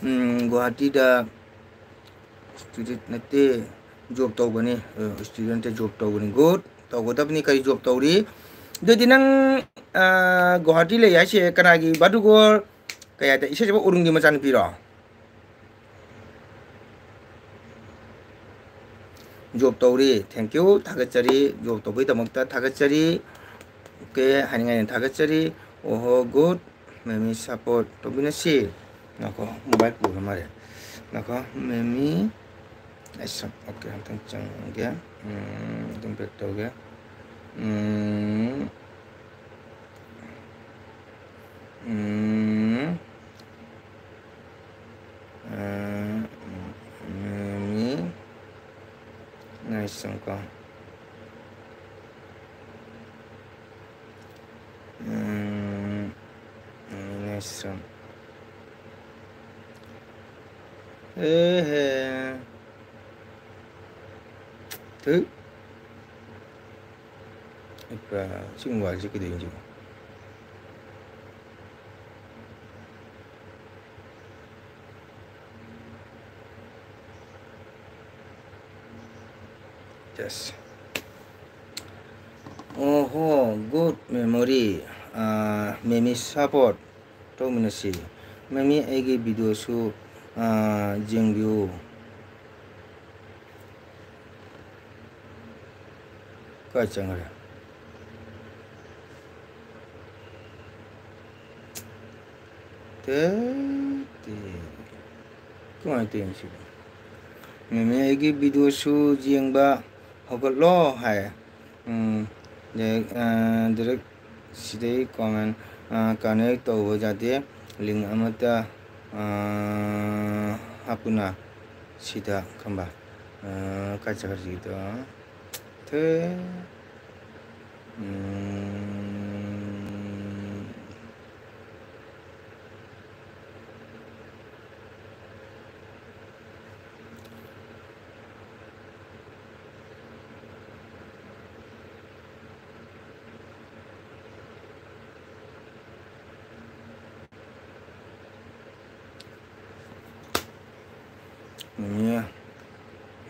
ꯎꯝ, ꯒꯨꯍꯥꯇꯤꯗ student ꯅꯠꯇꯦ, job ꯇꯧꯕꯅꯤ꯫ ꯑ, student ꯅꯠꯇꯦ, job ꯇꯧꯕꯅꯤ꯫ Good꯫ ꯇꯧꯒꯗꯕꯅꯤ꯫ ꯀꯔꯤ job ꯇꯧꯔꯤ? ꯑꯗꯨꯗꯤ ꯅꯪ, ꯑ, ꯒꯨꯍꯥꯇꯤ ꯂꯩ ꯍꯥꯏꯁꯦ ꯀꯅꯥꯒꯤ ꯕꯥꯗꯨꯒꯣꯔ, ꯀꯩ ꯍꯥꯏꯇꯥꯔꯦ, ꯏꯁꯩ ꯁꯛꯄ ꯑꯔꯨꯟꯒꯤ ꯃꯆꯥꯅꯨꯄꯤꯔꯣ? Job ꯇꯧꯔꯤ꯫ Thank you꯫ ꯊꯥꯒꯠꯆꯔꯤ꯫ Job ꯇꯧꯕꯒꯤꯗꯃꯛꯇ ꯊꯥꯒꯠꯆꯔꯤ꯫ Okay, ꯍꯥꯏꯅꯤꯡꯉꯥꯏꯅ ꯊꯥꯒꯠꯆꯔꯤ꯫ ꯑꯣꯍꯣ, good꯫ ꯃꯦꯃꯤ support ꯇꯧꯕꯤꯅꯁꯤ꯫ ꯉꯥꯏꯈꯣ, mobile ꯄꯨꯈ꯭ꯔ ꯃꯥꯜꯂꯦ꯫ ꯉꯥꯏꯈꯣ, ꯃꯦꯃꯤ꯫ ꯑꯩ ꯁꯛ-, okay, ꯑꯝꯇꯪ ꯆꯪꯒꯦ꯫ ꯎꯝ, ꯑꯗꯨꯝ back ꯇꯧꯒꯦ꯫ ꯎꯝ꯫ ꯎꯝ꯫ ꯑ, ꯃꯦꯃꯤ꯫ ꯉꯥꯏꯁꯪꯀꯣ꯫ ꯎꯝ, ꯉꯥꯏꯁꯪ꯫ ꯑꯦꯍꯦ꯫ ꯊꯨ꯫ ꯑꯩ ꯄꯨꯔꯥ ꯁꯤ ꯃꯣꯕꯥꯏꯜꯁꯦ ꯀꯩꯗꯧꯔꯤꯅꯣ ꯁꯤꯕꯣ? Yes. ꯑꯣꯍꯣ, good memory꯫ ꯑꯥ, ꯃꯦꯃꯤ support ꯇꯧꯃꯤꯟꯅꯁꯤ꯫ ꯃꯦꯃꯤ, ꯑꯩꯒꯤ videoꯁꯨ, ꯑꯥ, ꯌꯦꯡꯕꯤꯌꯨ꯫ ꯀꯥꯏ ꯆꯪꯈ꯭ꯔꯦ? ꯇꯦ, ꯇꯦ꯫ ꯀꯃꯥꯏꯅ ꯇꯧꯔꯤꯅꯣ ꯁꯤꯕꯣ? ꯃꯦꯃꯤ, ꯑꯩꯒꯤ videoꯁꯨ ꯌꯦꯡꯕ ꯍꯧꯒꯠꯂꯣ ꯍꯥꯏ꯫ ꯎꯝ, direct, ꯑ, direct ꯁꯤꯗꯩ comment, ꯑ, connect ꯇꯧꯕ ꯌꯥꯗꯦ꯫ Link ꯑꯃꯠꯇ, ꯑ, ꯍꯥꯞꯄꯨꯅ ꯁꯤꯗ ꯈꯪꯕ꯫ ꯑ, ꯀꯥꯏ ꯆꯠꯈ꯭ꯔꯁꯤꯒꯦ? ꯊꯦ꯫ ꯎꯝ꯫ ꯃꯦꯃꯤ,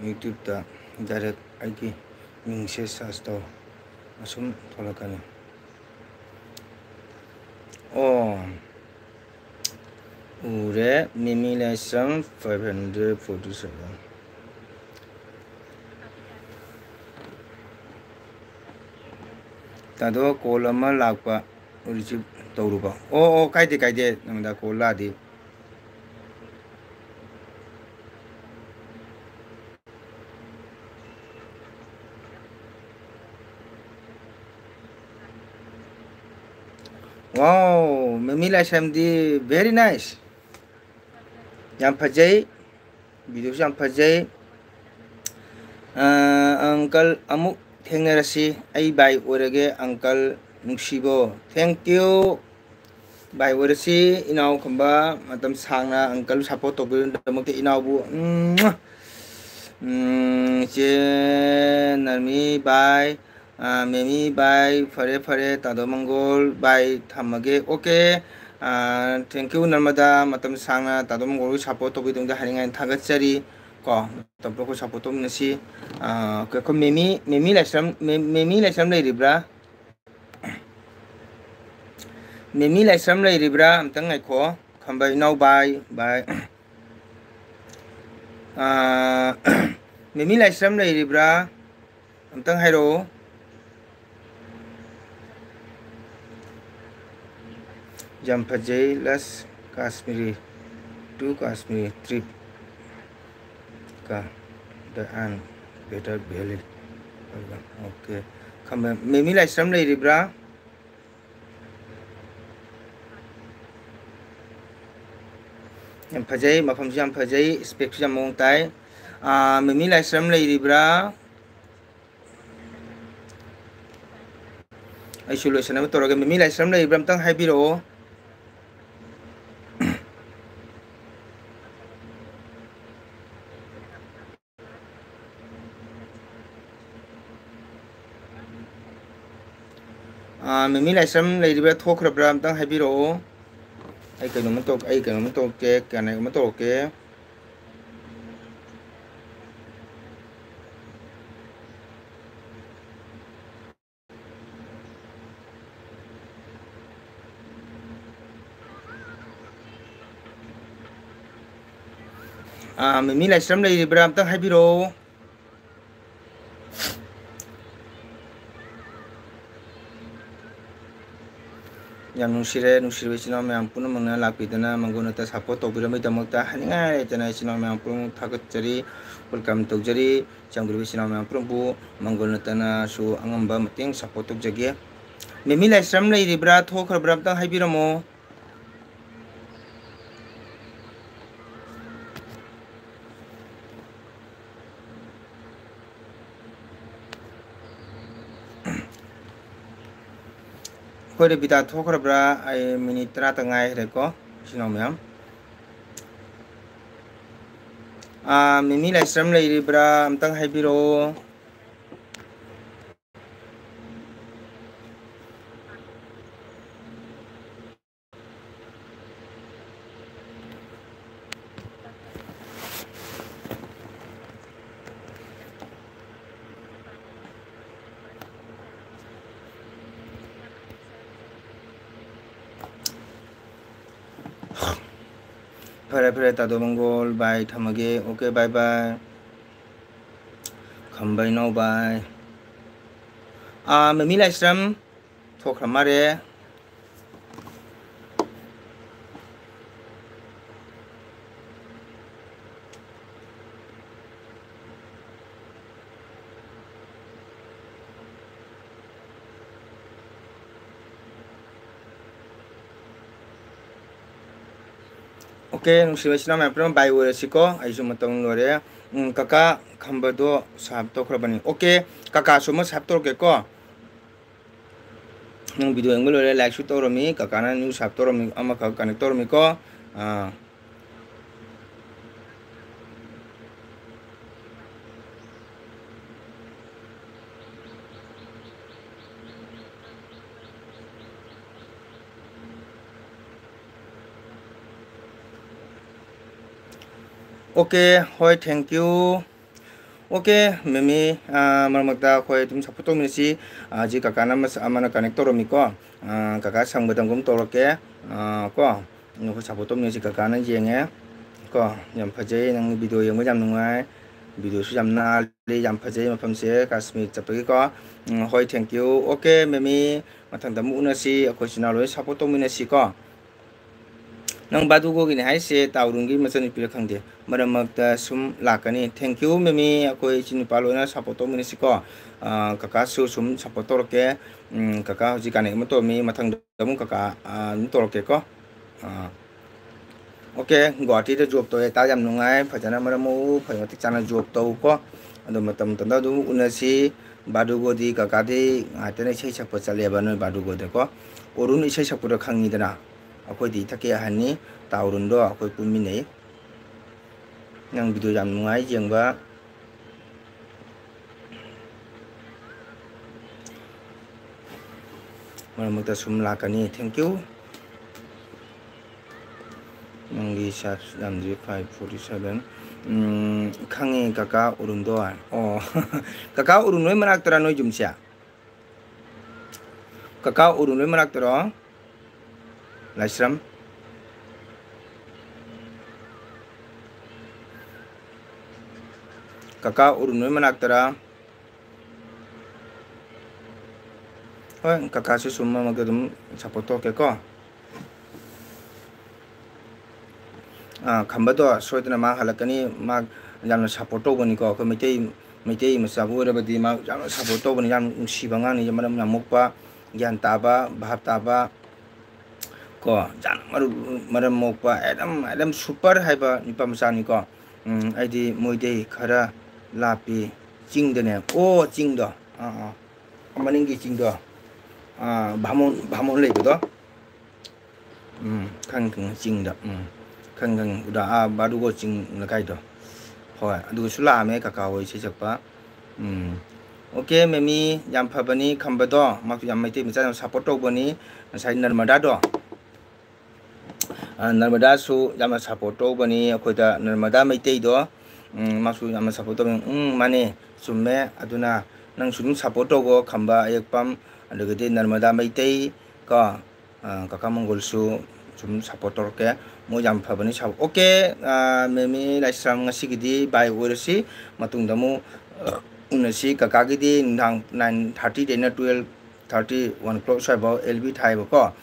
YouTubeꯇ direct ꯑꯩꯒꯤ ꯃꯤꯡꯁꯦ search ꯇꯧ, ꯑꯁꯨꯝ ꯊꯣꯛꯂꯛꯀꯅꯤ꯫ ꯑꯣ, ꯎꯔꯦ, ꯃꯦꯃꯤ ꯂꯥꯏꯁ꯭ꯔꯝ five hundred forty seven꯫ ꯇꯥꯗꯣ, call ꯑꯃ ꯂꯥꯛꯄ꯫ Receive ꯇꯧꯔꯨꯕ꯫ ꯑꯣ, ꯑꯣ, ꯀꯥꯏꯗꯦ, ꯀꯥꯏꯗꯦ, ꯅꯉꯣꯟꯗ call ꯂꯥꯛꯑꯗꯤ꯫ Wow, ꯃꯦꯃꯤ ꯂꯥꯏꯁ꯭ꯔꯝꯗꯤ very nice꯫ ꯌꯥꯝ ꯐꯖꯩ꯫ Videoꯁꯨ ꯌꯥꯝ ꯐꯖꯩ꯫ ꯑ, uncle, ꯑꯃꯨꯛ ꯊꯦꯡꯅꯔꯁꯤ꯫ ꯑꯩ bye ꯑꯣꯏꯔꯒꯦ, uncle ꯅꯨꯡꯁꯤꯕꯣ꯫ Thank you꯫ Bye ꯑꯣꯏꯔꯁꯤ, ꯏꯅꯥꯎ ꯈꯝꯕ꯫ ꯃꯇꯝ ꯁꯥꯡꯅ uncle support ꯇꯧꯕꯤꯔꯕꯒꯤꯗꯃꯛꯇ ꯏꯅꯥꯎꯕꯨ, ꯎꯝ, ꯎꯝ, ꯏꯆꯦ ꯅꯔꯃꯤ ꯕꯥꯏ, ꯑ, ꯃꯦꯃꯤ ꯕꯥꯏ, ꯐꯔꯦ, ꯐꯔꯦ, ꯇꯥꯗꯣ ꯃꯪꯒꯣꯜ ꯕꯥꯏ, ꯊꯝꯃꯒꯦ꯫ ꯑꯣꯀꯦ꯫ ꯑ, thank you ꯅꯔꯃꯗꯥ, ꯃꯇꯝ ꯁꯥꯡꯅ ꯇꯥꯗꯣ ꯃꯪꯒꯣꯜꯕꯨ support ꯇꯧꯕꯤꯗꯨꯅ ꯍꯥꯏꯅꯤꯡꯉꯥꯏ ꯊꯥꯒꯠꯆꯔꯤ꯫ ꯀꯣ, ꯃꯇꯝ ꯄꯨꯝꯅꯃꯛ support ꯇꯧꯃꯤꯟꯅꯁꯤ꯫ ꯑ, ꯑꯩꯈꯣꯏ, ꯑꯩꯈꯣꯏ ꯃꯦꯃꯤ, ꯃꯦ-, ꯃꯦꯃꯤ ꯂꯥꯏꯁ꯭ꯔꯝ, ꯃꯦ-, ꯃꯦꯃꯤ ꯂꯥꯏꯁ꯭ꯔꯝ ꯂꯩꯔꯤꯕ꯭ꯔꯥ? ꯃꯦꯃꯤ ꯂꯥꯏꯁ꯭ꯔꯝ ꯂꯩꯔꯤꯕ꯭ꯔꯥ? ꯑꯝꯇꯪ ꯉꯥꯏꯈꯣ꯫ ꯈꯝꯕ ꯏꯅꯥꯎ ꯕꯥꯏ, ꯕꯥꯏ꯫ ꯑ, ꯃꯦꯃꯤ ꯂꯥꯏꯁ꯭ꯔꯝ ꯂꯩꯔꯤꯕ꯭ꯔꯥ? ꯑꯝꯇꯪ ꯍꯥꯏꯔꯛꯑꯣ꯫ ꯌꯥꯝ ꯐꯖꯩ, ꯂꯁ ꯀꯥꯁꯃꯤꯔꯤ, to Kashmiri trip ꯀ, the and better valley꯫ Okay. ꯈꯝꯕ-, ꯃꯦꯃꯤ ꯂꯥꯏꯁ꯭ꯔꯝ ꯂꯩꯔꯤꯕ꯭ꯔꯥ? ꯌꯥꯝ ꯐꯖꯩ, ꯃꯐꯝꯁꯨ ꯌꯥꯝ ꯐꯖꯩ, ꯏꯁꯄꯦꯛꯁꯨ ꯌꯥꯝ ꯃꯑꯣꯡ ꯇꯥꯏ꯫ ꯑꯥ, ꯃꯦꯃꯤ ꯂꯥꯏꯁ꯭ꯔꯝ ꯂꯩꯔꯤꯕ꯭ꯔꯥ? ꯑꯩꯁꯨ ꯂꯣꯏꯁꯤꯟꯅꯕ ꯇꯧꯔꯒꯦ꯫ ꯃꯦꯃꯤ ꯂꯥꯏꯁ꯭ꯔꯝ ꯂꯩꯔꯤꯕ꯭ꯔꯥ? ꯑꯝꯇꯪ ꯍꯥꯏꯕꯤꯔꯛꯑꯣ꯫ ꯑꯥ, ꯃꯦꯃꯤ ꯂꯥꯏꯁ꯭ꯔꯝ ꯂꯩꯔꯤꯕ꯭ꯔꯥ, ꯊꯣꯛꯈ꯭ꯔꯕ꯭ꯔꯥ? ꯑꯝꯇꯪ ꯍꯥꯏꯕꯤꯔꯛꯑꯣ꯫ ꯑꯩ ꯀꯩꯅꯣꯝꯃ ꯇꯧ-, ꯑꯩ ꯀꯩꯅꯣꯝꯃ ꯇꯧꯔꯛꯀꯦ, ꯀꯩꯅꯣꯝꯃ ꯇꯧꯔꯛꯀꯦ꯫ ꯑꯥ, ꯃꯦꯃꯤ ꯂꯥꯏꯁ꯭ꯔꯝ ꯂꯩꯔꯤꯕ꯭ꯔꯥ? ꯑꯝꯇꯪ ꯍꯥꯏꯕꯤꯔꯛꯑꯣ꯫ ꯌꯥꯝ ꯅꯨꯡꯁꯤꯔꯦ, ꯅꯨꯡꯁꯤꯔꯕ ꯏꯆꯤꯟ ꯏꯅꯥꯎ ꯃꯌꯥꯝ ꯄꯨꯝꯅꯃꯛꯅ ꯂꯥꯛꯄꯤꯗꯅ ꯃꯪꯒꯣꯜ ꯅꯠꯇ support ꯇꯧꯕꯤꯔꯝꯕꯒꯤꯗꯃꯛꯇ ꯍꯥꯏꯅꯤꯡꯉꯥꯏ ꯂꯩꯇꯅ ꯏꯆꯤꯟ ꯏꯅꯥꯎ ꯃꯌꯥꯝ ꯄꯨꯝꯅꯃꯛ ꯊꯥꯒꯠꯆꯔꯤ, welcome ꯇꯧꯖꯔꯤ꯫ ꯆꯪꯕꯤꯔꯤꯕ ꯏꯆꯤꯟ ꯏꯅꯥꯎ ꯃꯌꯥꯝ ꯄꯨꯝꯅꯃꯛꯄꯨ ꯃꯪꯒꯣꯜ ꯅꯠꯇꯅꯁꯨ ꯑꯉꯝꯕ ꯃꯇꯦꯡ support ꯇꯧꯖꯒꯦ꯫ ꯃꯦꯃꯤ ꯂꯥꯏꯁ꯭ꯔꯝ ꯂꯩꯔꯤꯕ꯭ꯔꯥ, ꯊꯣꯛꯈ꯭ꯔꯕ꯭ꯔꯥ, ꯑꯝꯇꯪ ꯍꯥꯏꯕꯤꯔꯝꯃꯣ꯫ ꯑꯩꯈꯣꯏ ꯔꯦꯕꯤꯇꯥ ꯊꯣꯛꯈ꯭ꯔꯕ꯭ꯔꯥ? ꯑꯩ minute ꯇꯔꯥꯇ ꯉꯥꯏꯈ꯭ꯔꯦꯀꯣ, ꯏꯆꯤꯟ ꯏꯅꯥꯎ ꯃꯌꯥꯝ꯫ ꯑꯥ, ꯃꯤꯃꯤ ꯂꯥꯏꯁ꯭ꯔꯝ ꯂꯩꯔꯤꯕ꯭ꯔꯥ? ꯑꯝꯇꯪ ꯍꯥꯏꯕꯤꯔꯛꯑꯣ꯫ ꯐꯔꯦ, ꯐꯔꯦ, ꯇꯥꯗꯣ ꯃꯪꯒꯣꯜ, bye, ꯊꯝꯃꯒꯦ꯫ Okay, bye, bye꯫ ꯈꯝꯕ ꯏꯅꯥꯎ, bye꯫ ꯑꯥ, ꯃꯃꯤ ꯂꯥꯏꯁ꯭ꯔꯝ ꯊꯣꯛꯈ꯭ꯔ ꯃꯥꯜꯂꯦ꯫ Okay, ꯅꯨꯡꯁꯤꯕ ꯏꯆꯤꯟ ꯏꯅꯥꯎ ꯃꯌꯥꯝ ꯄꯨꯝꯅꯃꯛ bye ꯑꯣꯏꯔꯁꯤꯀꯣ꯫ ꯑꯩꯁꯨ ꯃꯇꯝ ꯂꯣꯏꯔꯦ꯫ ꯎꯝ, ꯀꯀꯥ ꯈꯝꯕꯗꯣ sub ꯇꯧꯈ꯭ꯔꯕꯅꯤ꯫ Okay, ꯀꯀꯥꯁꯨ ꯑꯃ sub ꯇꯧꯔꯛꯀꯦꯀꯣ꯫ ꯅꯪ video ꯌꯦꯡꯕ ꯂꯣꯏꯔꯦ, like ꯁꯨ ꯇꯧꯔꯝꯃꯤ, ꯀꯀꯥꯅ new sub ꯇꯧꯔꯝꯃꯤ, ꯑꯃꯈꯛ connect ꯇꯧꯔꯝꯃꯤꯀꯣ꯫ ꯑꯥ꯫ Okay, ꯍꯣꯏ, thank you꯫ Okay, ꯃꯦꯃꯤ, ꯑꯥ, ꯃꯔꯛ ꯃꯔꯛꯇ ꯑꯩꯈꯣꯏ ꯑꯗꯨꯝ support ꯇꯧꯃꯤꯟꯅꯁꯤ꯫ ꯑꯥ, ꯍꯧꯖꯤꯛ ꯀꯀꯥꯅ ꯑꯃ, ꯑꯃꯅ connect ꯇꯧꯔꯝꯃꯤꯀꯣ꯫ ꯑꯥ, ꯀꯀꯥ ꯁꯪꯕꯗ ꯑꯗꯨꯝ ꯇꯧꯔꯛꯀꯦ꯫ ꯑꯥ, ꯀꯣ꯫ ꯑꯩꯈꯣꯏ support ꯇꯧꯃꯤꯟꯅꯁꯤ, ꯀꯀꯥꯅ ꯌꯦꯡꯉꯦ꯫ ꯀꯣ, ꯌꯥꯝ ꯐꯖꯩ, ꯅꯪꯒꯤ video ꯌꯦꯡꯕ ꯌꯥꯝ ꯅꯨꯡꯉꯥꯏ꯫ Video ꯁꯨ ꯌꯥꯝ ꯅꯥꯜꯂꯤ, ꯌꯥꯝ ꯐꯖꯩ ꯃꯐꯝꯁꯦ, ꯀꯥꯁꯃꯤꯔ ꯆꯠꯄꯒꯤꯀꯣ꯫ ꯎꯝ, ꯍꯣꯏ, thank you꯫ Okay, ꯃꯦꯃꯤ, ꯃꯊꯪꯗ ꯑꯃꯨꯛ ꯎꯅꯁꯤ꯫ ꯑꯩꯈꯣꯏ ꯏꯆꯤꯟ ꯏꯅꯥꯎ ꯂꯣꯏ support ꯇꯧꯃꯤꯟꯅꯁꯤꯀꯣ꯫ ꯅꯪ ꯕꯥꯗꯨꯒꯣꯒꯤꯅꯦ ꯍꯥꯏꯁꯦ ꯇꯥꯎꯔꯨꯝꯒꯤ ꯃꯆꯟꯅꯨꯄꯤꯔ ꯈꯪꯗꯦ꯫ ꯃꯔꯛ ꯃꯔꯛꯇ ꯁꯨꯝ ꯂꯥꯛꯀꯅꯤ꯫ Thank you, ꯃꯦꯃꯤ꯫ ꯑꯩꯈꯣꯏ ꯏꯆꯤꯟ ꯅꯨꯄꯥ ꯂꯣꯏꯅ support ꯇꯧꯃꯤꯟꯅꯁꯤꯀꯣ꯫ ꯑꯥ, ꯀꯀꯥꯁꯨ ꯁꯨꯝ support ꯇꯧꯔꯛꯀꯦ꯫ ꯎꯝ, ꯀꯀꯥ ꯍꯧꯖꯤꯛ connect ꯑꯃ ꯇꯧꯔꯝꯃꯤ꯫ ꯃꯊꯪꯗ ꯑꯃꯨꯛ ꯀꯀꯥ, ꯑꯥ, ꯑꯗꯨꯝ ꯇꯧꯔꯛꯀꯦꯀꯣ꯫ ꯑꯥ, okay, ꯒꯨꯋꯥꯍꯥꯇꯤꯗ job ꯇꯧꯋꯦ꯫ ꯇꯥ ꯌꯥꯝ ꯅꯨꯡꯉꯥꯏ꯫ ꯐꯖꯅ ꯃꯔꯝ ꯃꯣꯛꯎ꯫ ꯐꯖꯅ ꯃꯇꯤꯛ ꯆꯥꯅ job ꯇꯧꯀꯣ꯫ ꯑꯗꯣ ꯃꯇꯝ ꯃꯇꯝꯗ ꯑꯗꯨꯝ ꯎꯅꯁꯤ꯫ ꯕꯥꯗꯨꯒꯣꯗꯤ ꯀꯀꯥꯗꯤ ꯉꯥꯏꯍꯥꯛꯇꯅ ꯏꯁꯩ ꯁꯛꯄ ꯆꯠꯂꯦꯕ ꯅꯣꯏ ꯕꯥꯗꯨꯒꯣꯗꯀꯣ꯫ ꯑꯣꯔꯨꯟ ꯏꯁꯩ ꯁꯛꯄꯗꯣ ꯈꯪꯉꯤꯗꯅ? ꯑꯩꯈꯣꯏꯗꯤ ꯏꯊꯛꯀꯤ ꯑꯍꯟꯅꯤ꯫ ꯇꯥꯎꯔꯨꯟꯗꯣ ꯑꯩꯈꯣꯏ ꯄꯨꯟꯃꯤꯟꯅꯩ꯫ ꯅꯪ video ꯌꯥꯝ ꯅꯨꯡꯉꯥꯏ ꯌꯦꯡꯕ꯫ ꯃꯔꯛ ꯃꯔꯛꯇ ꯁꯨꯝ ꯂꯥꯛꯀꯅꯤ꯫ Thank you꯫ ꯅꯪꯒꯤ subs ꯌꯥꯝꯗ꯭ꯔꯤ, five forty seven꯫ ꯎꯝ, ꯈꯪꯉꯦ ꯀꯀꯥ ꯑꯔꯨꯟꯗꯣ꯫ ꯑꯣ꯫ ꯀꯀꯥ ꯑꯔꯨꯟ ꯅꯣꯏ ꯃꯅꯥꯛꯇꯔꯥ ꯅꯣꯏ ꯌꯨꯝꯁꯦ? ꯀꯀꯥ ꯑꯔꯨꯟ ꯅꯣꯏ ꯃꯅꯥꯛꯇꯔꯣ? ꯂꯥꯏꯁ꯭ꯔꯝ? ꯀꯀꯥ ꯑꯔꯨꯟ ꯅꯣꯏ ꯃꯅꯥꯛꯇꯔꯥ? ꯍꯣꯏ, ꯀꯀꯥꯁꯨ ꯁꯨꯝ ꯃꯔꯛ ꯃꯔꯛꯇ ꯑꯗꯨꯝ support ꯇꯧꯔꯛꯀꯦꯀꯣ꯫ ꯑꯥ, ꯈꯝꯕꯗꯣ ꯁꯣꯏꯗꯅ ꯃꯥ ꯍꯜꯂꯛꯀꯅꯤ꯫ ꯃꯥ ꯌꯥꯝꯅ support ꯇꯧꯕꯅꯤꯀꯣ꯫ ꯑꯩꯈꯣꯏ ꯃꯩꯇꯩ, ꯃꯩꯇꯩ ꯃꯆꯥꯕꯨ ꯑꯣꯏꯔꯕꯗꯤ ꯃꯥ ꯌꯥꯝꯅ support ꯇꯧꯕꯅꯤ꯫ ꯌꯥꯝ ꯅꯨꯡꯁꯤꯕ ꯑꯉꯥꯡꯅꯤ, ꯃꯔꯝ ꯌꯥꯝ ꯃꯣꯛꯄ, ꯒ꯭ꯌꯥꯟ ꯇꯥꯕ, ꯚꯥꯞ ꯇꯥꯕ ꯀꯣ꯫ ꯌꯥꯝ ꯃꯔꯝ, ꯃꯔꯝ ꯃꯣꯛꯄ, ꯑꯦꯗꯝ, ꯑꯦꯗꯝ super ꯍꯥꯏꯕ ꯅꯨꯄꯥ ꯃꯆꯥꯅꯤꯀꯣ꯫ ꯎꯝ, ꯑꯩꯗꯤ ꯃꯣꯏꯗꯩ ꯈꯔ ꯂꯥꯞꯄꯤ꯫ ꯆꯤꯡꯗꯅꯦ꯫ ꯑꯣ, ꯆꯤꯡꯗꯣ꯫ ꯑꯥ, ꯑꯥ꯫ ꯃꯅꯤꯡꯒꯤ ꯆꯤꯡꯗꯣ꯫ ꯑꯥ, ꯚꯥꯃꯣꯟ, ꯚꯥꯃꯣꯟ ꯂꯩꯕꯗꯣ꯫ ꯎꯝ, ꯈꯪꯉꯤ, ꯈꯪꯉꯤ, ꯆꯤꯡꯗ꯫ ꯎꯝ, ꯈꯪꯉꯤ, ꯈꯪꯉꯤ꯫ ꯎꯗꯥ, ꯑꯥ, ꯕꯥꯗꯨꯒꯣ ꯆꯤꯡ ꯂꯩꯀꯥꯏꯗꯣ꯫ ꯍꯣꯏ, ꯑꯗꯨꯒꯁꯨ ꯂꯥꯛꯑꯝꯃꯦ ꯀꯀꯥ ꯍꯣꯏ ꯏꯁꯩ ꯁꯛꯄ꯫ ꯎꯝ꯫ OK, ꯃꯦꯃꯤ, ꯌꯥꯝ ꯐꯕꯅꯤ ꯈꯝꯕꯗꯣ꯫ ꯃꯥꯁꯨ ꯌꯥꯝ ꯃꯩꯇꯩ ꯃꯆꯥ ꯌꯥꯝ support ꯇꯧꯕꯅꯤ꯫ ꯉꯁꯥꯏ ꯅꯔꯃꯗꯥꯗꯣ꯫ ꯑ, ꯅꯔꯃꯗꯥꯁꯨ ꯌꯥꯝꯅ support ꯇꯧꯕꯅꯤ ꯑꯩꯈꯣꯏꯗ, ꯅꯔꯃꯗꯥ ꯃꯩꯇꯩꯗꯣ꯫ ꯎꯝ, ꯃꯥꯁꯨ ꯌꯥꯝꯅ support ꯇꯧꯕꯅꯤ꯫ ꯎꯝ, ꯃꯥꯅꯦ, ꯆꯨꯝꯃꯦ꯫ ꯑꯗꯨꯅ ꯅꯪꯁꯨ ꯑꯗꯨꯝ support ꯇꯧꯋꯣ, ꯈꯝꯕ ꯑꯌꯦꯛꯄꯝ, ꯑꯗꯒꯤꯗꯤ ꯅꯔꯃꯗꯥ ꯃꯩꯇꯩ ꯀꯣ꯫ ꯑ, ꯀꯀꯥ ꯃꯪꯒꯣꯜꯁꯨ ꯁꯨꯝ support ꯇꯧꯔꯛꯀꯦ꯫ ꯃꯣꯏ ꯌꯥꯝ ꯐꯕꯅꯤ꯫ ꯁꯥꯎ-, OK, ꯑ, ꯃꯦꯃꯤ ꯂꯥꯏꯁ꯭ꯔꯝ, ꯉꯁꯤꯒꯤꯗꯤ bye ꯑꯣꯏꯔꯁꯤ꯫ ꯃꯇꯨꯡꯗ ꯑꯃꯨꯛ, ꯑ, ꯎꯅꯁꯤ꯫ ꯀꯀꯥꯒꯤꯗꯤ ꯅꯨꯡꯗꯥꯡ nine thirty ꯗꯩꯅ twelve thirty, one o'clock ꯁ꯭ꯋꯥꯏꯐꯥꯎ L B ꯊꯥꯏꯕꯀꯣ꯫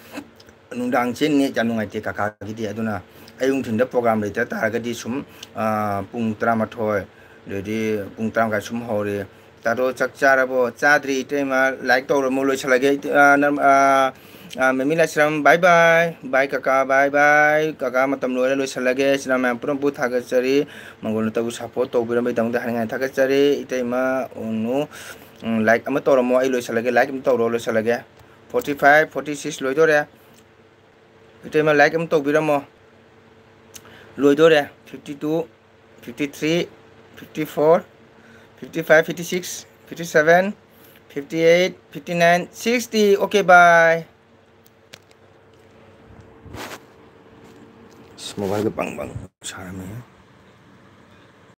ꯅꯨꯡꯗꯥꯡꯁꯦ net ꯌꯥꯝ ꯅꯨꯡꯉꯥꯏꯇꯦ ꯀꯀꯥꯒꯤꯗꯤ꯫ ꯑꯗꯨꯅ ꯑꯌꯨꯛ ꯅꯨꯡꯊꯤꯟꯗ program ꯂꯩꯇ ꯇꯥꯔꯒꯗꯤ ꯁꯨꯝ, ꯑ, ꯄꯨꯡ ꯇꯔꯥꯃꯥꯊꯣꯏ, ꯑꯗꯩꯗꯤ ꯄꯨꯡ ꯇꯔꯥ ꯃꯈꯥꯏ ꯁꯨꯝ ꯍꯧꯔꯦ꯫ ꯇꯥꯗꯣ, ꯆꯥꯛ ꯆꯥꯔꯕꯣ? ꯆꯥꯗ꯭ꯔꯤ, ꯏꯇꯩꯃ꯫ Like ꯇꯧꯔꯝꯃꯣ, ꯂꯣꯏꯁꯤꯜꯂꯒꯦ꯫ ꯏꯇ-, ꯑ, ꯅꯝ-, ꯑ, ꯑ, ꯃꯦꯃꯤ ꯂꯥꯏꯁ꯭ꯔꯝ, bye bye꯫ Bye ꯀꯀꯥ, bye bye꯫ ꯀꯀꯥ, ꯃꯇꯝ ꯂꯣꯏꯔꯦ, ꯂꯣꯏꯁꯤꯜꯂꯒꯦ꯫ ꯏꯆꯤꯟ ꯏꯅꯥꯎ ꯃꯌꯥꯝ ꯄꯨꯝꯅꯃꯛꯄꯨ ꯊꯥꯒꯠꯆꯔꯤ꯫ ꯃꯪꯒꯣꯜꯅ ꯇꯧꯕ support ꯇꯧꯕꯤꯔꯝꯕꯒꯤꯗꯃꯛꯇ ꯍꯥꯏꯅꯤꯡꯉꯥꯏ ꯊꯥꯒꯠꯆꯔꯤ꯫ ꯏꯇꯩꯃ, ꯎꯅꯨ, ꯎꯝ, like ꯑꯃ ꯇꯧꯔꯝꯃꯣ, ꯑꯩ ꯂꯣꯏꯁꯤꯜꯂꯒꯦ꯫ Like ꯑꯃ ꯇꯧꯔꯣ, ꯂꯣꯏꯁꯤꯜꯂꯒꯦ꯫ Forty five, forty six ꯂꯣꯏꯗꯣꯔꯦ꯫ ꯏꯇꯩꯃ, like ꯑꯃ ꯇꯧꯕꯤꯔꯝꯃꯣ꯫ ꯂꯣꯏꯗꯣꯔꯦ꯫ Fifty two꯫ fifty three, fifty four, fifty five, fifty six, fifty seven, fifty eight, fifty nine, sixty. Okay, bye. ꯑꯁ, ꯃꯣꯕꯥꯏꯜꯒ ꯕꯪ ꯕꯪ ꯁꯥꯔꯝꯃꯦ꯫